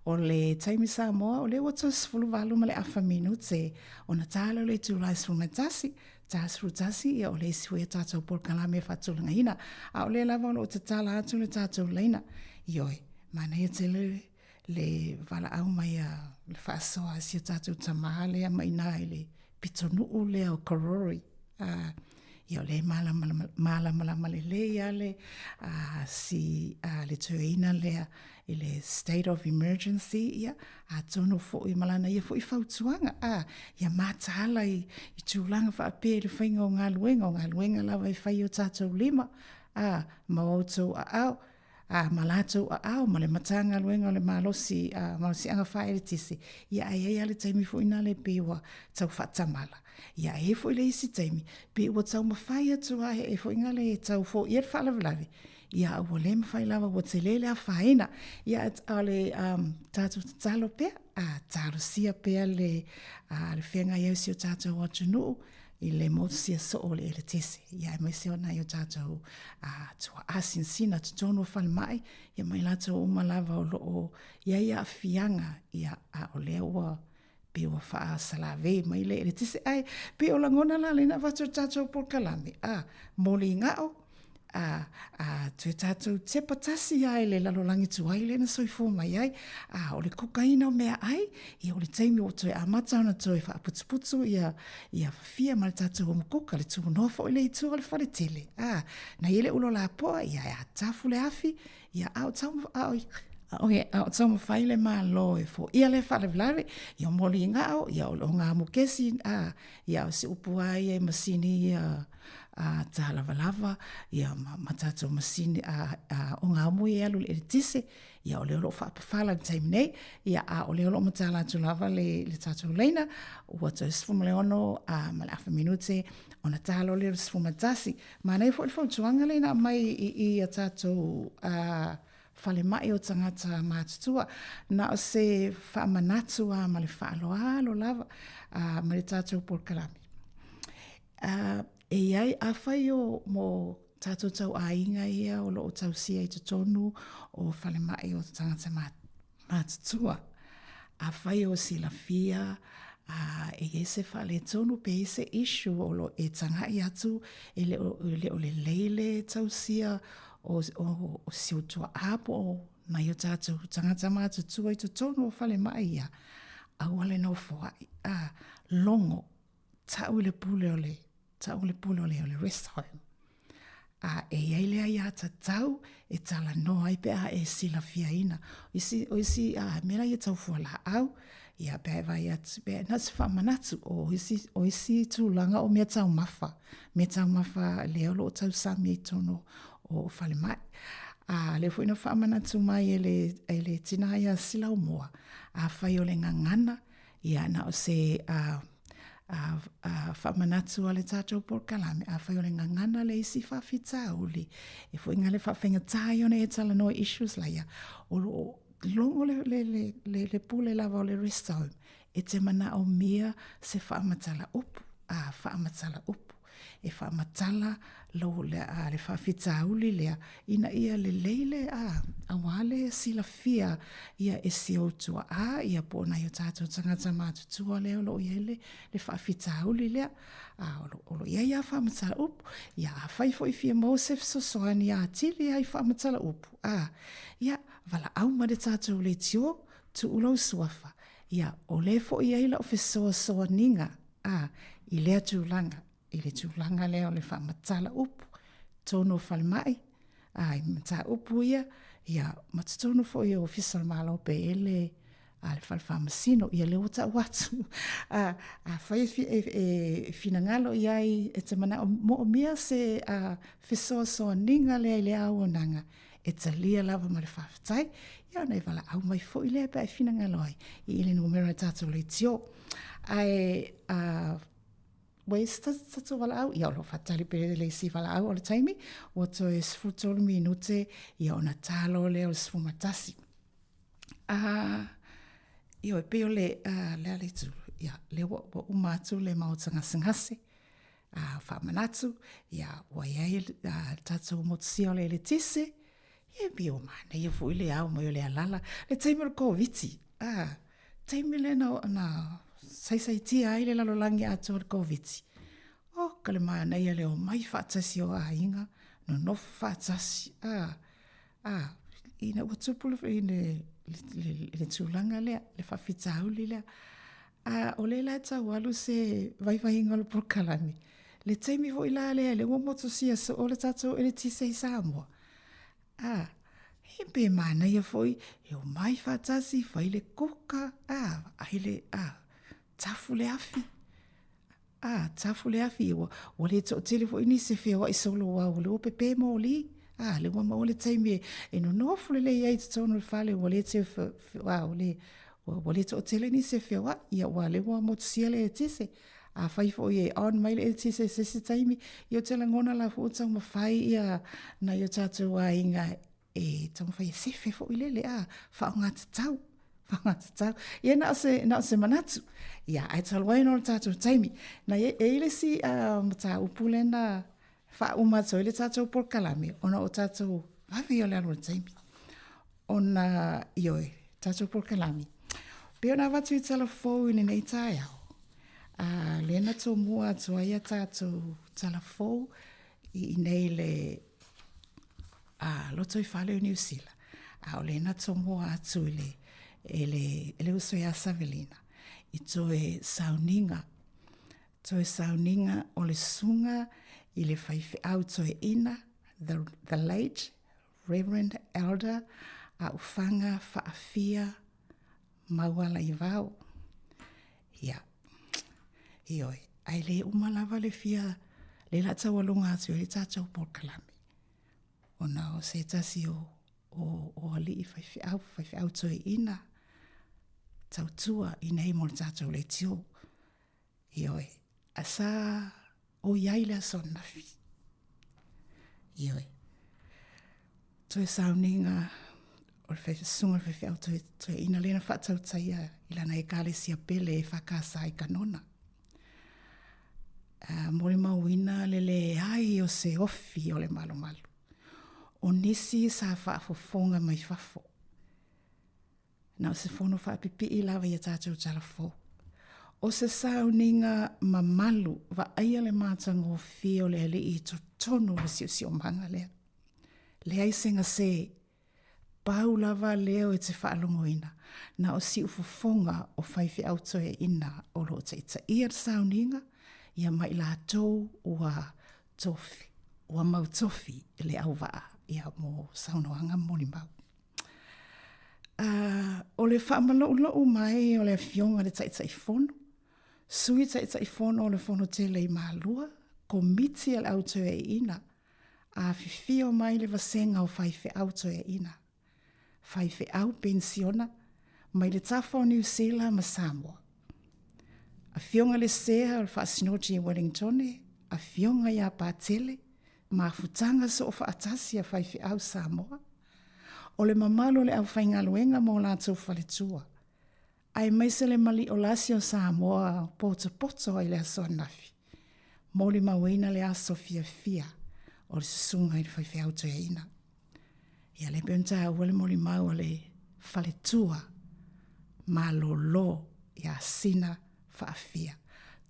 O le taimi Samoa, o lea ua toe 18 ma le afa minute ona ta lea o le itula e 11, Ta 11, ia o le isi foi a tatou polokalame e faatulagaina. A o lea lava o lo o tatala atu le tatou laina. Ioe, manaia tele le valaau mai a le faasoa a si o tatou tamā lea mai ina i le pitonuu lea o Karori. Ia o lea e malamalama lelei lava le, si, le toeaina lea i le state of emergency, ia, atonu foi ma lana ia foi fautuaga, a, ia mataala i, i tulaga faapea i le faiga o galuega, o galuega lava e fai i o tatou lima, a, ma o outou aao, a, ma latou aao, ma le Matagaluega o le Malosi, a, Malosiaga Faaeletise, ia, ae i ai lava le taimi foi nale pei ua tau faatamala, ia, ae i ai foi le isi taimi, pei ua taumafai atu lava e foi nale e tau foia le faalavelave, Ia, ua le mafai lava, ua tele le afaina. Ia, a o le um, tatou tatalo pea, a talosia pea le, a, le feagai ai o si o tatou atunuu i le motusia soo o le eletise. Ia, aemaise o nai o tatou a, tuaa sinasina totonu o falemai, ia ma i latou uma lava o lo o i ai aafiaga, ia, a o lea ua pei ua faasalave mai le eletise. Ae pei o lagona la lena avatu e le tatou polokalame, a moligao, a, a toe tatou tepa tasi lava i le lalolagi tuai lea na soifua mai ai. A o le kukaina o meaai, ia o le taimi ua toe amata ona toe faaputuputu ia, ia fafia ma le tatou umukuka, le tunoa foi lea i tua o le faletele. A, na i ai le ulo lapoa, ia e atafu le afi, Ia, a o tau, a o, a o, a o taumafai le Malo e foia lea faalavelave, ia o moligao, ia o, o ngā mukesi, a, ia o se upu lava ia i masini ia a, tālavalava, ia ma, ma tātou masini a, a, o ngā umu ia e alu i le eletise, ia o lea o lo o faapafala i le taimi nei, ia a o lea o lo o mataala atu lava le, le tātou leina, ua toe 16 a, ma le afa minute, ona tā loa lea o le 11. Manaia foi le fautuaga lea na aumai i i a tatou falemai o tagata matutua. Na o se faamanatu lava ma le faaaloalo lava ma le tatou polokalame. E i ai, afai o mo tatou tauaiga ia o lo o tausia i totonu o falemai o tagata matutua. Afai o silafia e i ai se faaletonu pe i ai se issue o lo e tagai atu e le o, e le o lelei le tausia o, o, o si ou tuaa po o nai o tatou tagata matutua i totonu o falemai ia. Aua le nofoa'i, a, logo, ta'u i le pule o le, ta'u i le pule o le, o le rest home. A e i ai le aiatatau e talanoa ai pe a e silafiaina. O isi, o isi a, mea la ia tau fualaau, ia pe a e vaai atu, pe na o se faamanatu, o isi, o isi tulaga o meataumafa, meataumafa lea o lo o tausami ai i totonu o falemai. A lea foi na faamanatu mai e le, e le tina ia Silaumua, afai o le gagana, ia na o se a, a, a faamanatu a le tatou polokalame, afai o le gagana le isi faafitauli, e foi nga le faafaigata ai ona e talanoa issues la ia, o lo o logo le, le, le, le, le pule lava o le rest home, e te manaomia se faamatala upu, a faamatala upu. E faamatala lou, le, a, le faafitauli lea, ina ia lelei le, a, auā le silafia ia e si ou tua'a, ia po o nai o tātou tagata matutua lea o lo o i ai le, le faafitauli lea. A, o lo, o lo o i ai lava faamatala upu. Ia, afai foi e fia maua se fesoasoani atili lava i faamatala upu, a, ia, valaau mai le tatou leitio, tuu lou suafa, ia, o lea foi e i ai lau fesoasoaniga, a, i lea tulaga, i le tulaga lea o le faamatala upu, totonu o falemai, a, i mataupu ia, ia, ma totonu foi o Ofisa o le Malo pe i ai le, a, le fale faamasino, ia lea ua tau atu. A, afai e, e, e finagalo i ai e te manao moomia se a, fesoasoaniga lea i le auaunaga, e talia lava ma le faafetai, ia ona e valaau mai foi lea pe a e finagalo ai i le numera o le tatou leitio. Ae, a, ua i ai se tatou valaau, ia o lo o faatali pea le isi valaau o le taimi, ua toe 13 minute, ia ona ta loa lea o le 11. A, ioe, pei o le, a, le a le itu, ia, lea ua, ua uma atu le maota gasegase, a, faamanatu, ia, ua i ai le tatou motusia o le eletise, ia, pei ua manaia foi le ao mai o le alala, le taimi o le Koviti, a, taimi lea na, na saisaitia ai le lalolagi atoa i le Koviti, oh, ka le manaia le omai faatasi o aiga, nonofo faatasi, a, a, ina ua tupu le, le, le, le tulaga lea, le faafitauli lea, A o lea la e tau alu se vaivaiga o le polokalame, le taimi foi la lea lea ua motusia soo le tatou eletise i Samoa, a, he pe manaia foi e omai faatasi, fai le kuka, a, ai le, a, tafu le afi, a, tafu le afi, ua, ua le toatele foi nisi e feoai solo aua o lea ua pepe moli, a, lea ua maua le taimi e, e nonofo lelei ai i totonu o le fale, ua le toe, a, ua le, Ua le toatele nisi e feoai, ia aua o lea ua motusia le eletise. Afai foi e on mai le eletise i se isi taimi, ia ou te lagona la foi ua taumafai ia nai o tatou aiga e taumafai e sefe foi lele, a, faaaogatatau, faaaogatatau. Ia na o se, na o se manatu. Ia, ae talu ai ona o le tatou taimi. Na e i ai le isi mataupu lea na faauma atu ai le tatou polokalame ona o tatou vave ia o le alu o le taimi. Ona, ioe, tatou polokalame. Pei ona avatu i tala fou i lenei taeao, a, lea na tomua atu ai a tatou tala fou i inei le a, lotoifale o Niu Sila, a o lea na tomoa atu i le, e le, e le uso iā Savelina, i toe sauniga, toe sauniga o le susuga i le faifeau toeaina, the, the late Reverend Elder Aufaga Faafia Maualaivao. Ia, ioe, ae le uma lava le fia, le la taualuga atu ai le tatou polokalame, ona o se tasi o, o, o alii faifeau, faifeau toeaina, tautua i nei mo le tatou leitio. Ioe, a sa o i ai le aso ananafi. Ioe. Toe sauniga o le susuga o le faifeau toeaina lea na faatautaia i lana ekalesia pele e EFKS i Kanona. Molimauina le leai o se ofi o le malumalu. O nisi sa faafofoga mai fafo. Na o se fono faapipii lava i a tatou tala fou. O se sauniga mamalu vaaia le matagofie o le Alii i totonu o le siosiomaga lea. Leai se gase. Pau lava leo e te faalogoina, na o siufofoga o faifeau toeaina o lo o taitaia le sauniga, ia ma i latou ua tofi, ua mau tofi le auvaa ia mo saunoaga ma molimau. A, o le faamaloulou mai o le Afioga i le Taitaifono, Sui Taitaifono o le Fono Tele i Malua, Komiti a le Au Toeaina, Afifio mai le vasega o faifeau toeaina, faifeau penisiona mai le tafa o Niu Sila ma Samoa. Afioga le Sea o le Faasinoti i Wellingtone, Afioga ia Patele, Mafutaga Soofaatasi a Faifeau Samoa, o le mamalu o le aufaigaluega ma o latou faletua, aemaise le maliʻo lasi o Samoa potopoto ai le aso ananafi, molimauina le aso fiafia o le susuga i le faifeau toeaina. Ia lea pei ona taua le molimau a le faletua malolo ia Sina Faafia.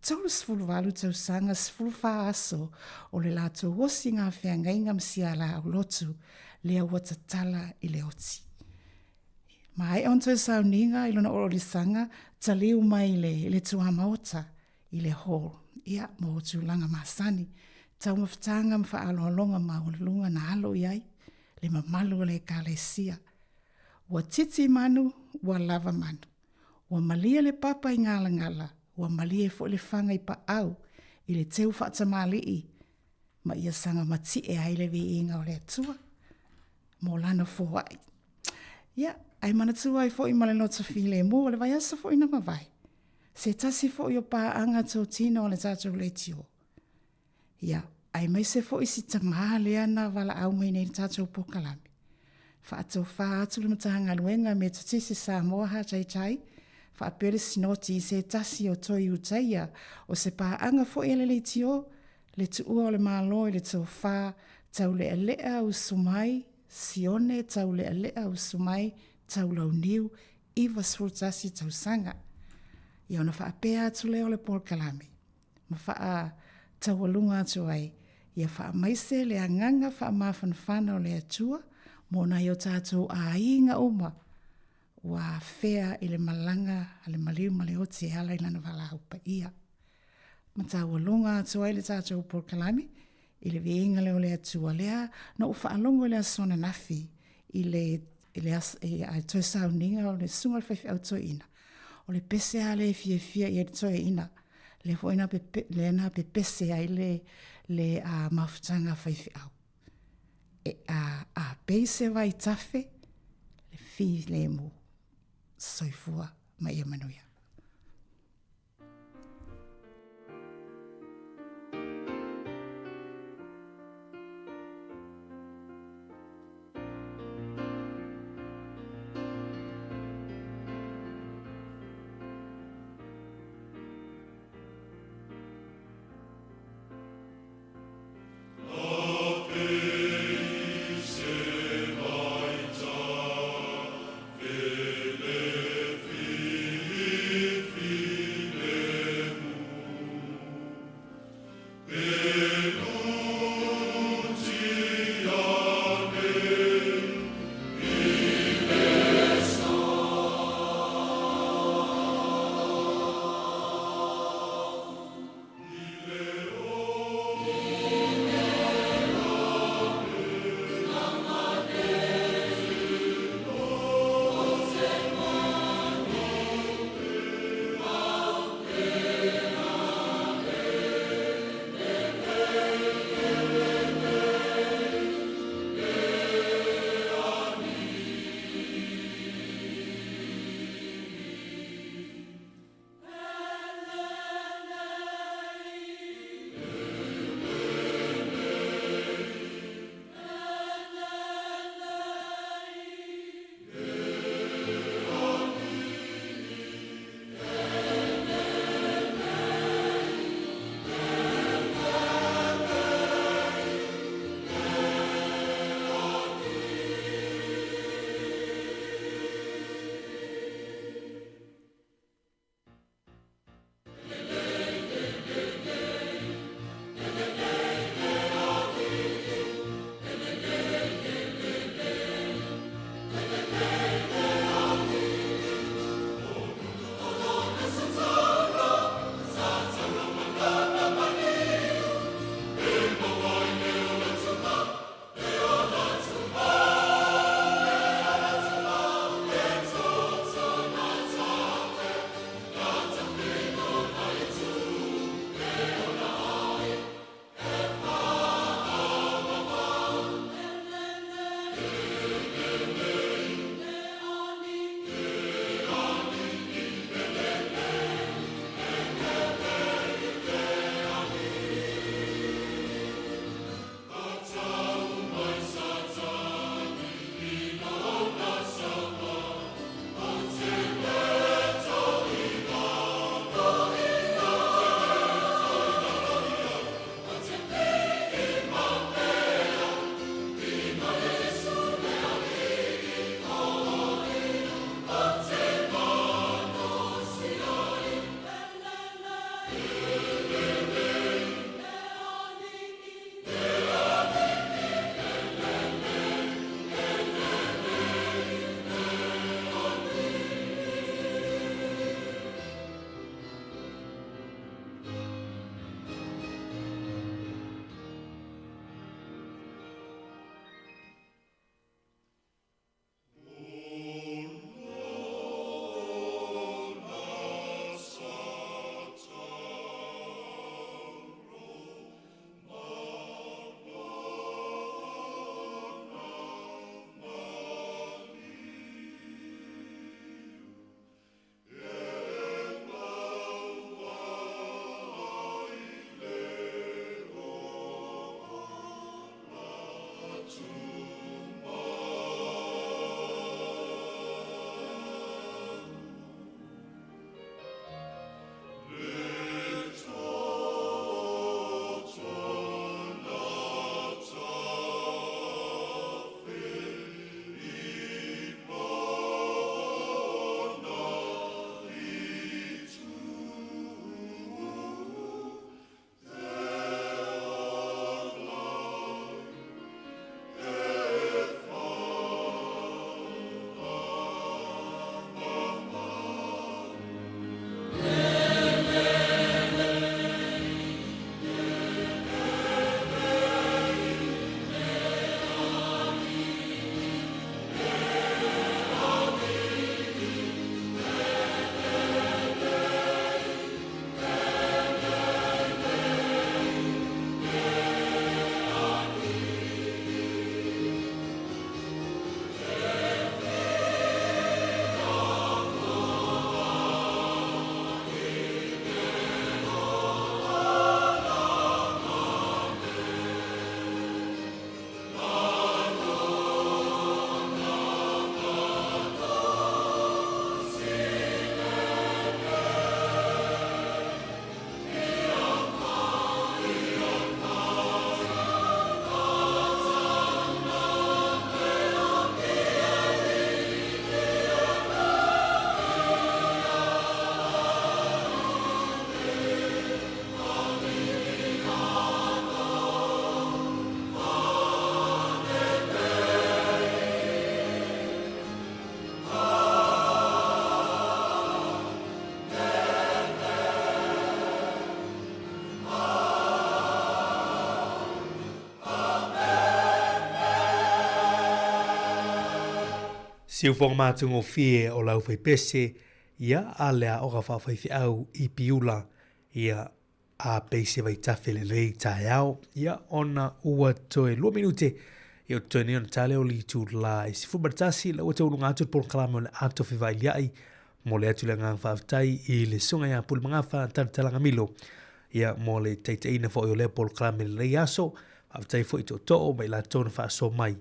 38 tausaga 14 aso o le latou osiga feagaiga ma siala aulotu lea ua tatala i le oti. Maea ona toe sauniga i lona oliolisaga, taliu mai i le tuamaota i le hall, ia, mo tulaga masani, taumafataga ma faaaloaloga maualuluga na alo i ai le mamalu o le Ekalesia. Ua titi manu, ua lava manu. Ua malie le papa i galagala, ua malie foi le faga i paau i le teu faatamalii ma ia saga matie ai le viiga o le Atua mo lana foai. Ia, ae manatua ai foi ma le loto filemu o le vaiaso foi na mavae, se tasi foi o paaga totino a le tatou leitio. Ia, aemaise foi si tamā lea na valaau mai nei i le tatou polokalame. Faatofa atu le Matagaluega Metotisi Samoa Hataitai, faapea le Sinoti i se tasi o Toi Utaia o se paaga foi a le leitio, le tuua o le Malo i le tofa taulealea usu mai Sione taulealea usu mai Taulauniu 91 tausaga. Ia ona faapea atu lea o le polokalame ma faataualuga atu ai, ia faamaise le agaga faamafanafana o le Atua mo nai o tatou aiga uma ua afea i le malaga a le maliu ma le oti e ala i lana valaau paia. Ma taualuga atu ai le tatou polokalame i le viiga lea o le Atua lea na ou faalogo i le aso ananafi i le i le aso i a toe sauniga o le susuga i le faifeau toeaina. O le pese lava lea e fiafia i ai le toeaina, lea foi na pepe, lea na pepese ai le le a mafutaga a faifeau. E a, a pei se vaitafe le filemu. Soifua ma ia manuia. Siufoga matagofie o le aufaipese, ia, a le aoga faafaifeau i Piula, ia, a pei se vaitafe lelei taeao, ia, ona ua toe 2 minute, ia, o totoe nei ona tale o le itula e 11, la ua tauluga atu le polokalame o le ato fevailiai, mo le atu le agaga faafetai i le susuga ia Pule Magafa Talatalaga Milo, ia, mo le taitaiina foi o lea polokalame i lenei aso, faafetai foi i tootoo ma i latou na faasoa mai,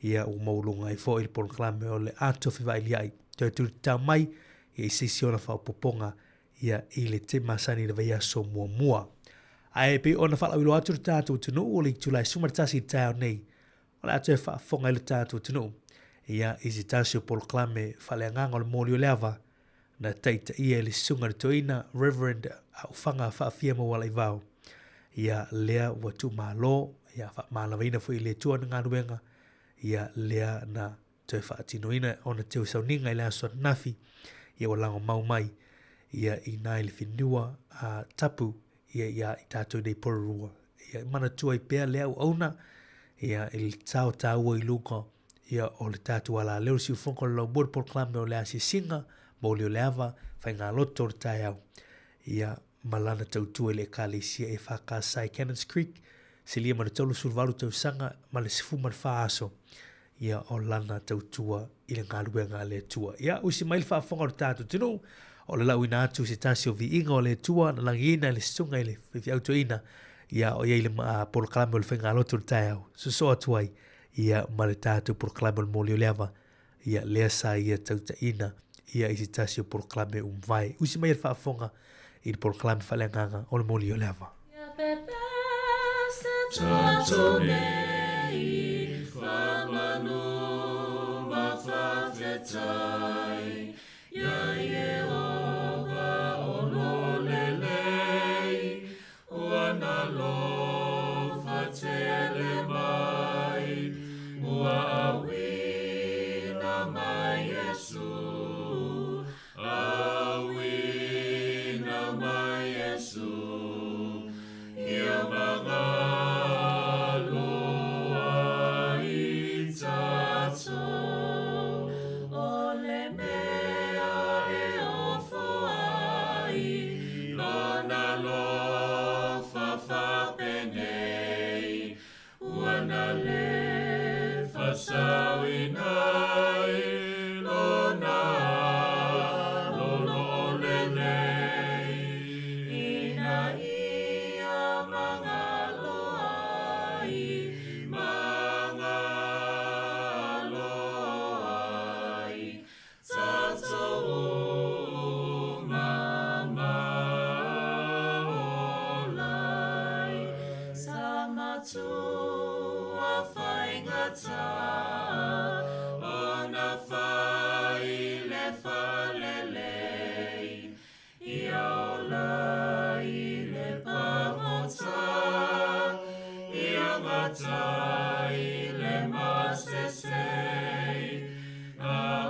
ia, ua maualuga ai foi le polokalame o le ato fevailiai, toe tulitatau mai, ia, i se isi ona faaopoopoga, ia, i le taimi masani i le vaiaso muamua. Ae pei ona faalauiloa atu le tatou atunuu o le itula e 11 i le taeao nei, o le a toe faafofoga ai le tatou atunuu, ia, i se tasi o polokalame faaleagaga o le moli o le ava, na taitaia e le Susuga i le Toeaina Reverend Aufaga Faafia Maualaivao. Ia, lea ua tuumalo, ia, faamalavaina foi i le Atua ana galuega, ia, lea na toe faatinoina ona teusauniga i le aso ananafi, ia ua lagomau mai, ia, i ina i le fenua a tapu, ia, ia i tatou nei Porirua. Ia, e manatua ai pea lea auauna, ia, i le tao taua i luga, ia, o le tatou alaleo le siufogo o le laumua le polokalame o le asiasiga, moli o le ava, faigaloto o le taeao, ia, ma lana tautua i le Ekalesia EFKS i Cannons Creek, silia ma le 38 tausaga ma le 14 aso, ia, o lana tautua i le galuega a le Atua. Ia, usi mai le faafofoga o le tatou atunuu, o le lauina atu se tasi o viiga o le Atua na lagiina e le susuga i le faifeau toeaina, ia, o i ai le polokalame o le faigalotu o le taeao, sosoo atu ai, ia, ma le tatou polokalame o le moli o le ava, ia, lea sa ia tautaiina, ia, i se tasi o polokalame ua mavae. Usi mai le faafofoga i le polokalame faaleagaga o le moli o le ava. Tatou nei faamanu ma faafetai iā Ieova o lo lelei, ua nalofa tele mai, ua auina mai Iesu, auina mai Iesu, ia magalo ai tatou. O le mea e ofo ai lona alofa faapenei, ua na le faasauina ai lona alo lelei, ina ia magalo ai, magalo ai tatou uma ma ola ai. Sa matua faigata ona fai le faalelei, ia ola i le pagota, ia gata i le masese, a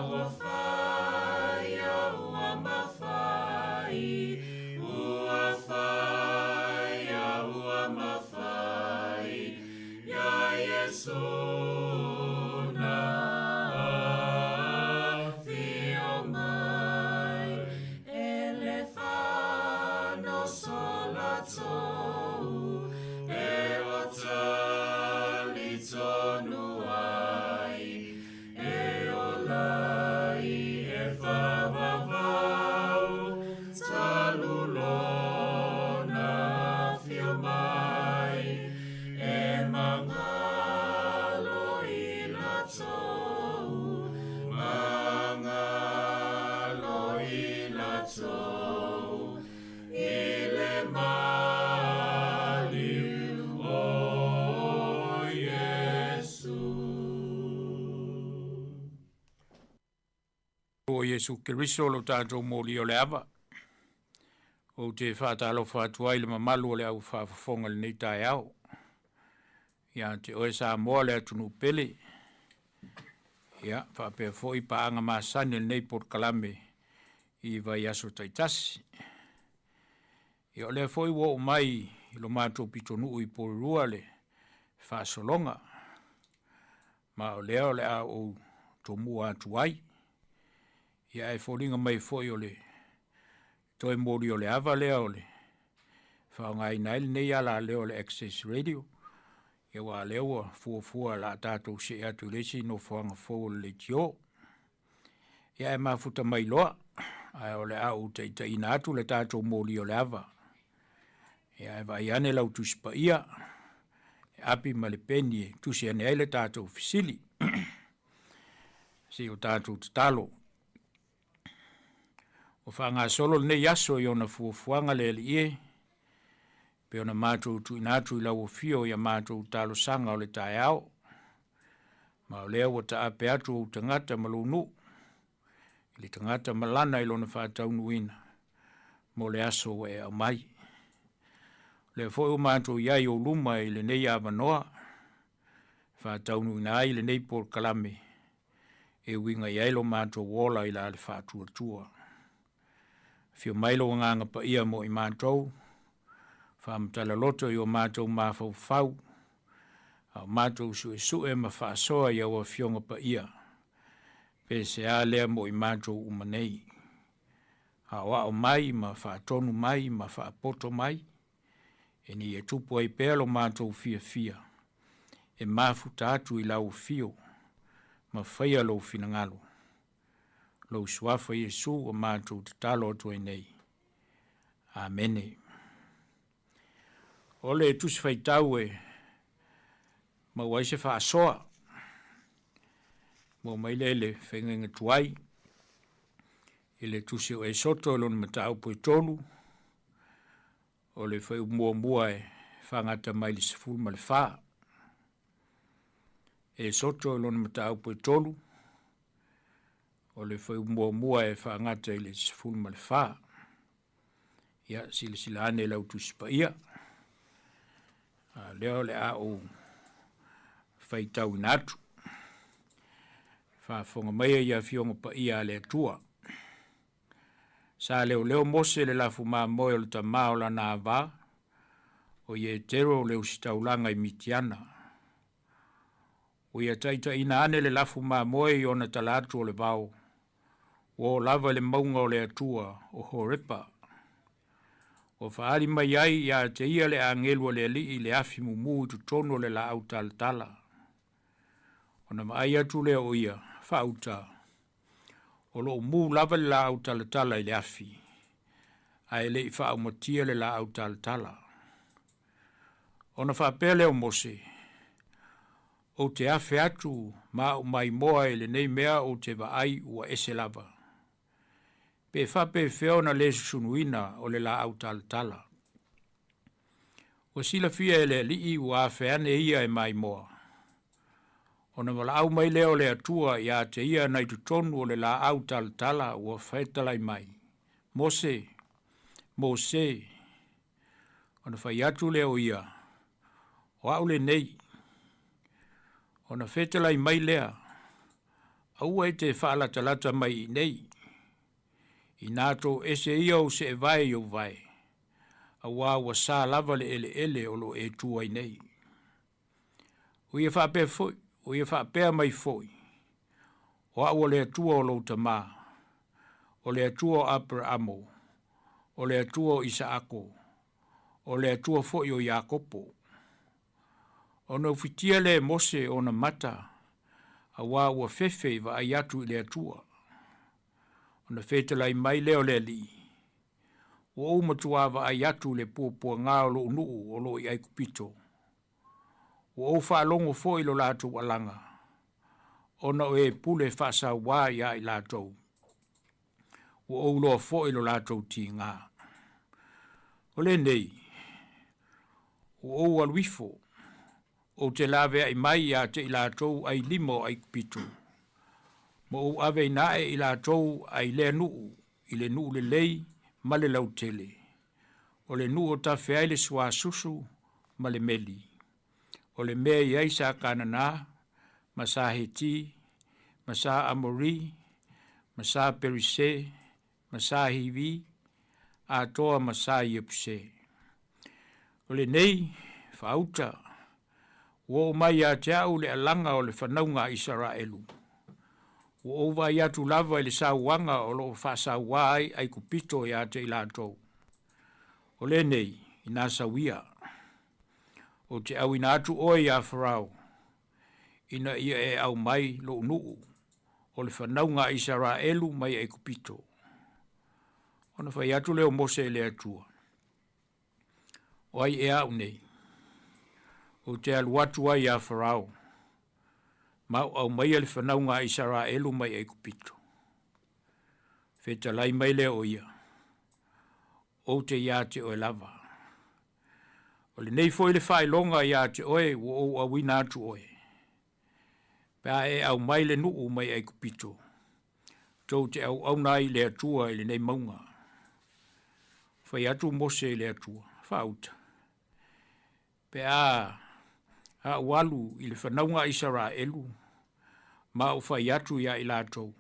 ua fai a ua mafai, ua fai a ua mafai, iā Iesu na afio mai, e le fanoso latou, e o talitonu ai, e ola i e faavavau, talu lona afio mai, e magalo i latou, magalo i latou, i le maliu o Iesu. O Iesu Keriso lo tatou moli o le ava. Ou te faatalofa atu ai le mamalu o le au faafofoga i lenei taeao. Ia te oe Samoa le atunuu pele. Ia faapea foi paaga masani o lenei polokalame i vaiaso taitasi. Ia o lea foi ua oo mai i lo matou pitonuu i Porirua le faasologa. Ma o lea o le a ou tomua atu ai. Ia ae foliga mai foi o le toe moli o le ava lea o le faaaogaina ai lenei alaleo o le Access Radio. Ia aua o lea ua fuafua o le a tatou see atu i le isi nofoaga fou o le leitio. Ia ae mafuta mai loa, ae o le a ou taitaiina atu le tatou moli o le ava. Ia ae vaai ane lau Tusi Paia, le api ma le peni e tusi ane ai le tatou fesili. Se i o tatou tatalo. Ua faagasolo lenei aso i ona fuafuaga le Alii e, pei ona matou tuuina atu i lau afio i a matou talosaga o le taeao. Ma o lea ua taape atu ou tagata ma lou nuu, i le tagata ma lana i lona faataunuuina mo le aso ua e aumai. O lea foi ua matou i ai i ou luma i lenei avanoa, e faataunuuina ai lenei polokalame e uiga i ai lo matou ola i la le faatuatua. Afio mai lou Agaga Paia mo i matou, faamatala loto i o matou mafaufau, a o matou suesue ma faasoa i au Afioga Paia, pe se a lea mo i matou uma nei. Aoao mai ma faatonu mai ma faapoto mai, ina ia tupu ai pea lo matou fiafia e mafuta atu i lau afio ma faia lou finagalo. Lou Suafa Iesu ua matou tatalo atu ai nei. Amene. O le Tusi Faitau e maua ai se faasoa, maua mai lea i le faigainga tuai, i le Tusi o Esoto i lona mataupu e 3, o le fuaiupu muamua e faagata mai le 14. Esoto i lona mataupu e 3, o le fuaiupu muamua e faagata i le 14. Ia, silasila ane i lau Tusi Paia. A lea o le a ou faitauina atu. Faafofoga maia i Afioga Paia a le Atua. Sa leoleo Mose le lafu mamoe o le tamā o lana ava, o Ietero le usitaulaga i Mitiana. Ua ia taitaiina ane le lafu mamoe i ona tala atu o le vao, ua oo lava i le mauga o le Atua o Horepa. Ua faaali mai ai ia te ia le agelu a le Alii i le afi mumu i totonu o le laau talatala. Ona vaai atu lea o ia, faauta, O lo o mu lava le laau talatala i le afi, ae le i faaumatia le laau talatala. Ona faapea lea o Mose, Ou te afe atu ma au maimoa i lenei mea ou te vaai ua ese lava. Pe faapefea ona le susunuina o le laau talatala. Ua silafia e le Alii ua afe ane ia e maimoa. Ona valaau mai lea o le Atua ia te ia nai totonu o le laau talatala ua fetalai mai, Mose! Mose! Ona fai atu lea o ia, O au lenei. Ona fetalai mai lea, Aua e te faalatalata mai i inei. Inā toese ia ou seevae i ou vae, auā ua sa lava le eleele o lo o e tu ai nei. Ua ia faapea foi, ua ia faapea mai foi, O au o le Atua o lou tamā, o le Atua o Aperaamo, o le Atua o Isaako, o le Atua foi o Iakopo. Ona ufitia lea e Mose ona mata, auā ua fefe i vaai atu i le Atua. Ona fetalai mai lea o le Alii, Ua ou matuā vaai atu i le puapuagā o lou nuu o lo o i Aikupito. Ua ou faalogo foi i lo latou alaga, ona o e pule faasauā iā i latou. Ua ou iloa foi lo latou tigā. O lenei, ua ou alu ifo, ou te laveai mai iā te i latou ai lima o Aikupito, ma ou aveina ae i latou ai lea nuu i le nuu lelei ma le lautele, o le nuu o tafe ai le suasusu ma le meli, o le mea i ai sa Kanana, ma sa Heti, ma sa Amori, ma sa Perise, ma sa Hivi, atoa ma sa Iepuse. O lenei faauta, ua oo mai ia te au le alaga o le fanauga a Isaraelu. Ua ou vaai atu lava i le sauaga o lo o faasauā ai Aikupito iā te i latou. O lenei, inā sauia. Ou te ʻauina atu ʻoe iā Farao, ina ia e ʻau mai loʻu nuʻu, o le fanauga a Isaraelu mai Aikupito. Ona fai atu lea o Mose i le Atua, O ai ea aʻu nei? Ou te alu atu ai iā Farao, ma ou ʻaumaia le fanauga a Isaraelu mai Aikupito. Fetalai mai lea o ia, Ou te iā te oe lava. O lenei foi le faailoga iā te oe ua ou ʻauina atu oe. Pe a e ʻau mai le nuʻu mai Aikupito, tou te ʻauʻauna ai i le Atua i lenei mauga. Fai atu Mose i le Atua, Faauta, pe a aʻu alu i le fanauga a Isaraelu, ma ou fai atu iā i latou,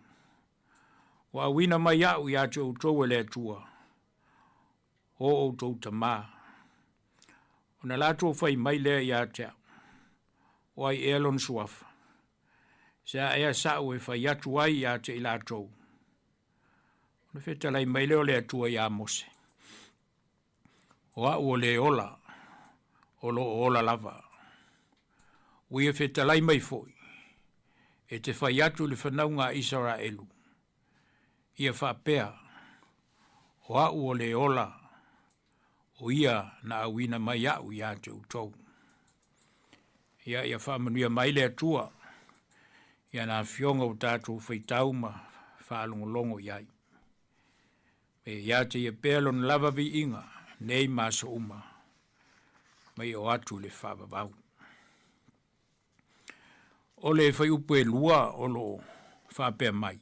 Ua ʻauina mai aʻu iā te ʻoutou e le Atua, o ʻoutou tamā. Ona latou fai mai lea iā te aʻu, O ai ea lona suafa? Se a ea saʻu e fai atu ai iā te i latou? Ona fetalai mai lea o le Atua iā Mose, O aʻu o le ola, o lo o ola lava. Ua ia fetalai mai foi, e te fai atu i le fanauga a Isaraelu, ia faapea, O aʻu o le ola, o ia na ʻauina mai aʻu iā te ʻoutou. Ia, ia faamanuia mai le Atua i ana afioga ua tatou faitau ma faalogologo i ai. E ia te ia pea lona lava viiga nei ma aso uma, mai oo atu i le faavavau. O le fuaiupu e lua o lo o faapea mai,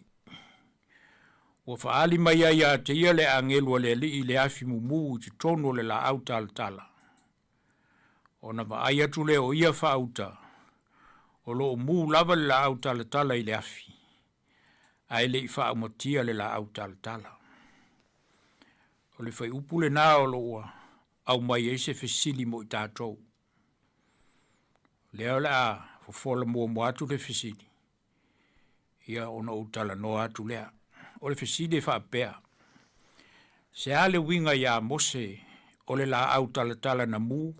Ua faaali mai ai ia te ia le agelu a le Alii i le afi mumu i totonu o le laau talatala. Ona vaai atu lea o ia faauta, o lo o mu lava le laau talatala i le afi, ae le i faaumatia le laau talatala. O le fuaiupu lenā o lo o ua aumai ai se fesili mo i tatou. Lea o le a fofola muamua atu le fesili, ia ona ou talanoa atu lea. O le fesili e faapea, se a le uiga iā Mose o le laau talatala na mu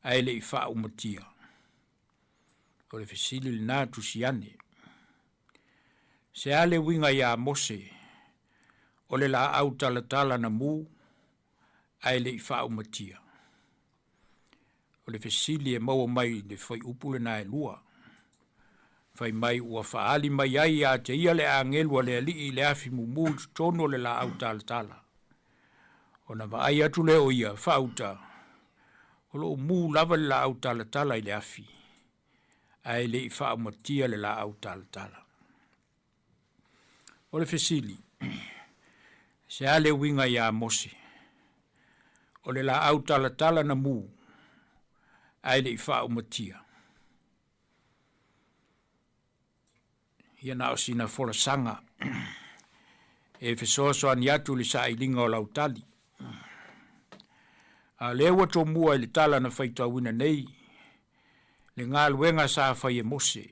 ae le i faaumatia? O le fesili lenā tusi ane. Se a le uiga iā Mose o le laau talatala na mu ae le i faaumatia? O le fesili e maua mai i le fuaiupu lenā e lua. Fai mai ua faaali mai ai iā te ia le agelu a le Alii i le afi mumu i totonu o le laau talatala. Ona vaai atu lea o ia, faauta, o lo o mu lava le laau talatala i le afi, ae le i faaumatia le laau talatala. O le fesili, se a le uiga iā Mose? O le laau talatala na mu, ae le i faaumatia. Ia na o sina folasaga e fesoasoani atu i le sailiga o lau tali. A o lea ua tomua i le tala na faitauina nei le galuega sa fai e Mose,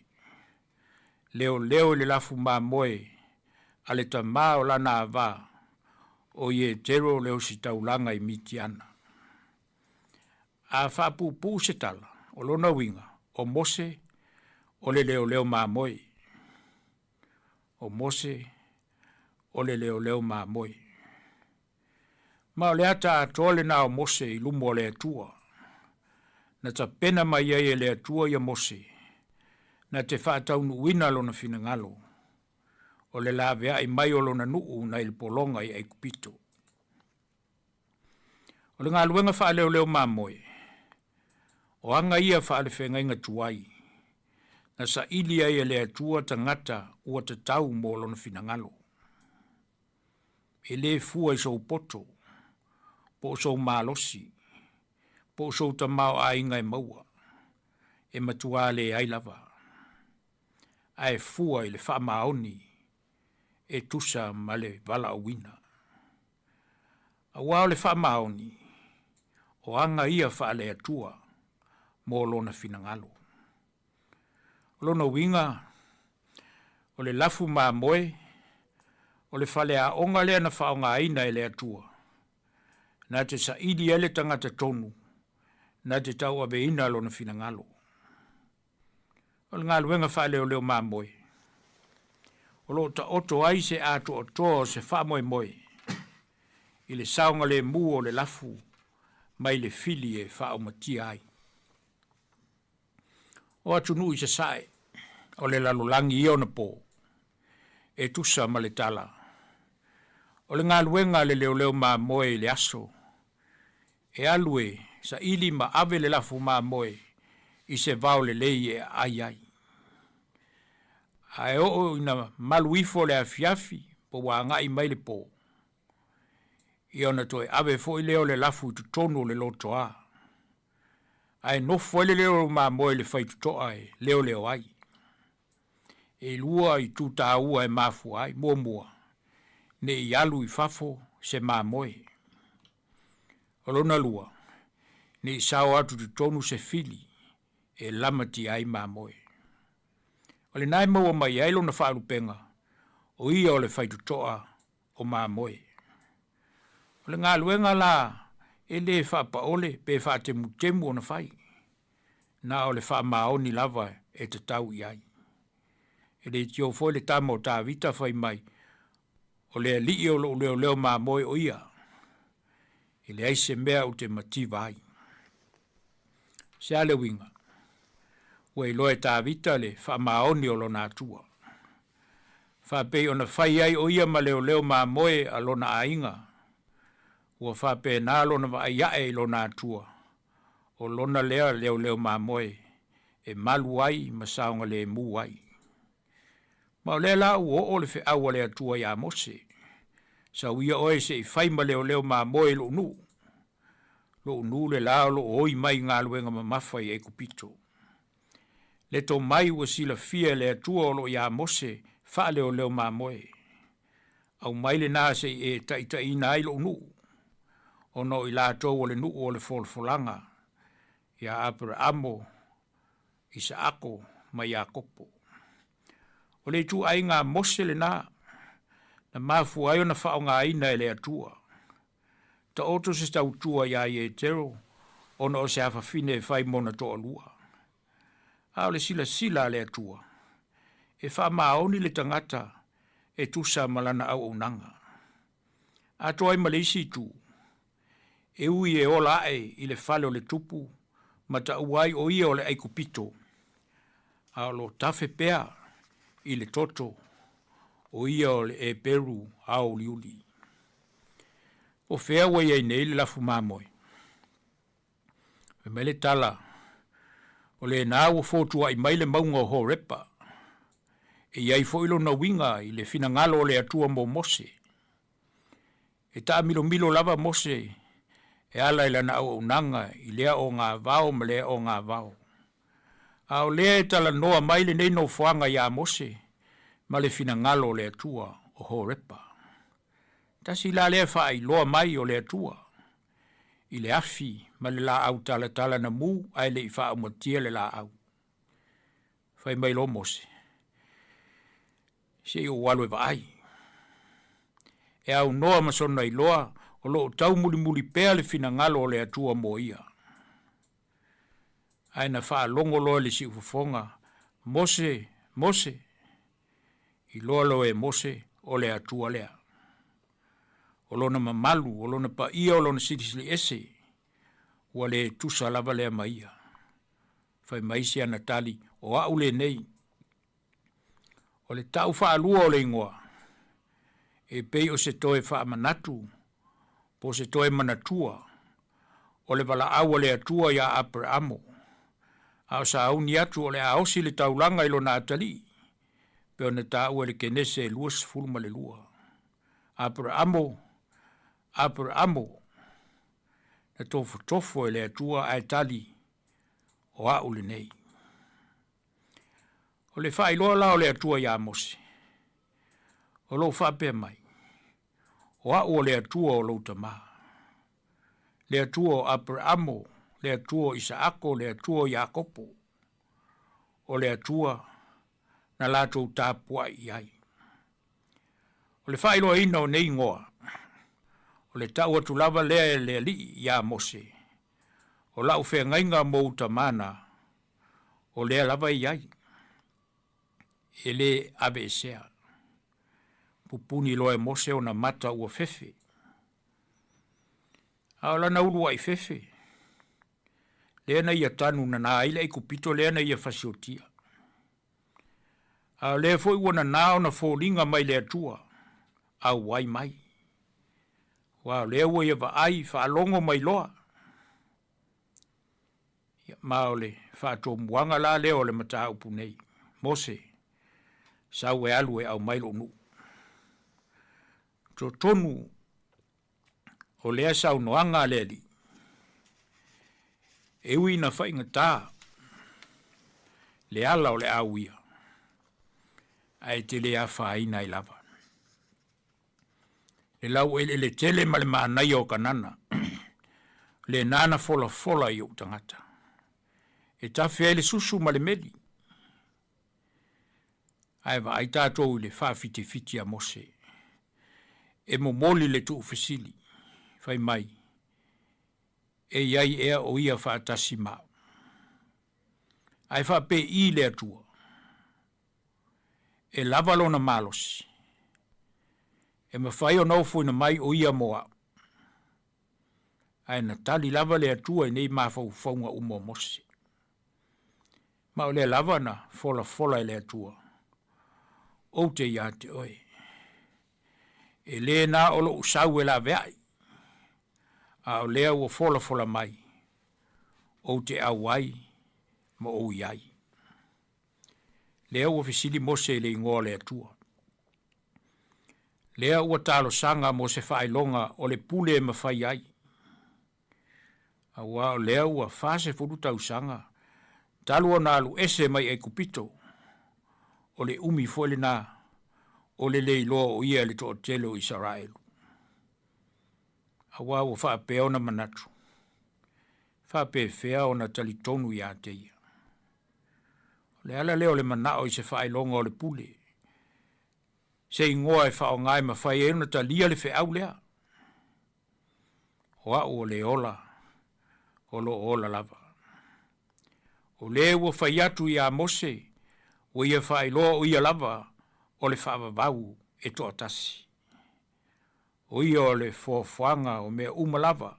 leoleo i le lafu mamoe a le tamā o lana ava o Ietero le ositaulaga i Mitiana. A faapuupuu se tala, o lona uiga, o Mose o le leoleo mamoe. O Mose o le leoleo mamoe. Ma o le ata atoa lenā o Mose i luma o le Atua. Na tapena mai ai e le Atua ia Mose, na te faataunuuina lona finagalo, o le laveai mai o lona nuu nai le pologa i Aikupito. O le galuega faaleoleo mamoe, o aga ia faalefeagaiga tuai, na saili ai e le Atua tagata ua tatau mo lona finagalo. E lē fua i sou poto, po o sou malosi, po o sou tamaoaiga e maua, e matuā leai lava, ae fua i le faamaoni e tusa ma le valaauina. Auā o le faamaoni, o aga ia faale-Atua mo lona finagalo. O lona uiga, O le lafu mamoe, o le faleaoga lea na faaaogaina e le Atua, na te saili ai le tagata tonu na te tauaveina lona finagalo. O le galuega faaleoleo mamoe, o lo o taoto ai se atoatoa o se faamoemoe i le saogalemu o le lafu mai le fili e faaumatia ai. O atunuu i sasae o le lalolagi ia ona po, e tusa ma le tala, o le galuega a le leoleo mamoe i le aso, e alu e saili ma ave le lafu mamoe i se vao lelei e aai ai. Ae oo ina malu ifo le afiafi po ua agai mai le po, ia ona toe ave foi lea o le lafu i totonu o le lotoa. Ae nofo ai le leo mamoe i le faitotoa e leoleo ai. E lua itu taua e mafua ai. Muamua, ne i alu i fafo se mamoe. O lona lua, ne i sao atu i totonu se fili e lamatia ai mamoe. O lena e maua mai ai lona faalupega, o ia o le faitotoa o mamoe. O le galuega la e le faapaole pe faatemutemu ona fai, na o le faamaoni lava e tatau i ai. E le tio foi le tama o Tavita fai mai, O le Alii o lou leoleo mamoe o ia, e leai se mea ou te mativa ai. Se a le uiga? Ua iloa e Tavita le faamaoni o lona Atua. Faapei ona fai ai o ia ma leoleo mamoe a lona aiga, ua faapena lona vaai ae i lona Atua, o lona lea leoleo mamoe e malu ai ma saogalemu ai. Ma o lea la ua oo le feau a le Atua iā Mose, Sau ia oe se i fai ma leoleo mamoe i lou nuu, lou nuu le la o lo o oi mai i galuega mamafa i Aikupito. Le tomai ua silafia e le Atua o lo o iā Mose faaleoleo mamoe. Aumai lena se i e taitaiina ai lou nuu, ona o i latou o le nuu o le folafolaga iā Aperaamo, Isaako ma Iakopo. O le ituaiga a Mose lena na mafua ai ona faaaogaina e le Atua. Taoto se tautua iā Ietero ona o se afafine e fai mona toalua. A o le silasila a le Atua, e faamaoni le tagata e tusa ma lana auaunaga. Atoa ai ma le isi itu, e ui e ola ae i le fale o le tupu ma taua ai o ia o le Aikupito, a o lo o tafe pea i le toto o ia o le Eperu aouliuli. Po fea ua i ai nei le lafu mamoe? Fai mai le tala, o lena ua fotuaʻi mai le mauga o Horepa, e i ai foi lona uiga i le finagalo o le Atua mo Mose. E taamilomilo lava Mose e ala i lana auaunaga i lea ogavao ma lea ogavao. A o lea e talanoa mai lenei nofoaga iā Mose ma le finagalo o le Atua o Horepa. Tasi la lea faailoa mai o le Atua i le afi ma le laau talatala na mu ae le i faaumatia le laau. Fai mai loa Mose, Se i ou alu e vaai. E aunoa ma sona iloa o lo o taumulimuli pea le finagalo o le Atua mo ia. Ae na faalogo loa i le siufofoga, Mose, Mose! Iloa loa e Mose o le Atua lea. O lona mamalu, o lona paia, o lona silisili ese, ua le tusa lava lea ma ia. Fai mai si ana tali, O au lenei. O le tau faalua o le igoa, e pei o se toe faamanatu po o se toe manatua o le valaau a le Atua iā Aperamo, a o sauni atu o le a osi le taulaga i lona atalii, pei ona taua i le Kenese 22. Aperamo, Aperamo, na tofotofo e le Atua ae tali, O au lenei. O le faailoa la o le Atua iā Mose, o lo o faapea mai, O au o le Atua o lou tamā, le Atua o Aperamo, le Atua o Isaako, le Atua o Iakopo, o le Atua na latou tapuai i ai. O le faailoaina o nei igoa, o le tau atu lava lea e le Alii iā Mose, O lau feagaiga mo ou tamā na, o lea lava e i ai, e lē aveesea. Pupuni loa e Mose ona mata ua fefe. A o lana uluaʻi fefe, lea na ia tanu nanā ai le Aikupito lea na ia fasiotia. A o lea foi ua nanā ona foliga mai le Atua, auai mai. Aua o lea ua ia vaai faalogo mai loa. Ia, ma o le faatomuaga la lea o le mataupu nei. Mose, sau e alu e aumai lou nuu. Totonu o lea saunoaga a le Alii, e ui ina faigata le ala o le auia, ae te le afaina ai lava. Le laueleele tele ma le manaia o Kanana, lena na folafola i ou tagata, e tafe ai le susu ma le meli. Ae vaai tatou i le faafitifiti a Mose, e momoli le tuufesili, fai mai, E i ai ea o ia faatasi ma au? Ae faapei le Atua, E lava lona malosi, e mafai ona ofoina mai o ia mo au. Ae na tali lava le Atua i nei mafaufauga uma o Mose. Ma o lea lava na folafola e le Atua, Ou te iā te oe. E lē na o loʻu sau e laveaʻi, a o lea ua folafola mai, ou te ʻauai ma ou i ai. Lea ua fesili Mose i le igoa o le Atua. Lea ua talosaga mo se faailoga o le pule e mafai ai. Aua o lea ua 40 tausaga talu ona alu ese mai Aikupito, o le umi foi lena o le le iloa o ia i le toatele o Isaraelu. Aua ua faapea ona manatu, faapefea ona talitonu iā te ia. O le ala lea o le manao i se faailoga o le pule, se igoa e faaaoga e mafai ai ona talia le feau lea. O au o le ola, o lo o ola lava. O le ua fai atu iā Mose, ua ia faailoa o ia lava o le faavavau e toatasi. O ia o le foafoaga o mea uma lava,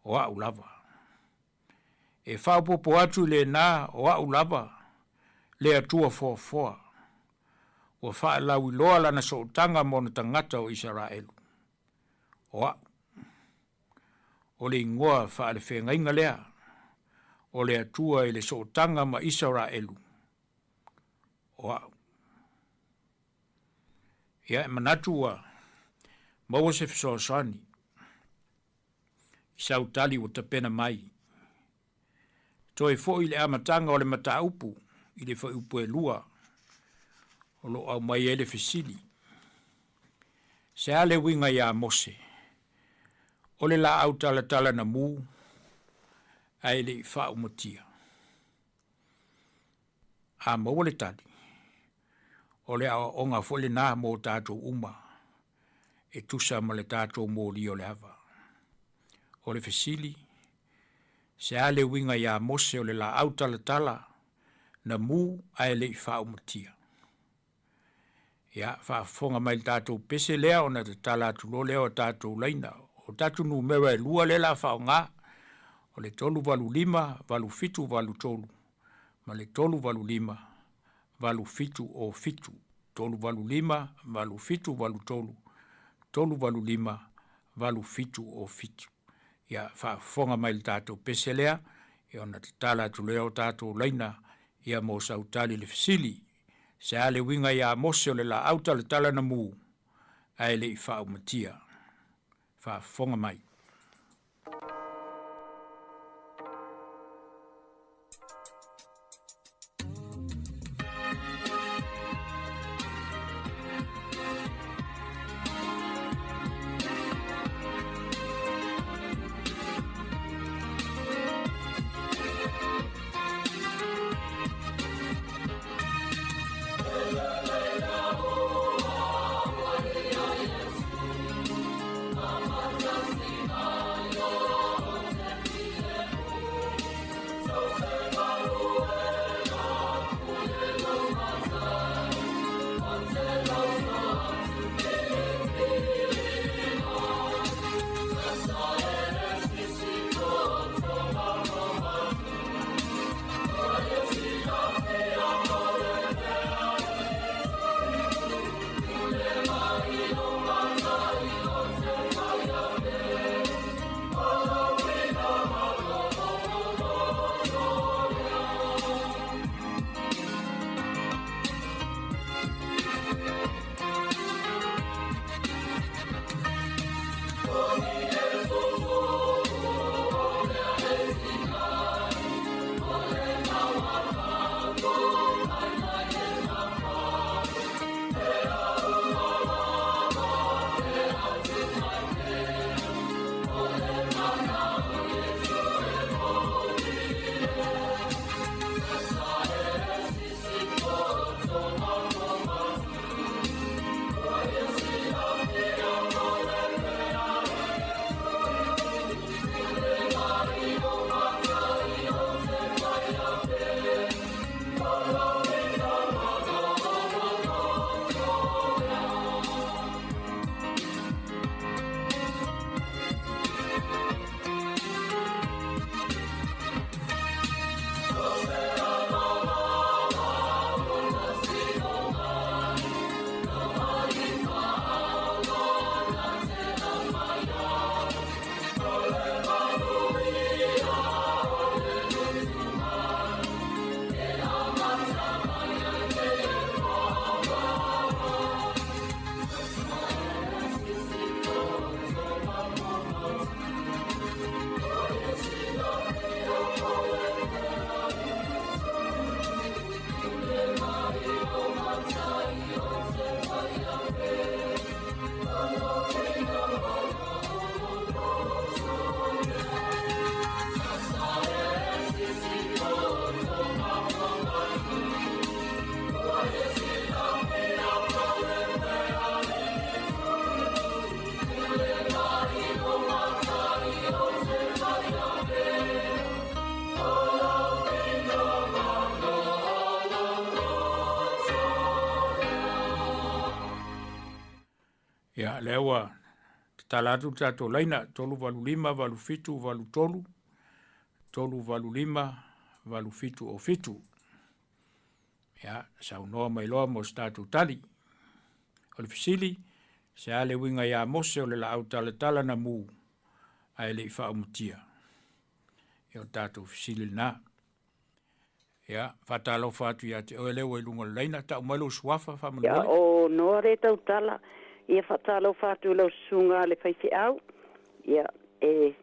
o au lava. E faaopoopo atu i lena o au lava le Atua foafoa, ua faalauiloa lana sootaga ma ona tagata o Isaraelu. O au, o le igoa faalefeagaiga lea o le Atua i le sootaga ma Isaraelu, o au. Ia, e manatu ua maua se fesoasoani i sau tali ua tapena mai. Toe foi i le amataga o le mataupu i le fuaiupu e 2 o lo o aumai ai le fesili, Se a le uiga iā Mose, o le laau talatala na mu ae le i faaumatia? A maua le tali, o le aoaoga foi lena mo tatou uma e tusa ma le tatou moli o le ava. O le fesili, se a le uiga iā Mose o le laau talatala na mu ae le i faaumatia? Ia, faafofoga mai le tatou pese lea ona tatala atu loa lea o tatou laina. O tatou numera e 2 lea la faaaoga, o le 385 8783 ma le 385 8707. 385 8783, 385 8707. Ia, faafofoga mai le tatou pese lea, ia ona tatala atu lea o tatou laina ia mo sau tali i le fesili. Se a le uiga iā Mose o le laau talatala na mu, ae le i faaumatia. Faafofoga mai. Ia, lea ua tatala atu le tatou laina, 385 8783, 385 8707. Ia, saunoa mai loa mo se tatou tali. O le fesili, se a le uiga iā Mose o le laau talatala na mu ae le i faaumatia? Ia, o le tatou fesili lena. Ia, faatalofa atu ia te oe lea ua i luga o le laina. Tau mai lou suafa Ia, faamolemole. o Noa lea tautala, ia faatalofa atu i lau susuga a le faifeau, ia, e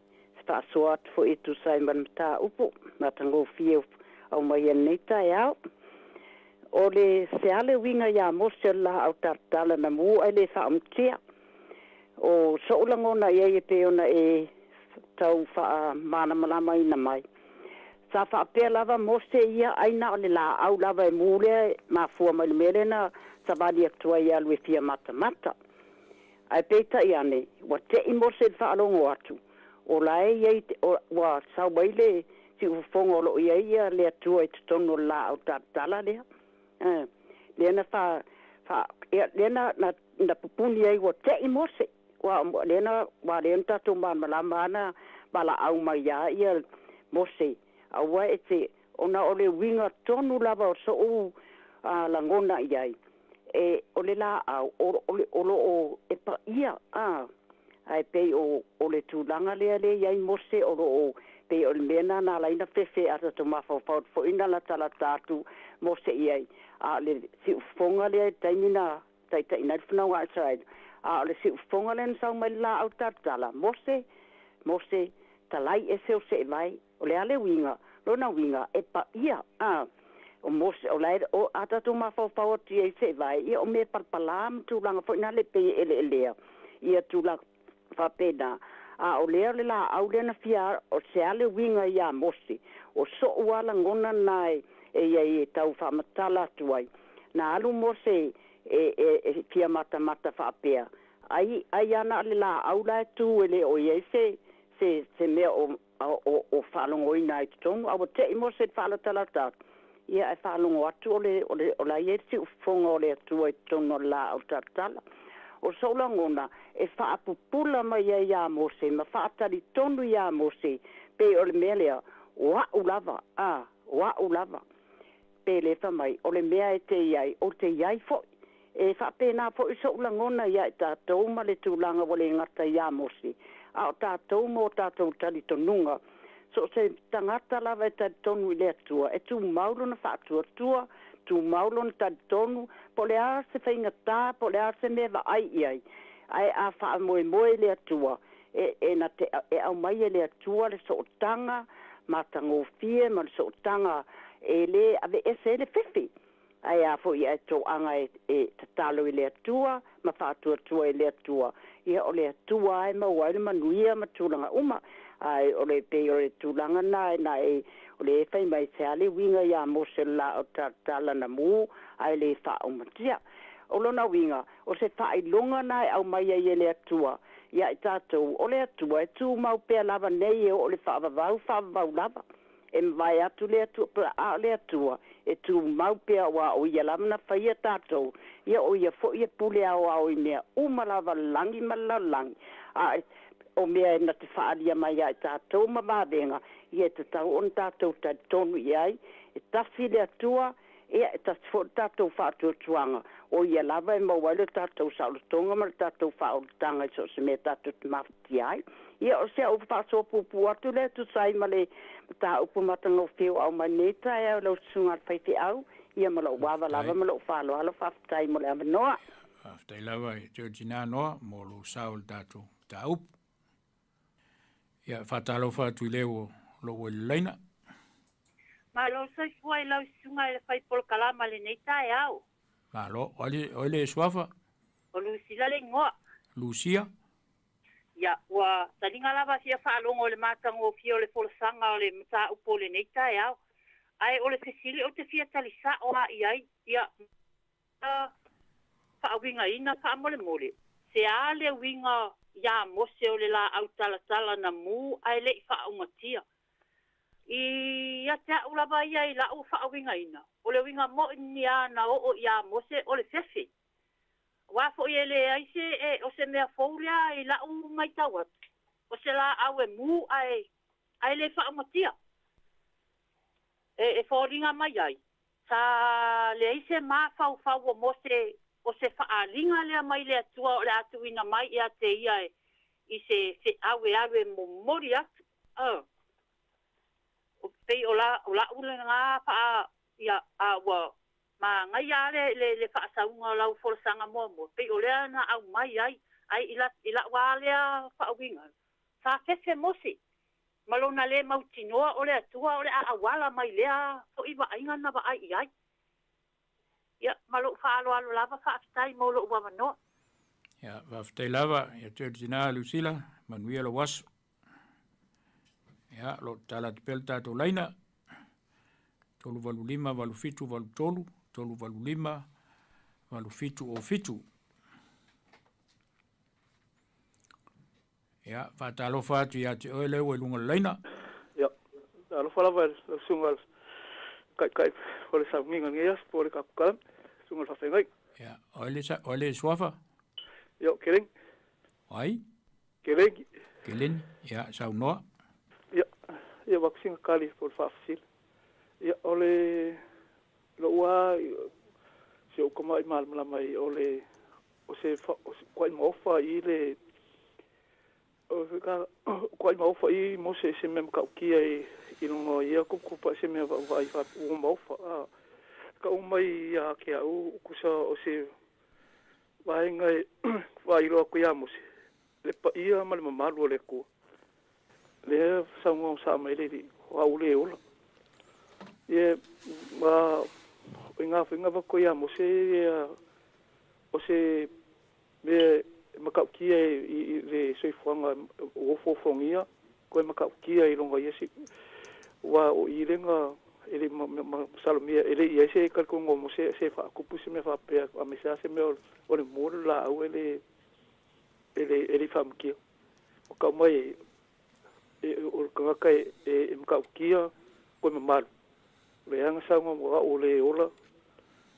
faasoa atu foi e tusa ai ma le mataupu matagofie aumaia i lenei taeao. O le se a le uiga iā Mose o le laau talatala na mu ae le faaomatia? O so'u lagona i ai e pei ona e tau faamalamalamaina mai. Sa faapea lava Mose ia ai na o le laau lava e mu lea e mafua mai le mea lea na savali atu ai e alu e fia matamata. Ae peitai ane, ua te'i Mose i le faalogo atu, o la e i ai, ua sau mai le siufofoga o lo o i ai ia le Atua i totonu o le laau talatala lea. Ä, lea na fa, fa, ia, lea na, na, na pupuni ai ua te'i Mose. Ua, lea na, ua lea na tatou malamalama ana valaau mai iā ia Mose, aua e te, ona o le uiga tonu lava o so'u a, lagona i ai, e, o le laau, o, o, le, o lo o e paia, a, ae pei o, o le tulaga lea lea i ai Mose o lo o, pei o le mea lena na ala ai ona fefe a tatou mafaufau atu foi na latalata atu Mose i ai, a o le siufofoga lea i le taimi na taitaiina ai le fanauga a Isaraelu, a o le siufofoga lea na sau mai le laau talatala, Mose, Mose, talai ese o seevae, o le a le uiga? Lona uiga, e paia, a, o Mose, o la e, o, a tatou mafaufau atu i ai seevae, ia o mea palapalā ma tulaga foi na le pei e eleelea, ia tulaga faapena, a o lea o le laau lea na fia, o se a le uiga iā Mose, o so'u lava lagona na e, e i ai e tau faamatala atu ai. Na alu Mose e, e, e fia matamata faapea, ai, ai ana le laau la e tu e le o i ai se, se, se mea o, o, o faalogoina ai totonu, a ua te'i Mose i le faalatalata atu, ia ae faalogo atu o le, o le, o la e i ai le siufofoga o le Atua i totonu o le laau talatala. O sou lagona, e faapupula mai ai iā Mose ma faatalitonu iā Mose, pei o le mea lea, o a'u lava, a, o a'u lava. Pe le fai mai, o le mea e te i ai, ou te i ai foi. E faapena foi so'u lagona iā i tatou ma le tulaga ua le gata iā Mose, a o tatou ma o tatou talitonuga. So o se tagata lava e talitonu i le Atua, e tumau lona faatuatua, tumau lona talitonu, po o le a se faigatā, po o le a se mea e vaai i ai. Ae a faamoemoe i le Atua, e, e na te, e aumai e le Atua le sootaga matagofie ma le sootaga e lē aveese ai le fefe. Ae a foi ae toaga e, e tatalo i le Atua ma faatuatua i le Atua, ia o le Atua lava e maua ai le manuia ma tulaga uma. Ae o le pei o le tulaga na e na e o le e fai mai se a le uiga iā Mose o le laau talatala na mu ae le faaumatia. O lona uiga, o se faailoga na e aumai ai e le Atua iā i tatou, o le Atua e tumau pea lava nei e oo i le faavavau, faavavau lava. E mavae atu le Atua, a o le Atua e tumau pea aua o Ia lava na faia tatou, ia o Ia foi e pule aoao i mea uma lava o le lagi ma le lalolagi, a o mea e na te faaalia mai ia i tatou ma vavega, ia e tatau ona tatou talitonu i ai, e tasi le Atua, Ia, e tasi foi le tatou faatuatuaga, o ia lava e maua ai le tatou saolotoga ma le tatou faaolataga i so o se mea tatou te mafatia ai. Ia, o si au faasoa puupuu atu lea e tusa ai ma le mataupu matagofie ua aumai nei taeao i lau Susuga a le Faifeau, ia ma lou ava lava ma lou faaaloalo. Faafetai mo le avanoa. Faafetai lava i te oe tinā Noa mo lou sao i le tatou mataupu. Ia, faatalofa atu i le o lou ua i le laina. Malo soifua i lau susuga i le fai polokalama i lenei taeao. Malo. O ai, o ai le suafa? O Lusila le igoa. Lusia? Ia, ua taliga lava fia faalogo i le matagofie o le folasaga o le mataupu o lenei taeao. Ae o le fesili ou te fia tali sa'o lava i ai, ia, faauigaina faamolemole, se a le uiga iā Mose o le laau talatala na mu ae le i faaumatia. I ia te a'u lava ia i la'u faauigaina, o le uiga mo'i ni a na oo iā Mose o le fefe. Aua foi e leai se e o se mea fou lea i la'u maitau atu, o se laau e mu ae ae le faaumatia. E e foliga mai ai, sa leai se mafaufau o Mose o se faaaliga lea mai le Atua o le a tuuina mai ia te ia e i se feau e alu e momoli atu. Uh. O pei o la o la'u lena faa ia a ua Manaia lava le le faasauga o lau folasaga muamua, pei o lea na aumai ai, ai i la i la'u lava lea faauiga, sa fefe Mose ma lona lē mautinoa o le Atua o le a auala mai lea fo'i vaaiga na vaai i ai. Ia, ma lo'u faaaloalo lava, faafetai mo lo'u avanoa. Ia, faafetai lava ia te oe le tina Lusila, manuia lou aso. Ia, o lo o tatala atu pea le tatou laina, 385 8783, 385 8707. Ia, faatalofa atu ia te oe lea ua i luga o le laina. Ia, talofa lava i lau susuga i le Taitai o le sauniga i lenei aso po o le tatou kalame, susuga i le Faafeagaiga. Ia, o ai le, o ai le suafa? Ia, o Keleni. O ai? Keleni. Keleni, ia, saunoa. Ia, ia avatu sina tali po o le faafesili. Ia, o le lou lava si ou tamai malamalama i o le o se kuai maofa i le o se kuai maofa i mo se se mea matautia i i luga o ia tuputupu se mea vaavaai ua maofa a tau mai ia te au tusa o se vaega e faailoa atu ia Mose le paia ma le mamalu o le Atua. Lea saunoa sa mai le alii, o au le ola. Ia, ma o i ngā whainga wako ia Mose, ia, o se mea e matautia i, i le soifuaga o ofofogia, koe matautia i longa ia si, ua o i lenga e le masalomia, e le i ai se talitonuga o Mose se faatupu se mea faapea, a me se a se mea o le mu o le laau e le e le e le faamatia. O kau mai e o le tagata e e matautia koe mamalu. O le aga sauga o au o le ola,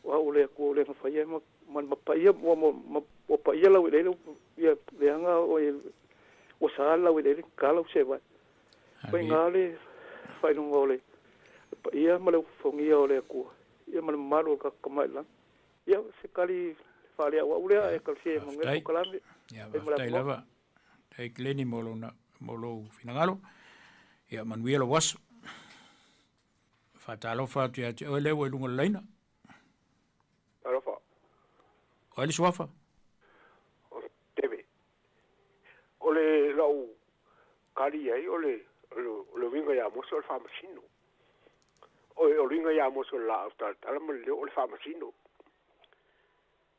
o au o le Atua o le aga faia ma ma ma paia ua ma ua paia lau eleele ia le aga o e ua sa lau eleele tatala ua sevae. Faiga le faailoga o le paia ma le ufofogia o le Atua ia ma le mamalu o le tatou Tama i le Lagi. Ia, se tali faaleauau lea e talosia e manuia le polokalame. Ia, faafetai lava. Faafetai Glennie mo lona mo lou finagalo. Ia manuia lou aso. Faatalofa atu ia te oe lea ua i luga o le laina. Talofa. O ai le suafa? O Teve. O le lau kali ai o le o le uiga ia Mose o le faamasino. O le uiga ia Mose o le laau talatala ma le leo o le faamasino.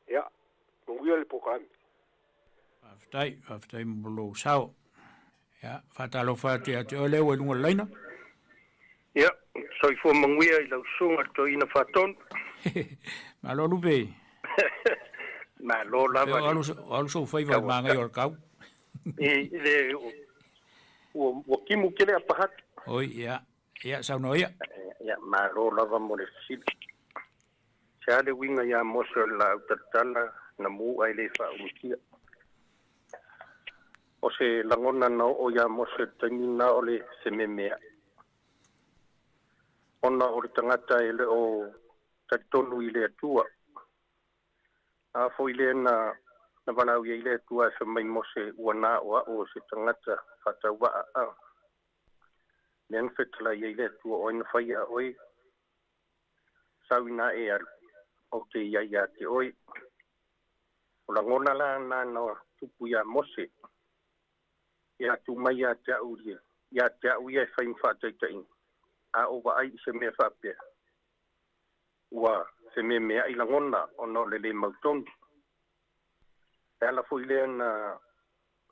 Ia, manuia le polokalame. Faafetai, faafetai mo lou sao. Ia, faatalofa atu ia te oe lea ua i luga o le laina. Ia, soifua manuia i lau susuga le toeaina Faatonu. Malo Lupe. Malo lava. O alu, o alu sou faiva i magai o le kau. I le ua, ua kimu kele a pahatu. Oi, ia, ia, saunoa ia. Ia, malo lava mo le fesili. Se a le uiga iā Mose o le laau talatala na mu ae le faaumutia. O se lagona na oo iā Mose i le taimi lena o le sememea'i, ona o le tagata e le o talitonu i le Atua. A foi lea na na valaau i ai le Atua e fai mai Mose ua na o a'u o se tagata faatauvaa a. Lea na fetalai ai le Atua o ai na fai a oe sau ina e alu ou te i ai iā te oe. O lagona la na na tupu iā Mose ia tu mai ia te a'u ia te a'u ia e fai ma faataitaiga a o vaai i se mea faapea ua fememea'i lagona ona o le lē mautonu. E ala foi lea na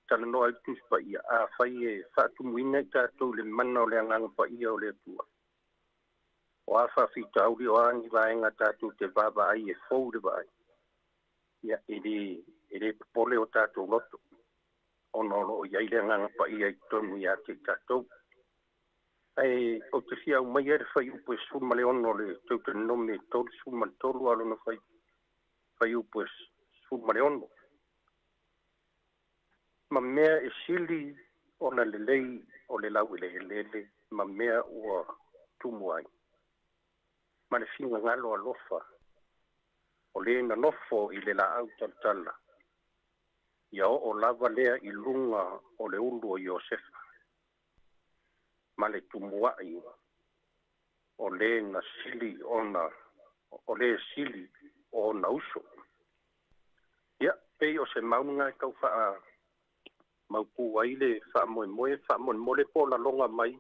talanoa ai le Tusi Paia, afai e faatumuina i tatou i le mana o le Agaga Paia o le Atua, o a faafitauli, o a ni vaega tatou te vaavaai e fou le vaai, ia, e lē, e lē popole o tatou loto, ona o lo o i ai le Agaga Paia i totonu ia te i tatou. Ae ou te fia aumaia le fuaiupu e 16 o le Teutanome 33 a lona fai, fuaiupu e 16. Ma mea e sili ona lelei o le laueleelele ma mea ua tumu ai. Ma le finagalo alofa o le nonofo i le laau talatala ia oo lava lea i luga o le ulu o Iosefa ma le tumuai o le na sili ona o le sili o ona uso. Ia, pei o se mauga e tau faa mautu ai le faamoemoe faamolemole po o laloga mai.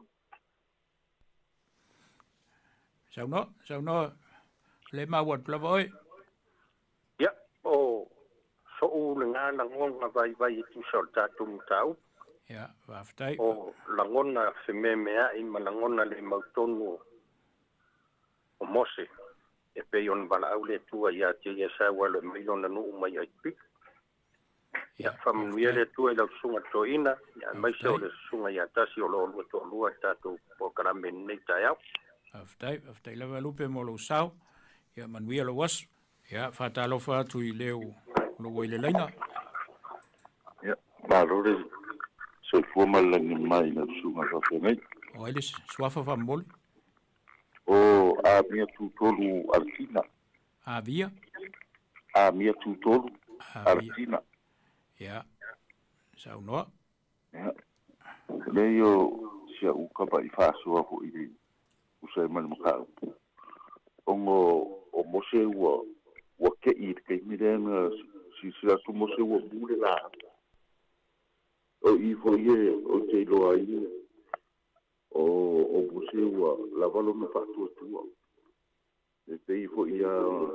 Saunoa, saunoa, le maua atu lava oe. Ia, o so'u lena lagona vaivai e tusa o le tatou mataupu. Ia, faafetai. O lagona fememea'i ma lagona le mautonu o Mose e pei ona valaau le Atua ia te ia sa ua alo e mai lona nuu mai Aikupito. Ia, faamanuia le Atua i lau susuga toeaina, ia aemaise o le susuga ia Tasi o lo o lua toalua i le tatou polokalame i lenei taeao. Faafetai, faafetai lava Lupe mo lou sao. Ia manuia lou aso. Ia, faatalofa atu i le o lo ua i le laina. Ia, malo le soifua ma le lagi mai i lau susuga faafeagai. O ai le suafa faamomoli? O Amia Tutolu Alesina. Avia? Amia Tutolu Alesina. Ia, saunoa. Ia, leai o si au tama'i faasoa foi i le usa ai ma le mataupu, ona o Mose ua ua te'i i le taimi lea na silasila atu Mose ua mu le laau. O i foi e ou te iloa ai o o Mose ua lava lona faatuatua. E pei foi lava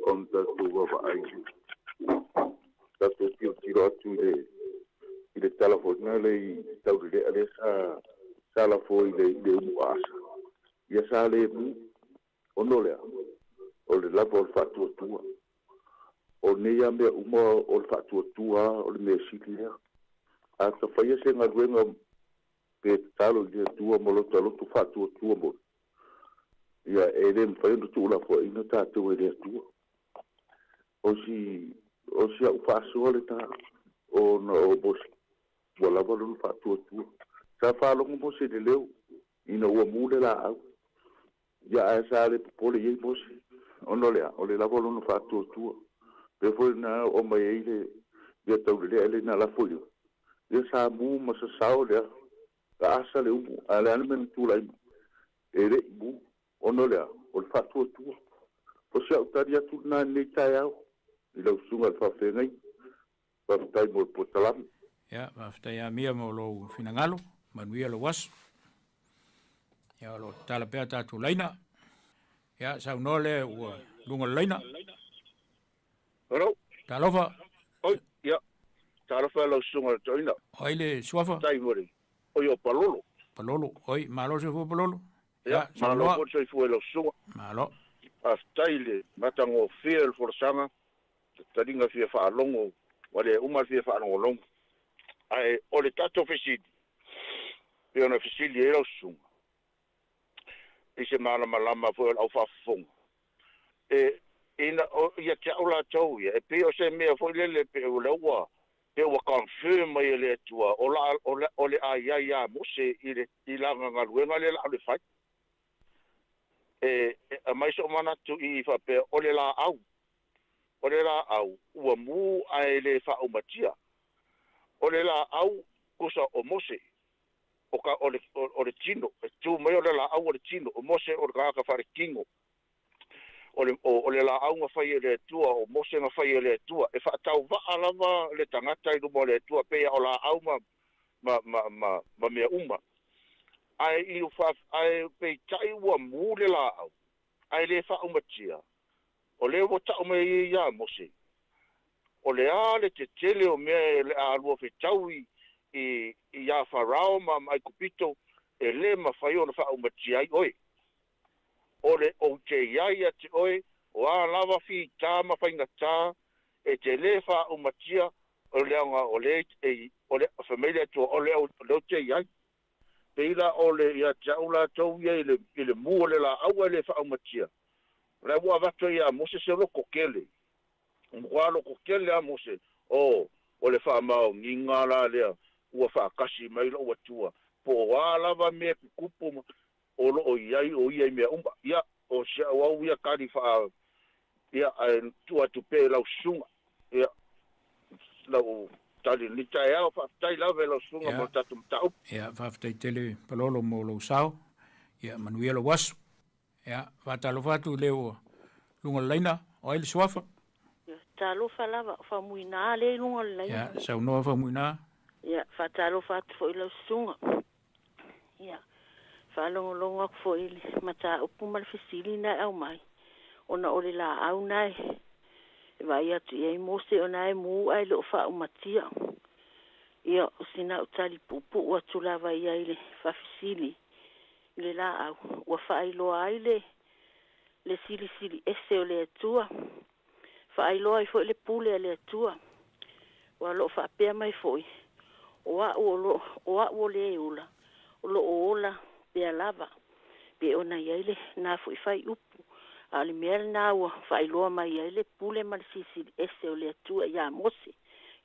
ona tatou vaavaai, tatou tilotilo atu i le i le tala foi lena le i taulelea lea sa sa lafo i le i le umu aasa. Ia sa le mu, ona o le a? O le lava o le faatuatua. O nei lava mea uma o le faatuatua lava o le mea sili lea. A ta faia se galuega pe tatalo i le Atua ma lota loto faatuatua moi, ia e le mafai ona tuulafoaiina tatou e le Atua. O si, o si au faasoa lena ona o Mose, ua lava lona faatuatua. Sa faalogo Mose i le leo ina ua mu le laau, ia ae sa le popole i ai Mose, ona o le a? O le lava o lona faatuatua. Pei foi lena oo mai ai le mea taulelea lea na lafo i ai, ia sa mu ma sasao le aasa le umu, ae o le a le mea na tulai mai? E le i mu, ona o le a? O le faatuatua. O si au tali atu lena i lenei taeao i lau susuga i le faafeagaiga. Faafetai mo le polokalame. Ia, faafetai Amia mo lou finagalo, manuia lou aso. Ia, o lo o tatala pea tatou laina. Ia, saunoa le ua luga o le laina. Hello. Talofa. Oi, ia. Talofa lau susuga i le toeaina. O ai le suafa? Faafetai mo le, oi o Palolo. Palolo, oi, malo le soifua Palolo. Ia, malo foi le soifua i lau susuga. Malo. Faafetai i le matagofie o le folasaga, le taliga fia faalogo, ua le uma le fia faalogologo. Ae o le tatou fesili, pei ona fesili ai lau susuga, i se malamalama foi o le au faafofoga, e, ina, o, ia te au latou ia, e pei o se mea foi lele, pei o lea ua, pei ua confirm mai e le Atua, o la, o le, o le a i ai ia Mose i le, i lana galuega lea la o le fai. E, e aumai so'u manatu i i faapea, o le laau, o le laau ua mu ae le faaumatia. O le laau kusa o Mose, o ka, o le, o le tino, e tu mai o le laau o le tino, o Mose o le tagata faaletino. O le, o, o le laau na fai e le Atua, o Mose na fai e le Atua, e faatauvaa lava le tagata i luma o le Atua, pei o laau ma, ma, ma, ma, ma mea uma. Ae i fa, ae peitai ua mu le laau, ae le faaumatia, o lea ua tau mai ai ia Mose, o le a le tetele o mea e le a lua fetau i, i, iā Farao ma, ma Aikupito, e lē mafai ona faaumatia ai oe. O le ou te i ai ia te oe, o a lava fitā ma faigatā, e te lē faaumatia, o leaga o lea e, o le, fai mai le Atua, o le, o le ou te i ai. Pei la o le ia te au latou ia i le, i le mu o le laau ae le faaumatia. O lea ua avatu ai ia Mose se loto tele. Matua lototele lava Mose, O, o le faamaoniga la lea ua faatasi mai lo'u Atua, po o a lava mea tutupu ma o loo i ai o Ia i mea uma. Ia, o si a'u au ia tali faa, ia, ae tuu atu pea i lau susuga, ia, lau tali i lenei taeao. Faafetai lava i lau susuga mo le tatou mataupu. Ia, faafetai tele Palolo mo lou sao. Ia, manuia lou aso. Ia, faatalofa atu i le ua luga o le laina, o ai le suafa? Ia, talofa lava, o Faumuina lea i luga o le laina. Ia, saunoa Faumuina. Ia, faatalofa atu foi i lau susuga. Ia, faalogologo atu foi i le mataupu ma le fesili na e aumai, ona o le laau na e vaai atu i ai Mose ona e mu ae le o faaumatia. Ia, o sina au tali puupuu atu lava ia i le faafesili i le laau ua faailoa ai le le silisili ese o le Atua, faailoa ai foi le pule a le Atua. Ua o lo o faapea mai foi, O a'u o lo, o a'u o le ula, o lo o ola pea lava, pe ona i ai lenā foi faiupu, a o le mea lenā ua faailoa mai ai le pule ma le silisili ese o le Atua iā Mose.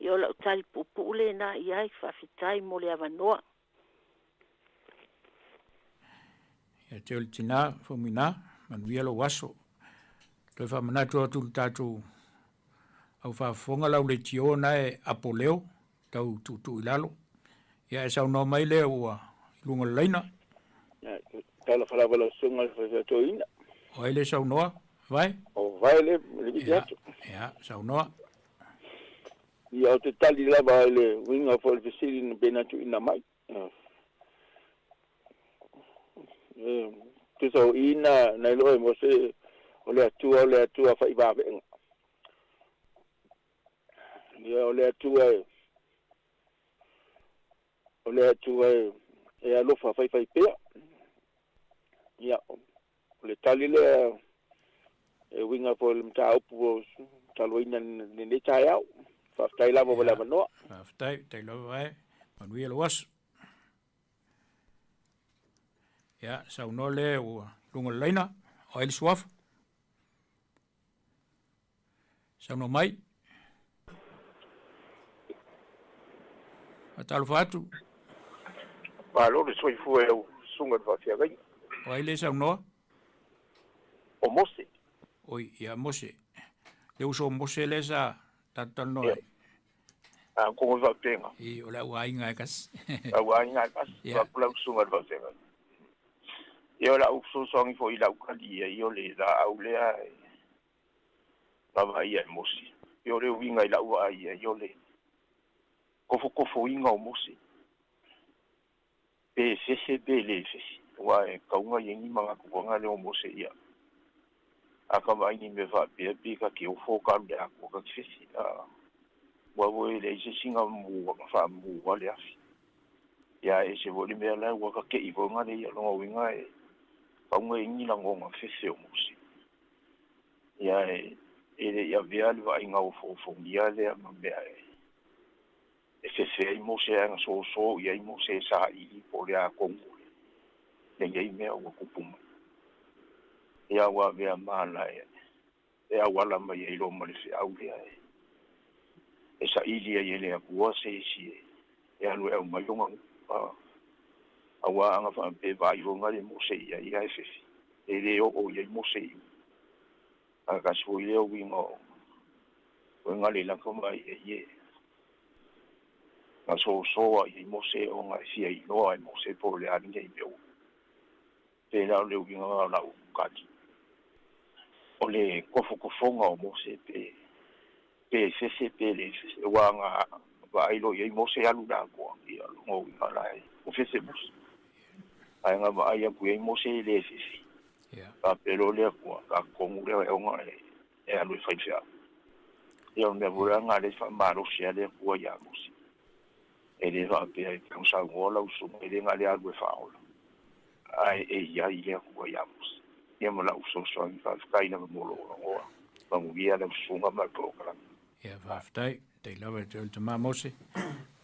Ia o la'u tali puupuu lenā i ai, faafetai mo le avanoa. Ia te o le tinā, Faumuina, manuia lou aso. Toe faamanatu atu le tatou au faafofoga lau leitio na e apo leo, tau tuutuu i lalo. Ia e saunoa mai lea ua i luga o le laina. Talofa lava lau susuga i le faifeau-toeaina. O ai le saunoa, Vae? O Vae le vili atu. Ia, saunoa. Ia, ou te tali lava i le uiga foi o le fesili na pei ona tuuina mai. E tusa o i na na iloa e Mose o le Atua o le Atua faivaveega. Ia, o le Atua e o le Atua e e alofa faifaipea. Ia, o le tali lea e uiga foi i le mataupu ua talanoaina i lenei taeao. Faafetai lava mo le avanoa. Faafetai, faafetai lava vae. Manuia lou aso. Ia, saunoa le ua luga o le laina, o ai le suafa? Saunoa mai. Faatalofa atu. Malo le soifua i lau susuga i le faafeagaiga. O ai le saunoa? O Mose. Oi, ia Mose. Le uso o Mose lea sa tatou talanoa ai. A kongo faapega. I, o le au aiga e kasi. Au aiga e kasi. Ia. Faapula lau susuga i le faafeagaiga. Ia o lau fesoasoani foi i lau tali ia, ia o le laau lea e vaavaaia e Mose. Ia o le uiga i lau vaai ia, ia o le tofotofoina o Mose. Pe fefe pe le fefe, aua e tauga i ai ni manatu lea o Mose ia. A ka vaai ni mea faapea pe ta te ofo ka alu i le atoa ta te fefe. Aua foi e leai se isi na faamua le afi. Ia e ese foi le mea la ua tate'i foi ona le ia lona uiga e tauga i ai ni lagona fefe o Mose. Ia e e le i avea le vaaiga ofoofogia lea ma mea e e fefe ai Mose ae na soso i ai Mose e saili po o le a tonu lenei mea ua tupu mai. Ia ua avea ma ala e e auala mai ai loa ma le feau lea e e saili ai e le Atua se isi e e alu e aumai lona nuu. Aua ana faapea e vaai foi le Mose i ai ae fefe, e le oo i ai Mose i uta. Ae tasi foi lea uiga o oe le laka mai ai e na soso ai i Mose ona e fia iloa e Mose po o le a lenei mea ua pēlā o le uiga o lau kati o le tofotofoga o Mose pe pe fefe pe le fefe aua na vaai loa i ai Mose alu i le atoa ia lona uiga la e ua fefe Mose ae na vaai atu i ai Mose e le fefe faapea loa le Atua tatonu lea e ona e e alu e fai feau. Ia o le mea foi la lena lea e faamalosi ai le Atua ia Mose. E le faapea e tau saunoa lau susuga e le na o le alu e faaola, ae e i ai le Atua ia Mose. Ia ma lau fesoasoani, faafetai lava mo lou avanoa. Manuia lau susuga ma le polokalame. Ia faafetai, faafetai lava ia te oe le tama Mose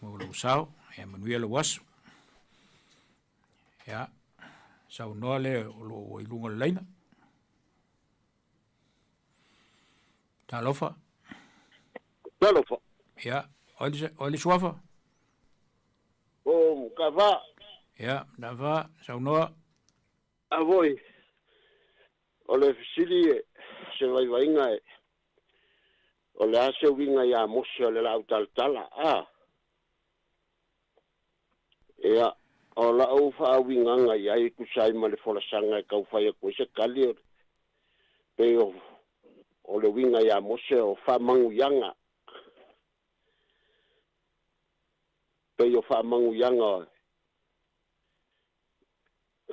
mo lou sao, ia manuia lou aso. Ia, saunoa le o lo o ua i luga o le laina. Talofa. Talofa. Ia, o ai le suafa? O Mataafa. Ia, Mataafa, saunoa. A voi, o le fesili e se vaivaiga e o le a se uiga iā Mose o le laau talatala a? Ia, o la'u faauigaga i ai e tusa ai ma le folasaga e tau fai atu ai se tali o le pei o o le uiga iā Mose o faamanuiaga pei o faamanuiaga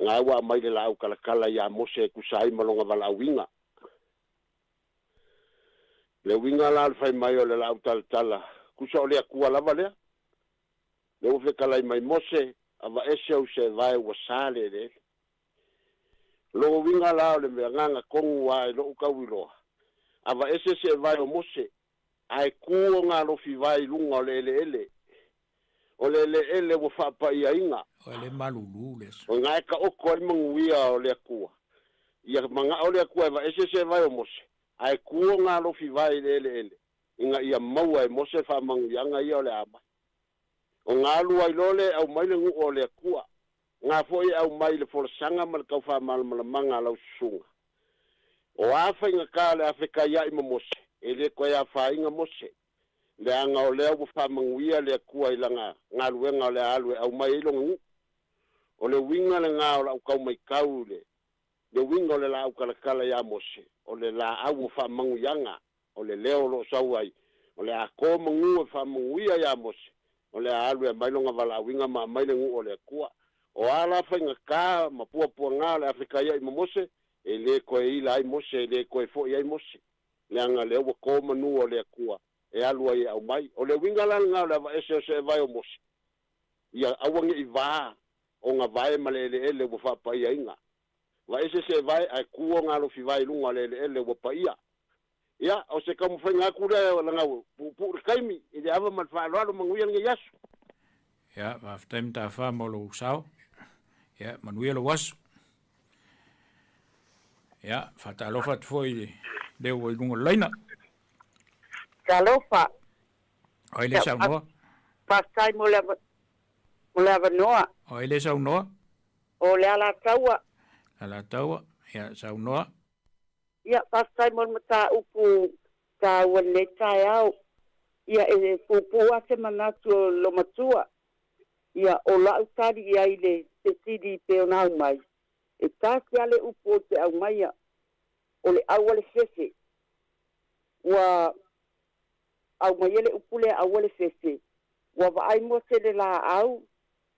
na ua aumai le laau talatala iā Mose e tusa ai ma lona valaauina. Le uiga la o le fai mai o le laau talatala, tusa o le Atua lava lea. Lea ua fetalai mai Mose, Avaese ou seevae ua sa le eleele. Lona uiga la o le mea agaga tonu a i lou tauiloa, avaese seevae o Mose, ae tu ona alofi vae i luga o le eleele. O le eleele ua faapaiaina. O le malulu le aso. O ina e taoto ai le manuia o le Atua. Ia manao le Atua e avaese seevae o Mose, ae tu ona alofi vae i le eleele, ina ia maua e Mose faamanuiaga ia o le a mai. Ona alu ai loa lea e aumai le nuu o le Atua. Na foi e aumai i le folasaga ma le tau faamalamalamaga a lau susuga. O a faigata o le a fetaia'i ma Mose, e le toe afaina Mose, leaga o lea ua faamanuia le Atua i lana galuega o le a alu e aumai ai lona nuu. O le uiga lena o la'u tau maitau i le le uiga o le laau talatala iā Mose, o le laau o faamanuiaga, o le leo o lo o sau ai, o le a to manu e faamanuia iā Mose, o le a alu e aumai lona valaauina ma aumai le nuu o le Atua. O a la faigata ma puapuaga o le a fetaia'i ma Mose, e le toe ila ai Mose, e le toe fo'i ai Mose, leaga lea ua to manu o le Atua e alu ai e aumai. O le uiga la lena o le avaese o seevae o Mose, ia aua ne i va ona vae ma le eleele ua faapaiaina. Vaese seevae ae tu ona alofi vae i luga o le eleele ua paia. Ia, o se taumafaiga atu lea leaga ua puupuu le taimi i le ava ma le faaaloalo manuia lenei aso. Ia, faafetai Mataafa mo lou sao. Ia, manuia lou aso. Ia, faatalofa atu foi i le leo ua i luga o le laina. Talofa. O ai le saunoa? Faafetai mo le, mo le avanoa. O ai le saunoa? O le Alataua. Alataua, ia, saunoa. Ia, faafetai mo le mataupu taua i lenei taeao. Ia, e puupuu lava se manatu o le loomatua. Ia, o la'u tali i ai i le fesili pei ona aumai, e tasi lava le upu ou te aumaia, o le aua le fefe. Ua aumaia le upu lea aua le fefe, ua vaai Mose i le laau,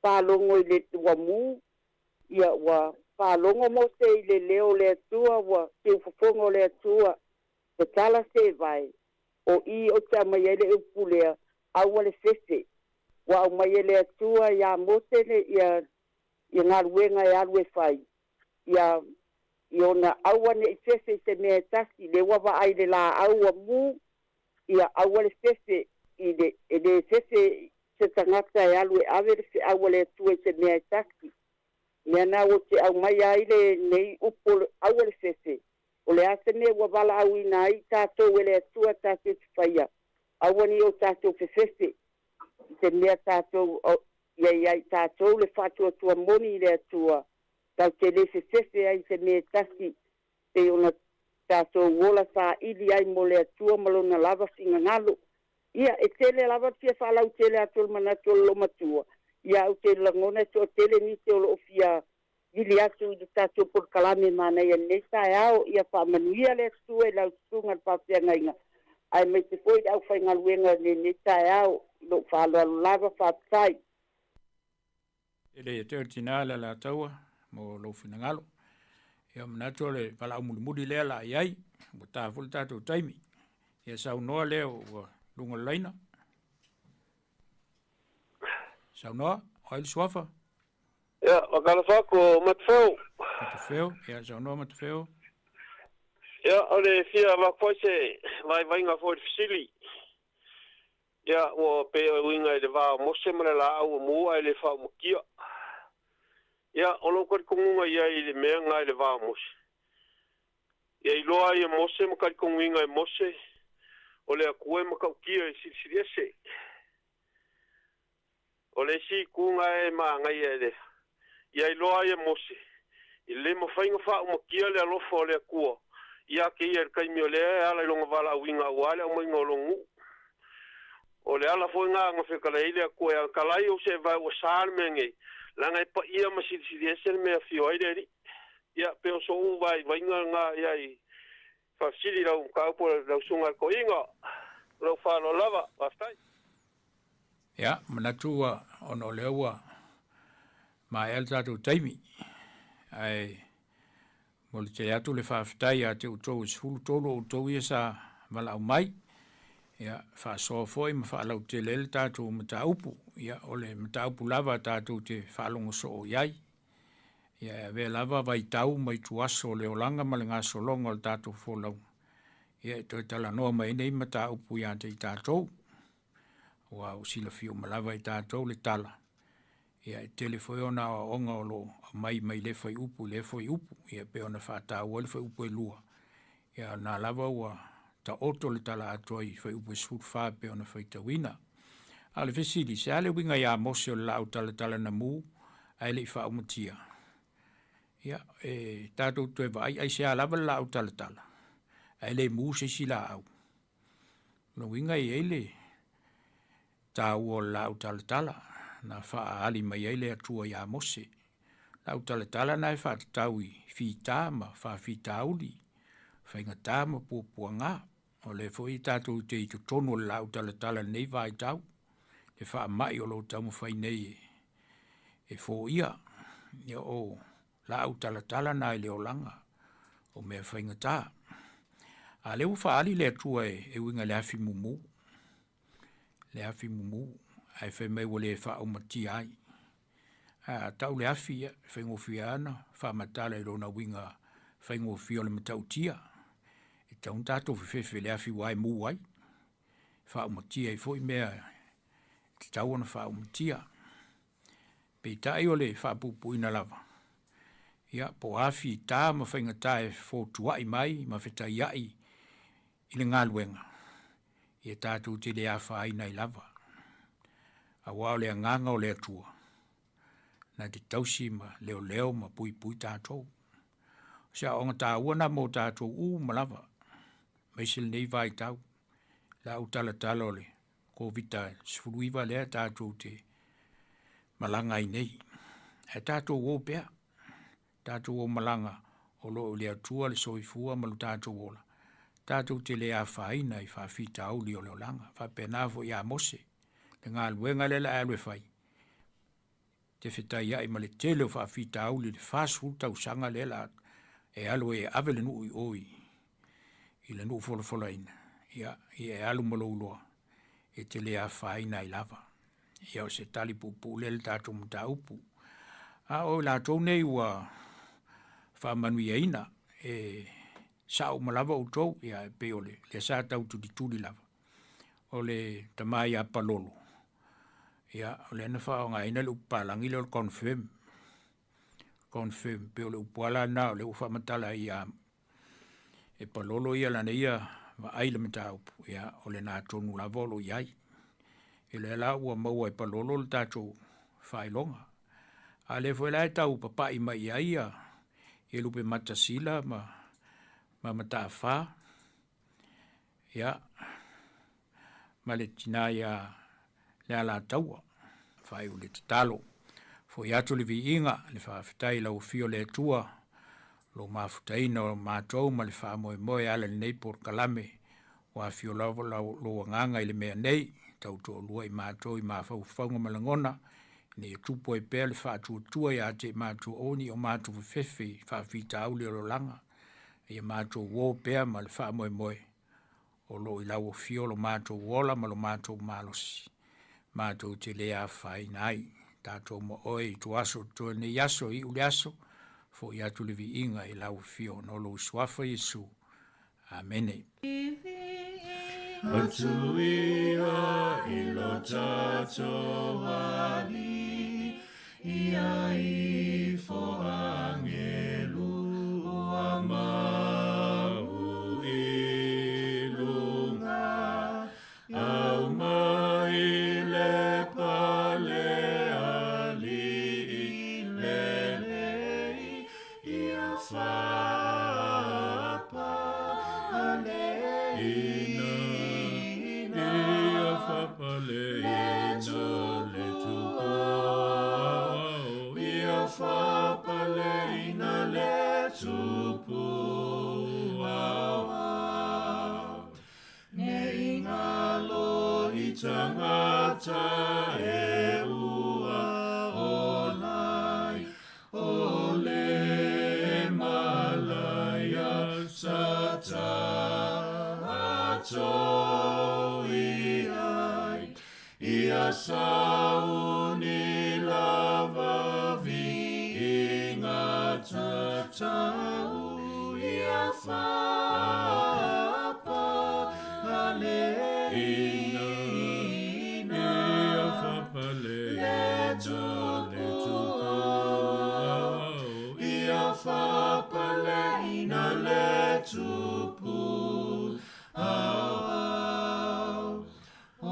faalogo i le ua mu, Ia, ua faalogo Mose i le leo o le Atua, ua siufofoga o le Atua, tatala seevae, o i o te aumai ai le upu lea, aua le fefe. Ua aumai e le Atua iā Mose le, ia, ia galuega e alu e fai, ia, i ona aua ne i fefe i se mea e tasi, lea ua vaai i le laau ua mu, ia aua le fefe i le, e le fefe se tagata e alu e ave le feau a le Atua i se mea e tasi. Mea na ua te aumaia ai lenei upu o le aua le fefe, o le a se mea ua valaauina ai i tatou e le Atua tatou te faia, aua ne i o tatou fefefe i se mea tatou ia ia i tatou le faatuatua moni i le Atua, tatou te le fefefe ai i se mea e tasi, pei ona tatou ola saili ai mo le Atua ma Lona lava finagalo. Ia, e tele lava le fia faalautele atu o le manatu o le loomatua, ia ou te lagona e toatele nisi o lo o fia vili atu i le tatou polokalame manaia i lenei taeao. Ia faamanuia le Atua i lau susuga i le faafeagaiga, aemaise foi le aufaigaluega i lenei taeao. I lou faaaloalo lava, faafetai. E le ia te oe le tina le Alataua mo lou finagalo. Ia manatu o le valaau mulimuli lea la i ai, ua ta foi le tatou taimi. Ia saunoa lea ua luga o le laina. Saunoa, o ai le suafa? Ia, faatalofa atu o Matafeo. Matafeo, ia saunoa Matafeo. Ia, o le fia avatu foi se vaivaiga foi i le fesili. Ia, ua pei o uiga i le va o Mose ma le laau ua mu ae le faaumatia. Ia, o lou talitonuga i ai i le mea lena i le va o Mose, ia iloa ai e Mose ma talitonuina e Mose, O le Atua e matautia i silisili ese. O le isi ituga e magaia i le ia iloa ai e Mose, e le mafai ona faaumatia le alofa o le Atua ia te ia i le taimi o lea e ala i lona valaauina aua le aumaiga o lona nuu. O le ala foi lena na fetalai ai le Atua e atalai ou seevae ua sa le mea nei, leaga e paia ma silisili ese le mea e afio ai le Alii. Ia, pei o sou vaivaiga lena ia i faafesili i lau mataupu lau Susuga i le Toeaina. Ma lou faaaloalo lava. Faafetai. Ia, manatu ua, ona o lea ua maea le tatou taimi, ae momoli tele atu le faafetai ia te outou e 13 o outou ia sa valaau mai, ia, faasoa foi ma faalautele ai le tatou mataupu. Ia, o le mataupu lava tatou te faalogo soo i ai. Ia, e avea lava vaitau ma ituaso o le olaga ma le gasologa o le tatou folauga, ia e toe talanoa mai ai nei mataupu ia te i tatou. Aua ua silafia uma lava e tatou le tala, ia e tele foi ona aoaoga o lo o aumai mai lea fuaiupu i lea fuaiupu, ia pei ona faataua ai le fuaiupu e lua, ia o lena lava ua taoto le tala atoa i fuaiupu e 14 e pei ona faitauina. A o le fesili, se a le uiga ia Mose o le laau talatala na mu ae le i faaumatia? Ia, e tatou toe vaai aisea lava le laau talatala ae le mu se isi laau. O le uiga e i ai le taua o le laau talatala na faaali mai ai le Atua ia Mose. Laau talatala na e faatatau i fita ma faafitauli, faigata ma puapuaga. O lea foi tatou te i totonu o le laau talatala i lenei vaitau, le faamai o lo o taumafai nei e foia. Ia o laau talatala na i le olaga o mea faigata. A lea ua faaali le Atua e uiga i le afi mumu, le afi mumu, ae fai mai ua le faaumatia ai. A tau le afi, ia, e faigofie ana faamatala i lona uiga faigofie o le matautia. E tatau ona tatou fefefe i le afi ua e mu ai. Faaumatia ai foi mea e tatau ona faaumatia. Peitai o le faapuupuuina lava, ia, po o a fita ma faigata e fotuai mai ma fetaiai i le galuega, ia tatou te le afaina ai lava. Aua o le agaga o le Atua, na te tausi ma leoleo ma puipui tatou. O se aoaoga taua na mo tatou uma lava, aemaise lenei vaitau, la ou talatala o le Kovita-19 lea tatou te malaga ai nei. Ae tatou o pea, tatou o malaga o lo o i le Atua le soifua ma lo tatou ola, tatou te le afaina i faafitauli o le olaga. Faapena foi ia Mose, le galuega lea o le a alu e fai, te fetaiai ma le tele o faafitauli i le 40 tausaga lea la e alu ai e ave le nuu i o i, i le nuu folafolaina, ia, ia e alu ma lou iloa, e te le afaina ai lava. Ia o se tali puupuu lea i le tatou mataupu. A o i latou nei ua faamanuiaina, e sao uma lava outou, ia e pei o le, lea sa tau tulituli lava, o le tama ia Palolo, ia, o lea na faaaogaina le upu palagi lea o le confirm. Confirm, pei o le upu lava la lena o lea ua faamatala ai ia e Palolo ia lana ia vaai i le mataupu, ia, o lena tonu lava o lo o i ai. E lea la ua maua e Palolo le tatou faailoga. A lea foi la e tau papai mai i ai ia, ia Lupematasila ma, ma Mataafa, ia, ma le tina ia le Alataua. Faaiu le tatalo. Foi atu le viiga, le faafetai i lau afio le Atua, lou mafutaina o matou ma le faamoemoe e ala i lenei polokalame, ua afio lava lou agaga i le mea nei, tau toalua i matou i mafaufauga ma lagona, ina ia tupu ai pea le faatuatua ia te i matou aua ne i o matou fefefe i faafitauli o le olaga, a ia matou uo pea ma le faamoemoe o lo o i lau afio lo matou ola ma lo matou malosi, matou te le afaina ai. Tatou ma oe i tuaso totoe lenei aso, iu le aso, foi atu le viiga i lau afio no lou Suafa Iesu. Amene. Atu ia i lo tatou Alii, ia ifo agelu ua mau i luga. Ia faapaleina le tupu Ia faapaleina le tupu Ne i galo i tagata e ua olai, o le malaia sa tatou i ai, ia sauni lava viiga tatau, ia faapaleina Ia le tupu, ia faapaleina le tupu aoao. O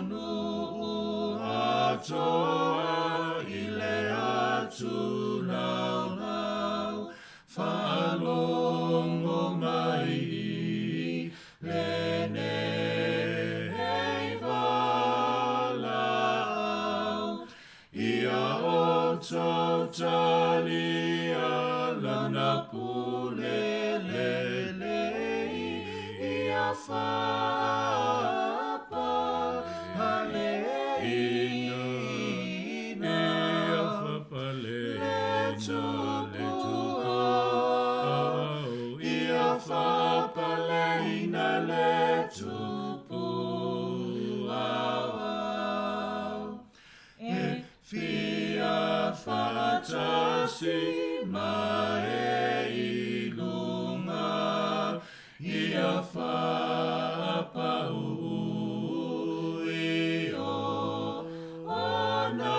nuu atoa i le atu laulau, faalogo mai i lenei valaau, ia outou talia lana pule lelei, ia faapaleina Ia le faapaleina le tupu, ia faapaleina le tupu aoao. E fia faatasi ma e i luga, ia faapauu i o ona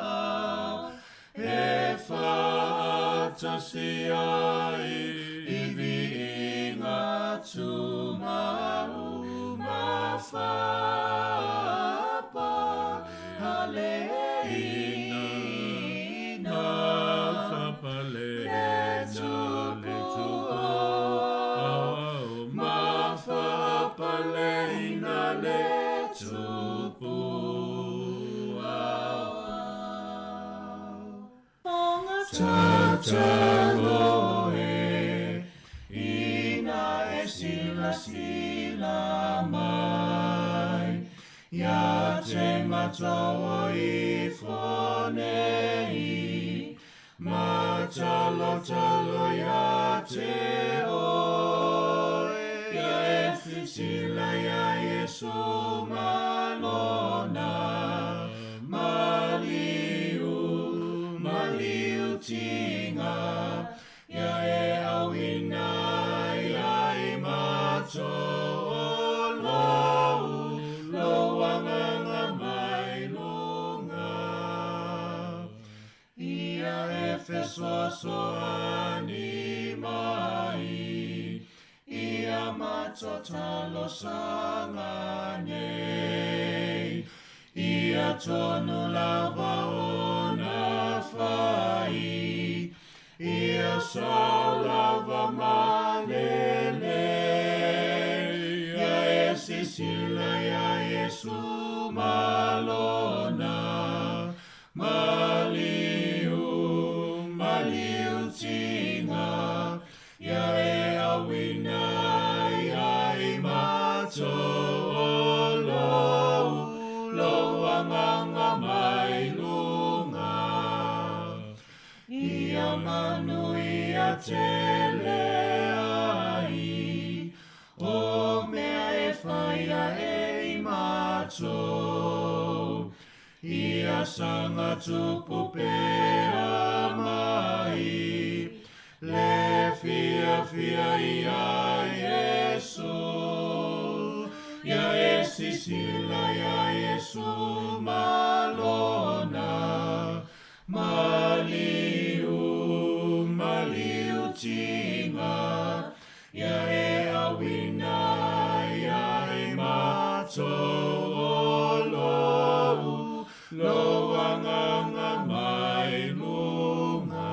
aao, e faatasi ai i viiga tumau ma faapaleina Faapaleina le le tupu, tupu, ma faapaleina le tupu aoao. Tatalo e, ina e silasila mai, ia te matou ifo nei, ma talotalo ia te oe, ia e fisila ia Iesu malona, maliu, maliu tiga, ia e auina ia i matou o lou, lou agaga mai luga. Ia e fesoasoani mai, ia matou talosaga nei, ia tonu lava ona fai, ia sao lava ma lelei, ia e sisila ia Iesu malona, maliu, maliu tiga, ia e auina ia i matou o lou, lou agaga mai luga. Ia manuia tele ai, o mea e faia e i matou, ia saga tupu pea mai, le fiafia ia Iesu, ia e sisila ia Iesu malona, maliu, maliu tiga, ia e auina ia i matou o lou, lou agaga mai luga.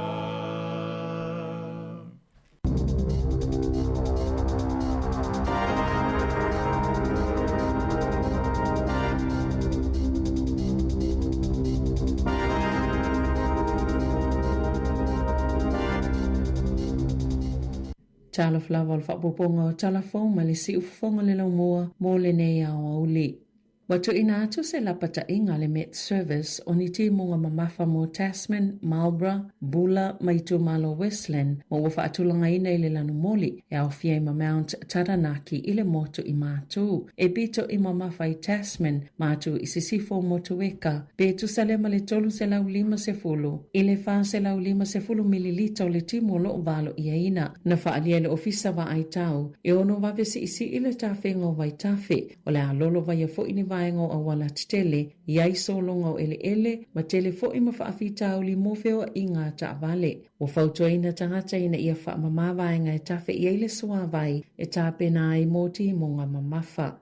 Talofa lava o le faaopoopoga o tala fou mai le siufofoga o le laumua mo lenei aoauli. Ua tuuina atu se lapataiga a le Met Service o ni timuga mamafa mo Tasman, Marlborough, Buller ma itumalo Westland ma ua faatulagaina i le lanumoli e aofia ai ma Mount Taranaki i le motu i Matu. E pito i mamafa i Tasman ma atu i sisifo o Motueka pe tusa lea ma le 350 i le 450 mililita o le timu o lo o valoiaina. Na faaalia e le Ofisa Vaai Tau e ono vave siisii le tafega o vaitafe O le a lolovaia foi ni vaega o auala tetele, i ai sologa o eleele, ma tele foi ma faafitauli mo feoaiga a taavale. Ua fautuaina tagata ina ia faamama vaega e tafe i ai le suavai e tapena ai mo timoga mamafa.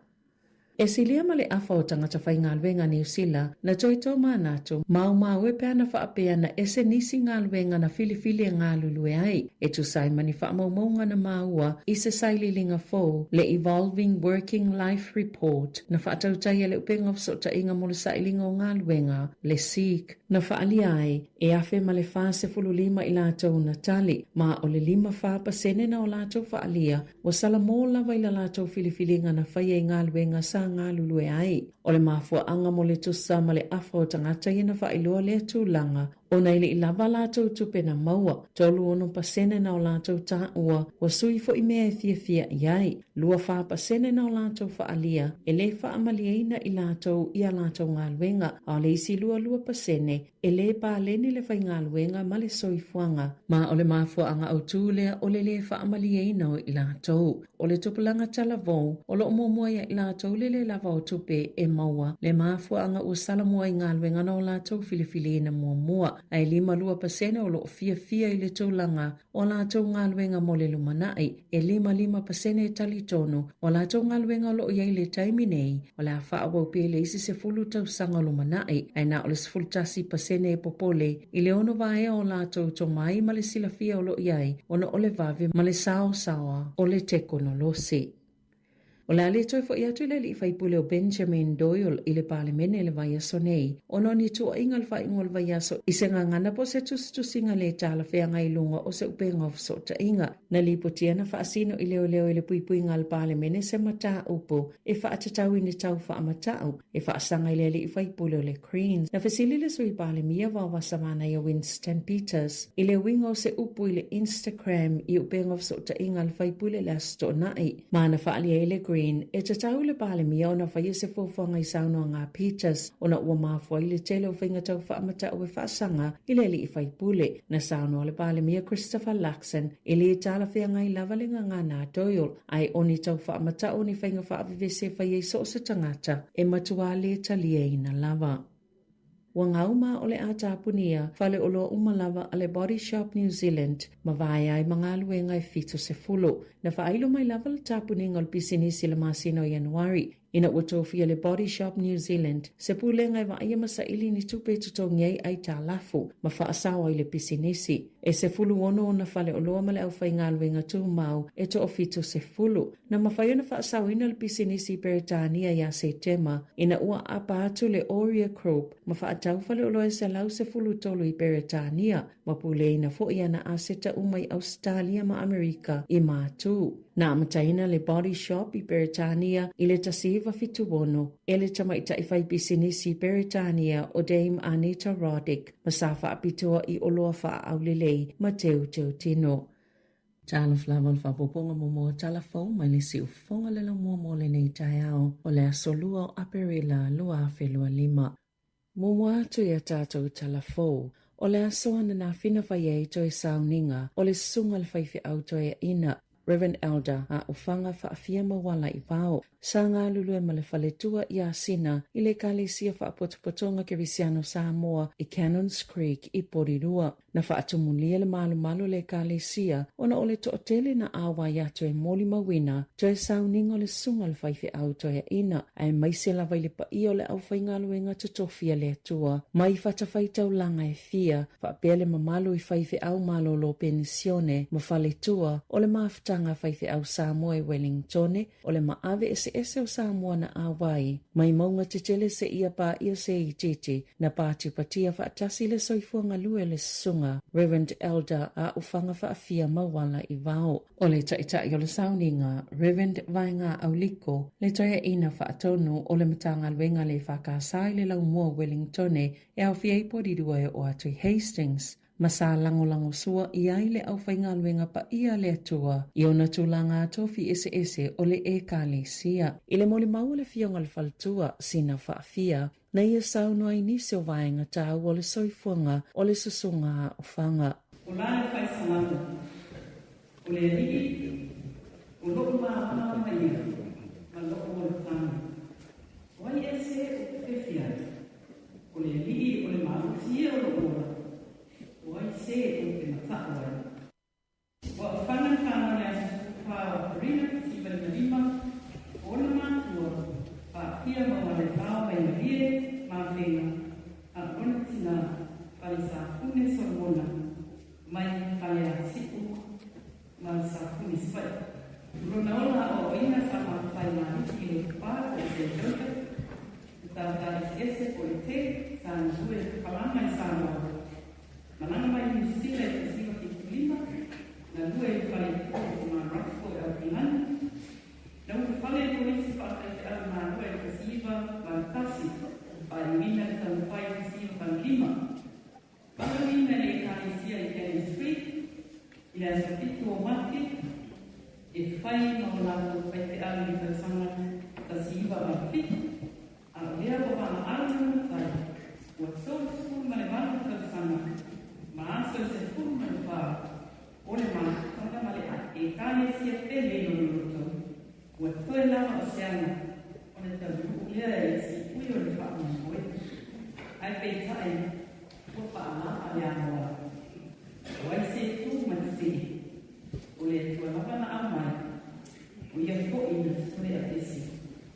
E silia ma le afa o tagata faigaluega Niu Sila na toe tomanatu maumau e pe ana faapea na ese nisi galuega na filifili e galulue ai e tusa ai ma ni faamaumauga na maua i se sailiiliga fou, le Evolving Working Life Report, na faatautaia le upega o fesootaiga mo le sailiga o galuega, le SEEK, na faaalia ai e 1045 i latou na tali, ma o le 54 pasene na o latou faaalia ua salamo lava i la latou filifiliga na faia i galuega sa galulue ai. O le mafuaaga mo le tusa ma le afa o tagata ia na faailoa lea tulaga, ona e le i lava a latou tupe na maua, 36 pasene na o latou taua ua sui foi mea e fiafia i ai, 24 pasene na o latou faaalia e le faamalieina i latou i a latou galuega, a o le isi 22 pasene e le paleni le faigaluega ma le soifuaga. Ma o le mafuaaga autū lea o le lē faamalieina o i latou. O le tupulaga talavou o lo o muamua ia i latou le lē lava o tupe e maua le mafuaaga ua salamo ai galuega na o latou filifiliina muamua, ae 52 pasene o lo o fiafia i le tulaga o a latou galuega mo le lumanai, e 55 pasene e talitonu o a latou galuega o lo o i ai i le taimi nei o le a faaauau pea i le isi 10 tausaga o lumanai, ae na o le 11 pasene e popole i le ono vaea o latou tomai ma le silafia o lo o i ai ona o le vave ma le saosaoa o le tekonolosi. O le a le toe foi atu le alii faipule o Benjamin Doyle i le Palemene i le vaiaso nei, ona o ni tuuaiga i le faaiuga o le vaiaso i se gagana po o se tusitusiga lē talafeagai i luga o se upega o fesootaiga. Na lipotia na faasino i leoleo i le puipuiga a le Palemene se mataupu e faatatau i ni tau faamatau e faasaga i le alii faipule o le Greens. Na fesili le Sui Palemia Vaovasa Manaia Winston Peters i le uiga o se upu i le Instagram i upega o fesootaiga a le faipule i le Aso Toonai. Ma na faaalia ai le Green e tatau i le Palemia ona faia se fuafuaga i saunoaga a Peters ona ua mafua ai le tele o faiga tau faamatau e faasaga i le alii faipule. Na saunoa le Palemia Christopher Luxon e lē talafeagai lava le gagana a Doyle ae o ni tau faamatau o ni faiga faavevesi e fai ai so o se tagata e matuā lē taliaina lava. Ua gau ma o le a tapunia faleoloa uma lava a le Body Shop New Zealand ma vaea ai ma galuega e 70. Na faailo mai lava le tapuniga o le pisinisi i le masina o Ianuari ina ua tofia le Body Shop New Zealand se pulega e vaaia ma saili ni tupe e totogi ai aitalafu ma faasao ai le pisinisi. E 16 ona faleoloa ma le aufaigaluega tumau e toa-70. Na mafai ona faasaoina le pisinisi i Peretania ia Setema ina ua aapa atu le Oria Group ma faatau faleoloa e 113 i Peretania ma puleaina foi ana aseta uma i Ausetalia ma Amerika i Matu. Na amataina le Body Shop i Peretania i le 1976 e le tamaitai faipisinisi i Peretania o Dame Anita Roddick ma sa faapitoa i oloa faaaulelei ma teuteutino. Talofa lava o le faaopoopoga muamua o tala fou mai le siufofoga le laumua mo lenei taeao o le aso 2 o Aperila 2025. Muamua atu i a tatou tala fou, o le aso ananafi na fai ai toe sauniga o le susuga i le faifeau toeaina, Reverend Elder a Ofaga Faafia Mauala i Vao, sa galulue ma le faletua i Asina i le Ekalesia Faapotopotoga Kerisiano Samoa i Cannons Creek i Porirua. Na faatumulia le malumalu o le Ekalesia ona o le toatele na auai atu e molimauina toe sauniga o le susuga o le faifeau toeaina, aemaise lava i le paia o le aufaigaluega totofi a le Atua mai fatafaitaulaga e fia, faapea le mamalu i faifeau malolo penisione ma faletua o le mafutaga. mafutaga a faifeau Samoa i Wellingtone, o le maave eseese o Samoa na auai mai mauga tetele seia paia se itiiti na patipatia faatasi le soifua galue o le Susuga Rev. Elder A'ufaga Faafia Mauala i Vao. O le Taitai o le Sauniga, Rev. Vaega Auliko, le Toeaina Faatonu o le Matagaluega a le EFKS i le Laumua o Wellingtone e aofia ai Porirua e oo atu i Hastings, ma sa lagolagosua i ai le aufaigaluega paia a le Atua i ona tulaga tofi eseese o le Ekalesia. I le molimau a le Afioga i le Faletua, Sina Faafia, na ia saunoa i nisi o vaega taua o le soifuaga o le Susuga Aofaga. O la le fai Salamo, O le Alii, o loʻu mālamalama ia, ma loʻu olataga. O ai ea se ou te fefe ai? O le Alii o le malosi ia o loʻu ola, o ai se ou te mataʻu ai? Ua aofaga le fanau i le aso 14 o Aperila 1955, o ona mātua, Faapia Maualaivao Vaimalie Mafega, a o lona tinā, Falesafune Solomona, mai Faleasiu ma Safune Savaii. O lona ola aoaoina sa mafai maliki i Lotopa po o Saint Joseph, Matata Eseese po o le Te, sa galue papalanga i Samoa. Malaga mai i Niu Sila i 1975, galue i le fale poo o Mount Russell i Aukilani. Na ulufale i Kolisi Faataiteau i Malua i le 1981, faaiuina le taumafai i le 1985. Valaauina e le Ekalesia i Canning Street i le aso 7 o Mati e fai ma o latou faifeau i le tausaga 1987, a o lea ua valaau lona matai, ua 38 tausaga ma aso e 14 o le mafutaga ma le Ekalesia pele i lona loto, ua toe lava o se ana ona taunuu lea i le siipui o le faamoemoe. Ae peitai, ua faalapa le amoa. O ai se tu ma tetee? O le Atua lava na aumai, o ia foi na te toe apese.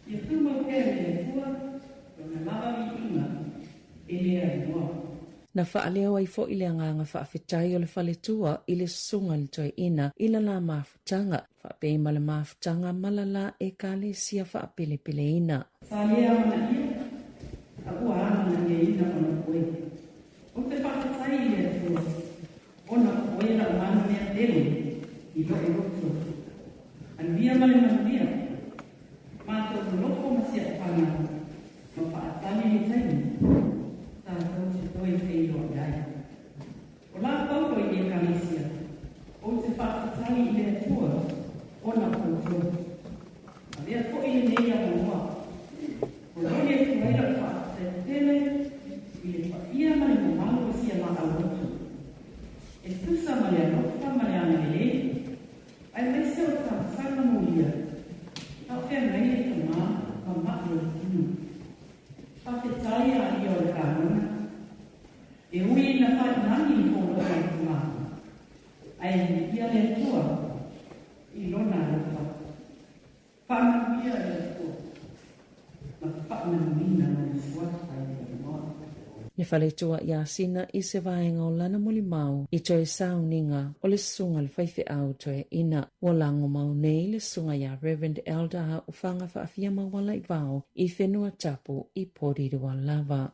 Ia tumau pea i le Atua lona lava viiga e le ainoa. Na faaleo ai foi le agaga faafetai o le faletua i le susuga i le toeaina i le la mafutaga, faapea ma le mafutaga ma la la Ekalesia faapelepeleina. Sa le amanaia, a ua amanaiaina ona o oe. Ou te faafetai i le Atua, ona o oe lau manu mea tele i loʻu loto. Anuia ma le manuia, matou lolofo ma siaʻufaga ma faatali le taimi tatou te toe feiloai ai. O la Paulo i Ekalesia, ou te faafetai i le Atua ona o outou. Avea foi lenei avanoa, momoli atu ai lau faafetai tele i le paia ma le mamalu o si a maʻau loto, e tusa ma le alofa ma le agalelei, aemaise o le talosaga molia, a o feagai le tama ma maʻi o le tino. Faafetai a ia o le kanona, e ui ina failagi le fologa o le tama, ae viia le Atua i lona alofa. Faamanuia le Atua ma faamanuina lona suafa i le igoa. Le faletua iā Sina i se vaega o lana molimau i toe sauniga o le susuga le faifeau toeaina. Ua lago mau nei le susuga iā Rev. Elder Haufaga Faafia Mauala i Vao i whenua tapu i Porirua lava.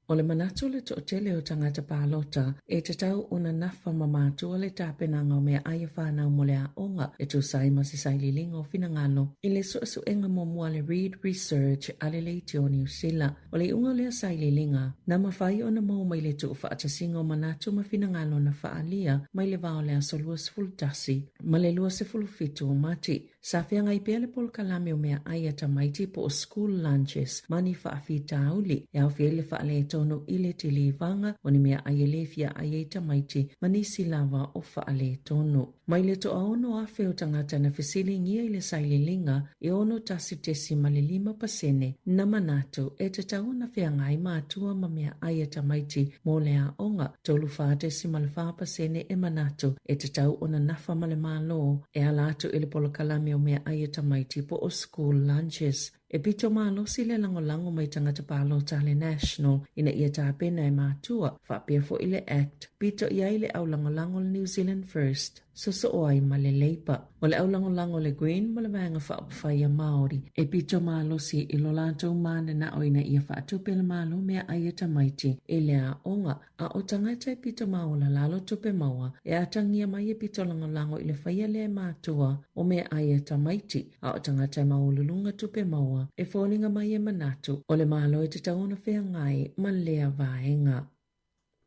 O le manatu o le toatele o tagata palota e tatau ona nafa ma matua le tapenaga o meaai a whanau mo le aoga e tusa ai ma se sailiiliga o finagalo i le suesuega muamua a le Reid Research a le Leitio o Niu Sila. O le iuga o lea sailiiliga, na mafai ona maua mai le tuufaatasiga o manatu ma finagalo na faaalia mai le va o le aso 21 ma le 27 o Mati. Sa feagai pea le polokalame o meaai a tamaiti po o school lunches ma ni faafitauli e aofia ai le faaletonu i le tilivaga o ni meaai e le fia ai ai tamaiti ma nisi lava o faaletonu. Mai le 6,000 o tagata na fesiligia i le sailiiliga e 61.5% na manatu e tatau ona feagai matua ma meaai a tamaiti mo le aoga, 34.4% e manatu e tatau ona nafa ma le Malo e ala atu i le polokalame o meaai a tamaiti po o school lunches. E pito malosi le lagolago mai tagata palota a le National ina ia tapena e matua, faapea foi le Act, pito i ai le aulagolago le New Zealand First, sosoo ai ma le Labour. O le aulagolago le Green ma le Vaega Faaupufai a Māori, e pito malosi i lo latou mananao ina ia faatupe le Malo meaai a tamaiti i le aoga, A o tagata e pito maualalalo tupe maua, e atagia mai e pito lagolago i le faia lea e matua o meaai a tamaiti, a o tagata e maualuluga tupe maua, e foliga mai e manatu o le Malo e tatau ona feagai ma lea vaega.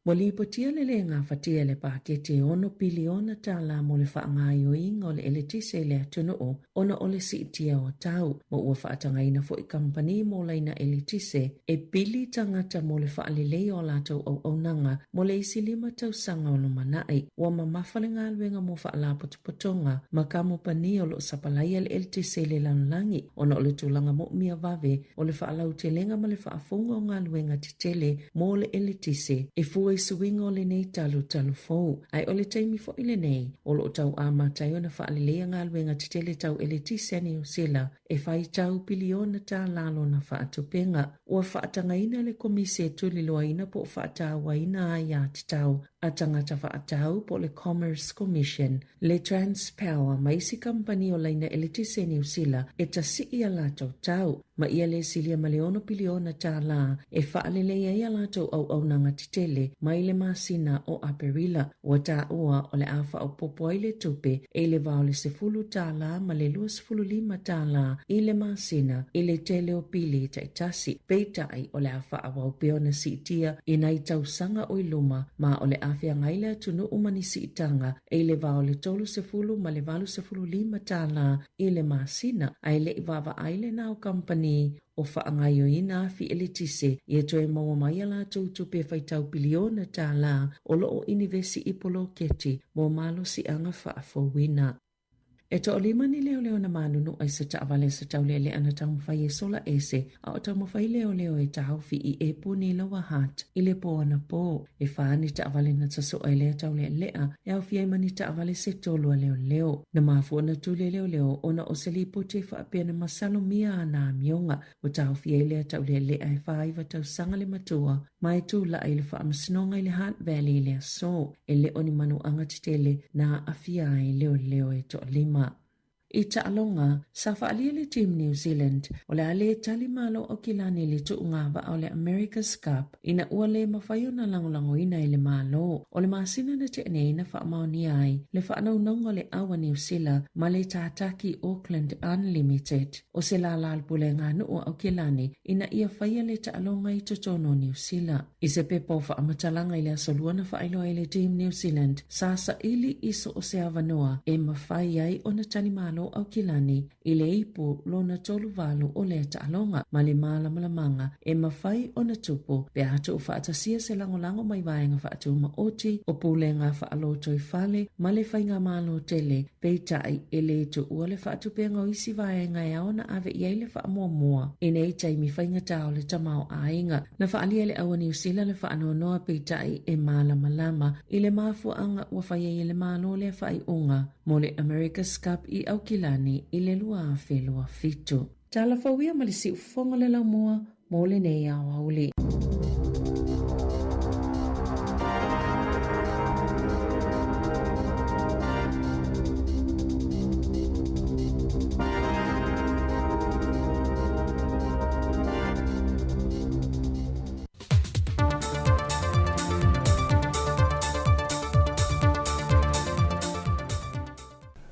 Ua lipotia le le gafatia e le paketi e ono piliona tālā mo le faagaoioiga o le eletise i le atunuu ona o le siitia o tau, ma ua faatagaina foi kamupani mo laina eletise e pili tagata mo le faaleleia o latou auaunaga mo le isi lima tausaga o lumanai. Ua mamafa le galuega mo faalapotopotoga ma kamupani o lo o sapalaia le eletise i le lalolagi ona o le tulaga moomia vave o le faalautelega ma le faafouga o galuega tetele mo le eletise e fua i suiga o lenei talutalu fou. Ae o le taimi foi lenei o lo o tau amata ai ona faaleleia galuega tetele tau eletise a Niu Sila e faitau piliona tālā lona faatupega. Ua faatagaina le Komisi e tuliloaina po o faatauaina aiatatau a tagata faatau po o le Commerce Commission, le Transpower ma isi kamupani o laina eletise i Niu Sila e tasii a latou tau, ma ia le silia ma le ono piliona tālā e faalelei ai a latou auaunaga tetele mai le masina o Aperila. Ua taua o le a faaopoopo ai le tupe e i le va o le 10 tālā ma le 25 tālā i le masina i le tele o pili taitasi, peitai o le a faaauau pea ona siitia i nai tausaga o i luma ma o le a feagai le atunuu ma ni siitaga e i le va o le 30 ma le 85 tālā i le masina, ae le i vaavaai lena o kamupani o faagaoioiina afi eletise ia toe maua mai a latou tupe faitau piliona tālā o lo o inivesi i poloketi mo malosiaga faafouina. E toalima ni leoleo na manunu ai se taavale se taulealea na taumafai e sola ese a o taumafai leoleo e taofi i Epuni Lower Hutt i le po anapo. E fa ni taavale na tasoa i lea taulealea e aofia ai ma ni taavale se tolu a leoleo. Na mafua ona tuli e leoleo ona o se lipoti e faapea na masalomia ana amioga. Ua taofia ai lea taulealea e 49 tausaga le matua ma e tulai i le faamasinoga i le Hutt Valley i le aso. E le o ni manuaga tetele na aafia ai leoleo e toalima. I taaloga, sa faaalia le Team New Zealand o le a le tali malo Aukilani i le tuuga vaa o le America's Cup ina ua le mafai ona lagolagoina e le Malo. O le masina na tea nei na faamaonia ai le faanaunauga o le au a Niu Sila ma le tātaki Auckland Unlimited o se lālā o le Puleaganuu a Aukilani ina ia faia le taaloga i totonu o Niu Sila. I se pepa o faamatalaga i le aso lua na faailoa ai le Team New Zealand, sa saili i so o se avanoa e mafai ai ona tali malo Aukilani i le ipu lona 38 o lea taaloga ma le mālamalamaga e mafai ona tupu pe a tuufaatasia se lagolago mai vaega faatumaoti o pulega faalotoifale ma le faigamalo tele. Peitai, e le tuua le faatupega o isi vaega e ao ona ave i ai le faamuamua i nei taimi faigata o le tamaoaiga. Na faaalia e le au a Niu Sila le faanoanoa peitai e malamalama i le mafuaaga ua fai ai e le Malo lea faaiuga mo le America's Cup i Aukilani i le 2027. Tala fou ia ma le siufofoga o le laumua mo lenei aoauli.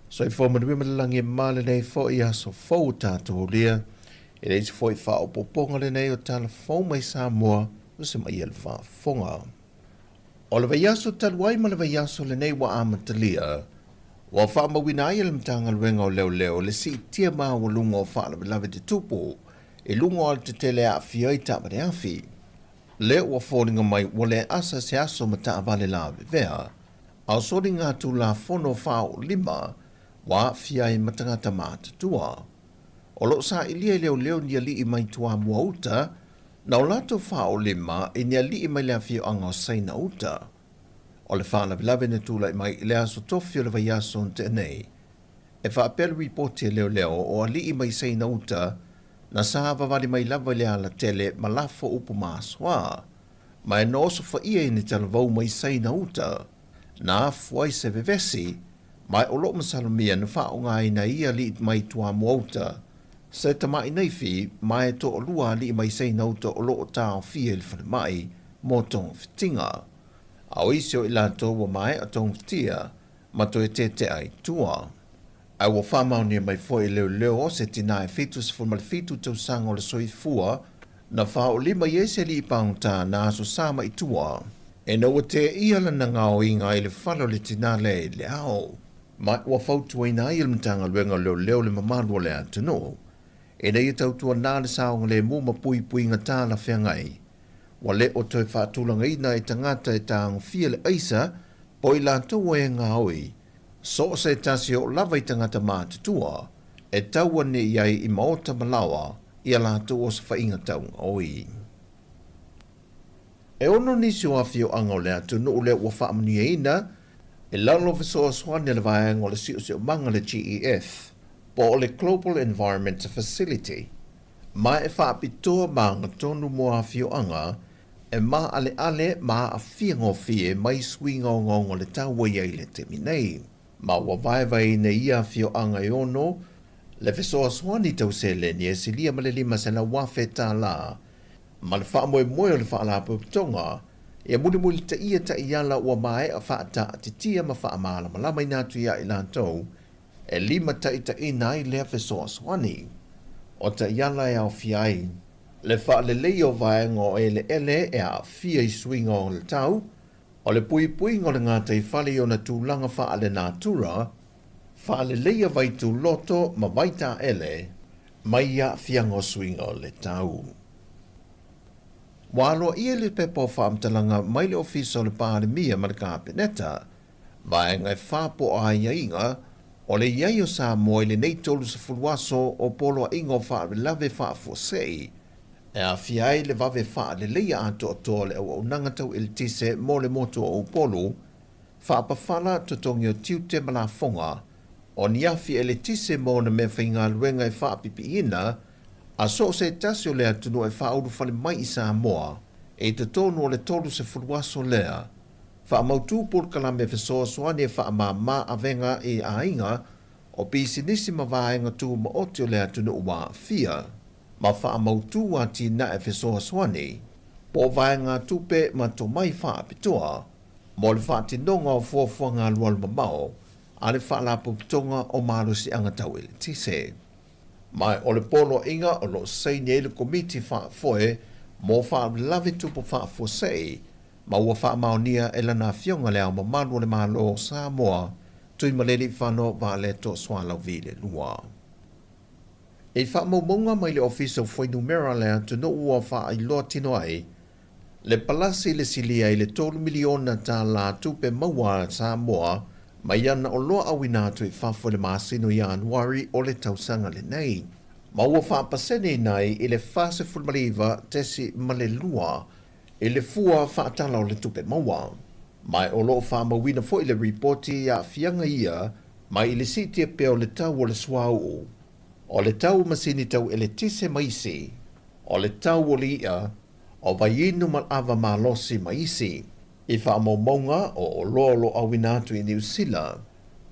Soifua manuia ma le lagi e ma lenei foi aso fou o tatou aulia. E le isi foi faaopoopoga lenei o tala fou mai Samoa o se maia le faafofoga. O le vaiaso talu ai ma le vaiaso lenei ua amatalia, ua faamauina ai e le Matagaluega o Leoleo le siitia maualuga o faalavelave tutupu i luga o alatetele e aafia ai taavale afi. Lea ua foliga mai ua le asa se aso ma taavale lavevea, a o soliga Tulafono faaoolima ua aafia ai ma tagata matutua. O lo o sailia e leoleo ni alii mai Toamua uta, na o latou faaoolima i ni alii mai le afioaga o Saina uta. O le faalavelave na tulai mai i le aso tofi o le vaiaso na tea nei, e faapea le ripoti a leoleo o alii mai Saina uta. na savavali mai lava i le alatele ma lafo upu masoa. Ma e na osofaia i ni talavou mai Saina uta, na afu ai se vevesi, ma e o loo masalomia na faaaogaina e ia alii mai Tuamoa-uta se tama'i naifi ma e toalua alii mai Saina-uta o loo taofia i le falemai mo togafitiga. A o isi o i latou ua maea togafitia ma toe tetea i tua. Ae ua faamaonia mai foi e leoleo o se tinā e 77 tausaga o le soifua na faaolima i ai se alii pagota na aso sa mai tua ina ua teia lana gaoiga i le fale o le tinā lea i le ao. Ma ua fautuaina ai e le Matagaluega o Leoleo le mamalu o le atunuu ina ia tautuanā le saogalemu ma puipuiga talafeagai ua le o toe faatulagaina e tagata e tagofia le aisa po o i latou e gaoi So o se tasi o lava i tagata matutua e tau ane i ai i maota ma laoa i a latou osofaiga taugaoi. E ono nisi o afioaga o le atunuu lea ua faamanuiaina i lalo o fesoasoani a le vaega o le siosiomaga le GEF po o le Global Environment Facility ma e faapitoa ma agatonu mo afioaga e maaleale ma aafia gofie mai suiga ogaoga o le tau ua i ai i le taimi nei. Ma ua vaevaeina i ia afioaga e ono le fesoasoani tau seleni e silia ma le $500,000 ma le faamoemoe o le Faalapotopotoga ia mulimulitaia taiala ua maea faataatitia ma faamalamalamaina atu ia i latou e limataitaiina ai lea fesoasoani. O taiala e aofia ai le faaleleia o vaega o eleele e aafia i suiga o le tau, o le puipuiga o le gataifale i ona tulaga faalenatura, faaleleia vaituloto ma vaitaele mai i aafiaga o suiga o le tau. Ua aloaia le pepa o faamatalaga mai le Ofisa o le Palemia ma le Kapeneta, vaega e po o aiaiga o le i ai o Samoa i lenei 30 aso o poloaiga o faalavelave faafuasei e aafia ai le vave faaleleia atoatoa o le auaunaga tau eletise mo le motu o Upolu, faapafala totogi o tiute ma lafoga o ni afi eletise mo ona meafaigaluega e faapipiina a so o se tasi o le atunuu e faaulufale mai i Samoa i totonu o le 30 aso lea. Faamautu polokalame fesoasoani e faamāmā avega i aiga o pisinisi ma vaega tumaoti o le atunuu ua aafia, ma faamautu atinae fesoasoani po o vaegatupe ma tomai faapitoa mo le faatinoga o fuafuaga alualu mamao a le Faalapotopotoga o Malosiaga Tau Eletise. Ma o le poloaiga o lo o saini ai le Komiti Faafoe mo Faalavelave Tupu Faafuasei ma ua faamaonia e lana Afioga Le Ao Mamalu o le Malo o Samoa, Tuimalealiifano Vaaletoa Sualauvi le Lua. I faamaumauga mai le Ofisa o Fuainumera a le atunuu ua faailoa tino ai le palasi i le silia i le $3 miliona tupe maua a Samoa mai ana oloa auina atu i fafo i le masina o Ianuari o le tausaga lenei, ma ua faapaseneina ai i le 49.2 i le fua faatala o le tupe maua. Ma o lo o faamauina foi le ripoti i aafiaga ia mai i le siitia pea o le tau o le suauu, o le tau o masini tau eletise ma isi, o le tau o le i'a, o vaiinu ma le ava malosi ma isi. I faamaumauga o oloa o lo o auina atu i Niu Sila,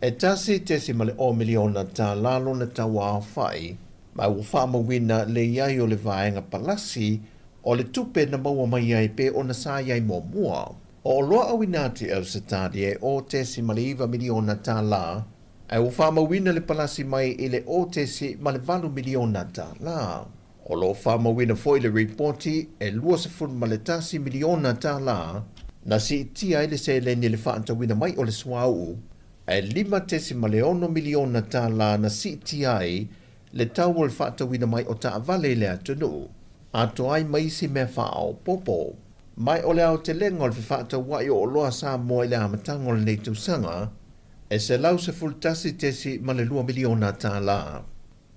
e $1.0 miliona lona tau aofai, ma ua faamauina le i ai o le vaega palasi o le tupe na maua mai ai pe ona sa i ai muamua. O oloa auina atu i Ausetalia e $0.9 miliona ae ua faamauina le palasi mai i le $0.8 miliona. O lo o faamauina foi le ripoti e $21 miliona na siitia ai le seleni i le faatauina mai o le suauu, ae $5.6 miliona na siitia ai le tau o le faatauina mai o taavale i le atunuu, atoa ai ma isi mea faaopoopo. Ma o le aotelega o le fefaatauai o oloa a Samoa i le amataga o lenei tausaga, e $111.2 miliona.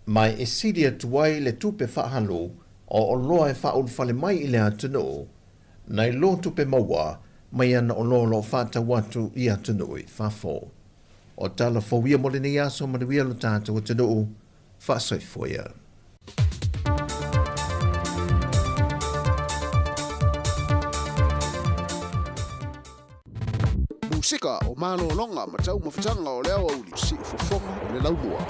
Ma e sili atu ai le tupe faaalu o oloa e faaulufale mai i le atunuu, nai lo tupe maua mai ana oloa o lo o faatau atu i atunuu i fafo. O tala fou ia mo lenei aso manuia lo tatou atunuu, faasoifua ia. Musika o malologa ma taumafataga o le aoauli siufofoga o le laumua.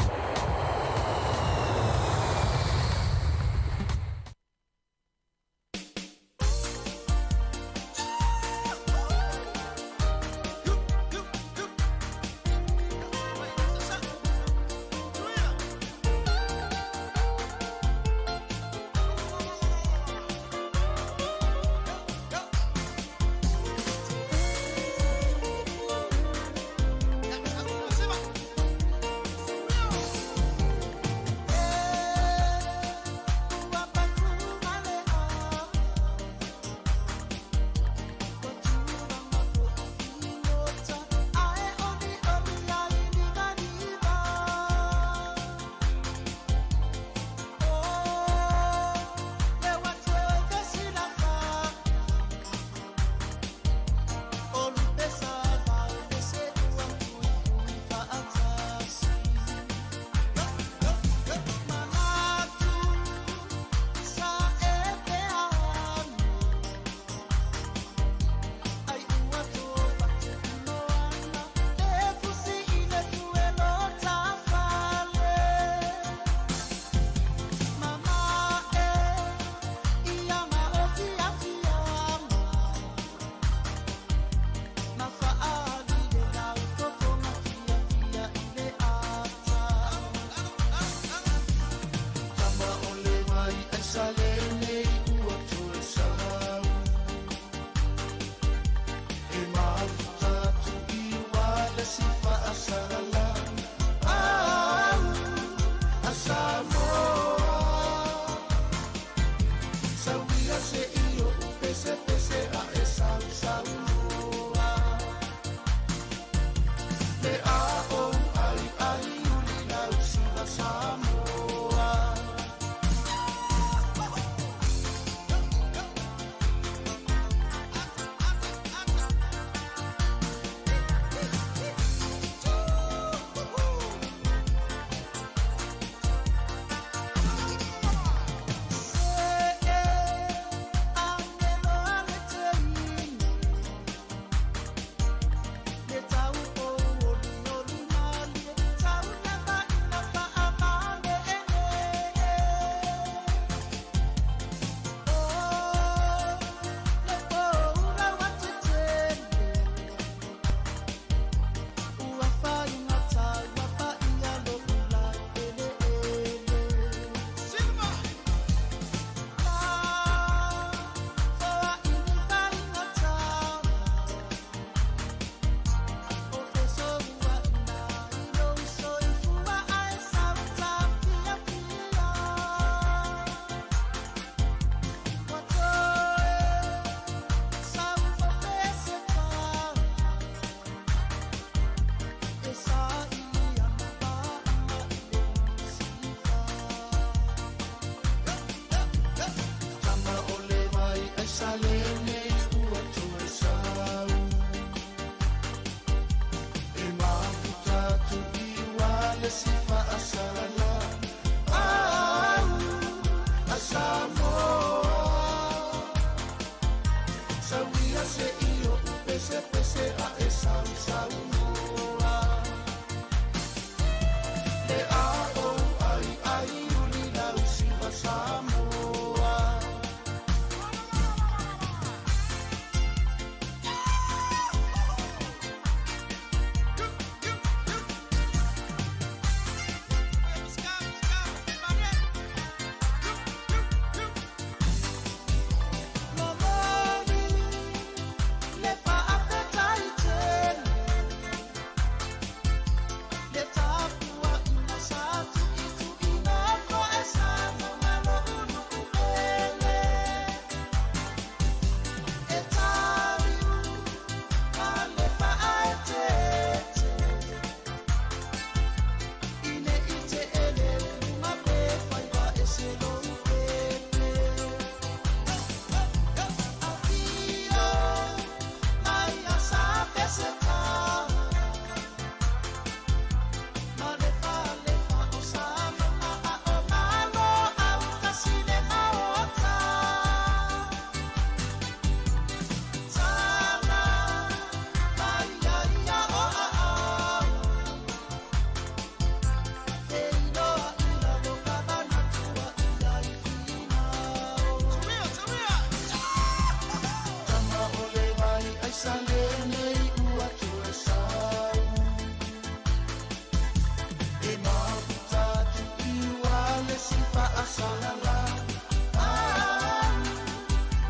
fa'asalala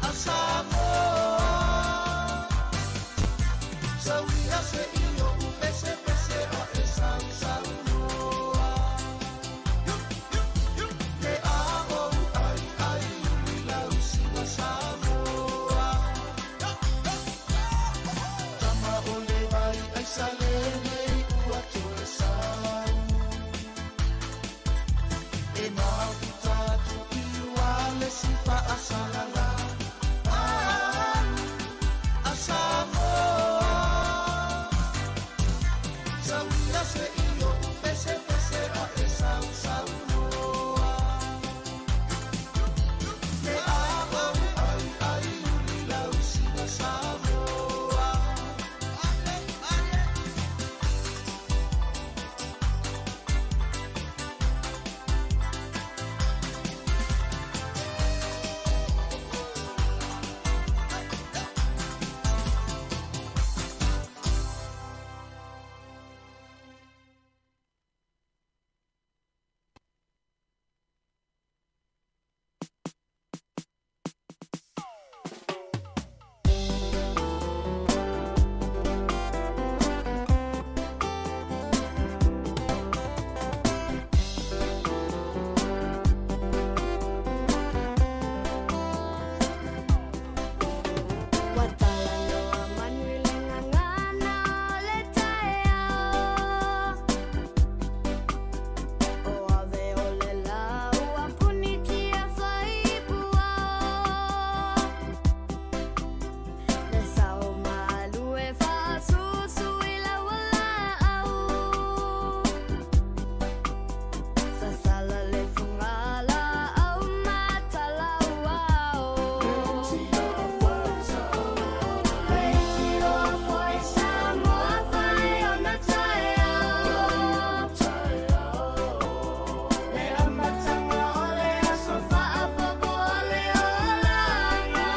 a Samoa. Sauia se i o'u pesepese a e sausaunoa. Le a ou ai ai uli lausiga Samoa. Tama o le vai ai sa lenei ua toe sau. E mafuta atu i ua le si fa'asalala a Samoa. Sauia se i o'u pesepese a e sausaunoa. Le a ou ai ai uli lausiga Samoa. Ua talanoa manu i le gagana o le taeao. O ave o le lā ua punitia faipuao. Le sao malu e faasusu i laualaau. Sasala le fugalaau matalauao. Leitioa foi Samoa fai ona taeao. Le amataga o le aso faapopo o le olaga.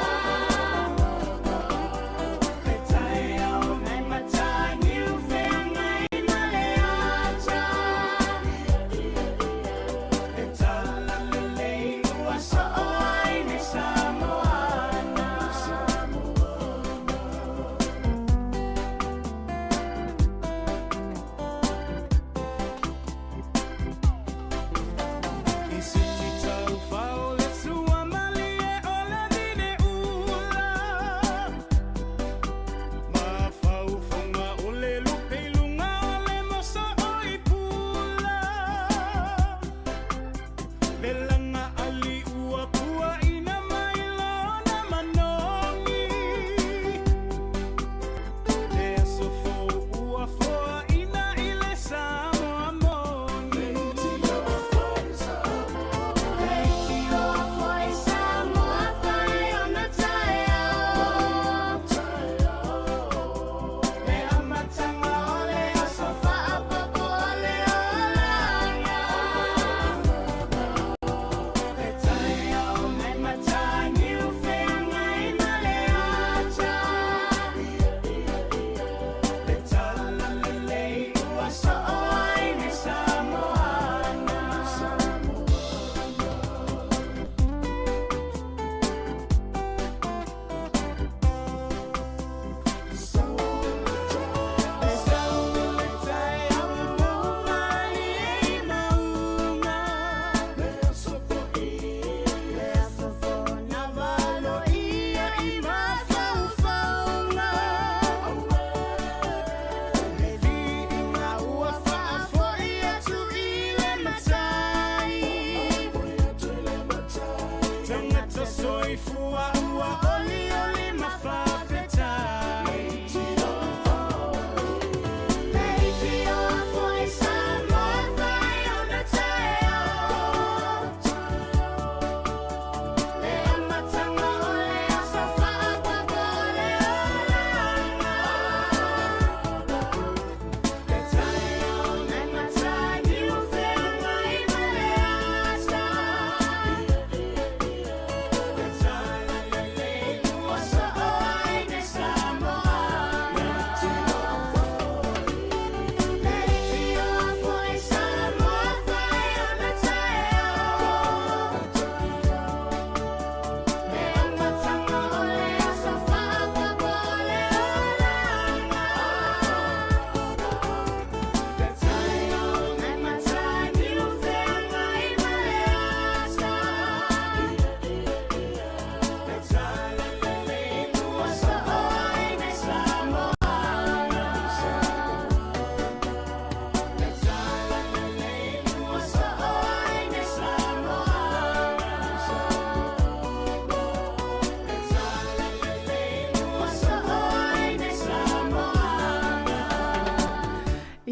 Le taeao nai mataniu feagai ma le ata. Le talalelei ua soo ai nei Samoana. I siti taufao le suamalie o le vine ula. Mafaufoga o le lupe i luga o le moso o i pula. Le laga ali ua puaina mai lona manogi. Le aso fou ua foaina i le Samoa moni. Leitioa foi Samoa fai ona taeao. Le amataga o le aso Faapopo o le olaga. Le taeao nai mataniu feagai ma le ata. Le talalelei ua soo ai nei Samoana. Le sau le taeao fou malie i mauga. Le aso Le aso fou na valoia i mafaufauga. Le viiga ua faafoi atu i le matai. Tagata soifua ua olioli ma faafetai. Leitioa foi Samoa fai ona taeao. Le amataga o le aso faapopo o le olaga. Le taeao nai mataniu feagai ma le ata. Le talalelei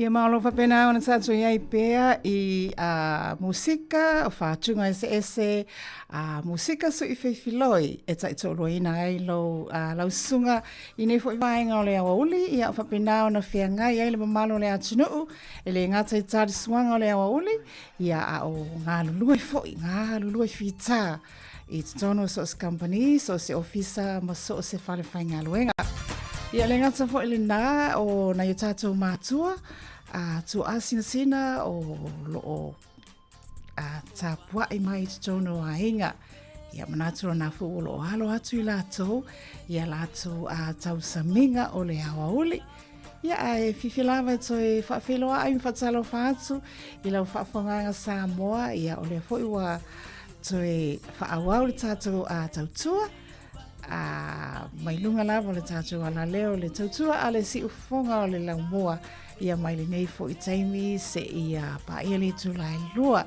Ia ma o lo o faapena ona tatou i ai pea i a musika o faatuga eseese, a musika sui feifiloi e taitoaluaina ai lou a lau susuga i nei foi vaega o le aoauli, ia o faapena ona feagai ai le mamalu o le atunuu e le gata i talisuaga o le aoauli, ia a o galulue foi, galulue fita i totonu o so o se kamupani, so o se ofisa ma so o se fale faigaluega. Ia le gata foi lena o nai o tatou matua, a tuaasinasina o loo a tapuai mai i totonu o aiga. Ia manatu o nā foi o loo alo atu i latou, ia latou a tausamiga o le aoauli. Ia, ae fiafia lava e toe faafeiloai ma faatalofa atu i lau faafogaga Samoa. Ia, o lea foi ua toe faaauau le tatou tautua a mai luga lava o le tatou alaleo le tautua a le siufofoga o le laumua ia mai lenei foi taimi seia paia le itula e 2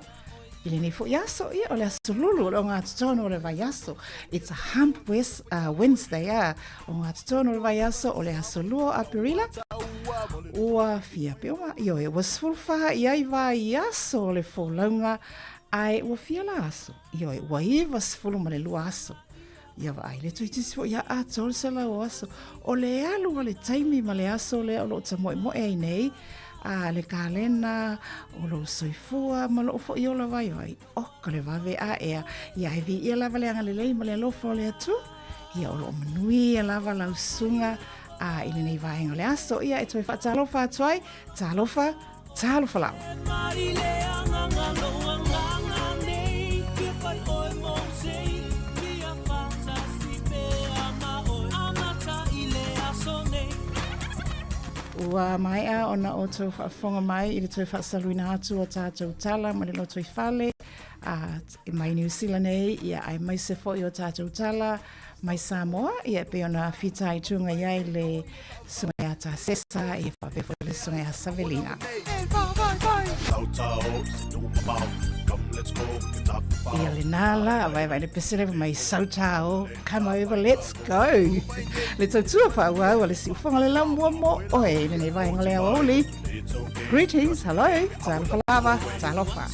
i lenei foi aso, ia o le aso lulu o le ogatotonu o le vaiaso. It's a hump West, Wednesday, a ogatotonu o le vaiaso o le aso 2 o Aperila. Ua fia pe uma, ioe, ua 14 i ai vaiaso o le folauga, ae ua fia la aso, ioe, ua 92 aso. Ia vaai, le toeitiiti foi ia atoa le 100 o aso. O le alu a le taimi ma le aso lea o loo tamoemoe ai nei, a le kalena o lou soifua ma lou foi ola vaivai. Oka le vave a ea, ia e viia lava le agalelei ma le alofa o le Atua. Ia o loo manuia lava lau susuga a i lenei vaega o le aso. Ia e toe faatalofa atu ai, talofa, Talofa lava. Ua maea ona outou faafofoga mai i le toe faasaluina atu o tatou tala ma le lotoifale a mai Niu Sila nei, ia aemaise foi o tatou tala mai Samoa, ia e pei ona fitaituga i ai le susuga ia Tasesa, ia faapea foi le susuga ia Savelina. Ia lena la, vaevae le pese leva mai Sautao, come over, let's go. Le tautua faaauau a le siufofoga le laumua mo oe i lenei vaega o le aoauli. Greetings, hello, talofa lava, talofa.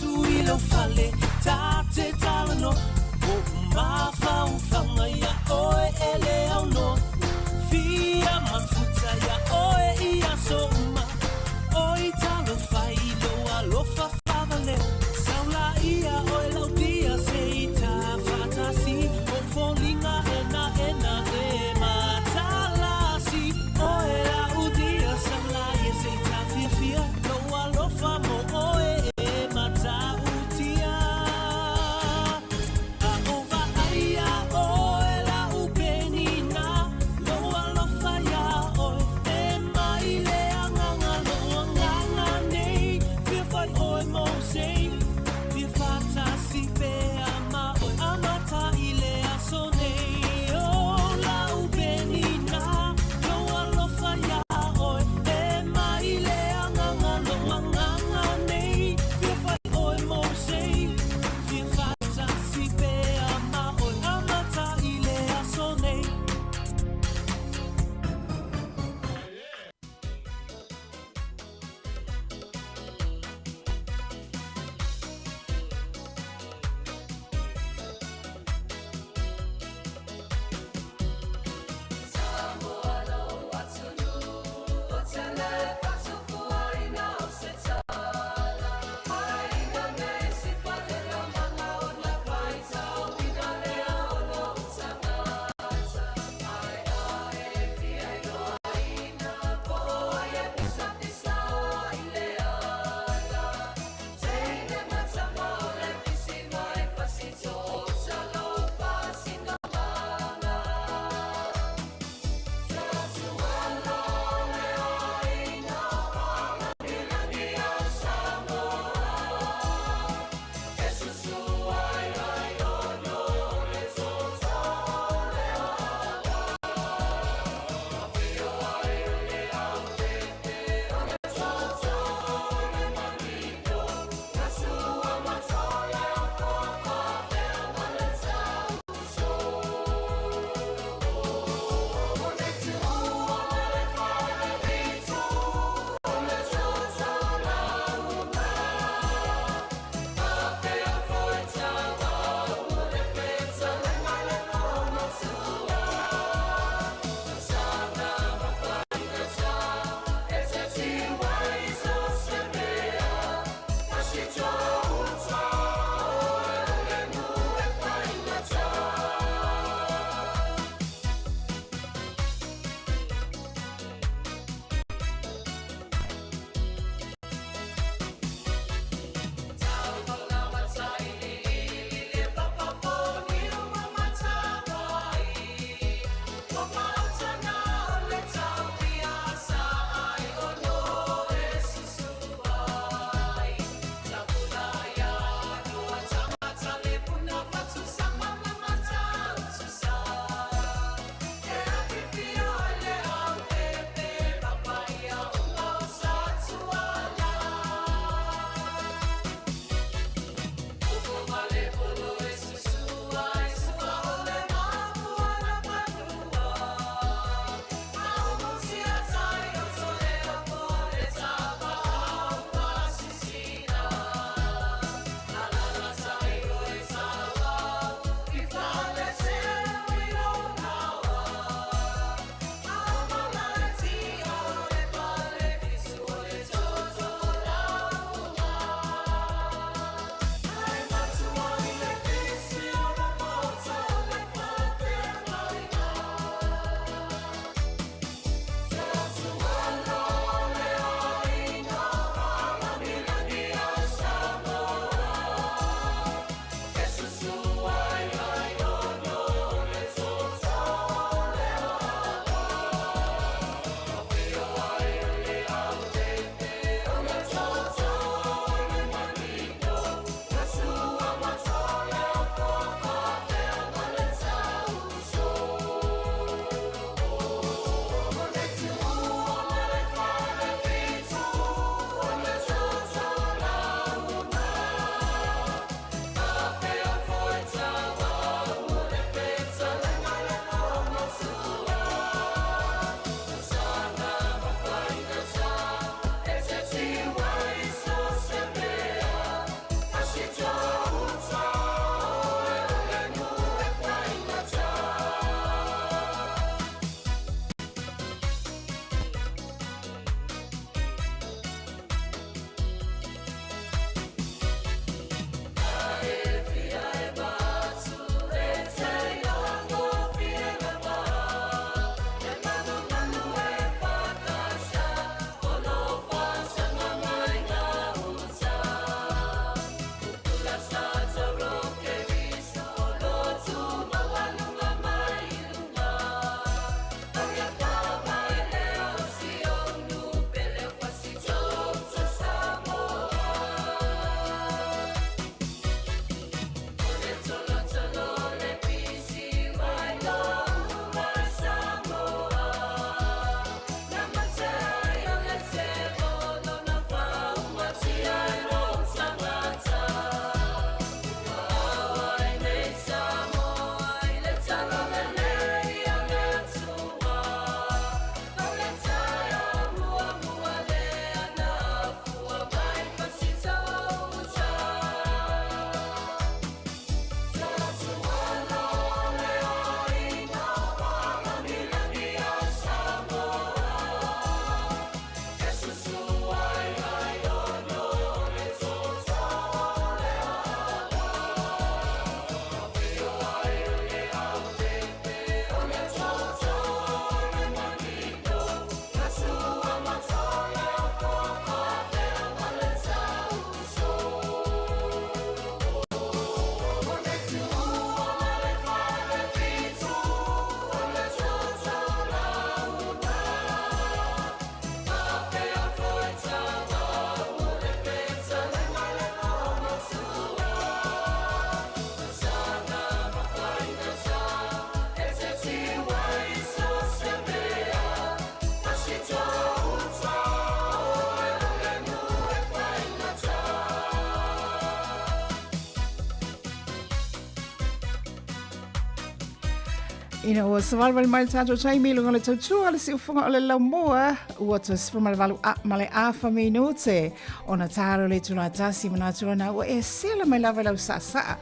Ina ua savalivali mai le tatou taimi i luga o le tautua le siufofoga o le laumua, ua toe 18 a ma le afa minute ona talo le itula tasi manatu lana ua e sela mai lava i lau saasaa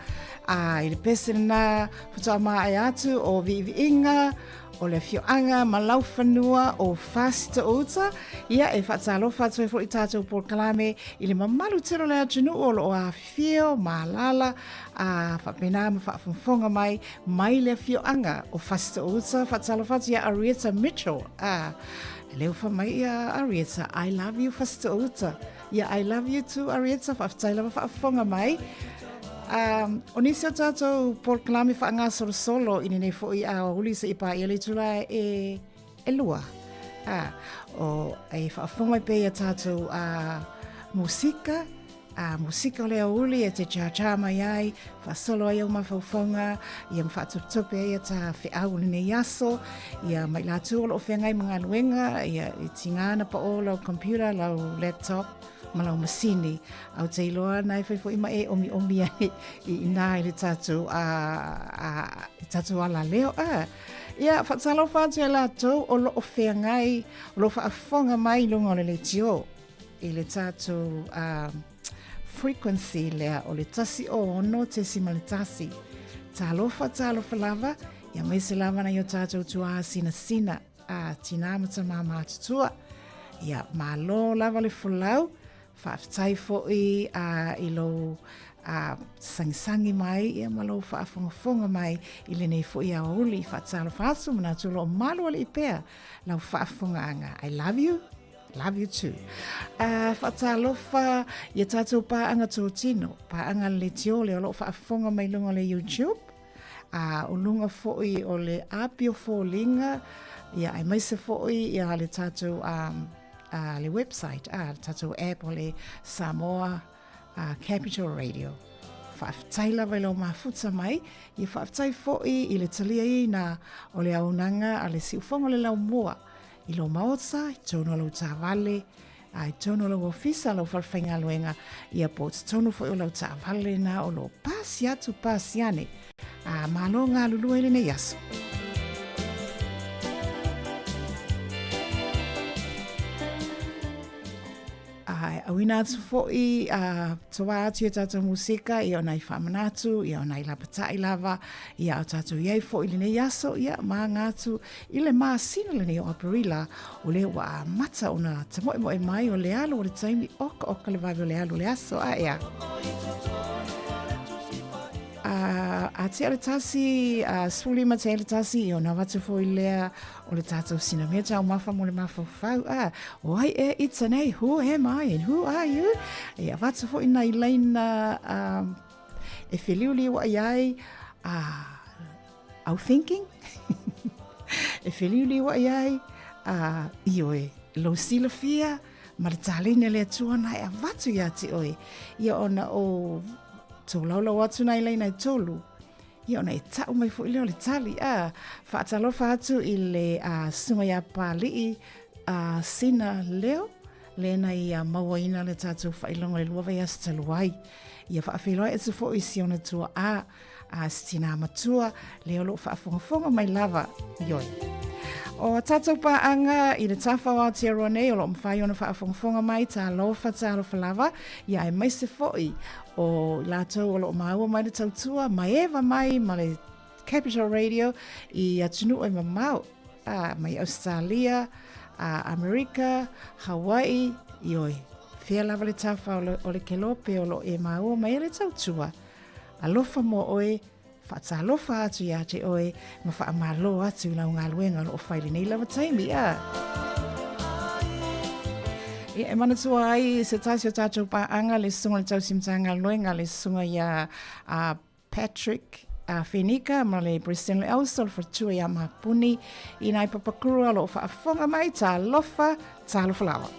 a i le pese lena faatoa maea atu o viiviiga o le afioaga ma laufanua o Fasitouta. Ia e faatalofa atu ai foi i tatou polokalame i le mamalu tele o le atunuu o lo o afifio ma alaala a faapena ma faafogafoga mai mai le afioaga o Fasitouta. Faatalofa atu ia Arieta Mitchell. A leo fa mai ia Arieta, I love you Fasitouta. Ia I love you too Arieta, faafetai lava faafofoga mai. Um, o nisi o tātou polokalame faagasolosolo i lenei foi aoauli se i paia le itula e, e lua. A, o, e faafofoga mai pea ia tātou a, musika, a musika o le aoauli e te chāchā mai ai, faasolo ai au mafaufauga, ia ma faatopetope ai ia tā feau o lenei aso, ia mai lātou o loo feagai ma galuega, ia e tigā na paʻō lau computer, lau laptop, ma lau masini. A ou te iloa na e fai foi ma e omiomi ai i inā i le tātou, a, a, i tātou alaleo. A, ia, faatalofa atu ia lātou o loo feagai, o loo faafofoga mai i luga o le leitio i le tātou a, frequency lea o le 106.1. Talofa, talofa lava, ia maise lava na i o tātou tuā sinasina, a tinā ma tamā mātutua. Ia, malo lava le folau, Faafetai foi a i lou a sagisaги mai ia ma lou faafogafoga mai i lenei foi aoauli. Faatalofa atu, manatu o lo o malu alii pea lau faafofogaaga. I love you. Love you too. Uh, faatalofa ia tātou pāanga tōtino, pāanga le tiole o lo o faafofoga mai luga o le YouTube, a o luga foi o le apio foliga, ia aemaise foi ia le tātou um, a le website, a le tātou app o le Samoa a Capital Radio. Faafetai lava i lou mafuta mai, ia faafetai foi i le taliaina o le auaunaga a le siufofoga o le laumua i lou maota, i totonu o lou taavale, a i totonu o lau ofisa, lau falefaigaluega, ia po o totonu foi o lau taavale na o lo o pasi atu pasi ane. A malo galulue i lenei aso. A e auina atu foi a toa atu i tātou musika, ia o nai whaamanatu, ia o nai lapata'i lava, ia o tātou iai foi i lenei aso, ia māga atu i le masina lenei o Aperila, o lea ua amata ona tamoemoe mai o le alu o le taimi okaoka le vave o le alu o le aso a ea. A, a tea le tasi, a 15 tea le tasi, i ona avatu foi lea o le tātou sinamea taumafa mo le mafaufau. A, o ai e ita nei, who am I and who are you? E avatu foi nai laina um, e whiliuliu ai ai, a, au thinking? e whiliuliu ai ai, a, ioe, lou silafia, ma le taleni a le Atua na e avatu iā te oe. Ia ona o tōlaulau atu nai laina e tolu. Ia ona e ta'u mai foi lea o le tali. A, faatalofa atu i le a, susuga iā Pāli'i a, Sina Leo, lena ia mauaina le tatou faailoga i le lua vaiaso talu ai. Ia faafeiloai atu foi i si ona tua'a, a si tinā matua, lea o lo o faafogafoga mai lava, ioe. O a tātou pāanga i le tafa o Aotearoa nei, o lo o mafai ona faafogafoga mai, talofa, talofa lava, ia aemaise foi o i latou o lo o maua mai le tautua, maeva mai ma le Capital Radio i atunuu e mamao, a, mai Australia, a, Amerika, Hawaii, ioe, fea lava le tafa o le, o le kelope o lo o e maua mai ai le tautua. Alofa mo oe, faatalofa atu iā te oe, ma faamalo atu i lau galuega o lo o fai lenei lava taimi, a. Ia, e manatua ai se tasi o tātou pāanga, le susuga o le tausi Matagaluega, le susuga iā a Patrick a Fenika ma le President o le Auso, le faletua iā Mapuni, i nai Papakura o lo o faafofoga mai, talofa, talofa lava.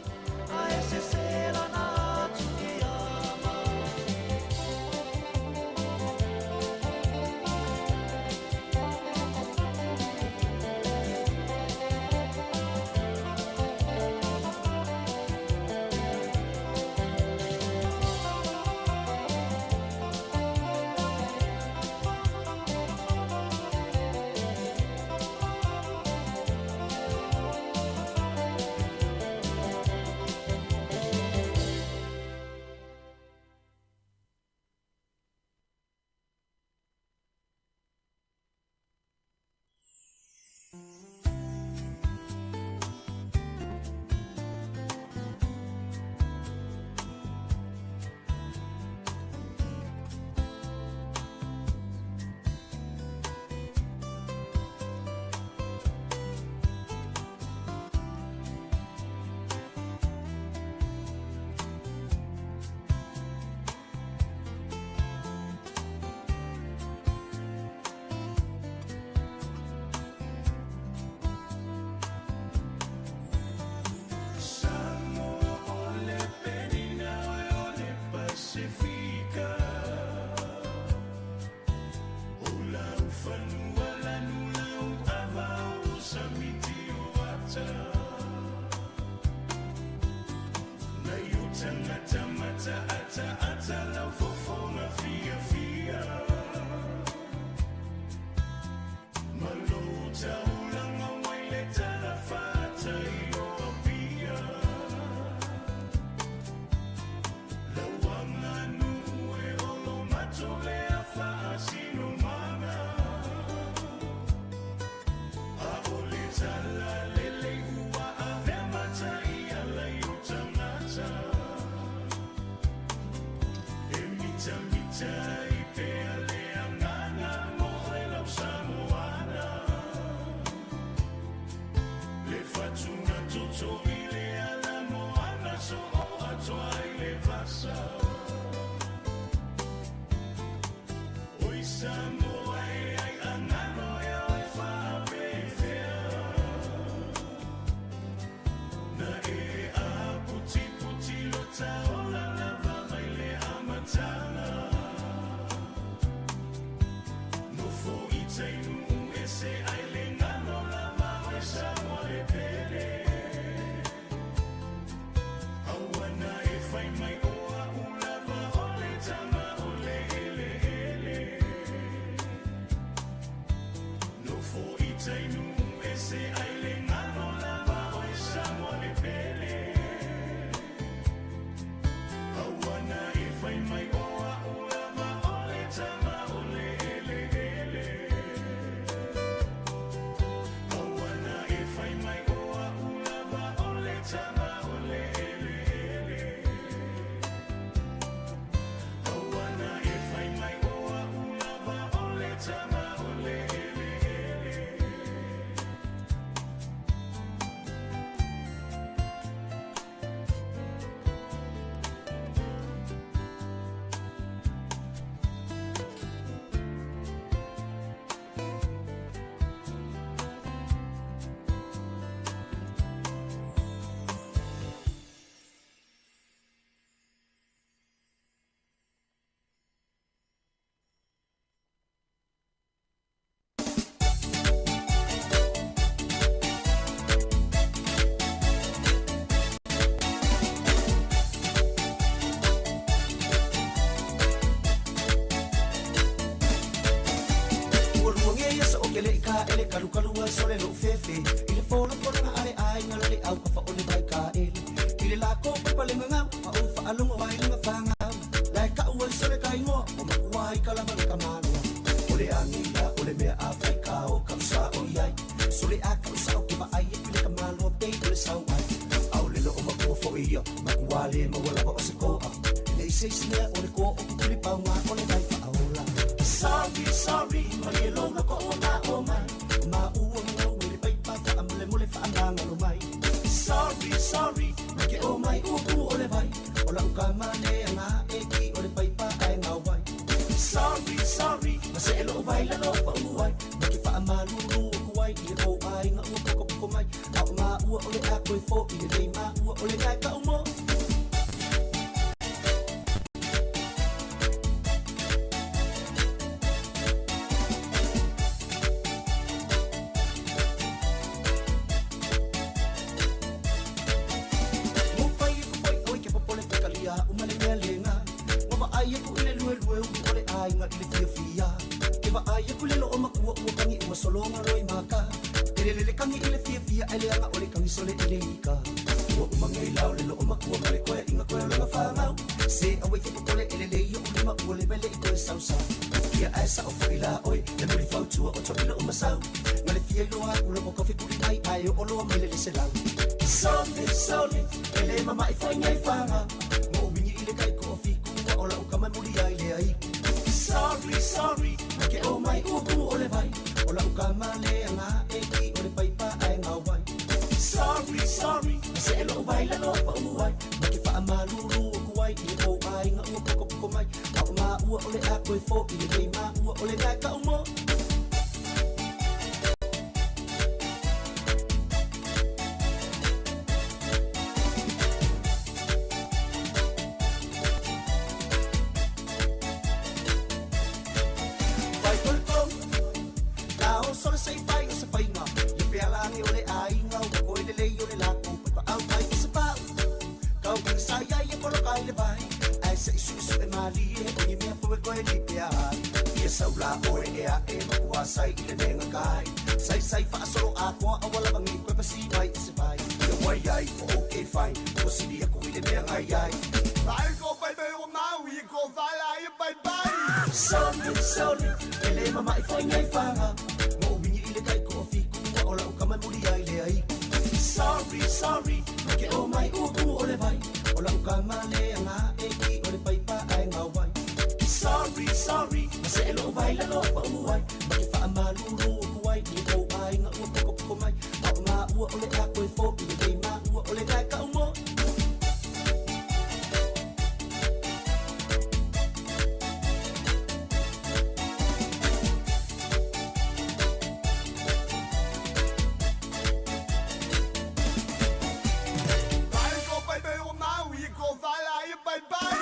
Ua luagia ia sa o ke leʻi kāʻele Kalukalu ai sole loʻu fefe I le folafolaga a le ʻaiga la le ʻau ka faʻole mai kāʻele I le lākou paipalega gau Ma ou faalogo ai laga fagau Lae kaʻu ai sole ka igoa Ua makua ai ka lava le ka maloa O le agi ia o le mea a fai ka o kaʻu saʻo iai Sole a kaʻu saʻo ke vaai aku i le ka maloa pei o le sau ai ʻAʻole loʻo makua foʻi ia Makua le maua lava o se koʻa Nei se isi mea o le koa o kukuli pauga o le vai whaola. Sorry, sorry, malie lou loko ua ma'o mai. O māua ngau e le paipa whaamolemole whaamangalo mai. Sorry, sorry, mai ke o mai ua ku o le vai. O lau ka mane a ngā e ki o le paipa ae ngā wai. Sorry, sorry, ma se e loo vai la loa pa uai. Ma ke whaamalulu o kuai i le kou ai ngā ua poko poko mai. A o māua o le a koe fo i le lei māua o le ngai ka umo. Mo fai aku foi oi ke popole pe kalia o male mea lenga. Mo vaai aku i le lue lue ulu o le aiga i le fiafia. Ke vaai aku le loo makua ua kangi ua solonga loi maka. Ke le lele kangi i le fiafia ai leaga o le kangi sole i le ika. Ua umangei lao le loo makua ma le koe inga koe o langa whangau. Se awe ke popole e le lei o ulima ua le wele i koe sausa. Ia ae sa o foi la oi, le muli fautua o toʻi loo masau. Ma le fia iloa aku loko kofi puli mai ai o oloa mai le lese lau. Sole, sole, e le mamaʻi foi nei faga. Mo wingi i le kai ko o fiku ua o lau kama muli ai le ai. Sorry, sorry, mai ke o mai ua ku o le vai. O lau kama le anga e ki o le paipa ae ngā wai. Sorry, sorry, ma se e loo vai la loa pa uai. Ma ke whaamalulu o kuai i le kou aiga ua pokopoko mai. A o māua o le a koe fo i le lei māua o le ngai ka umo. Fai o le kou, la o sole se i fai o se whainga. Le pealangi o le aiga, ua koe le lei o le lākou, pai pa au mai o se pau. Kau kinga sa iai e polo kai le vai. Ai se isu isu e malie, o ni mea fue koe li pea ai. Ia sau la oe e a e makua sai i le nenga kai. Sai sai whaasolo a koa a wala vangi koe pasi mai i se vai. Ia wai ai o okay fine, o sili aku i le mea ngai ai. Ai ko pai pai o maui, ko whala ai pai pai. Sole, sole, e le mamaʻi foi nei faga. Mo wingi i le kai ko o fiku ua o lau kama muli ai le ai. Sorry, sorry, mai ke o mai ua ku o le vai. O lau kama le anga e ki o le paipa ae ngā wai. Sorry, sorry, ma se e loo vai la loa pa uai. Ma ke whaamalulu o kuai i le kou aiga ua pokopoko mai. A o māua o le a koe fo i le lei māua o le ngai ka umo. Ai ko pai pai o maui, ko whala ai pai pai.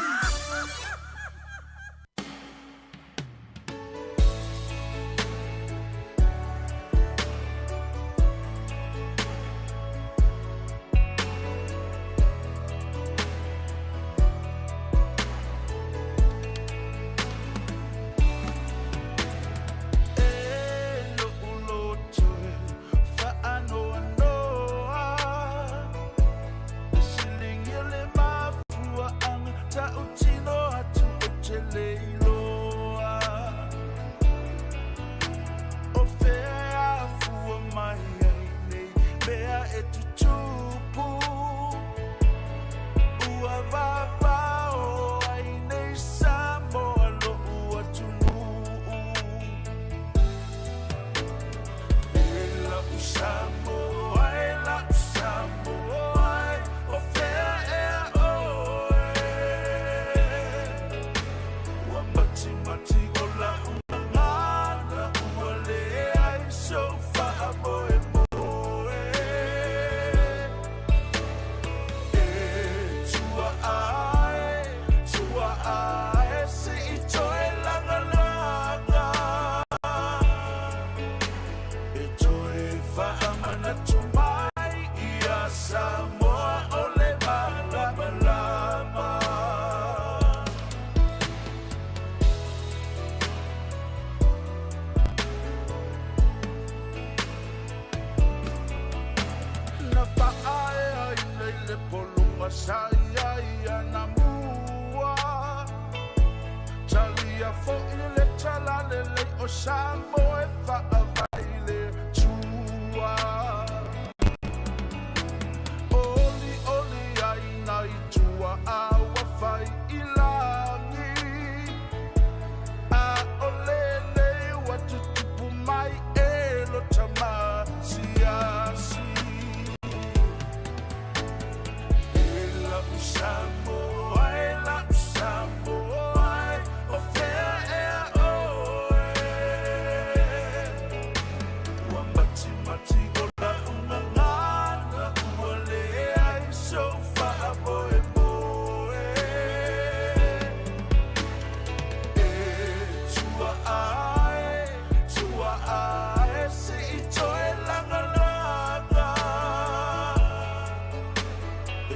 sa i ai anamua. Talia fo'i le talalelei o Samoa e fa'avae i le Atua. Olioli ai nai tua'a ua fai i lagi, a o lenei ua tutupu mai e lo tamasiasi. E la'u Samoa e la'u Samoa e, o fea ea oe. Ua matimati o la'u gagana, ua leai sou fa'amoemoe. E tua'a e, tua'a e, se'i toe lagalaga.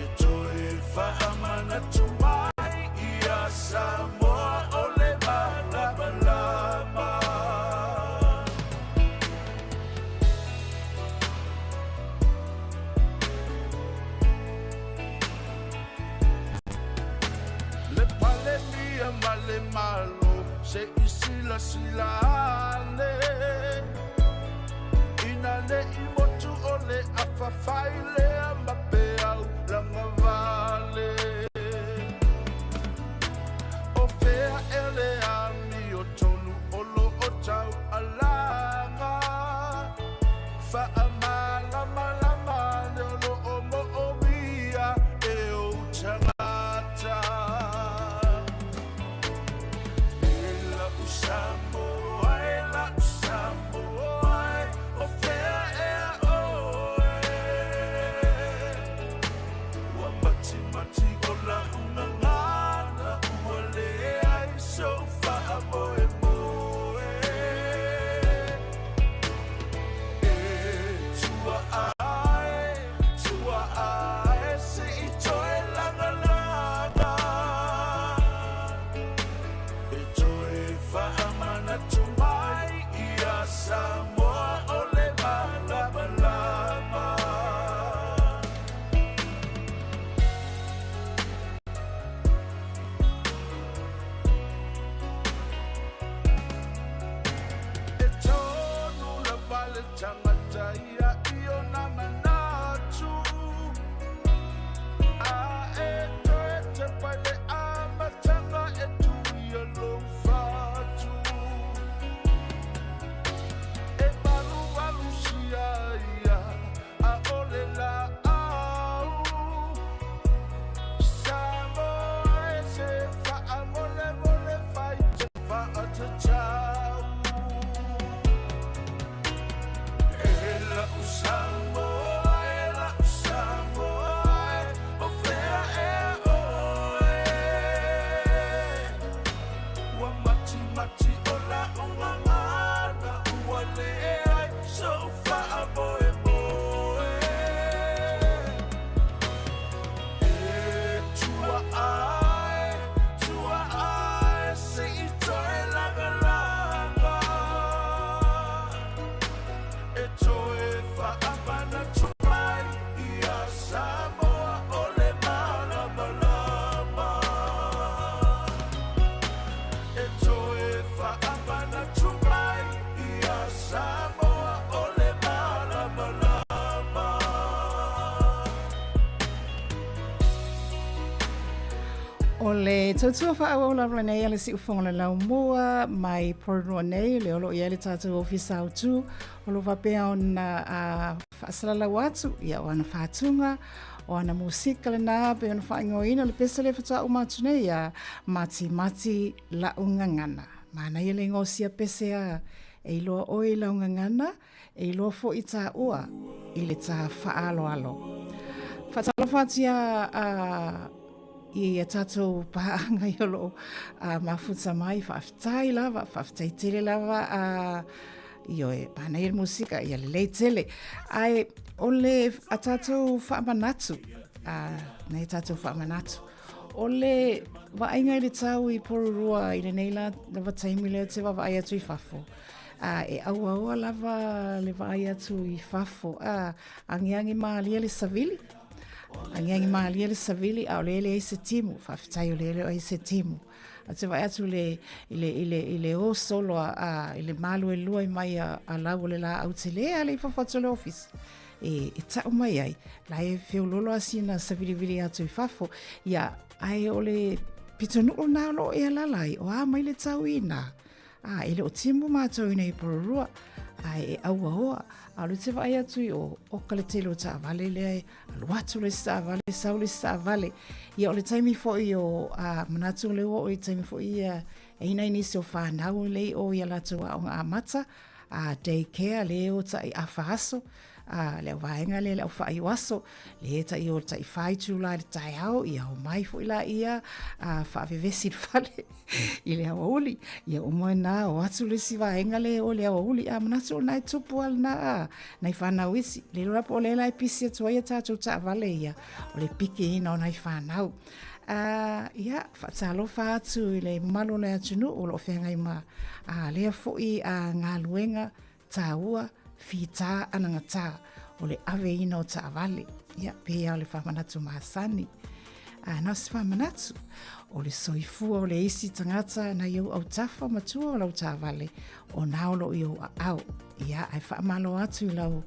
E toe fa'amanatu mai ia Samoa o le malamalama. Le Palemia ma le Malo se'i silasila ane, ina ne'i motu o le afafai lea ma peau lagavale. O fea ea le amiotonu o lo'o tau'alaga, fa'amalamalama ane o lo'o mo'omia e ou tagata. E la'u Samoa e la'u Samoa e, o fea ea oe. Ua matimati o la'u gagana, ua leai sou fa'amoemoe. E tua'a e, tua'a e, se'i toe lagalaga. E toe fa'amanatu mai ia Samoa o le malamalama. E tonu lava le tagata ia i ona manatu, a e toe tepa i le amataga e tuia lou fatu. E valuvalusia ia a o le la'au, Samoa e se fa'amolemole fai se fa'atatau. E la'u Samoa e la'u Samoa e, o fea ea oe. Ua matimati o la'u gagana, ua leai sou fa'amoemoe. E tua'a e, tua'a e, se'i toe lagalaga. E toe fa'amanatu mai ia Samoa o le malamalama. E toe fa'amanatu mai ia Samoa o le malamalama. O le tautua fa'aauau lava lenei a le Siufofoga o le Laumua mai Porirua nei, lea o lo o i ai le tatou Ofisa Autu, o lo o faapea ona fa'asalalau atu, ia, o ana fatuga, o ana musika lena, pei ona fa'aigoaina le pese lea faatoa uma atu nei ia Matimati La'u Gagana. Manaia le igoa o sia pese a e iloa oe i lau gagana, E iloa foi tāua i le tā faaaloalo. Faatalofa atu ia a i a tātou pāanga i o loo a mafuta mai, faafetai lava, faafetai tele lava a ioe, manaia le musika, ia lelei tele. Ae o le a tātou faamanatu, a nei tātou faamanatu, o le vaaiga i le tau i Porirua i lenei la lava taimi lea te vaavaai atu i fafo, A e auaoa lava le vaai atu i fafo, a agiagi mālie le savili. Agiagi malie le savili a o lea e leai se timu. Faafetai o lea e le o ai se timu. Ae ou te vaai atu i le, i le, i le, i le o solo a, a, i le maluelue mai a, a lau o le laau tele a le i fafo atu o le ofisa. E, e tau mai ai, la e feololo a sina savilivili atu i fafo. Ia, ae o le pitonuu na o lo o e alala ai, o a mai le tau i nā. A, e le o timu mātou i nei Porirua, ae e auaoa. A o le te vaai atu i o, oka le tele o taavale lea e alu atu le isi taavale, sau le isi taavale. Ia o le taimi foi o, a, manatu o le ua o i taimi foi ia, e ina i nisi o whānau le i o ia latou aoga amata, a, day care le o tai afa aso, a, le au vaega lea le au whaio aso, le tai o tai whaitū la i le taeao, ia o mai foi la ia, a, whaavevesi le fale. I le aoauli, ia uma nā o atu le isi vaega le o le aoauli, a manatu o nai tupu a lena a nai whanau isi. Le iloa po o lea la e pisi atu ai a tātou taavale ia, o le pikiina o nai whanau. Ia, faatalofa atu i le mamalu o le atunuu o lo o feagai ma a lea foi a galuega tāua, fītā, anagatā, o le aveina o taavale. Ia, pēia o le whāmanatu masani. A, nā se whāmanatu, o le soifua o le isi tangata na iau au tafa matua o lau taavale, o nā o lo i ou aao. Ia, ai whaamalo atu i lau,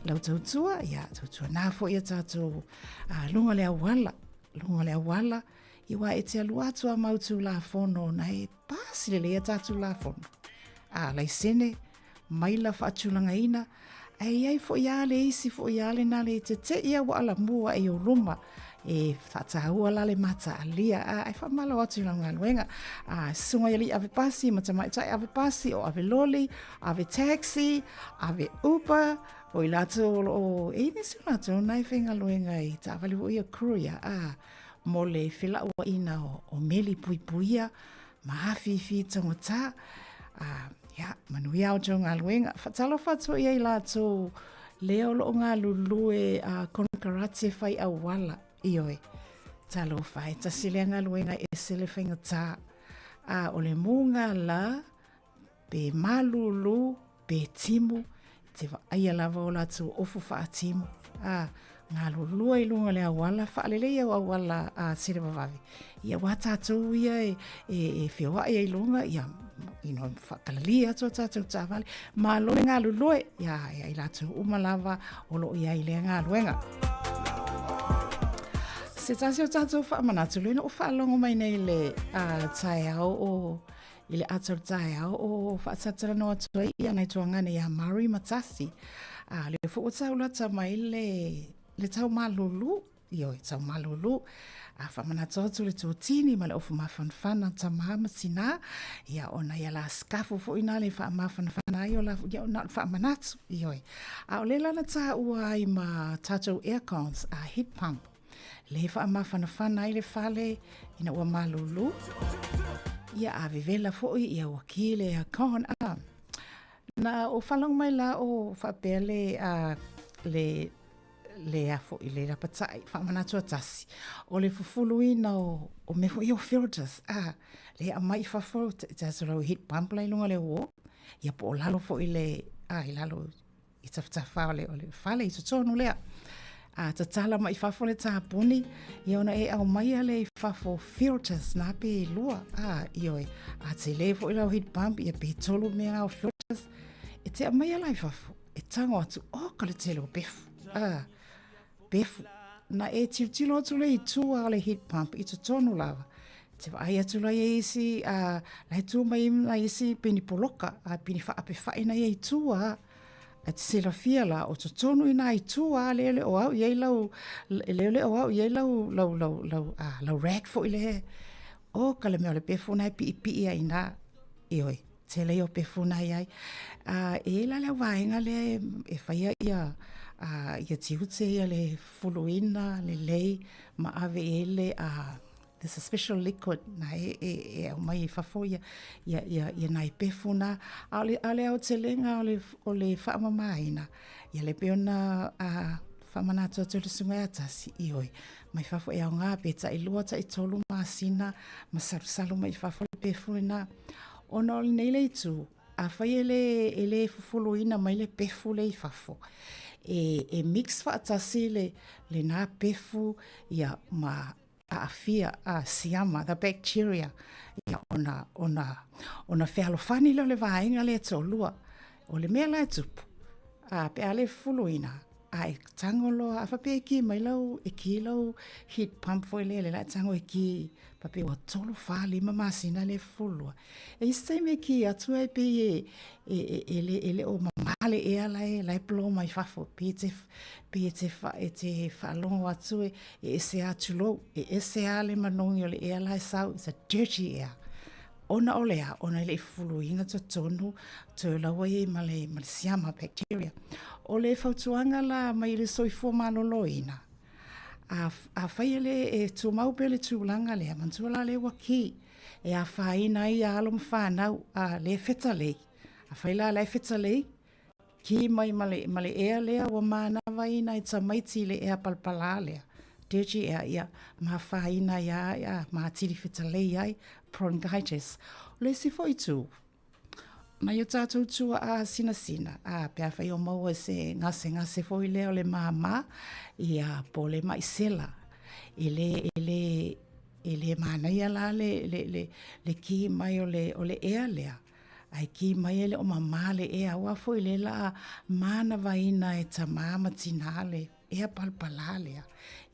lau tautua, ia, tautua nā fo ia tātou a, lunga le auala, lunga le auala, i wā e te alu atu a mau tūlāfono na e pāsi lele ia tā tūlāfono. A, laisene, maila faatulagaina, ae i ai foi lava le isi foi lava lena le teteʻi a ua alamua i ou luma e faataua la le mataalia a ae faamalo atu i lau galuega a susuga i alii ave pasi ma tamaitai ave pasi o ave loli ave taxi ave uber o i latou o loo e i nisi o latou na e faigaluega i taavale foi ia courier a mo le felauaiina o meli puipuia ma afifi taugata, a, ia, manuia a outou galuega. Faatalofa atu foi ia i latou lea o loo galulue a konekarate fai auala, ioe. Talofa, e tasi lea galuega e ese le faigata. A o le muga la, pe malūlū, pe timu, te vaaia lava o latou ofu faatimu. A, galulua i luga o le auala, faalelei au auala a televavave. Ia uā tatou ia e, e, e feoai ai luga, ia, you know, faakalalia atu a tatou taavale. Malo le galulue, ia, ia i latou uma lava o loo i ai lea galuega. Se tasi o tatou faamanatu, lena ua faalogo mai nei le uh, taeao o I le ata o le taeao o faatalatalanoa atu ai ia nai tuagane iā Murray ma Tasi. A lea foi ua taulata mai le, le tau malulu, ioe, tau malulu. A faamanatu atu le totini ma le ofu mafanafana tamā ma tinā, ia ona ia la sikafu foi na le faamafanafana ai o la, ia ona o le faamanatu, ioe. A o le la na tāua ai ma tātou aircons a heat pump, Le faamafanafana ai le fale ina ua malūlū. Ia a vevela foi ia ua ki le aircon a. Na o faalogo mai la o faapea le a le le a foi le lapatai faamanatu a tasi o le fufuluina o o mea foi o filters a le aumai i fafo te lau heat pump la i luga o le uo ia po o lalo foi le a i lalo i tafatafa o le, o le fale i totonu lea. A tatala mai fafo le tāpuni, ia ona e aumaia lea i fafo filters nā pe e lua, a, ioe, a tele foi lau heat pump, ia pe tolu mea ngā o filters, e te aumaia la i fafo, e tango atu, oh, ka le tele o pefu, a, pefu. Na e tilotilo atu lea i tua o le heat pump i totonu lava, te vaai atu la ia isi, a, la e tu mai nai isi pini poloka, a pini faapefai na ia i tua, E te silafia la, o totonu i nā i tua a lele o au i ai lau, lele o au i ai lau, lau, lau, lau, a, lau rag foi le, o ka le mea o le pefu nā e piipii ai nā, ioe, tele ia o pefu nā i ai. A, e la le au vaega lea e, e whaia ia, a, ia tiute ia le fuluina, le lei, ma ave i ai le, a, There's a special liquid na e, e, e aumai i fafo ia, ia, ia, ia nai pefu na. A o le, a o le aotelega o le, o le faamamaina, ia le pei ona a, faamanatu atu e le susuga ia Tasi, ioe, mai fafo e aoga pe tailua, taitolu masina ma salusalu mai fafo le pefu lena. Ona o lenei le itu, Afai e lē e lē fufuluina mai le pefu lea i fafo, e e mix faatasi le lena pefu ia ma aafia a siama, the bacteria, ia ona ona ona fealofani lea o le vaega lea e toalua. O le mea la e tupu, a pe a le fufuluina, a e tago loa, a faapea e ki mai lau, e ki lau heat pump foi lea, lea la e tago e ki, faapea ua 3, 4, 5 masina le fufulua. E i ai se taimi e ki atu ai pei e, e, e, e, le, e le o mamā le ea la e, la e blow mai fafo, pei e te, pei e te, wha, e te faalogo atu e, e ese a tulou, e ese a le manogi o le ea la e sau, it's a dirty air. Ona o le a, ona e le i fufuluina totonu, toe lau ai ma le, ma le siama bacteria. O le fautuaga la mai le soifua maloloina, a, afai e le e tumau pea le tulaga lea, manatua la lea ua ki, e afaina ai ia alo ma fanau, a le fetalei. Afai la la e fetalei, Kī mai ma le, ma le ea lea ua manavaina e tamaiti i le ea palapalā lea, dirty air, ia, mafāina ai a, a, matili fetalei ai, bronchitis. O le isi foi itu, nai o tātou tua'a sinasina, a, pe afai o maua i se gasegase foi lea o le māmā, ia, po o le maʻi sela, e lē, e lē, e lē manaia la le, le, le, le kī mai o le, o le ea lea, Ae kī mai e le o mamā le ea, aua foi le la manavaina e tamā ma tinā le ea palapalā lea.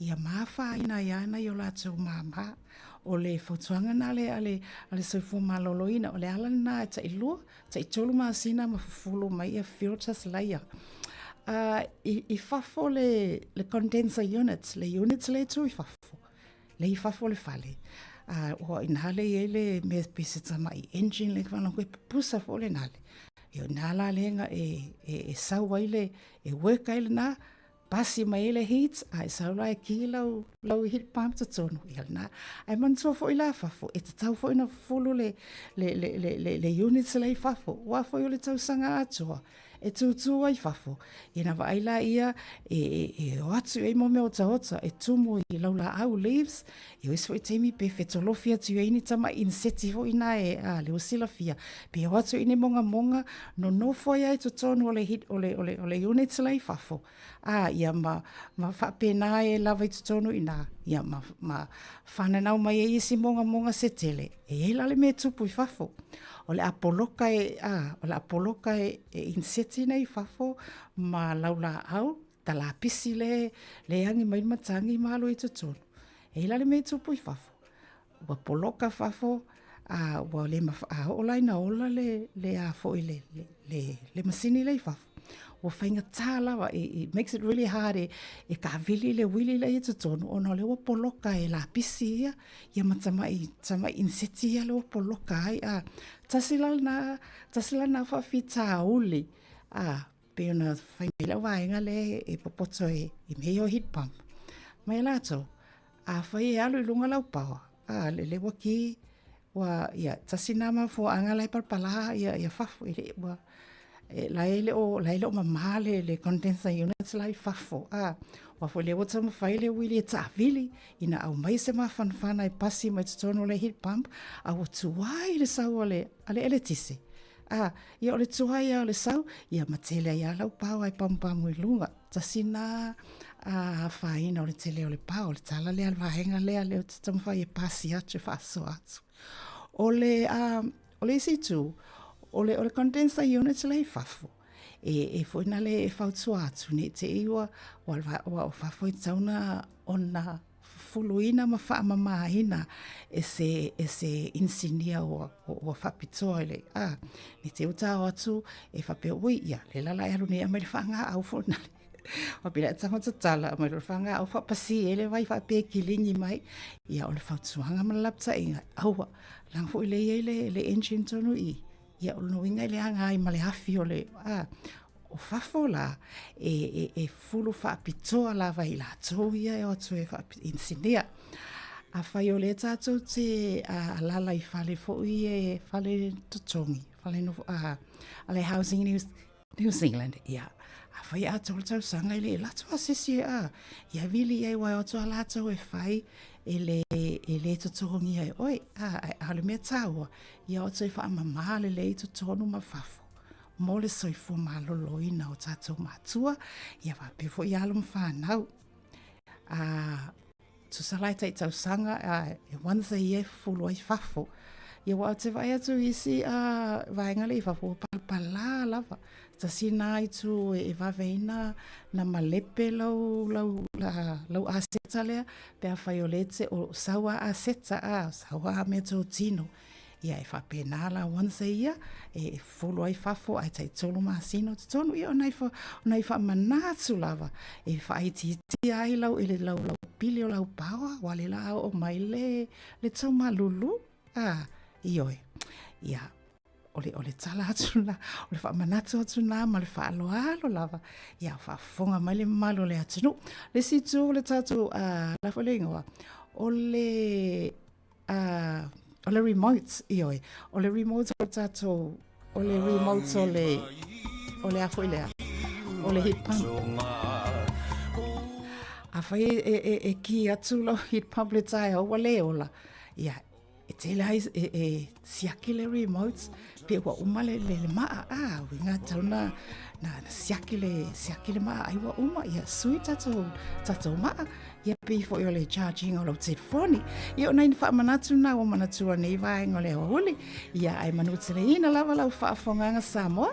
Ia mafāina ai ana i o latou māmā. O le fautuaga na le a le, a le soifua maloloina, o le ala lena e tailua, taitolu masina ma fufulu mai ia filters laia. I, i fafo le, le condenser units, le units le tu i fafo. Lea i fafo o le fale, a ua inā lea i ai le mea pei se tamai engine le whanau koe pupusa fo le nale. E o nā la lenga e, e, e sau ai le, e work ai le nā, pasi mai ai le heat, a e sau la e ki lau, lau heat pump totonu. Ia le nā. Ai manatua foi la fafo, e tatau foi na fulu le, le, le, le, le, le units la i fafo. Ua foi o le tausaga atoa. E tūtū ai fafo. Ina vaai la ia e, e, e o atu ai mo mea otaota, e tumu i laulaau leaves, e o isi foi taimi pe fetolofi atu ai ni tamai inseti foi na e a le o silafia, pe o atu i ni mongamonga, nonofo ai ai totonu o le, hit, o le, o le, o le units la i fafo. A, ia ma, ma faapena e lava i totonu i nā, ia ma, ma whananau mai ai isi mongamonga se tele. E i ai la le mea e tupu i fafo. O le a poloka e, a, o le a poloka e, e inseti nei i fafo ma laulaau, talapisi le, le agi mai le matagi ma alu i totonu. E i ai la le mea e tupu i fafo. Ua poloka fafo, a ua le a oo la ina ola le, le a foi le, le, le, le masini lea i fafo. Ua faigata lava, it, it makes it really hard e, e kāwili le uili lea i totonu, ona o lea ua poloka e lapisi ia, ia ma tamai, tamai inseti ia lea ua poloka ai. A, tasi la lena, tasi la lena faafitauli, a, pei ona fai mai lau vaega lea e popoto e, i mea ia o heat pump. Mai latou, Afai e alu i luga lau paoa, a, lele ua ki, ua, ia, tasi nā mafuaaga la e palapala ia, ia fafo, e le, ua, e, la e le o, la e le o mamā le, le condenser units la i fafo, a, ua foi lea ua taumafai le uili e taavili, ina aumai se mafanafana e pasi mai totonu o le heat pump, a ua tuai le sau a le, a le eletise. A, ia o le tuai a o le sau, ia ma tele ai a lau paoa e pamupamu i luga. Tasi nā afaina o le tele o le pao, o le tala lea, le vaega lea, lea ou te taumafai e pasi atu, e faasoa atu. O le, o le isi itu, o le, o le condenser unit la i fafo, e, e foi nā le e fautua atu, nei te i ua, ua, ua, ua fafo e tatau ona, ona fufuluina ma faamamāina e se, e se inisinia ua, ua faapitoa i le, a, me te uta o atu e faapea, ui, ia, le lala e alu nei aumai le faagaau foi na le. Ua pila e tanga tatala, aumai le faagaau faapasi e le vai faapea kilini mai. Ia, o le fautuaga ma le lapataiga, aua, leaga foi le i ai le, le engine tonu i, Ia, o lona uiga e leaga ai ma le afi o le, a, o fafo la, e, e, e fulu faapitoa lava i latou ia e o atu e faa-inisinia. Afai o lea tātou te a, alala i fale foi e fale totogi, fale nofo, a, ale Housing New, New Zealand, ia. Afai e atoa le tausaga e le lato a sisi a ia vili i ai wai o atu a latou e fai e le e le totogia e oe a ae a o le mea taua ia oto e faamama lelei i totonu ma fafo mo le soifua maloloina o tatou matua ia faapea foi alo ma fanau. A tusa la e tai tausaga a e once a year e fufulu ai fafo. Ia ua ou te vaai atu i isi a vaega lea i fafo ua palapala lava. Tasi na itu e vave ai na na malepe lau lau lau aseta lea pe afai o lea e te o sau a aseta a sau a mea totino. Ia e faapena la once a year e fufulu ai fafo ae tai tolu masina o totonu. Ia o nai o nai faamanatu lava e faaitiitia ai lau ele lau lau pili o lau paoa aua lea la oo mai le le taumalulu a ioe. Ia o le, o le tala atu na, o le faamanatu atu na ma le faaaloalo lava, ia faafofoga mai le mamalu o le atunuu. Le isi itu o le tatou, la foi le igoa, o le, o le remote, ioe, o le remote o le tatou, o le remote o le, o le a foi lea, o le heat pump. Afai e, e, e, e ki atu lau heat pump le taeao ua le ola, ia, E tele ai e, e siaki le remote pe ua uma le, le, le maa a uiga tau na, na, na siaki le, siaki le maa ai ua uma ia sui tatou, tatou maa ia pei foi o le charging o lau telefoni ia o nai ni faamanatu na ua manatua nei vaega o le aoauli ia ae manuteleina lava lau faafogaga Samoa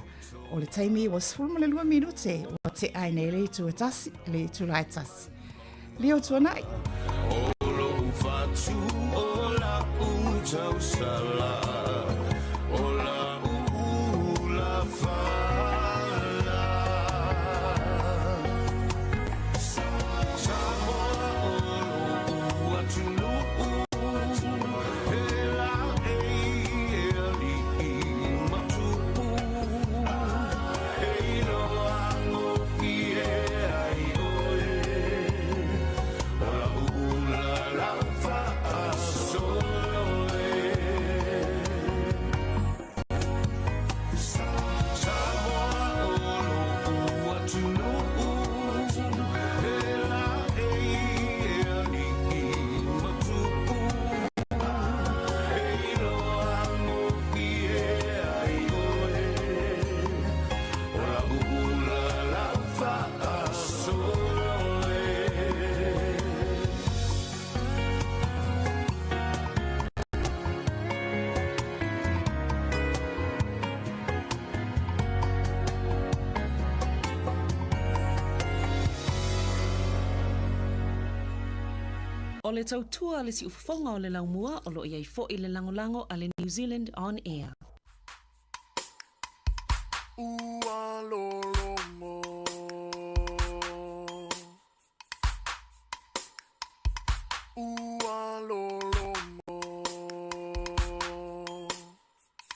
o le taimi ua 12 minute ua tea ai nei le itu e tasi le itula e tasi. Leo Tuanai. O lou fatu o lau tausala o lau ula fala Samoa o lou atunuu e la e alii ma tupu e iloa gofie ai oe o lau ula lau faasolo e Samoa o lou atunuu e la e alii ma tupu e iloa gofie ai oe o lau ula lau faasolo e. O le tautua a le siufofoga o le laumua o lo o i ai foi le lagolago a le New Zealand On Air. Ua lologo. Ua lologo.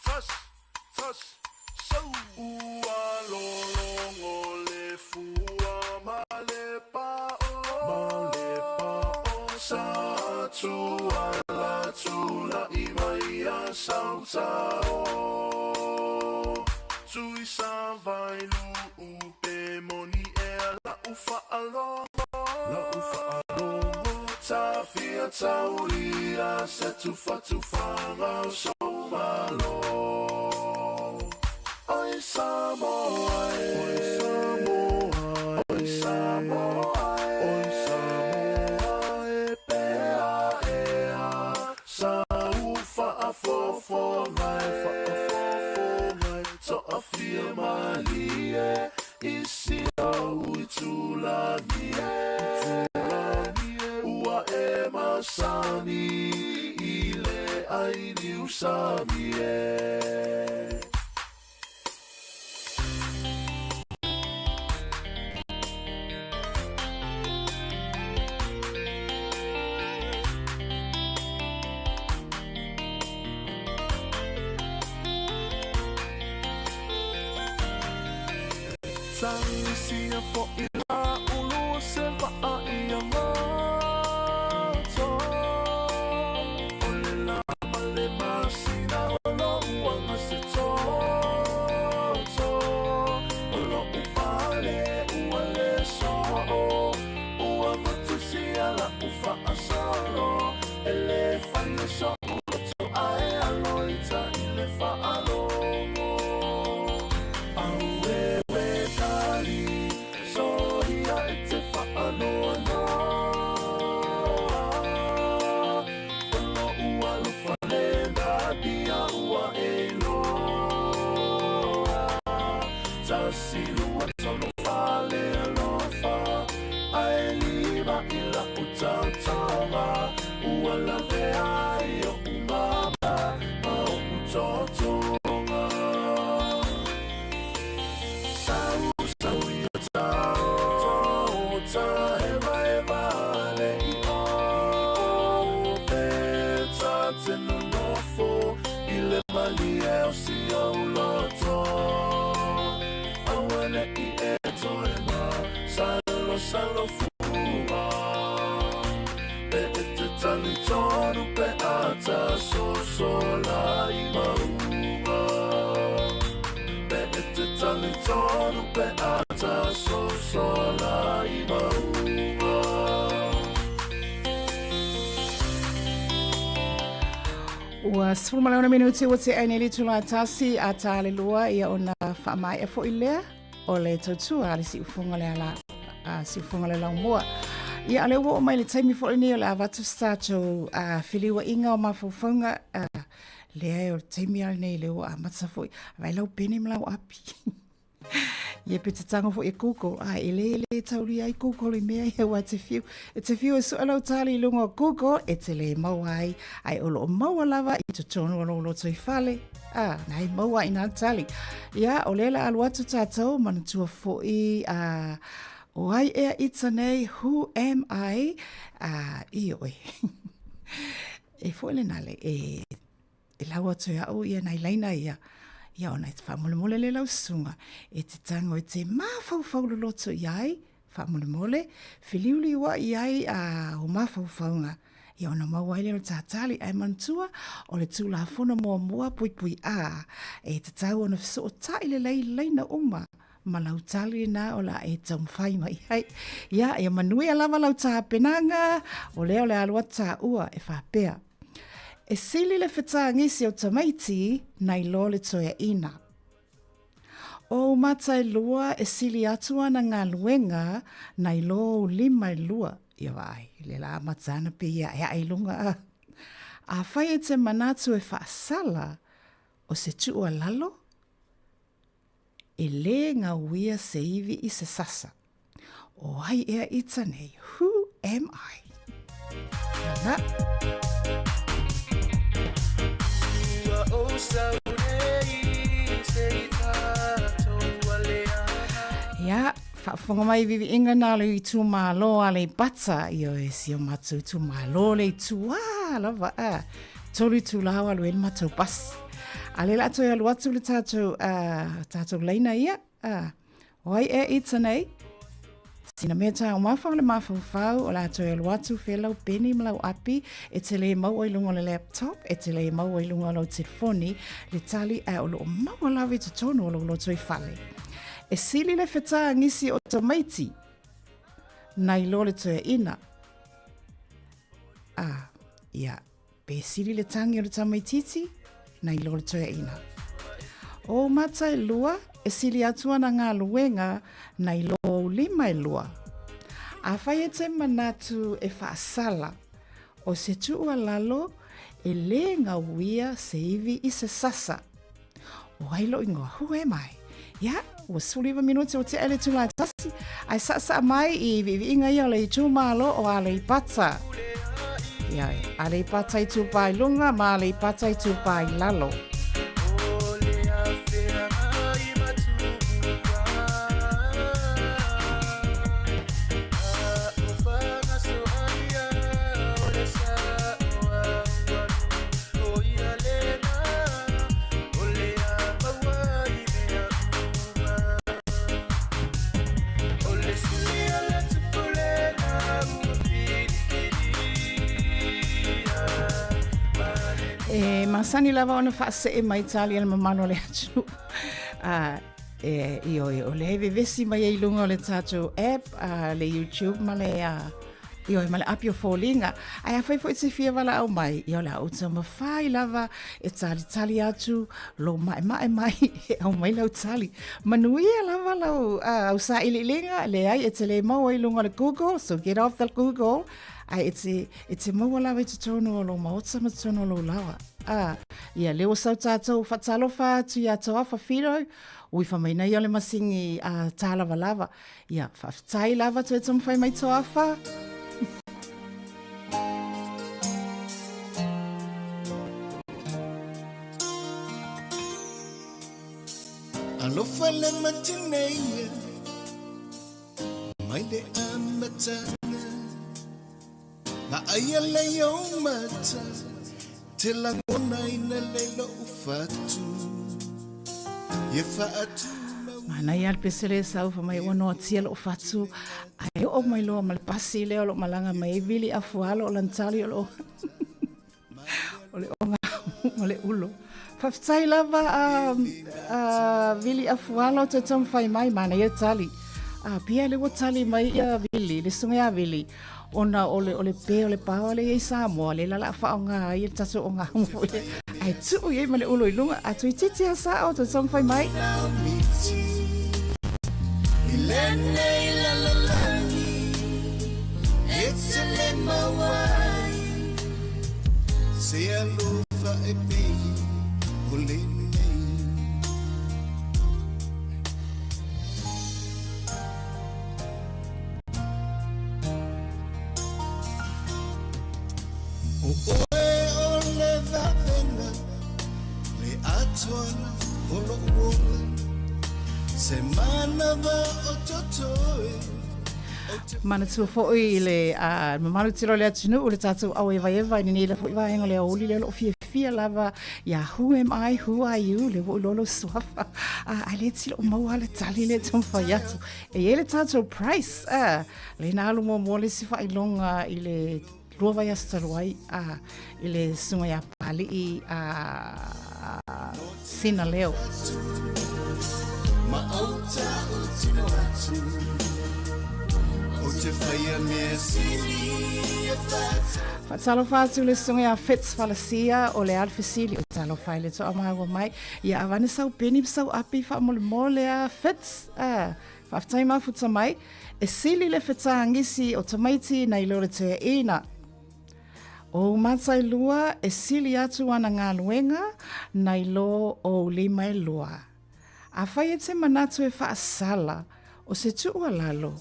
Tas, tas, sau. Ua lologo le fua ma le pa'o. Ma le pa'o. Sa tuala tula'i mai a sautao. Tui sa vai lu'u pe moni ea la'u fa'alogo. La'u fa'alogo. Tafia taulia se tufatufaga o sou malo. Oi Samoa e. Oi Samoa e. Oi Samoa e. Oi Samoa e pea ea. Sa u faafofoga e faafofoga e toafia malie i si ou itulagi e itulagi e ua e masani i le ai niu sami e. Tagisia fo'i la ulu o se va'a ia moto O le la ma le masina o lo'u aga se toto O lo'u pale. Tasi lua tolu fale alofa Ae lima i la'u taotaoga Ua lavea ai o'u mama Ma o'u totoga Sau sau ia tao Taevaeva le i'o Pe ta te nonofo I le malie o si ou loto Aua ne'i e toe Salo salo fua Pe e te talitonu pe a ta sosola i mauga Pe e te talitonu pe a ta sosola i mauga Ua 16 minuti ua tea nei le itula e tasi a tā le lua ia ona faamaea foi lea o le tautua a le siufoga le ala a siufoga le laumua. Ia a le ua oo mai le taimi foi lenei o le avatu se tatou feliuaiga o mafaufauga lea o le taimi a lenei le ua amata foi vai lau pene ma lau api. Ia pe te tango foi e Google, a e le le taulia ai Google i mea ia ua te fiu. E te fiu e sue lau tali i lunga o Google, e te le maua ai, ai o loo maua lava i totonu o lou loto i fale. A, na e maua i nā tali. Ia, o lea la alu atu tātou, manatua foi, a, o ai ea ita nei, who am I, a, i oe. E foi le nale, e E lau atu e a'u ia nai laina ia, ia ona e te faamolemole le lau susuga, e te tago e te mafaufau loloto i ai, faamolemole, feliuliua'i i ai a o mafaufauga, ia ona maua ai lea o le tātāli. Ae manatua, o le Tulafono muamua puipui A, e tatau ona fesoota'i lelei laina uma ma lau tali lena o le a e taumafai mai ai. Ia, ia manuia lava lau tapenaga, o lea o le a alu atu tāua e faapea. E sili le fetagisi o tamaiti nai lo le toeaina. O ou mata e lua e sili atu ana galuega nai lo ou lima e lua. Ia vaai, le la amata ana pe ia e ae i luga a. Afai e te manatu e faasala, o se tuualalo, E lē gauia se iwi i se sasa. O ai ea ita nei? Who am I? Ana. Ia, faafofoga mai viviiga na le itumalo a Leipata, ioe si o matou itumalo le ituā lava a. Tolu itula o alu ai le matou bus. A le la toe alu atu le tātou, tātou leina ia. O ai e ita nei? Sina mea tā o mawhau le mawhauwhau o la toe alu atu whe lau peni ma lau api e te le maua i lunga o le laptop, e te le maua i lunga o lau telefoni, le tali a o loo maua lava i totonu o lou loto i fale. E sili le whetā ngisi o tamaiti, nai lo le toeaina. Ah, ia, pe sili le tangi o le tamaitiiti, nai lo le toeaina. O mata e lua, e sili atu ana ngā luenga nai lo ou lima e lua. Afai e te manatu e whaasala, o se tuualalo e lē gauia se iwi i se sasa. O ai lou ingoa, who am I? Ia, ua 19 minute o tea le tula e tasi, ae saasaa mai i viiviiga ia o le itumalo o Aleipata. Ia, Aleipata Itupa i luga ma Aleipata Itupa i lalo. E masani lava ona faasee mai tali a le mamalu o le atunuu. E, ioe, o lea e vevesi mai ai i luga o le tatou app, le YouTube ma le, Ioe, ma le api o foliga. Ae afai foi te fia valaau mai, ia o le a ou taumafai lava e talitali atu lou maemae mai e aumai lau tali. Manuia lava lau au sailiiliga, leai e te le maua i luga o le Google, so get off the Google, ae e te, e te maua lava i totonu o lou maota ma totonu o lou laoa. Ia, lea ua sau tatou faatalofa atu ia Toafa Fido, Ui famaina ia o le masigi a tālavalava. Ia, faafetai lava toe taumafai mai Toafa. Alofa le matinei mai le amatanga Ma aia le o mata te lagona ina le lou fatu Ia faatu Manaia le pese le sau fa mai ua noatia lou fatu ae oo mai loa ma le pasi lea o loo malaga mai ai vili afualo o lana tali o loo o le oga ma le ulo. Faafetai lava a, a Vili Afualo toe taumafai mai, manaia tali. A pia le ua tali mai ia Vili, le susuga ia Vili, ona o le, o le pe o le paoa lea i ai Samoa, lea la la faaaoga ai le tatou oga foi lea. Ae tuu i ai ma le ulo i luga, a toeitiiti lava sao toe taumafai mai. Manatua foi i le mamalu tele o le atunuu le tatou auevaeva i lenei foi vaega o le aoauli lea o lo o fiafia lava ia who am I, who are you, lea ua ou iloa lou suafa. Ae le tilo o maua le tali lea e taumafai atu. E i ai le tatou price, lea na alu muamua le isi faailoga i le lua vaiaso talu ai a i le susuga ia Papalii a Sina Leo. Faatalofa atu le susuga ia Fitz Falasia o le Alfesili o talofa i le toa maua mai. Ia avane sau peni ma sau api faamolemole a Fitz. Faafetai mafuta mai. E sili le fetagisi o tamaiti nai lo le toeaina. O ou mata e lua e sili atu ana galuega nai lo ou lima e lua. Afai e te manatu e faasala, o se tuualalo,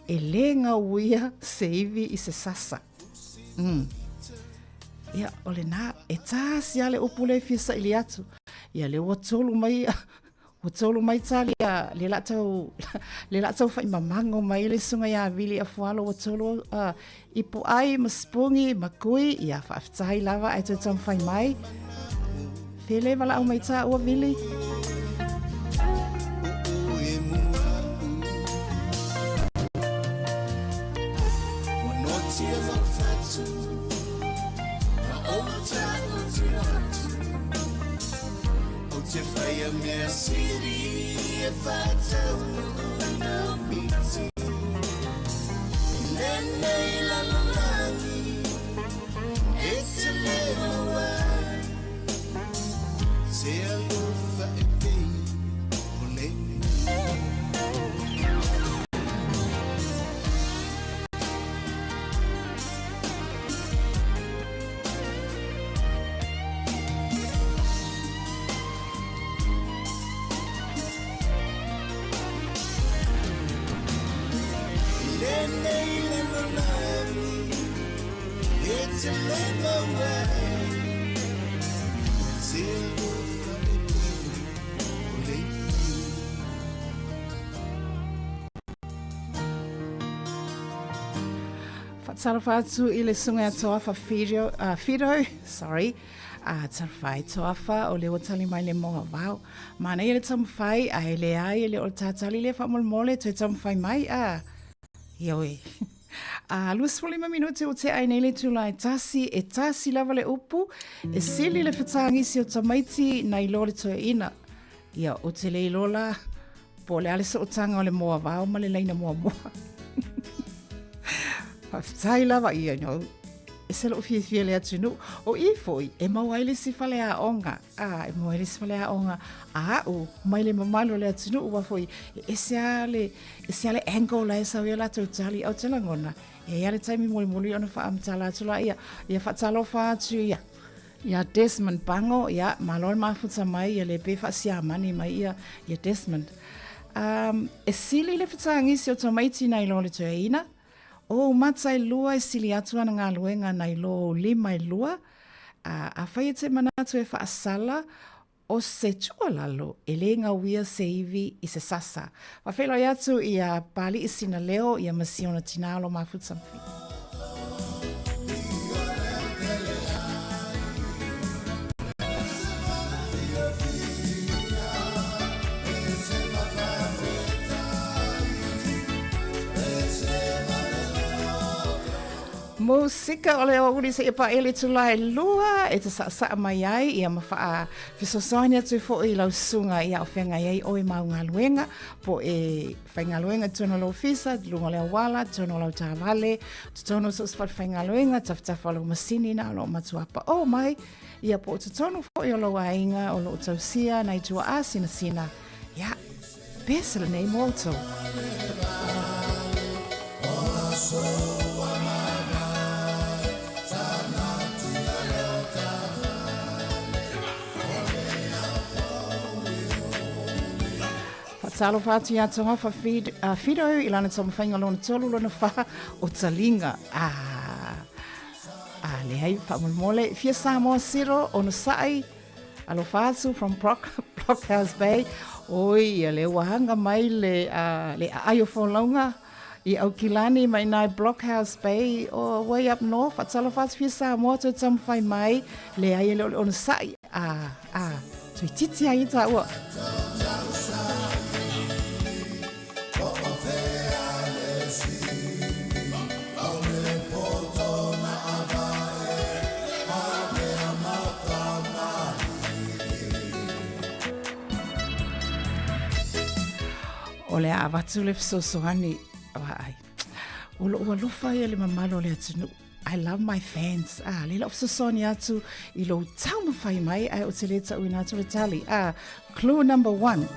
e lē gauia se ivi i se sasa. Mm. Ia, o lenā, e tasi lava le upu lea e fia saili atu. Ia, lea ua tolu mai Ua tolu mai tali a le la tau le la tau fai mamango mai le susuga ia Vili Afualo ua tolu ipu ai ma sipungi ma kui ia faafetai lava ae toe taumafai mai. Fele valaau mai taua Vili. Faatalofa atu i le susuga ia Toafa Whiro, Whiro, sorry, a talofa ai Toafa o lea ua tali mai le moa vao. Manaia le taumafai ae leai e le o le tātali lea faamolemole toe taumafai mai a. Ioe. A 25 minute ua tea ai nei le itula e tasi, e tasi lava le upu, e sili le fetagisi o tamaiti nai lo le toeaina. Ia, ou te le iloa la, po o le a le sootaga o le moa vao ma le laina muamua. Faafetai lava, ia, you know, ese lou fiafia i le atunuu. O i foi, e maua ai le isi faleaoga, a, e maua ai le isi faleaoga a au mai le mamalu o le atunuu, aua foi, e ese lava le, ese lava le angle la e sau ai a latou tali. Ou te lagona, e i ai lava le taimi mulimuli ona faamatala atu laia, ia faatalofa atu ia. Ia Desmond Pango, ia, malo le mafuta mai, ia le pe faasiamani mai ia, ia Desmond. Um, e sili le fetagisi o tamaiti nai lo le toeaina, o ou mata e lua e sili atu ana galuega nai lo ou lima e lua, a, afai e te manatu e faasala, o se tuualalo e lē gauia se ivi i se sasa. Faafeiloai atu ia Pali'i Sinaleo ia ma si ona tinā o lo mafuta. Musika o le aoauli seia paʻia le itula e lua e te saʻasaʻa mai ai ia ma faa fesoasoani atu foi i lau susuga ia o feagai ai oe ma au galuega po e faigaluega i totonu o lou ofisa, luga o le auala, totonu o lau taavale, totonu o so o se falefaigaluega, tafatafa o lau masini na o lo o matua paʻō mai, ia po o totonu foi o lou aiga o lo o tausia nai tuaʻa sinasina, ia, pese lenei mo outou. Faatalofa atu iā Togafa Fido i lana taumafaiga lona tolu lona fa o taliga. Ah, ah, leai, faamolemole. Fia Samoa Ciro, onosai, Alofa atu from Brock, Blockhouse Bay. Oi, ia le ua hanga mai le, le aai o folauga i Aukilani mai nai Blockhouse Bay o way up north. Faatalofa atu fia Samoa toe taumafai mai. Leai e le o le onosai. A, a, toeitiiti ai taua. O le a avatu le fesoasoani vaai. O lou alofa ia le mamalu o le atunuu. I love my fans. Ah, le lau fesoasoani atu i lou taumafai mai ae ou te le tauina atu le tali. Ah, clue number one.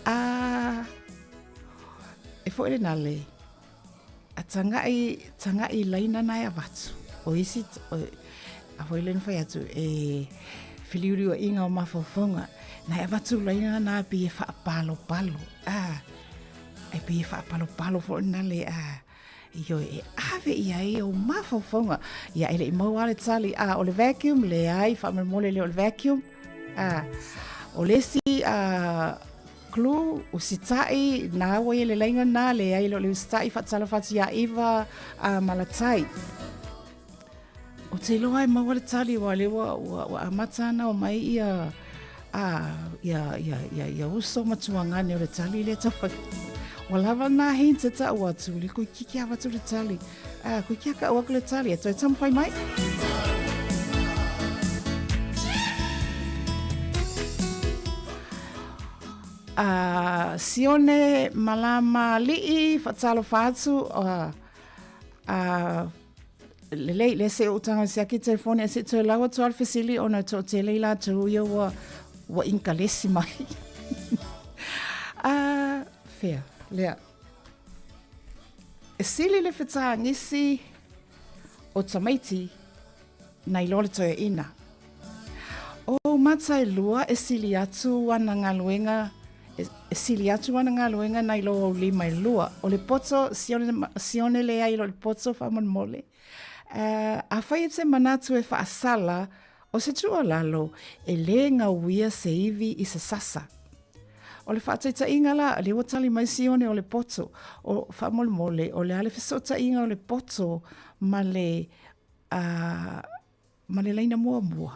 ah, e foi le nale. A taga'i, taga'i laina na e avatu. O isi, o, a foi le na fai atu, e feliuliua'iga o mafaufauga, na e avatu laina na pei e faapalopalo. A, e pei e faapalopalo foi na le, a, ioe, e ave i ai ou mafaufauga. Ia, e le i maua le tali, a, o le vacuum, leai, faamolemole le o le vacuum. A, o le isi, a, Clue, Usitaʻi, nā ua ia le laina nā, leai le o le usitaʻi faatalofa atu iā Iva a Malatai. O te iloa e maua le tali ua le ua, ua, ua amata ana o mai ia a ia ia ia ia uso ma tuagane o le tali le tawhai. Ua lava nā hint e ta'u atu, le koe kiki avatu le tali. A, koe kia ka'u aku le tali, e toe taumafai mai. A Sione Malama Ali'i, faatalofa atu, a, a, lelei, le se utaga siaki telefoni a se toe lau atu a le fesili ona e toatele i latou ia ua, ua inkalesi mai. a, fea, lea. E sili le fetagisi o tamaiti nai lo le toeaina. O mata e lua e sili atu ana galuega e sili atu ana galuega nai lo ou lima e lua. O le poto, sione, sione leai lo le poto faamolemole. Uh, afai e te manatu e faasala, o se tuualalo, e lē gauia se ivi i se sasa. O le faataitaiga la, lea ua tali mai Sione o le poto, o, faamolemole, o le a le fesootaiga o le poto ma le, uh, ma le laina muamua.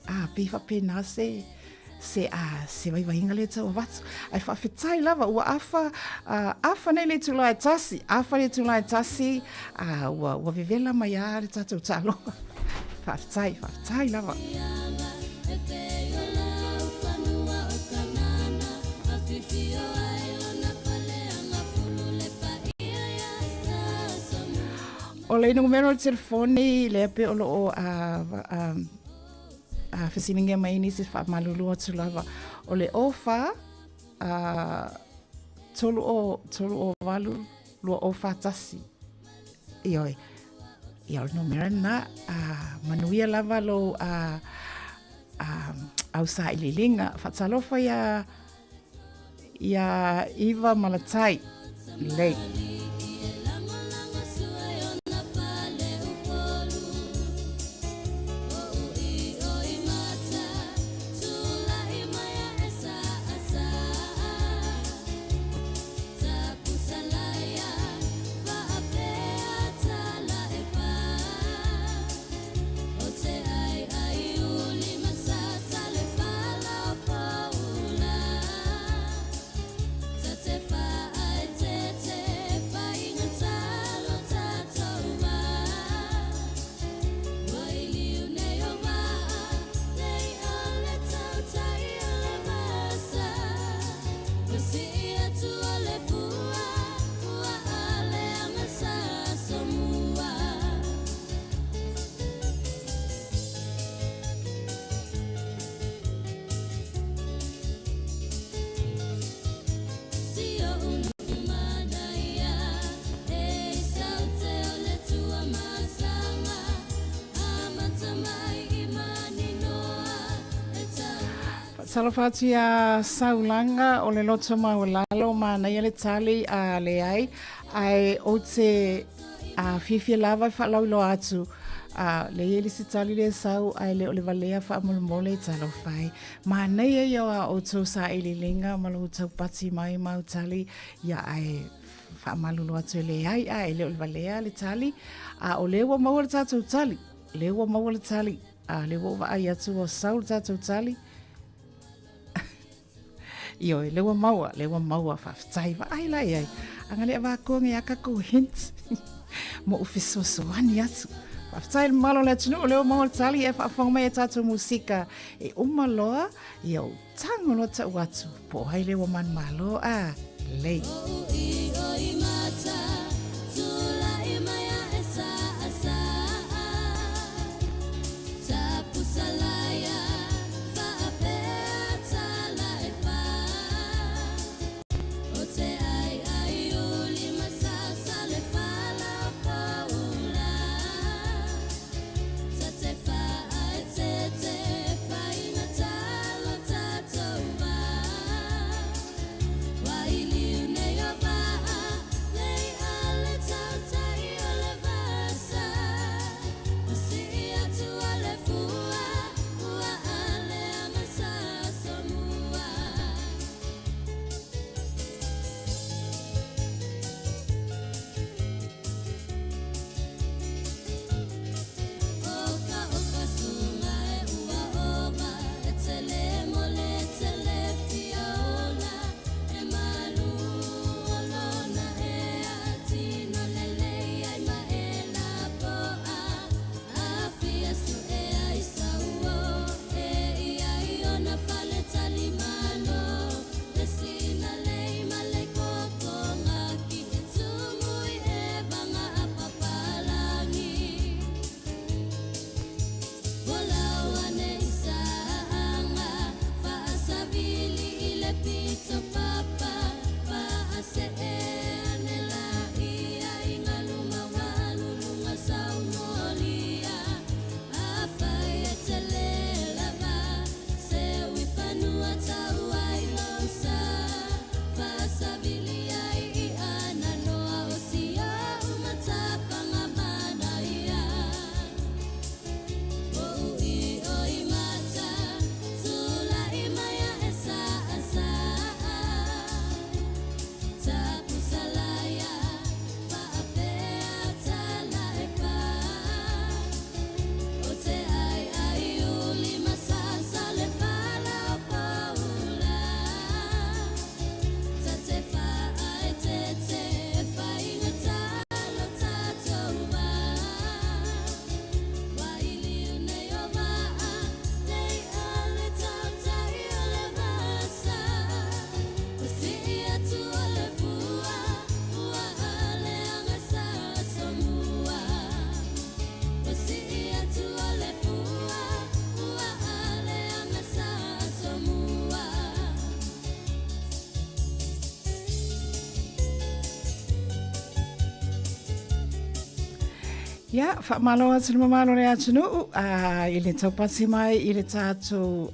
Ah, pei faapena se, se, ah, se vaivaiga lea tau avatu. Ae faafetai lava, ua afa, ah, afa nei le itula e tasi, afa le itula e tasi, ah, ua, ua vevela mai a le tatou taaloga. Faafetai, faafetai lava. O le numera o le telefoni lea pe o lo o a, a, a fesiligia mai nisi faamalulu atu lava. O le 04 a, 3 o, 3 o 8 2 o 4 1. Ioe. Ia o le numera lena, a manuia lava lou a, a, au sailiiliga. Faatalofa ia ia Iva Malatai. Lelei. Faatalofa atu iā Saulaga o le loto maualalo, manaia le tali a leai, ae ou te a fiafia lava e faalauiloa atu a le i le isi tali lea e sau ae le o le valea faamolemole talofa e. Manaia ia o a outou sailiiliga ma lo outou pati mai ma au tali ia ae faamalulu atu e leai a e le o le valea le tali a o lea ua maua le tatou tali lea ua maua le tali a lea ua ou vaai atu ua sau le tatou tali Ioe, lea ua maua, lea ua maua, faafetai, vaai la i ai. Aga le avakoa nge a kakou hint mo u fesoasoani atu. Faafetai le mamalu o le atunuu, lea ua maua le tali e faafofoga mai e tatou musika e uma loa, ia ou tago loa tau atu, po o ai lea ua manumalo, a lelei. Ia, faamalo atu le mamalu o le atunuu i le taupati mai i le tatou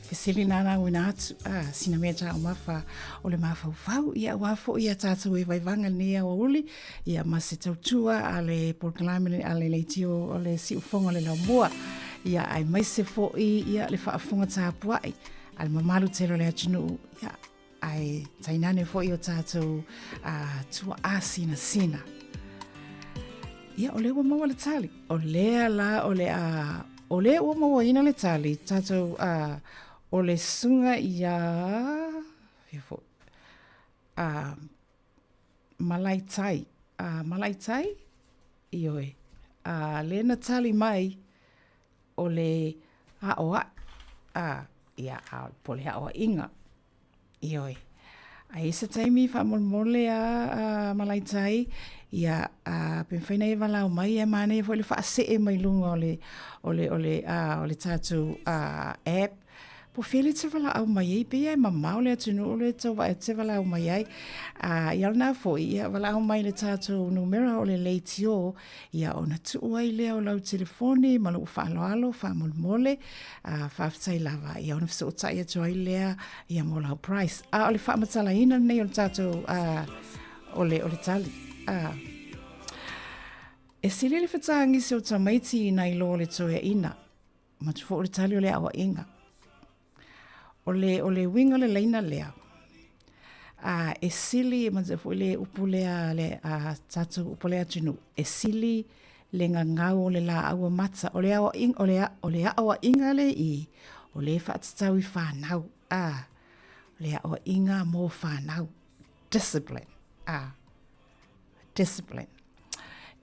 fesili nanauina atu sina mea taumafa o le mafaufau ia aua foi ia tatou e vaivaga lenei aoauli ia ma se tautua a le polokalame a le leitio o le siufofoga o le laumua ia aemaise foi ia le faafofoga tapuai a le mamalu tele o le atunuu ia ae tainane foi o tatou tuaa sinasina. Ia, o lea ua maua le tali. O lea la o le a... O lea ua mauaina le tali, tatou o le susuga ia... Fia foi. Malaitai. Malaitai? Ioe. Lea na tali mai o le aoaʻi, a, ia, a, po o le aoaiga. Ioe. A i ai se taimi faamolemole a, a Malaitai, ia, a, pe mafai ona e valaau mai, e manaia foi le faasee mai luga o le, o le, o le, a, o le tatou a, app, po o fea lea e te valaau mai ai, pei lava e mamao le atunuu lea e tau vaai atu e te valaau mai ai. A, ia o lena foi, ia valaau mai i le tatou numera o le leitio, ia ona tuu ai lea o lau telefoni ma lou faaaloalo faamolemole, a, faafetai lava, ia ona fesootai atu ai lea ia mo lau prize. A o le faamatalaina lenei o le tatou, a, o le, o le tali. A, e sili le fetagisi o tamaiti nai lo le toeaina. Matu foi o le tali o le aoaiga. O le, o le uiga o le laina lea, a, e sili, manatua foi le upu lea, le a, tatou upu o le atunuu, e sili le gagau o le laau amata, o le aoaiga, o le, o le aoaiga le i, o le faatatau i fanau, a, o le aoaiga mo fanau, discipline, a, discipline.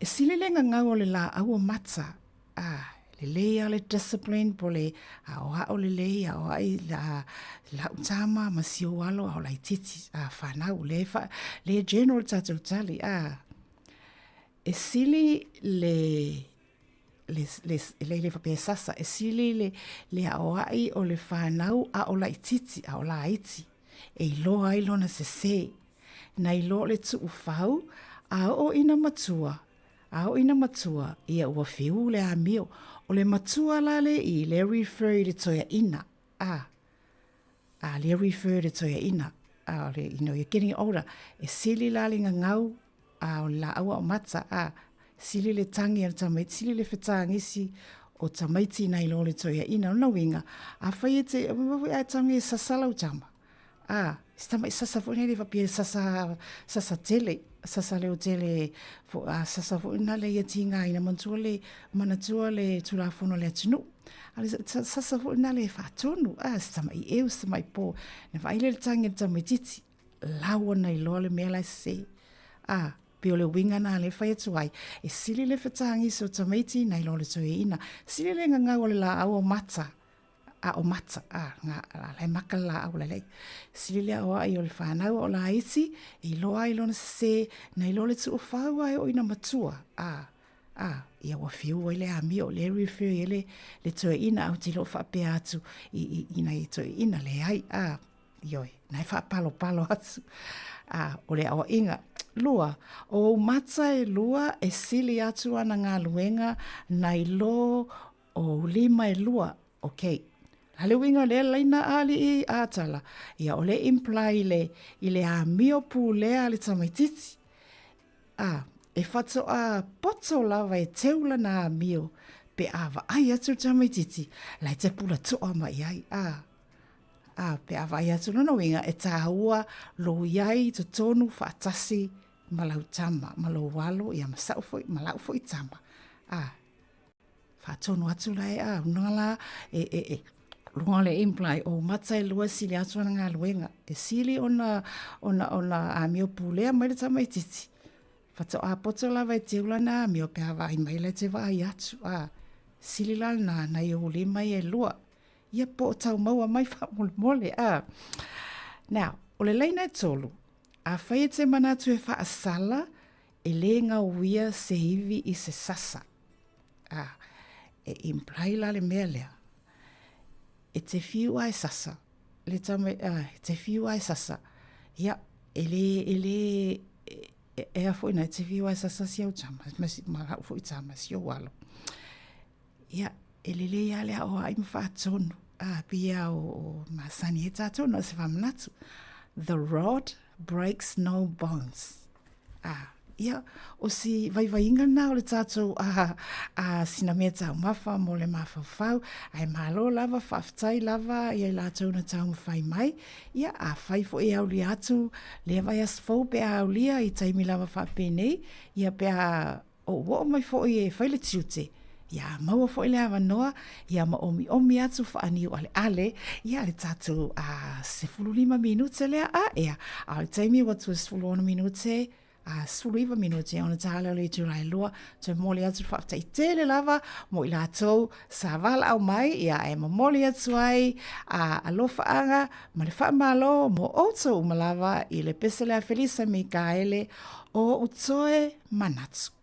E sili le gagau o le laau amata, a, lelei lava le discipline po o le aoao lelei, aoai la, lau tama ma si ou alo a o laitiiti a fanau, lea e fa, lea e general le tatou tali, a. E sili le, le, le, le, le faapea e sasa, e sili le, le aoai o le fanau a o laitiiti, a o laiti, e iloa ai lona sese. Nai lo le tuufau, a oo ina matua, a oo ina matua, ia ua fiu le amio. O le matua la le i, le refer i le toeaina, a, a, le refer i le toeaina, a, o le, you know, you're getting older. E sili la le gagau, a, o le laau ao mata, a, sili le tangi a le tamaiti, sili le fetagisi o tamaiti nai lo le toeaina. O lona uiga, afai e te, a e tangi e sasa lau tama, Ā, si tamaiti sasa foi nei le faapea sasa, sasa tele, sasa leo tele, fo, a sasa foi na le ia tiga ina manatua le, manatua le Tulafono a le atunuu. A le sasa foi na le faatonu, a si tamai eu, si tamai po, na vaai lea i le tagi a le tamaitiiti, lau ona iloa le mea la e sese. A, pei o le uiga na lea e fai atu ai, e sili le fetagisi o tamaiti nai lo le toeaina, sili le gagau o le laau o mata, a o mata, a, nga, a la e maka le laau la lei. Sili le aoai o le whanau o la iti, e iloa ai lona sese, na iloa le tuufau ai o ina matua, a, a, ia ua fiu ai le amio, le refer i le, le toeaina au te iloa faapea atu i, i, i nai toeaina leai, a, ioe, na e faapalopalo atu, a, o le aoaiga. Lua, o ou mata e lua e sili atu ana galuega nai lo O ou lima e lua, ok. A le uiga o lea laina alii a tala, ia o le imply i le, i le amio pulea a le tamaitiiti. A, e faatoa poto lava e teu lana amio pe a vaai atu le tamaitiiti, la e te pula toa mai ai. A, a, pe a vaai atu lona uiga, e tāua lou iai i totonu faatasi ma lau tama, ma lou alo, ia ma sa'u foi, ma la'u foi tama. A, Faatonu atu la e a, una la e, e, e, luga o le imply o mata e lua sili atu ana galuega. E sili ona, ona, ona amio pulea mai le tamaitiiti. Faatoa poto lava e teu lana amio pe a vaai mai la e te vaai atu. A, sili la lena nai ou lima ia e lua. Ia po o tau maua mai faamolemole. A. Now, o le laina e tolu, afai e te manatu e faasala, e lē gauia se ivi i se sasa. A, e imply la le mea lea. E te fiu a e sasa. Le tama, a, e te fiu a e sasa. Ia, e lē, e lē, e, e, e a foi na te fiu ai sasasi au tama, ma, ma lau foi tama si ou alo. Ia, e lelei lava le aoai ma faatonu, a pia o, o masani e tātou no se whamanatu. The rod breaks no bones. A, ia, o si vaivaiga lena o le tātou a, a sina mea taumafa mo le mafaufau, ae malo lava, faafetai lava ia i latou na taumafai mai, ia, afai foi e aulia atu lea vaiaso fou pe a aulia i taimi lava faapenei, ia pe a ou oo mai foi e fai le tiute, ia maua foi le avanoa, ia ma omiomi atu faaniu aleale, ia le tatou a 15 minute lea a ea, a o le taimi ua tua 16 minute, a 19 minute ona tala o le itula e lua, toe momoli atu le faafetai tele lava mo i latou sa valaau mai, ia e momoli atu ai a alofaaga ma le faamalo mo outou uma lava i le pese lea Felisa Mikaele o ou toe manatu.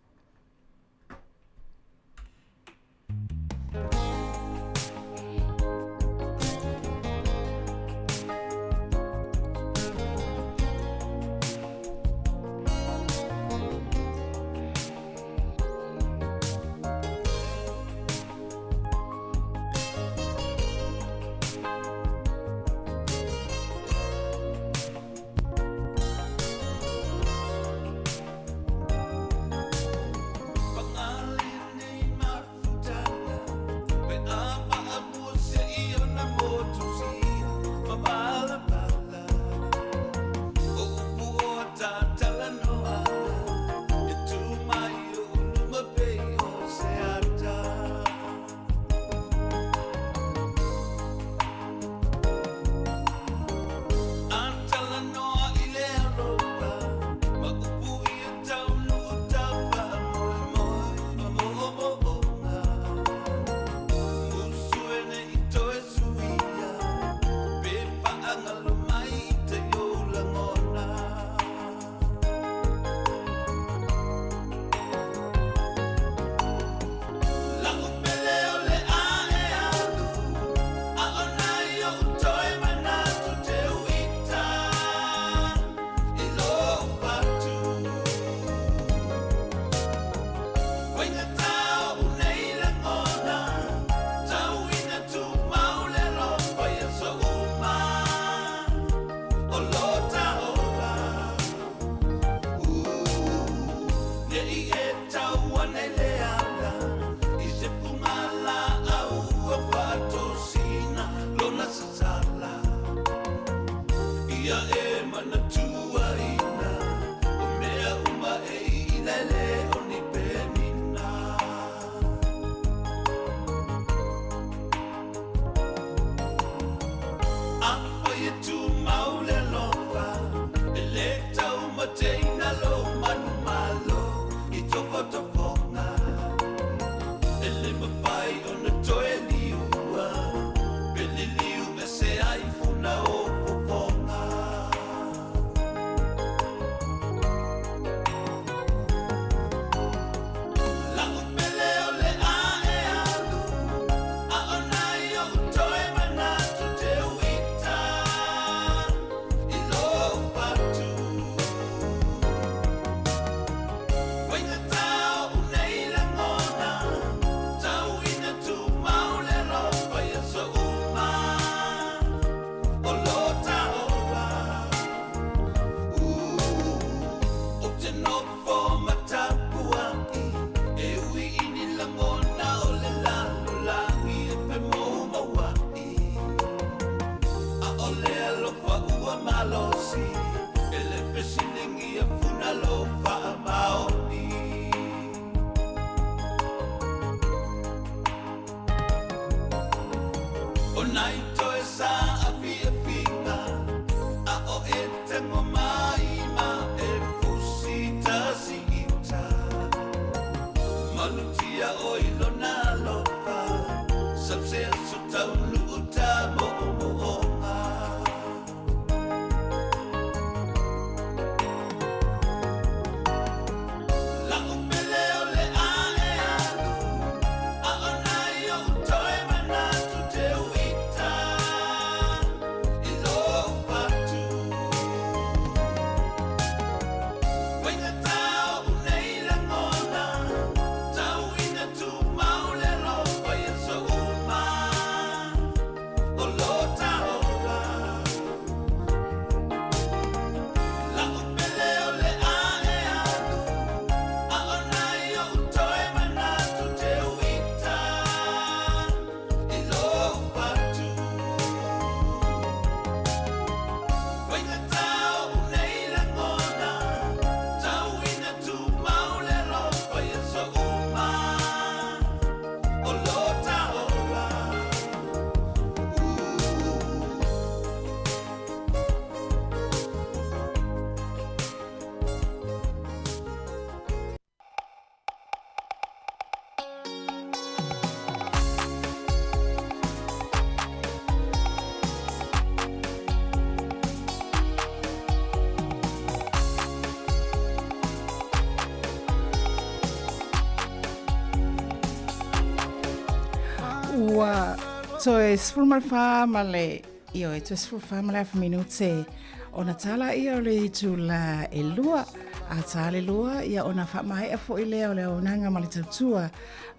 Toe 14 ma le, ioe, toe 14 ma le afa minute ona tala ia o le itula e lua, a tā le lua, ia ona faamaea foi lea o le auaunaga ma le tautua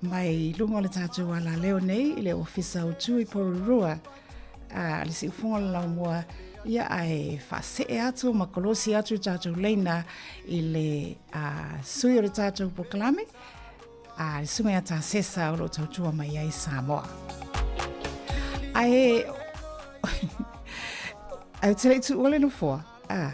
mai luga o le tatou alaleo nei i le ofisa o Tui Porirua, a le siufofoga o le laumua, ia ae faasee atu ma kolosi atu tatou leina i le sui o le tatou polokalame, a le susuga ia Tasesa o lo o tautua mai ai Samoa. Ae, ae ou te le i tuua le nofoa, a,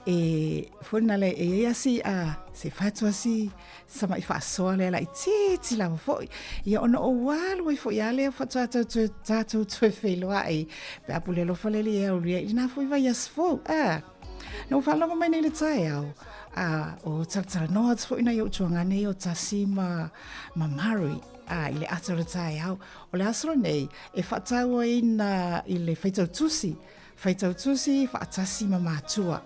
e foi nale e iai asi a se fatu asi sama'i faasoa lea laitiiti lava foi ia ona ou alu ai foi a lea faatoa tatou tatou toe feiloai pe a pule alofa le Alii e aulia i lena foi vaiaso fou a Na ou faalogo mai nei i le taeao, a o talatalanoa atu foi nai ou tuagane o Tasi ma, ma Mary a, i le ata o le taeao. O le aso lenei e faatauaina i le faitau tusi, faitau tusi faatasi ma matua.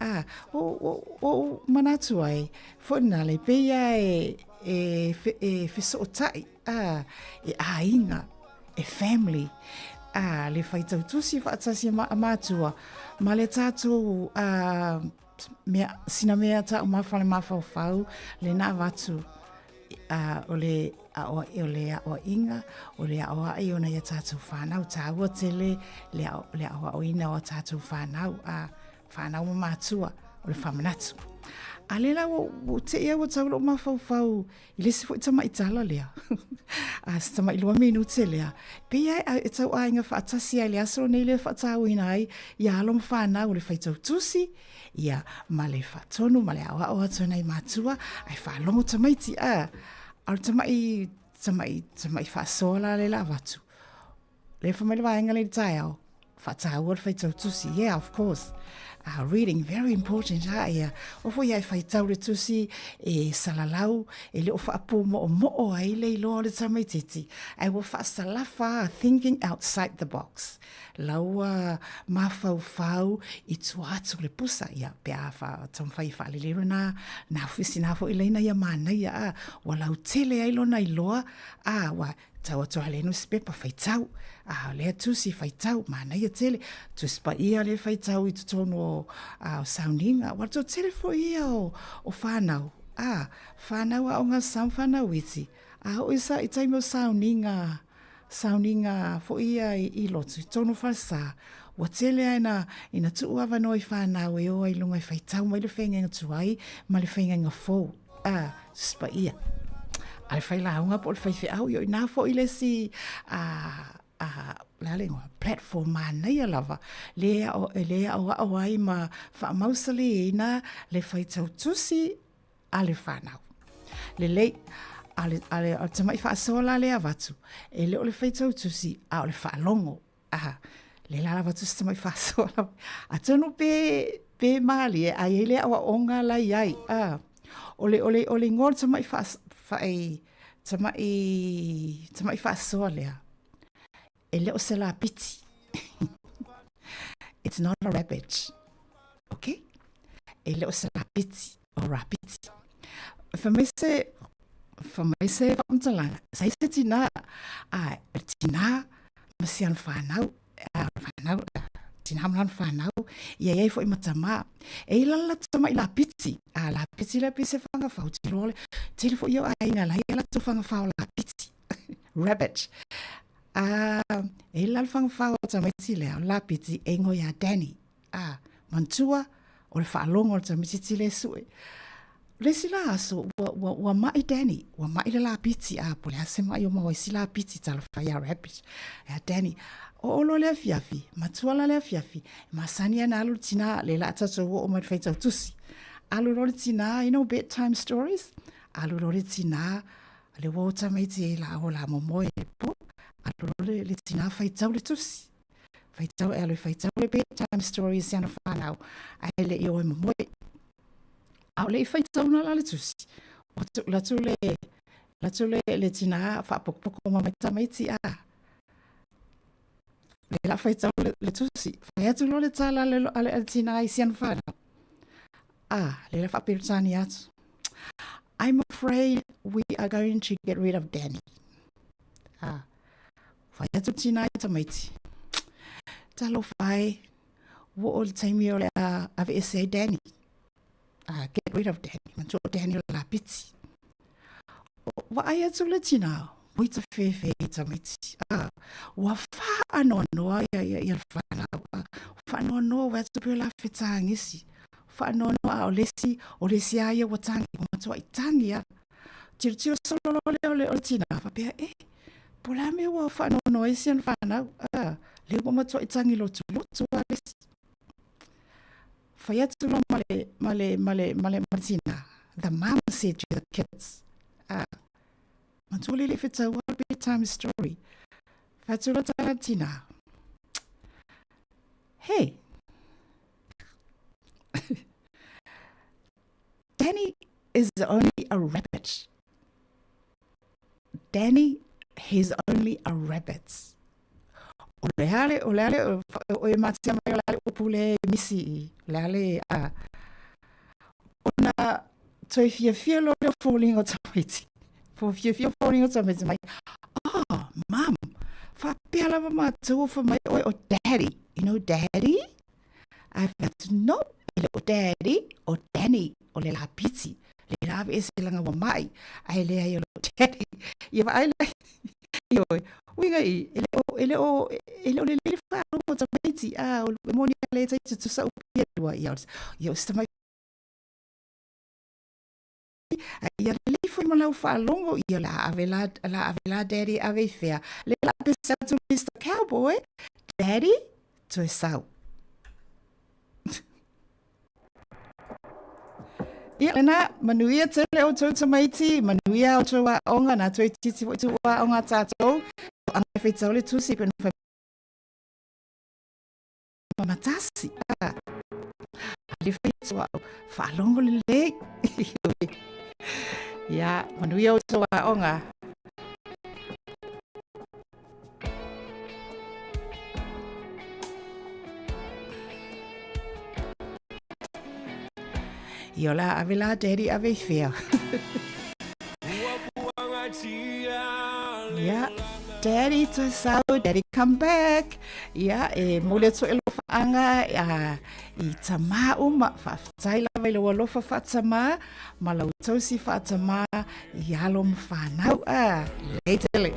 A, o, o, o manatu ai, foi nā le peia e, e, e fesootai, a, e aiga, e family, a, le faitau tusi faatasi ma matua, ma le tātou a, mea, sina mea tāu mafale mafaufau, le na avatu, a, o le aʻo, o le aʻoaʻiga, o le aʻoaʻi ona ia tātou whānau, tāua tele le, ao, le aʻoaʻoina o a tātou whānau, a, whānau ma mātua, o le whamanatu. A le la, ua, ua te ia ua tau lou mafaufau I le isi foi tamaʻi tala lea, a se tamaʻi lua minute lea, pei a e tauaiga faatasi ai le aso lenei lea e faatauina ai ia alo ma fanau o le faitau tusi, ia, ma le faatonu ma le aoao atu ai nai matua, ae faalogo tamaiti, a, a o le tamaʻi, tamaʻi, tamaʻi faasoa la le la avatu. Lea fai mai le vaega lea i le taeao, faataua le faitau tusi. Yeah, of course. Reading, very important, ha, ia. O foi ia e faitau le tusi, e salalau, e le o faapūmoʻomoʻo ai le iloa o le tamaititi. Ae ua faasalafa thinking outside the box. Laua mafaufau i tua atu o le pusa, ia, pe a taumafai e faalelei lona, na fisi na foi leina ia manaia, a, ua lautele ai lona iloa, a, ua, Tau atu a le nusipepa faitau, a lea tusi faitau, manaia tele, Tusi Paia lea faitau i totonu o, a, o sauniga, ua to tele foi ia o, o whanau, a, whanau a o ngā sam whanau iti, a o isa i taimi o sauniga, sauniga foi ia i, i lotu, i tonu whalesa, ua tele ai na, ina tuu awanoa i whanau e oa i lunga i faitau mai le whaingainga tuai ma le whaingainga fou. A, Tusi Paia. A le failauga po o le faifeau, ia o inā foi le isi a, a, le a le igoa, platform manaia lava, le ao, e le aoao ai ma faamausaliina le faitau tusi a le whanau. Lelei, a le, a le, a le tamaʻi faasoa la lea avatu, e le o le faitau tusi, a o le faalogo. Aha, le la lava tusi tamaʻi faasoa lava. Atonu pe, pe mālie, a i ai le aʻoaʻoga la i ai. A, o le, o le, o le igoa o le tamaʻi faa, faai, tamaʻi, tamaʻi faasoa lea, e le o se lapiti. It's not a rabbit. Okay? E le o se lapiti, o rapiti. Fai mai se, fai mai se faamatalaga, sa i se tinā, a, e tinā, ma si ana whanau, a, whanau, tinā ma lana whanau, ia iai foi ma tamā. E i lala tamaʻi lapiti, a lapiti la pei se fagafao, te loa le, tele foi ia o aiga la ia latou fagafao lapiti. Rabbit. A, e i lala fagafao o tamaiti lea, o lapiti, e ingoa ia Danny. A, manatua, o le faalogo o le tamaitiiti lea e sue. O le isi la aso, ua, ua, ua maʻi Danny, ua maʻi le lapiti, a po o le a se maʻi o maua i si lapiti, talofa ia Rabbit. Ia Danny, o olo le afiafi, matua la le afiafi, e masani ana alu le tinā, le la tatou oo mai le faitau tusi. Alu loa le tinā, you know bedtime stories? Alu loa le tinā, le ua o tamaiti e la o la momoe e po, alu loa le, le tinā faitau le tusi. Faitau e alu e faitau le bedtime story i si ana whanau, ae le i o e momoe. ʻAʻole i faitauna la le tusi. Ua tuʻu atu le, atu le, le tinā faapokopoko ma mai tamaiti a. Le la faitau le, le tusi. Fai atu loa le tala a le, a le, a le tinā i si ana whanau. A, le la faapelutani atu. I'm afraid we are going to get rid of Danny. A, Fai atu tinā i tamaiti. Talofa e, ua oo le taimi o le a aveese ai Danny. Get rid of Danny. Manatua o Danny o le lapiti. Vaai atu le tinā, ua ita fefe i tamaiti. Ua whaanoanoa ia, ia, ia le whanau. Whaanoanoa ua atu pea la whetangisi. Whaanoanoa a o lesi, o lesi a ia ua tangi, ua matua i tangi a. Tirotiro solo loa lea o le, o le tinā, faapea, e, po o le a mea ua faanoanoa ai si ana fanau, a, lea ua matuai tagi lotulotu lava le isi. Fai atu loa ma le, ma le, ma le, ma le, ma le tinā, the mum said to the kids, a, matua lele fetau a bedtime story. Fai atu loa tana tinā, hey, Danny is only a rabbit. Danny, he's only a rabbit. O le ale, o le ale, o e matia mai o le ale upu le misi i, o le ale, a. Ona toe fiafia loa lea o foliga o tamaiti. Fo fiafia foliga o tamaiti mai, oh, mum, faapea lava matou o fai mai oe o daddy. You know daddy? Ae fai atu, no, e le o daddy, o Danny, o le lapiti. Le la aveese langa ua mai, ae leai o le o daddy. Ia vaai la, ioe, uiga i, e le o, e le o, e le o lelei le faalogo o tamaiti, a, o le moni a le tai tutusa upu ia e lua, ia, ia o se tamai A ia lelei foi ma lau faalogo, ia la ave la, la ave la daddy ave i fea. Le la pese atu Mr. Cowboy, daddy, toe sau. Ia, lena, manuia tele outou tamaiti, manuia outou aoga, nā toe titi foi tu aoga tātou, anga whaitau le tusi, pena whai matasi. Ah. Le whaitua au, whaalongo lelei. Ia, manuia outou aoga. Ia la, ave la, daddy, ave i whea. Ia, daddy toe sau, daddy come back. Ia, e moli atu e lou whaanga a, i tamā uma, faafetai lava i lou alofa faatamā, ma lau tausi faatamā i alo ma whanau a, lei tele.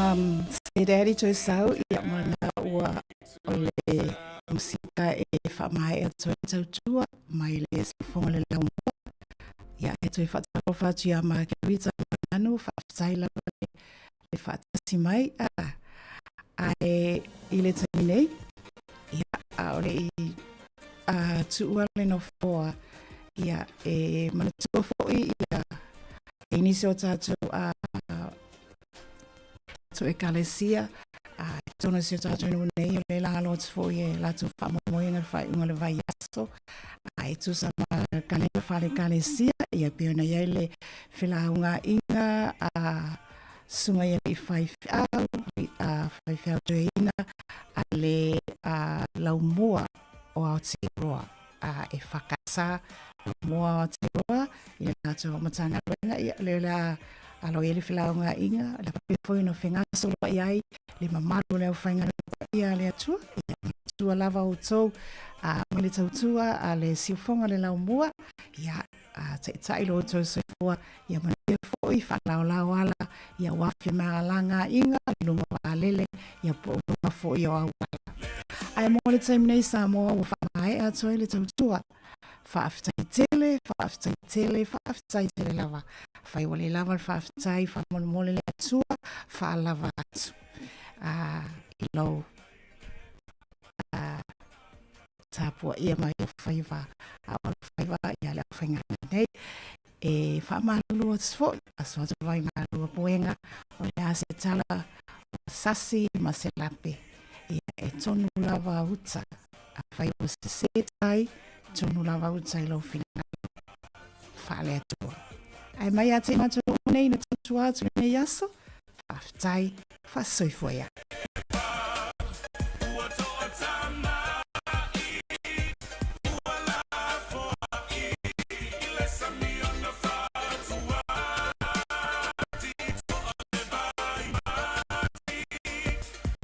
Um, se daddy toe sau, ia mana ua o le musika e whaamae atu ai tautua mai le siufofoga le laumua. Ia e toe whaatalofa atu ia Margarita Manu, whaafetai lava le, le whaatasi mai. Ah, ae i le taimi nei, ia, a o le i a tuua le nofoa, ia, e manatua foi ia i nisi o tātou a tātou ekalesia, a i totonu o si o tātou nuu nei, o le la alo atu foi e latou faamoemoega le faaiuga o le vaiaso, a e tusa ma kalena faale-ekalesia, ia pei ona i ai le felaugaaiga a susuga i alii faifeau, a faifeau toeaina a le laumua o Aotearoa. A e whakasa mua o Aotearoa i le latou Matagaluega, ia lea o le a alo i ai le felaugaaiga, le faapea foi ona fegasoloai ai le mamalu o le aufaigaluega paia a le Atua. Ia manatua lava outou a mai le tautua a le siufofoga le laumua, ia a taitai lo outou soifua, ia manuia foi faalaolao ala, ia ua femalagaaiga i luga o vaalele, ia po o luga foi o auala. Ae mo le taimi nei Samoa ua faamaea atu ai le tautua. Faafetai tele, faafetai tele, faafetai tele lava. Fai ua le lava le faafetai, faamolemole le Atua, faalava atu. I lou tapuaia mai o faiva, a o faiva ia le aufaigaluega nei. E faamalulu atu foi, aso atu vai malua puega, o le a se tala o sasi ma se lape. Ia e tonu lava uta, afai ua sese tai, tonu lava uta i lou finagalo faale-Atua. Ae mai ia te matou uma nei na tautua atu i lenei aso, faafetai, faasoifua ia.